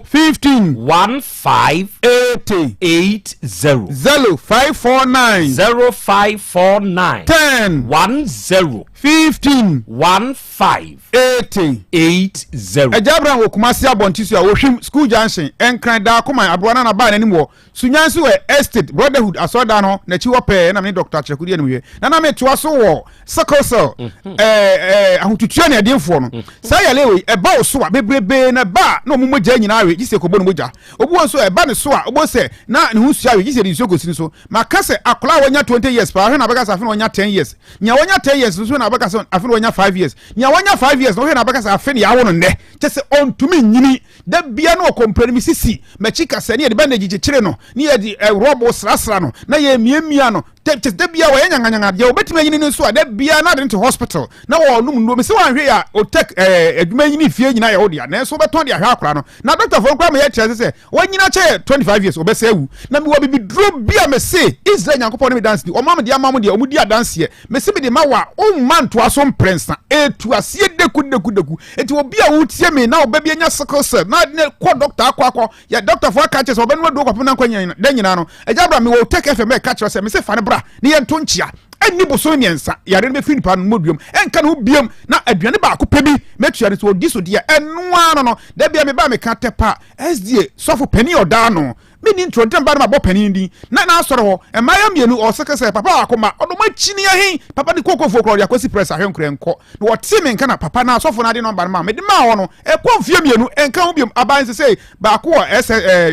15
15
80
80
0549
0549
10
10
15
15
80
80.
Agya Abraham wɔ Kumasi abɔnten so a wɔhwim School Junction, Nkran, Dakoman, Aberewa Nana baa n'anim wɔ Sunyani so wɔ Estate Brotherhood asɔredan no n'akyi hɔ pɛɛ na me ne Dɔkta Akyerɛko di animhwɛ na na metoa so wɔ sickle cell ɛɛ ɛɛ ahotutuo ne ɛdenfoɔ no. Saa yare wei ɛba wo so a bebrebe na ɛba a na wɔn mogya nyinaa we gye sɛ ɛkɔbɔ ne mogya. Obi wɔ nso a ɛba ne so a wobɛhu sɛ na ne ho nsuo awe gye sɛ yɛde nsuo kɔsi ne so. Maka sɛ akwadaa a wanya 20 years paa hwɛ na abɛka sɛ afe na wanya 10 years. Nea wanya 10 years nso hwɛ na abɛka sɛ afe na wanya 5 years. Nea wanya 5 years no wohwɛ na abɛka sɛ afe na yɛawo no nnɛ. Kyɛ sɛ ɔntumi nyini. Da bia na ɔkɔmprɛ no me sisi, m'akyi kasɛɛ ne yɛde bandage kyekyere no ne yɛde rɔbo srasra no na yɛmiamia no. Kyɛ da bia wɔyɛ nyanganyanga. Deɛ wɔbɛtumi anyini no nso a da bia na ade no te hospital na wɔnom nnuro. Mese wanhwɛ yɛ a ɔtɛk adwuma nyini fie nyinaa yɛ wo dea nanso wobɛtɔn de ahwɛ akora no. Na dɔktafoɔ no koraa ma yɛkyerɛ sɛ sɛ Wanyin akyɛ yɛ 25 years ɔbɛsɛ awu. Na mewɔ bibiduro bi a mese Israel Nyankopɔn ne me danseni, ɔma mede ama mo deɛ ɔmo di adanseɛ. Mese mede ma wo a, womma ntoa so mprɛnsa. Etu aseɛ deku deku deku. Enti obi a wotie me na ɔba bi anya sickle cell na ne kɔ dɔkta akɔ akɔ yɛ dɔktafoɔ aka kyerɛ sɛ ɔbɛnom aduro kɔpem na nkwa nyina da nyinaa no, agya bra mewɔ Tech FM ɛka kyerɛ sɛ mese fa no bra ne yɛnto nkyea. Ɛnni bosome mmiɛnsa, yare no bɛfiri nipa no mmɔduam, ɛnka ne ho biam, na aduane baako pɛ bi mɛtua no sɛ ɔdi so deɛ, ɛno ara no no. Da bia meba a meka tɛpa SDA sɔfo panin a ɔdaa ano. Menni ntoro ntam ba no mabɔ panin din. Na n'asɔre hɔ, mmayewa mmienu, ɔseke sɛ, Papa baako ma, ɔdɔ mo akyini ahe? Papa de kokofoɔ koraa ɔde akɔsi press ahwɛ nkorɛ nkɔ. Na wɔtee me nka na papa no asɔfo no ade nɔmba no maa mede maa wɔn no, ɛkɔ mfeɛ mmienu, ɛnka ho biom. Aban sesei, baako wɔ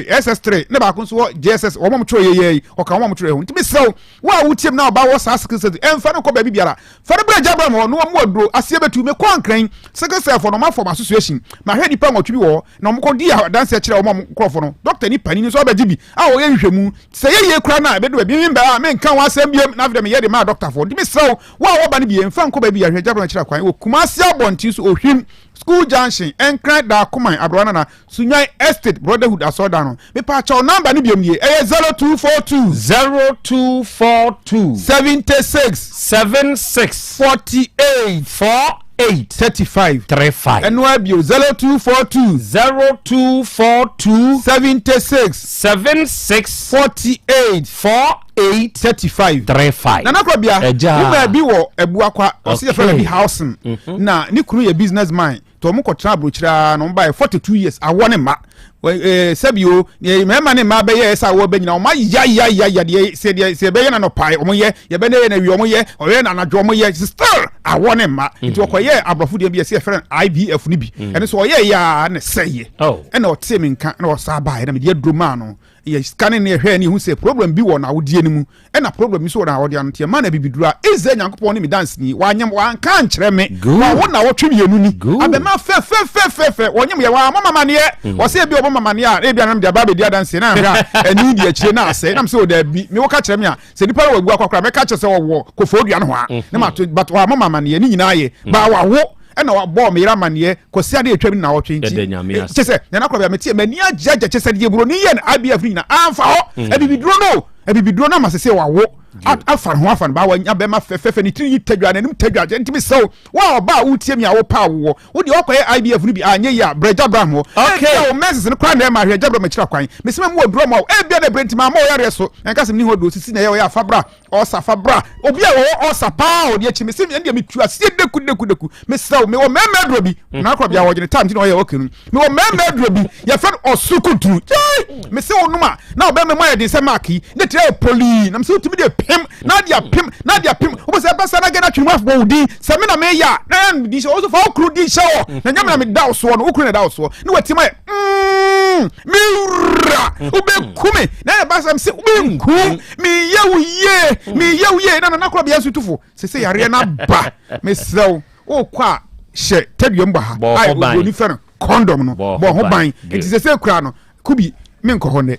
SS3 na baako nso wɔ JSS, wɔn a wɔtwerɛ yɛ yɛ yi, ɔka wɔn a wɔtwerɛ ho. Nti mesrɛ wo, wo a wotie me na ɔba wɔ saa sickle cell, ɛmfa no nkɔ baabi biara. Fa no bra Abraham hɔ na wɔmmoa aduro aseɛ bɛtu. Mekɔɔ Nkran, sickle cell foɔ no wɔn afɔm association. Mahwɛ nnipa nwɔtwe bi wɔ hɔ na wɔn kɔ dii adanseɛ kyerɛɛ wɔn a wɔn nkorɔfoɔ no. Dɔkta ni panin nso abɛgye bi a ɔyɛ nhwehwɛmu. Sɛ ɛyɛ yie koraa no a ɛbɛdu baabi me mbɛ a menka ho asɛm biom na afei deɛ meyɛ de maa dɔkta foɔ. Nti mesrɛ wo, wo a wɔba no bi mfa nkɔ baabi a hwɛ Abraham kyerɛ kwan wɔ Kumasi abɔnten so Ohwim School Junction, Nkran Dakoman Aberewa Nana Sunyani Estate Brotherhood Asɔredan no. Mepaakyɛw number no biom nie, ɛyɛ 0242.
0242.
76.
76.
48.
48.
35.
35.
Ɛno ara bio, 0242.
0242.
76.
76.
48.
48.
35.
35.
Nana Krobia,
Ɛgya.
womaa bi wɔ Abuakwa, ɔsi yɛfrɛ no bi
Okay.
housing. Na ne kunu yɛ business man. Nti wɔn kɔtena aburokyire ara na wɔn baeɛ 42 years awɔ ne mma ɛɛ sɛbi o mmarima ne mmaa bɛyɛ ɛsɛ awɔ bɛ nyina wɔn ayayayaya deɛ sɛ deɛ sɛ ɛbɛyɛ na nɔpae wɔn yɛ yɛbɛ ne yɛ na wie wɔn yɛ ɔyɛ na anadwo wɔn yɛ still awɔ ne mma nti mm. wɔkɔyɛ aborɔfo deɛ bi yɛ sɛ yɛfrɛ no IVF no bi mm. ɛno so ɔyɛ yɛ a na ɛsɛ yɛ ɛna ɔtee me nka na ɔsaa baeɛ na mede aduro maa no. Yɛ scanning ne yɛhwɛɛ ne yɛhu sɛ problem bi wɔ n'awodeɛ no mu ɛna problem bi nso wɔ n'awodeɛ ano nti yɛmaa no abibiduro a Israel Nyankopɔn ne me danseni wanyem wanka ankyerɛ me wawo nnawɔtwe mmienu ni abɛma fɛfɛfɛfɛfɛ wɔnyem yɛ wammɔ mamaneɛ mm. wɔsɛ ebi ɔbɔ mamaneɛ a ebi anam de aba abɛdi adanseɛ na ahwɛ a ɛni di akyire na asɛ nam sɛ o daabi me wɔka kyerɛ me a sɛ nipa no wawu akɔkora mɛka kyerɛ sɛ ɔwɔ kofo dua no hɔ a na ma to but wammɔ mamaneɛ ne nyinaa yɛ mm. ba wawo ɛna wabɔɔ me yere amaneɛ kɔsi ade atwam ne naawɔtwe nti kyɛ sɛ nana korɔ bia meteɛ m'ani agye agya kyɛ sɛ deɛ buroni yɛ no IBF no nyina amfa hɔ mm. abibiduro no abibiduro no ama sɛ sɛ wawo afa ne ho afa no baa wanya bɛma fɛfɛfɛ ne tiri yi tadwa n'anim tadwa kyɛ ntumi sɛw wo a ɔba a wotie mi a wopa awoɔ wo deɛ ɔkɔyɛ IBF no bi anyɛ yi a brɛ Abraham hɔ ebia wo menses no koraa na ɛma ahwɛ Abraham akyira kwan mesima mu wɔ duro ma wo ebia na ɛbrɛ ntimi ama ɔyareɛ so ɛnka sɛ meni hɔ duro sisi na ɛyɛ ɔyɛ afa bra Ɔsa fa bra. Obi a ɔwɔ ɔsa paa ɔde akyi mesi ɛndeɛ metu aseɛ deku deku deku mesrɛ wo mewɔ mmarima aduro bi mm. na akora bia wɔgyene time nti na ɔyɛ ɔkɛ no mewɔ mmarima aduro bi yɛfrɛ no ɔsoro kunturu yei mese wo nom a na ɔbɛma mu ayɛ den sɛ mark yi ne tiri ayɛ polii na mese wotumi de pem na ade apem na ade apem wobɛ sɛ ɛbɛsa na gɛna twene mu afobɔ wo din sɛ me na meyɛ a na yɛ din hyɛ wo so fa wo kuro din hyɛ hɔ na nyɛ me na meda wo soɔ no wo kuro na ɛda wo soɔ ne watim ayɛ mm, me wura wobɛku me na yɛ ba sɛ mese wobɛnku meyɛ wo yie meyɛ wo yie na nana korɔ bea nso tufo sese yareɛ no aba mesrɛ wo wokɔ a hyɛ tadua mu bɔ ha a oburoni fɛ no kɔndɔm no bɔ ho ban nti sese kura no kubi menkɔ hɔ nnɛ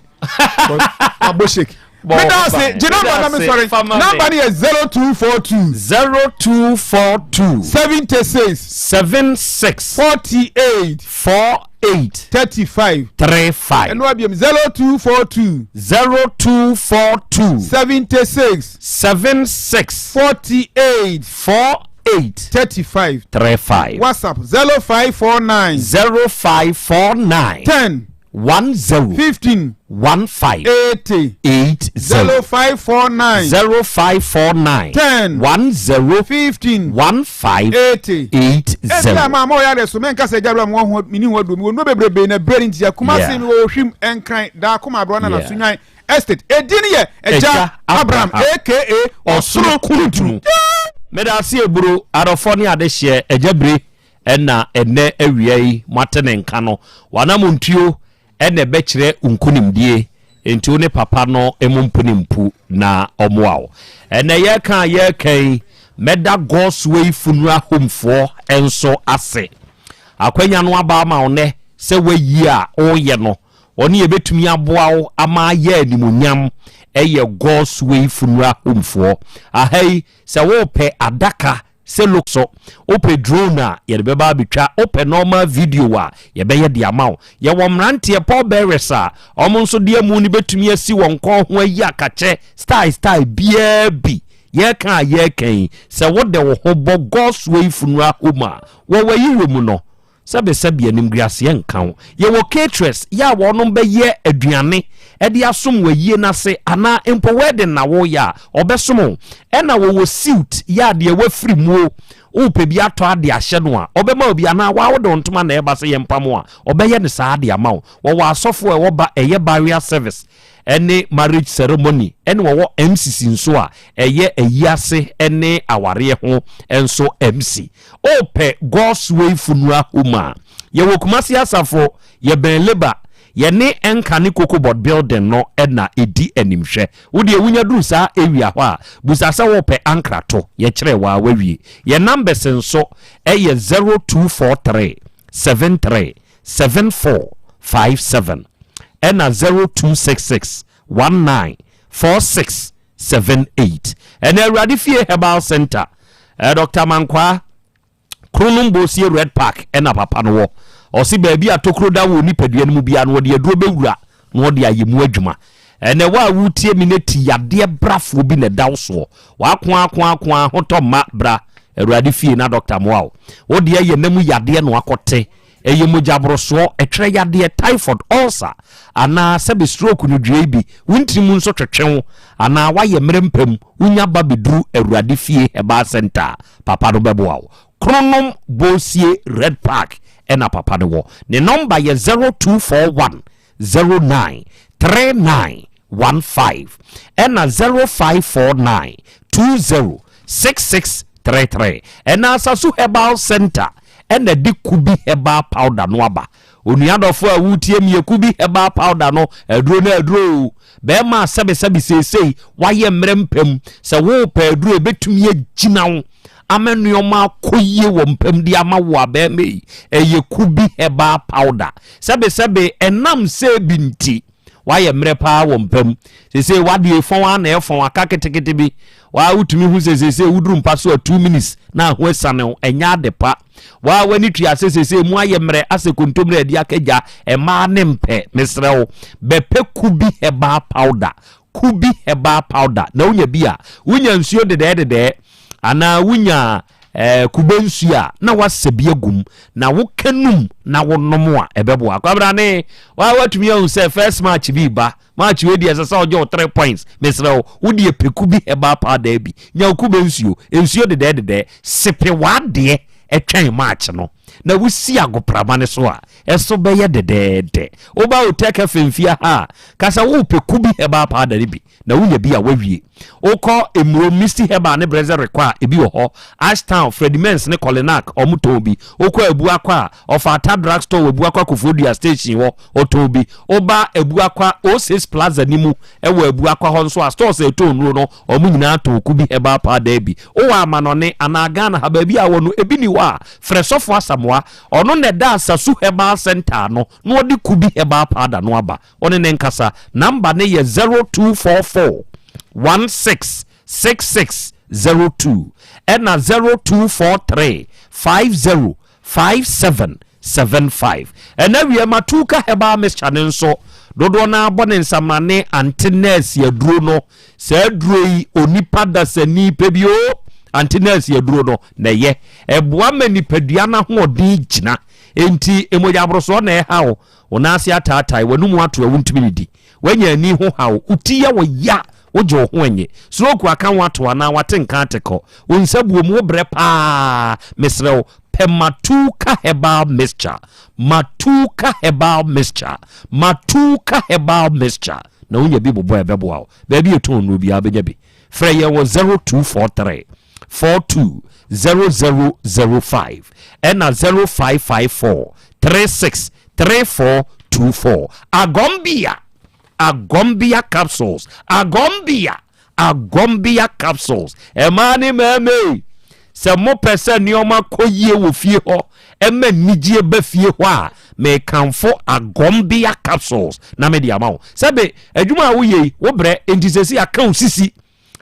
abɔ shake meda ase gye namba na mesɔre namba no yɛ 0242
0242
76
76
48
48
35
35
ɛno abiam 0242
0242
76
76
48
48
35
35
WhatsApp 0549
0549
10
10
15
15
80
80
0549
0549
10
10
15
15
80
80.
Ebi a maa ma ɔyɛ adɛ so mɛnka sɛ agya mu ɔho mini ho aduro mi wɔ nnuro bebrebe na ebere nti akuma se mi wɔ ohwim nkran daako ma aberewa na na sunyan estate edi ne yɛ agya Abraham aka ɔsoro kuntunu.
Meda ase eburo adɔfɔ ne adehyeɛ agya bire ɛna ɛnɛ awia yi moate ne nka no wanamontuo na ɛbɛkyerɛ wo nkunimdie, enti wo ne papa no mo mpene mpu na ɔmoa wo. Ɛnɛ yɛreka a yɛreka yi, mɛda God's Way Funeral Home foɔ nso ase. Akwanya no aba ama wo nnɛ sɛ woayi a woreyɛ no, wɔne yɛbɛtumi aboa wo ama ayɛ animuonyam ɛyɛ God's Way Funeral Home foɔ. Aha yi, sɛ worepɛ adaka Sɛ look so, wopɛ drone a, yɛde bɛba abɛtwa, wopɛ normal video a, yɛbɛyɛ de ama wo. Yɛwɔ mmeranteɛ pallbearers a, wɔn nso de amu no bɛtumi asi wɔn kɔn ho ayi akakyɛ style style biara bi. Yɛreka a yɛreka yi, sɛ wode wo ho bɔ God's Way Funeral Home a, wɔ w'ayiyɔ mu no, Sɛbesɛbe animguaseɛ nka wo. Yɛwɔ caterers yɛ a wɔnom bɛyɛ aduane de asom wo ayie no ase anaa mpo wedding na woreyɛ a ɔbɛsom wo. Ɛna wɔwɔ suit yɛ a deɛ wafiri muo wopɛ bi atɔ ade ahyɛ no a ɔbɛma wo bi anaa waa wode wo ntoma na ɛba sɛ yɛmpam a ɔbɛyɛ no saa de ama wo. Wɔwɔ asɔfoɔ a ɛwɔ ba ɛyɛ burial service ne marriage ceremony ɛne wɔwɔ MCs nso a ɛyɛ ayi ase ne awareɛ ho nso MC. Wopɛ God's Way Funeral Home a, yɛwɔ Kumasi Asafo, yɛbɛn Labour, yɛne Ɛnka ne Cocobod building no na ɛdi animhwɛ. Wo deɛ wonya duru saa area hɔ a, busa sɛ wopɛ Ankrato, yɛkyerɛ wo a woawie. Yɛn numbers nso yɛ 0243 73 7457 ɛna 0266 19 46 78. Ɛna Awurade Fie Herbal Center, eh, Dr. Mankwaa, Kronom Bosie Red Park ɛna papa no wɔ. Ɔse baabi a tokuro da wɔ nipadua no mu biara no wɔde aduro bɛwura na wɔde ayɛ mu adwuma. Ɛnɛ wo a wotie me no ti yadeɛ brafoɔ bi na ɛda wo soɔ. Wako ako ako ahotɔ mma bra Awurade fie na dɔkta mmoa wo. Wo deɛ yɛ na mu yadeɛ na wakɔte. Ɛyɛ mogyaborosoɔ, ɛtwerɛ yadeɛ, typhoid, ulcer, anaa sɛbe stroke no dua yi bi, wo ntini mu nso twetwe wo, anaa woayɛ mmerɛ mpa mu, wonya ba bɛduru Awurade fie Herbal Centre a, papa no bɛboa wo. Kronom Bosie Red Park ɛna papa no wɔ. Ne nɔmba yɛ 0241 09 39 15 ɛna 0549 20 66 33. Ɛna Asasu Herbal Centre ɛna ɛde Kubi Herbal Powder no aba. Onua dɔfo a woretie me Ekubi herbal powder no, aduro no aduro o. Bɛrima a sɛbesɛbe seesei wayɛ mmerɛ mpam, sɛ worepɛ aduro a ɛbɛtumi agyina wo ama nneɛma akɔ yie wɔ mpam de ama wo a bɛrima yi, ɛyɛ Kubi herbal powder. Sɛbesɛbe ɛnam sɛ bi nti, Wayɛ mmerɛ paa wɔ mpa mu. Seesei w'adeɛ fɔn ara na ɛfɔn, aka ketekete bi. Waa wotumi hu sɛ seesei woduru mpa so a 2 minutes na aho asiane wo, ɛnyɛ ade pa. Waa w'ani tua sɛ seesei mu ayɛ mmerɛ asɛ kontomire a yɛde aka gya, mmaa ne mpɛ. Mesrɛ wo, bɛpɛ Kubi herbal powder, Kubi herbal powder, na wonya bi a, wonya nsuo dedɛɛdedɛɛ anaa wonya eh, kube nsuo a na wasɛ bi agum na woka num na wonom a ɛbɛboa. Kwabrane, wa watumi ahu sɛ first match bi ba match wei deɛ ɛsɛ sɛ ɔgye wo 3 points. Mesrɛ wo, wo deɛ pɛ kubi herbal powder bi, nya wo kube nsuo, nsuo dedɛɛdedɛɛ, sepe w'adeɛ ɛtwɛn match no na wosi agoprama no so a ɛso bɛyɛ dɛdɛɛdɛ. Woba Hotel Cafe mfie ha a, ka sɛ wopɛ kubi herbal powder no bi na wonya bi a woawie. Wokɔ Mmuro, Misty Herbal ne Brɛsɛ Rekɔ a, ebi wɔ hɔ. Ashtown, Freddie Mens ne Kolinak, wɔtɔn bi. Wokɔ Abuakwa a, Ɔfata Drug Store wɔ Abuakwa Koforidua Station hɔ, wɔtɔn bi. Woba Abuakwa O six Plaza no mu wɔ Abuakwa hɔ nso a, stores a ɛtɔn nnuro no, wɔn nyinaa tɔn Kubi Herbal Powder bi. Wowɔ amanɔne anaa Ghana ha, baabi a wɔ no, ebi nni hɔ a, frɛ Sɔfo Asamoah. Ɔno na ɛda Asasu Herbal Centre ano na ɔde Kubi Herbal Powder no aba. Wo ne no nkasa. Number no yɛ 0244 16 66 02 ɛna 0243 50 57 75. Ɛna wie Matuka Herbal Mixture no nso, dodoɔ no ara bɔ ne nsamrane ante nɛɛse aduro no. Saa aduro yi onipa dasani pɛ bi o, ante nɛɛse aduro no na ɛyɛ. Ɛboa ma nipadua no ahoɔden gyina. Enti mogya aborosoɔ na ɛha wo. Wo nan ase ataatae, w'anomu ato a wuntumi nnidi. Woanya ani ho haw, wo ti yɛ wo ya, wogye wo ho nnye. Stroke aka wo ato anaa wate nka ate kɔ. Wo nsa buom, wobrɛ paa. Mesrɛ wo, pɛ Matuka Herbal Mixture. Matuka Herbal Mixture. Matuka Herbal Mixture. Na wonya bi bobɔ a ɛbɛboa wo. Baabi a ɛtɔn nnuro biara wobɛnya bi. Frɛ yɛn wɔ 0243 42 0005 ɛna 0554 36 3424. Agombia, Agombia capsules, Agombia, Agombia capsules. Ɛmaa ne mmarima yi, sɛ mopɛ sɛ nneɛma kɔ yie wɔ fie hɔ, ɛma anigyeɛ ba fie hɔ a, mekamfo Agombia capsules na mede ama wo. Sɛbe adwuma a woyɛ yi, wobrɛ, enti sɛsi aka wo sisi.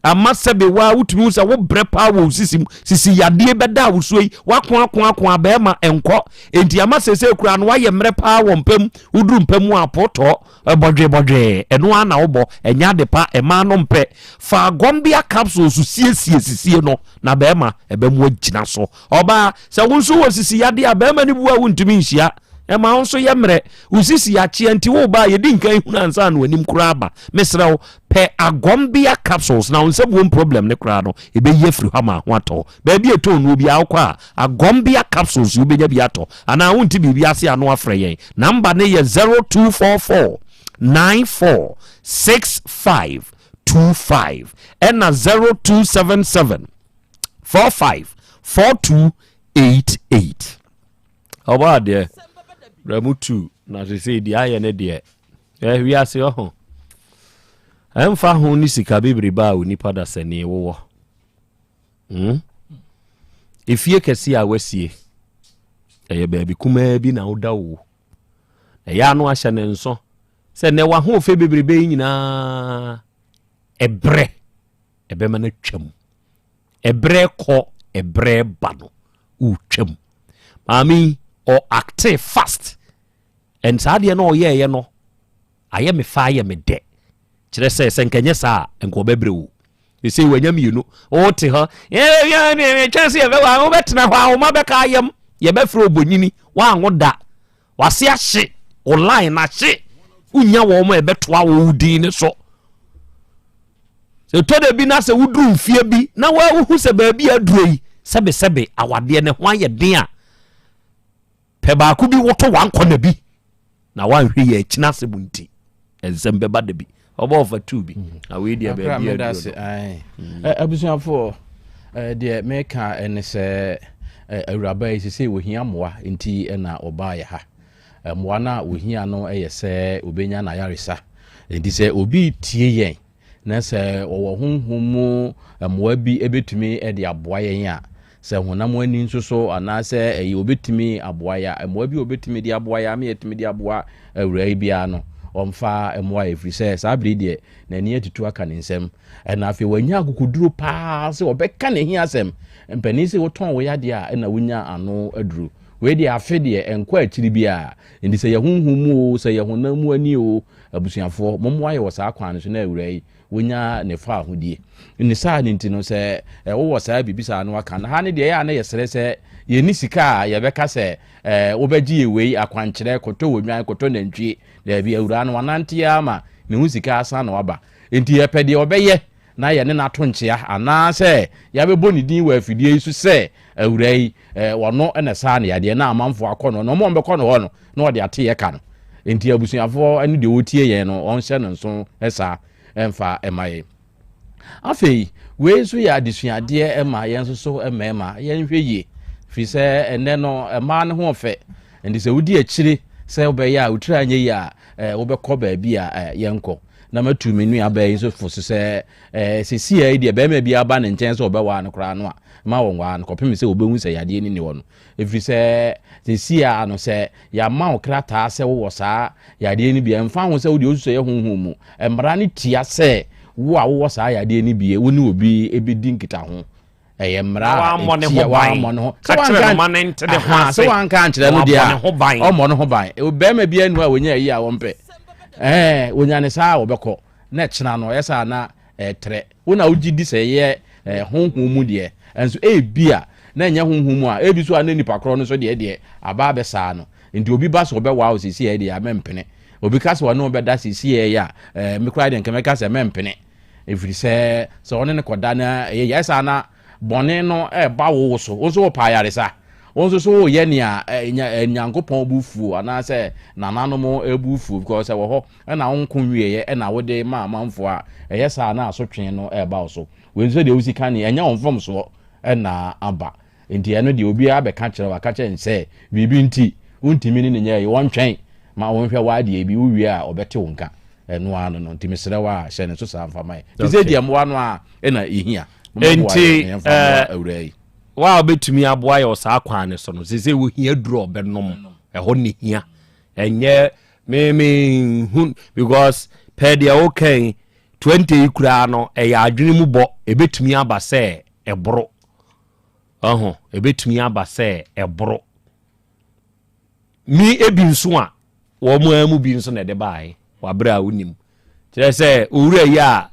Ama sɛbe waa wotumi hu sɛ wobrɛ paa wɔ wo sisi mu. Sisi yadeɛ bɛda wo soɔ yi, wako ako ako a bɛrima nkɔ. Enti ama sɛsɛ koraa no woayɛ mmerɛ paa wɔ mpa mu. Woduru mpa mu a potɔ, bɔdwe bɔdwe, ɛno ara na wobɔ. Ɛnyɛ ade pa, mmaa no mpɛ. Fa Gombia capsules siesie sisie no na bɛrima ɛbɛmu agyina so. Ɔbaa, sɛ wo nso wɔ sisi yadeɛ a bɛrima no bu a wontumi nhyia, ɛma wo nso yɛ mmerɛ. Wo sisi akyeɛ nti woreba a yɛdi nkan hunu ansa na w'anim koraa aba. Mesrɛ wo, pɛ Agombia capsules na wo nsa buom problem no koraa no, ɛbɛyi afiri hɔ ama ho atɔ wo. Baabi a ɛtɔn nnuro biara wokɔ a, Agombia capsules yi wobɛnya bi atɔ. Anaa wonte biribi ase a na woafrɛ yɛn. Number no yɛ 0244 94 65 25 ɛna 0277 45 42 88. Ɔbɔ adeɛ brɛ mu tu na sesei deɛ ayɛ ne deɛ ɛ wiase ɔho ɛmfa ho ne sika bebrebe a onipa dasani wowɔ hmm? Efie kɛse a wasie ɛyɛ baabi kumaa bi na woda wo ɛyɛ ano ahyɛ ne nso sɛ nɛ wahoɔfɛ bebrebe yi nyinaa ɛbrɛ ɛbɛma no atwam Ɛberɛ kɔ ɛberɛ ba no wotwam. Maame yi ɔ acte fast and saa adeɛ no ɔyɛɛyɛ no ayɛ me fa ayɛ me dɛ. Kyerɛ sɛ sɛ nka nyɛ saa a nka ɔbɛbrɛ wo. Sɛ wanya mmienu wote hɔ twɛn sɛ yɛbɛwɔ wobɛtena hɔ a woma bɛka ayam yɛbɛfrɛ obonyini woanwo da wase ahye wo line ahye wonya wɔn ma ɛbɛtoa wo din ne so. Sɛ ɛtɔ da bi na sɛ woduru mfeɛ bi na woahu sɛ baabi a aduro yi sɛbesɛbe awadeɛ ne ho ayɛ den a, pɛ baako bi woto wankɔ na bi na wanhwɛ yɛ akyina asɛm nti nsɛm bɛba da bi ɔbɔ ɔfa tu bi na wei deɛ baabi aduro
no. Abusuafoɔ, deɛ meka ne sɛ awuraba yi sesei wɔhia mmoa nti na ɔbaeɛ ha. Mmoa no a ɔhia no yɛ sɛ ɔbɛnya n'ayaresa. Enti sɛ obi retie yɛn na sɛ ɔwɔ honhom mu mmoa bi bɛtumi de aboa yɛn a, sɛ honam ani nso so anaasɛ ɛyɛ ɔbɛtumi aboa yɛn a, mmoa bi a ɔbɛtumi de aboa yɛn ama yɛatumi de aboa awuraa yi biara no, ɔmfa mmoa yɛn, ɛfiri sɛ saa bere yi deɛ n'ani atutu aka ne nsam. Ɛna afei wanya akokoduro paa sɛ ɔbɛka n'ahiasɛm. Mpanin sɛ wotɔn wo yadeɛ a ɛna wonya ano aduro. Wei deɛ afe deɛ ɛnkɔ akyiri biara. Nti sɛ yɛ honhom mu oo, sɛ yɛ honam mu ani oo, abusuafoɔ mommoa yɛ wɔ saa kwan no so na awuraa yi wonya ne faahodie. Ne saa no nti no sɛ wowɔ saa biribi saa no aka no ha no deɛ ɛyɛ a na yɛsrɛ sɛ yɛnni sika a yɛbɛka sɛ wobɛgye yɛ wei akwankyerɛ kɔtɔ odwan kɔtɔ nantwie. Daabi awuraa no wanante ara ma ne ho sika asan na waba. Enti yɛpɛ deɛ ɔbɛyɛ na yɛne no ato nkyea anaasɛ yɛabɛbɔ ne din wɔ afidie yi so sɛ awuraa yi, ɔno na ɛsaa ne yadeɛ na amanfoɔ akɔ no, na wɔn a wɔbɛkɔ no hɔ no na wɔde ate yɛ ka no. Enti abusuafoɔ ne deɛ ɔretie yɛn no wɔnhyɛ no nso saa mfa mma yɛn. Afei, wei nso yɛ adesuadeɛ ma yɛn nso so mmarima, yɛnhwɛ yie, firi sɛ ɛnnɛ no mmaa no ho ɔfɛ, nti sɛ wodi akyire sɛ wobɛyɛ a wotiri anyɛ yie a, wobɛkɔ baabi a yɛnkɔ. Na matu me nuabaa yi nso fo so sɛ seesei yi deɛ barima bi aba ne nkyɛn sɛ ɔbɛwaa no koraa no a, mma wɔnwaa no kɔpem sɛ wɔbɛhu sɛ yadeɛ no nni hɔ no. Ɛfiri sɛ seesei ara no sɛ yɛama wo krataa sɛ wowɔ saa yadeɛ no bi a, ɛmfa ho sɛ wodeɛ wosu sɛ ɛyɛ honhom mu, mmara no tia sɛ wo a wowɔ saa yadeɛ no bi wo ne obi bɛdi nkitaho. Ɛyɛ mmara a ɛtia wammɔ ne ho
sɛ wanka
sɛ wanka ankyerɛ no deɛ a ɔmmɔ ne ho ban. Barima bi anu a wɔnya ayi a wɔmpɛ ɛɛ wɔnya ne saa a wɔbɛkɔ na ɛkyena no ɛyɛ saa na ɛtrɛ. Wo na wogye di sɛ ɛyɛ honhom mu deɛ, nso ebia na ɛnyɛ honhom mu a, ebi nso a na nipa korɔ no nso deɛ deɛ aba abɛsaa no. Nti obi ba sɛ ɔbɛwaa wo seesei deɛ a, mɛmpene. Obi ka sɛ ɔne wo bɛda seesei a, ɛɛ me koraa deɛ nka mɛka sɛ mɛmpene. Ɛfiri sɛ sɛ ɔne no kɔda na ɛyɛ yɛ saa na bɔne no ɛreba wo wo so. Wo nso wopɛ ayaresa. Wo nso so woyɛ nea Nyankopɔn bo fuo anaasɛ nananom bo fuo because ɛwɔ hɔ. Ɛna wo nko nwieɛ ɛna wode ma amanfoɔ a, ɛyɛ saa a na asotwee no ɛreba wo so. Wei nso sɛdeɛ wosi ka nie, ɛnyɛ wo mfomsoɔ ɛna aba. Nti ɛno deɛ obiara bɛka kyerɛ wo, aka kyerɛ no sɛ biribi nti wontumi ne no nyɛ ayi, ɔntwɛn ma wonhwɛ w'adeɛ bi, wowie a ɔbɛte wo nka. Ɛno ara no no. Nti mesrɛ wo a, hyɛ ne so saa mfa ma yɛn. Te sɛ deɛ mmoa no ara ɛna ɛhia. Momma boa yɛn na yɛmfa mmoa awuraa yi.
Wo a wobɛtumi aboa yɛ wɔ saa kwan no so no, seesei wohia aduro a ɔbɛnom. Ɛhɔ na ɛhia. Ɛnyɛ Me me hu because pɛ deɛ woka yi 20 yi koraa no ɛyɛ adwene mu bɔ ɛbɛtumi aba sɛ ɛboro ɔho ɛbɛtumi aba sɛ ɛboro me ebi nso a wɔn ara mu bi nso na ɛde baeɛ wabrɛ a wonim kyerɛ sɛ owura yi a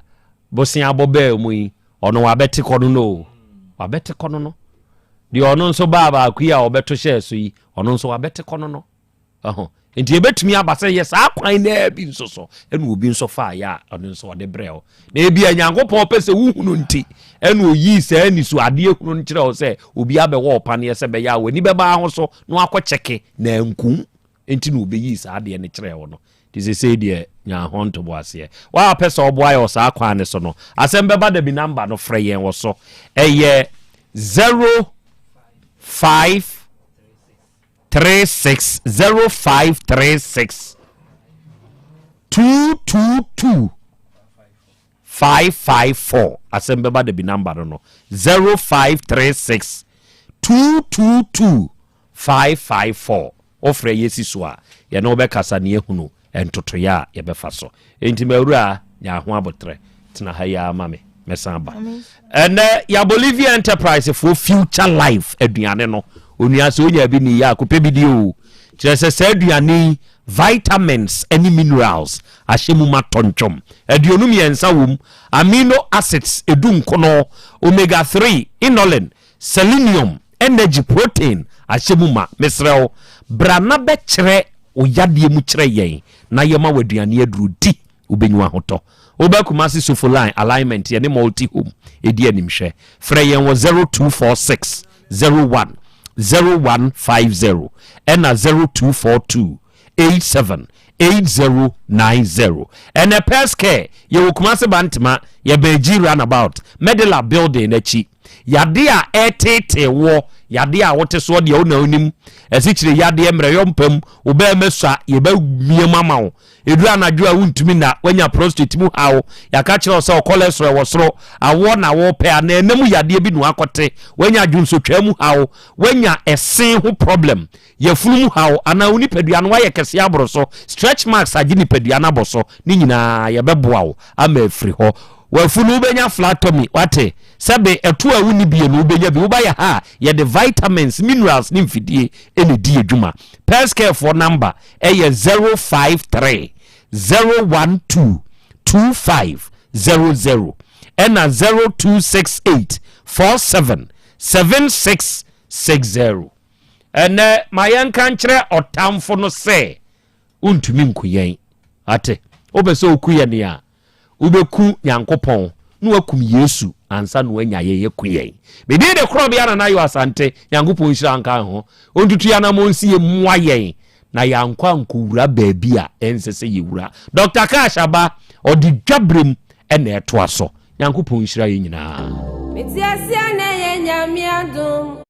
bosea bɔ bɛɛ mu yi ɔno wabɛte kɔ no no o wabɛte kɔ no no deɛ ɔno nso baa baako yi a ɔbɛto hyɛɛ so yi ɔno nso wabɛte kɔ no no Ɛho. Nti ebetumi aba sɛ yɛ saa kwan no ara bi nso so ɛna obi nso faa yɛ a ɔno nso ɔde brɛ wo. Na ebi a Nyankopɔn pɛ sɛ wohunu nti ɛna oyii saa anisoadeɛ hunu no kyerɛ wo sɛ obi abɛwɔ ɔpaneɛ sɛ bɛyɛ a w'ani bɛba ho so na wakɔ kyɛke na ankum nti na obeyii saa adeɛ no kyerɛɛ wo no. Nti sesei deɛ nya ho ntoboaseɛ. Wo a wopɛ sɛ ɔboa yɛ wɔ saa kwan no so no, asɛm bɛba da bi namba no frɛ yɛn wɔ so. Ɛyɛ 05 36 0536 222 554 asɛm bɛba da bi namba no no 0536 222 554 wofrɛ yɛsi so a yɛne wobɛkasa ne yɛhunu ntotoeɛ a yɛbɛfa so. Enti m'awura, nya ho aboterɛ, tena ha yi ara ma me, mɛsan aba. Ɛnnɛ, yɛ Bolivia Enterprise foɔ Future Life aduane no, onua sɛ onya bi ni yɛ a, kɔpɛ bi di o. Kyerɛ sɛ saa aduane yi, vitamins ne minerals ahyɛ mu ma tɔntwom. 23 wom, amino acids edu nkono, omega 3, inulin, Selenium, energy, protein ahyɛ mu ma. Mesrɛ wo, bra na bɛkyerɛ wo yadeɛ mu kyerɛ yɛn na yɛma wo aduane aduro di, wobɛnya ahotɔ. Woba Kumasi Sofo Line alignment yɛne Multi Home ɛdi animhwɛ. Frɛ yɛn wɔ 0246 01 0150 ɛna 0242 87 8090. Ɛnɛ Pɛs Care yɛwɔ Kumasi Bantama, yɛbɛn G Runabout, Medila Building no akyi. Yadeɛ a ɛreteetee woɔ, Yadeɛ a wote soɔ deɛ wo na wonim. Asikyire yadeɛ, mmerɛyɔ mpam, wo bɛɛma sua, yɛbɛmia mu ama wo. Ɛduru anadwo a wontumi nna, woanya prostate mu haw, yɛaka kyerɛ wo sɛ wo cholesterol wɔ soro, awoɔ na wopɛ anaa ɛna mu yadeɛ bi na woakɔte, woanya dwonsotwaa mu haw, woanya ɛse ho problem, yafunu mu haw anaa wo nipadua no woayɛ kɛseɛ aboro so, stretch marks agye nipadua no abɔ so, ne nyinaa yɛbɛboa wo ama afiri hɔ. W'afunu wobɛnya flat tummy, wate? Sɛbe ɛto a wonni bie no wobɛnya bi. Woba yɛ ha a, yɛde vitamins, minerals ne mfidie na ɛdi adwuma. Pɛscare foɔ number ɛyɛ 053 012 2500 ɛna 0268 47 7660. Ɛnɛ ma yɛnka nkyerɛ ɔtamfo no sɛ wontumi nku yɛn. Ate? Wopɛ sɛ oku yɛn a, wobɛku Nyankopɔn na wakum Yesu ansa na wanya yɛn aku yɛn. Me din de Korɔbea Nana Yaw Asante, Nyankopɔn nhyira nka ho. Ɔntutu yɛn anammɔn nsi yɛn mmoa yɛn na yɛankɔ ankɔwura baabi a ɛnsɛ sɛ yɛwura. Dɔkta Cash aba, ɔde dwaberem na ɛtoa so. Nyankopɔn nhyira yɛn nyinaa.
Mete aseɛ na ɛyɛ Nyame adom.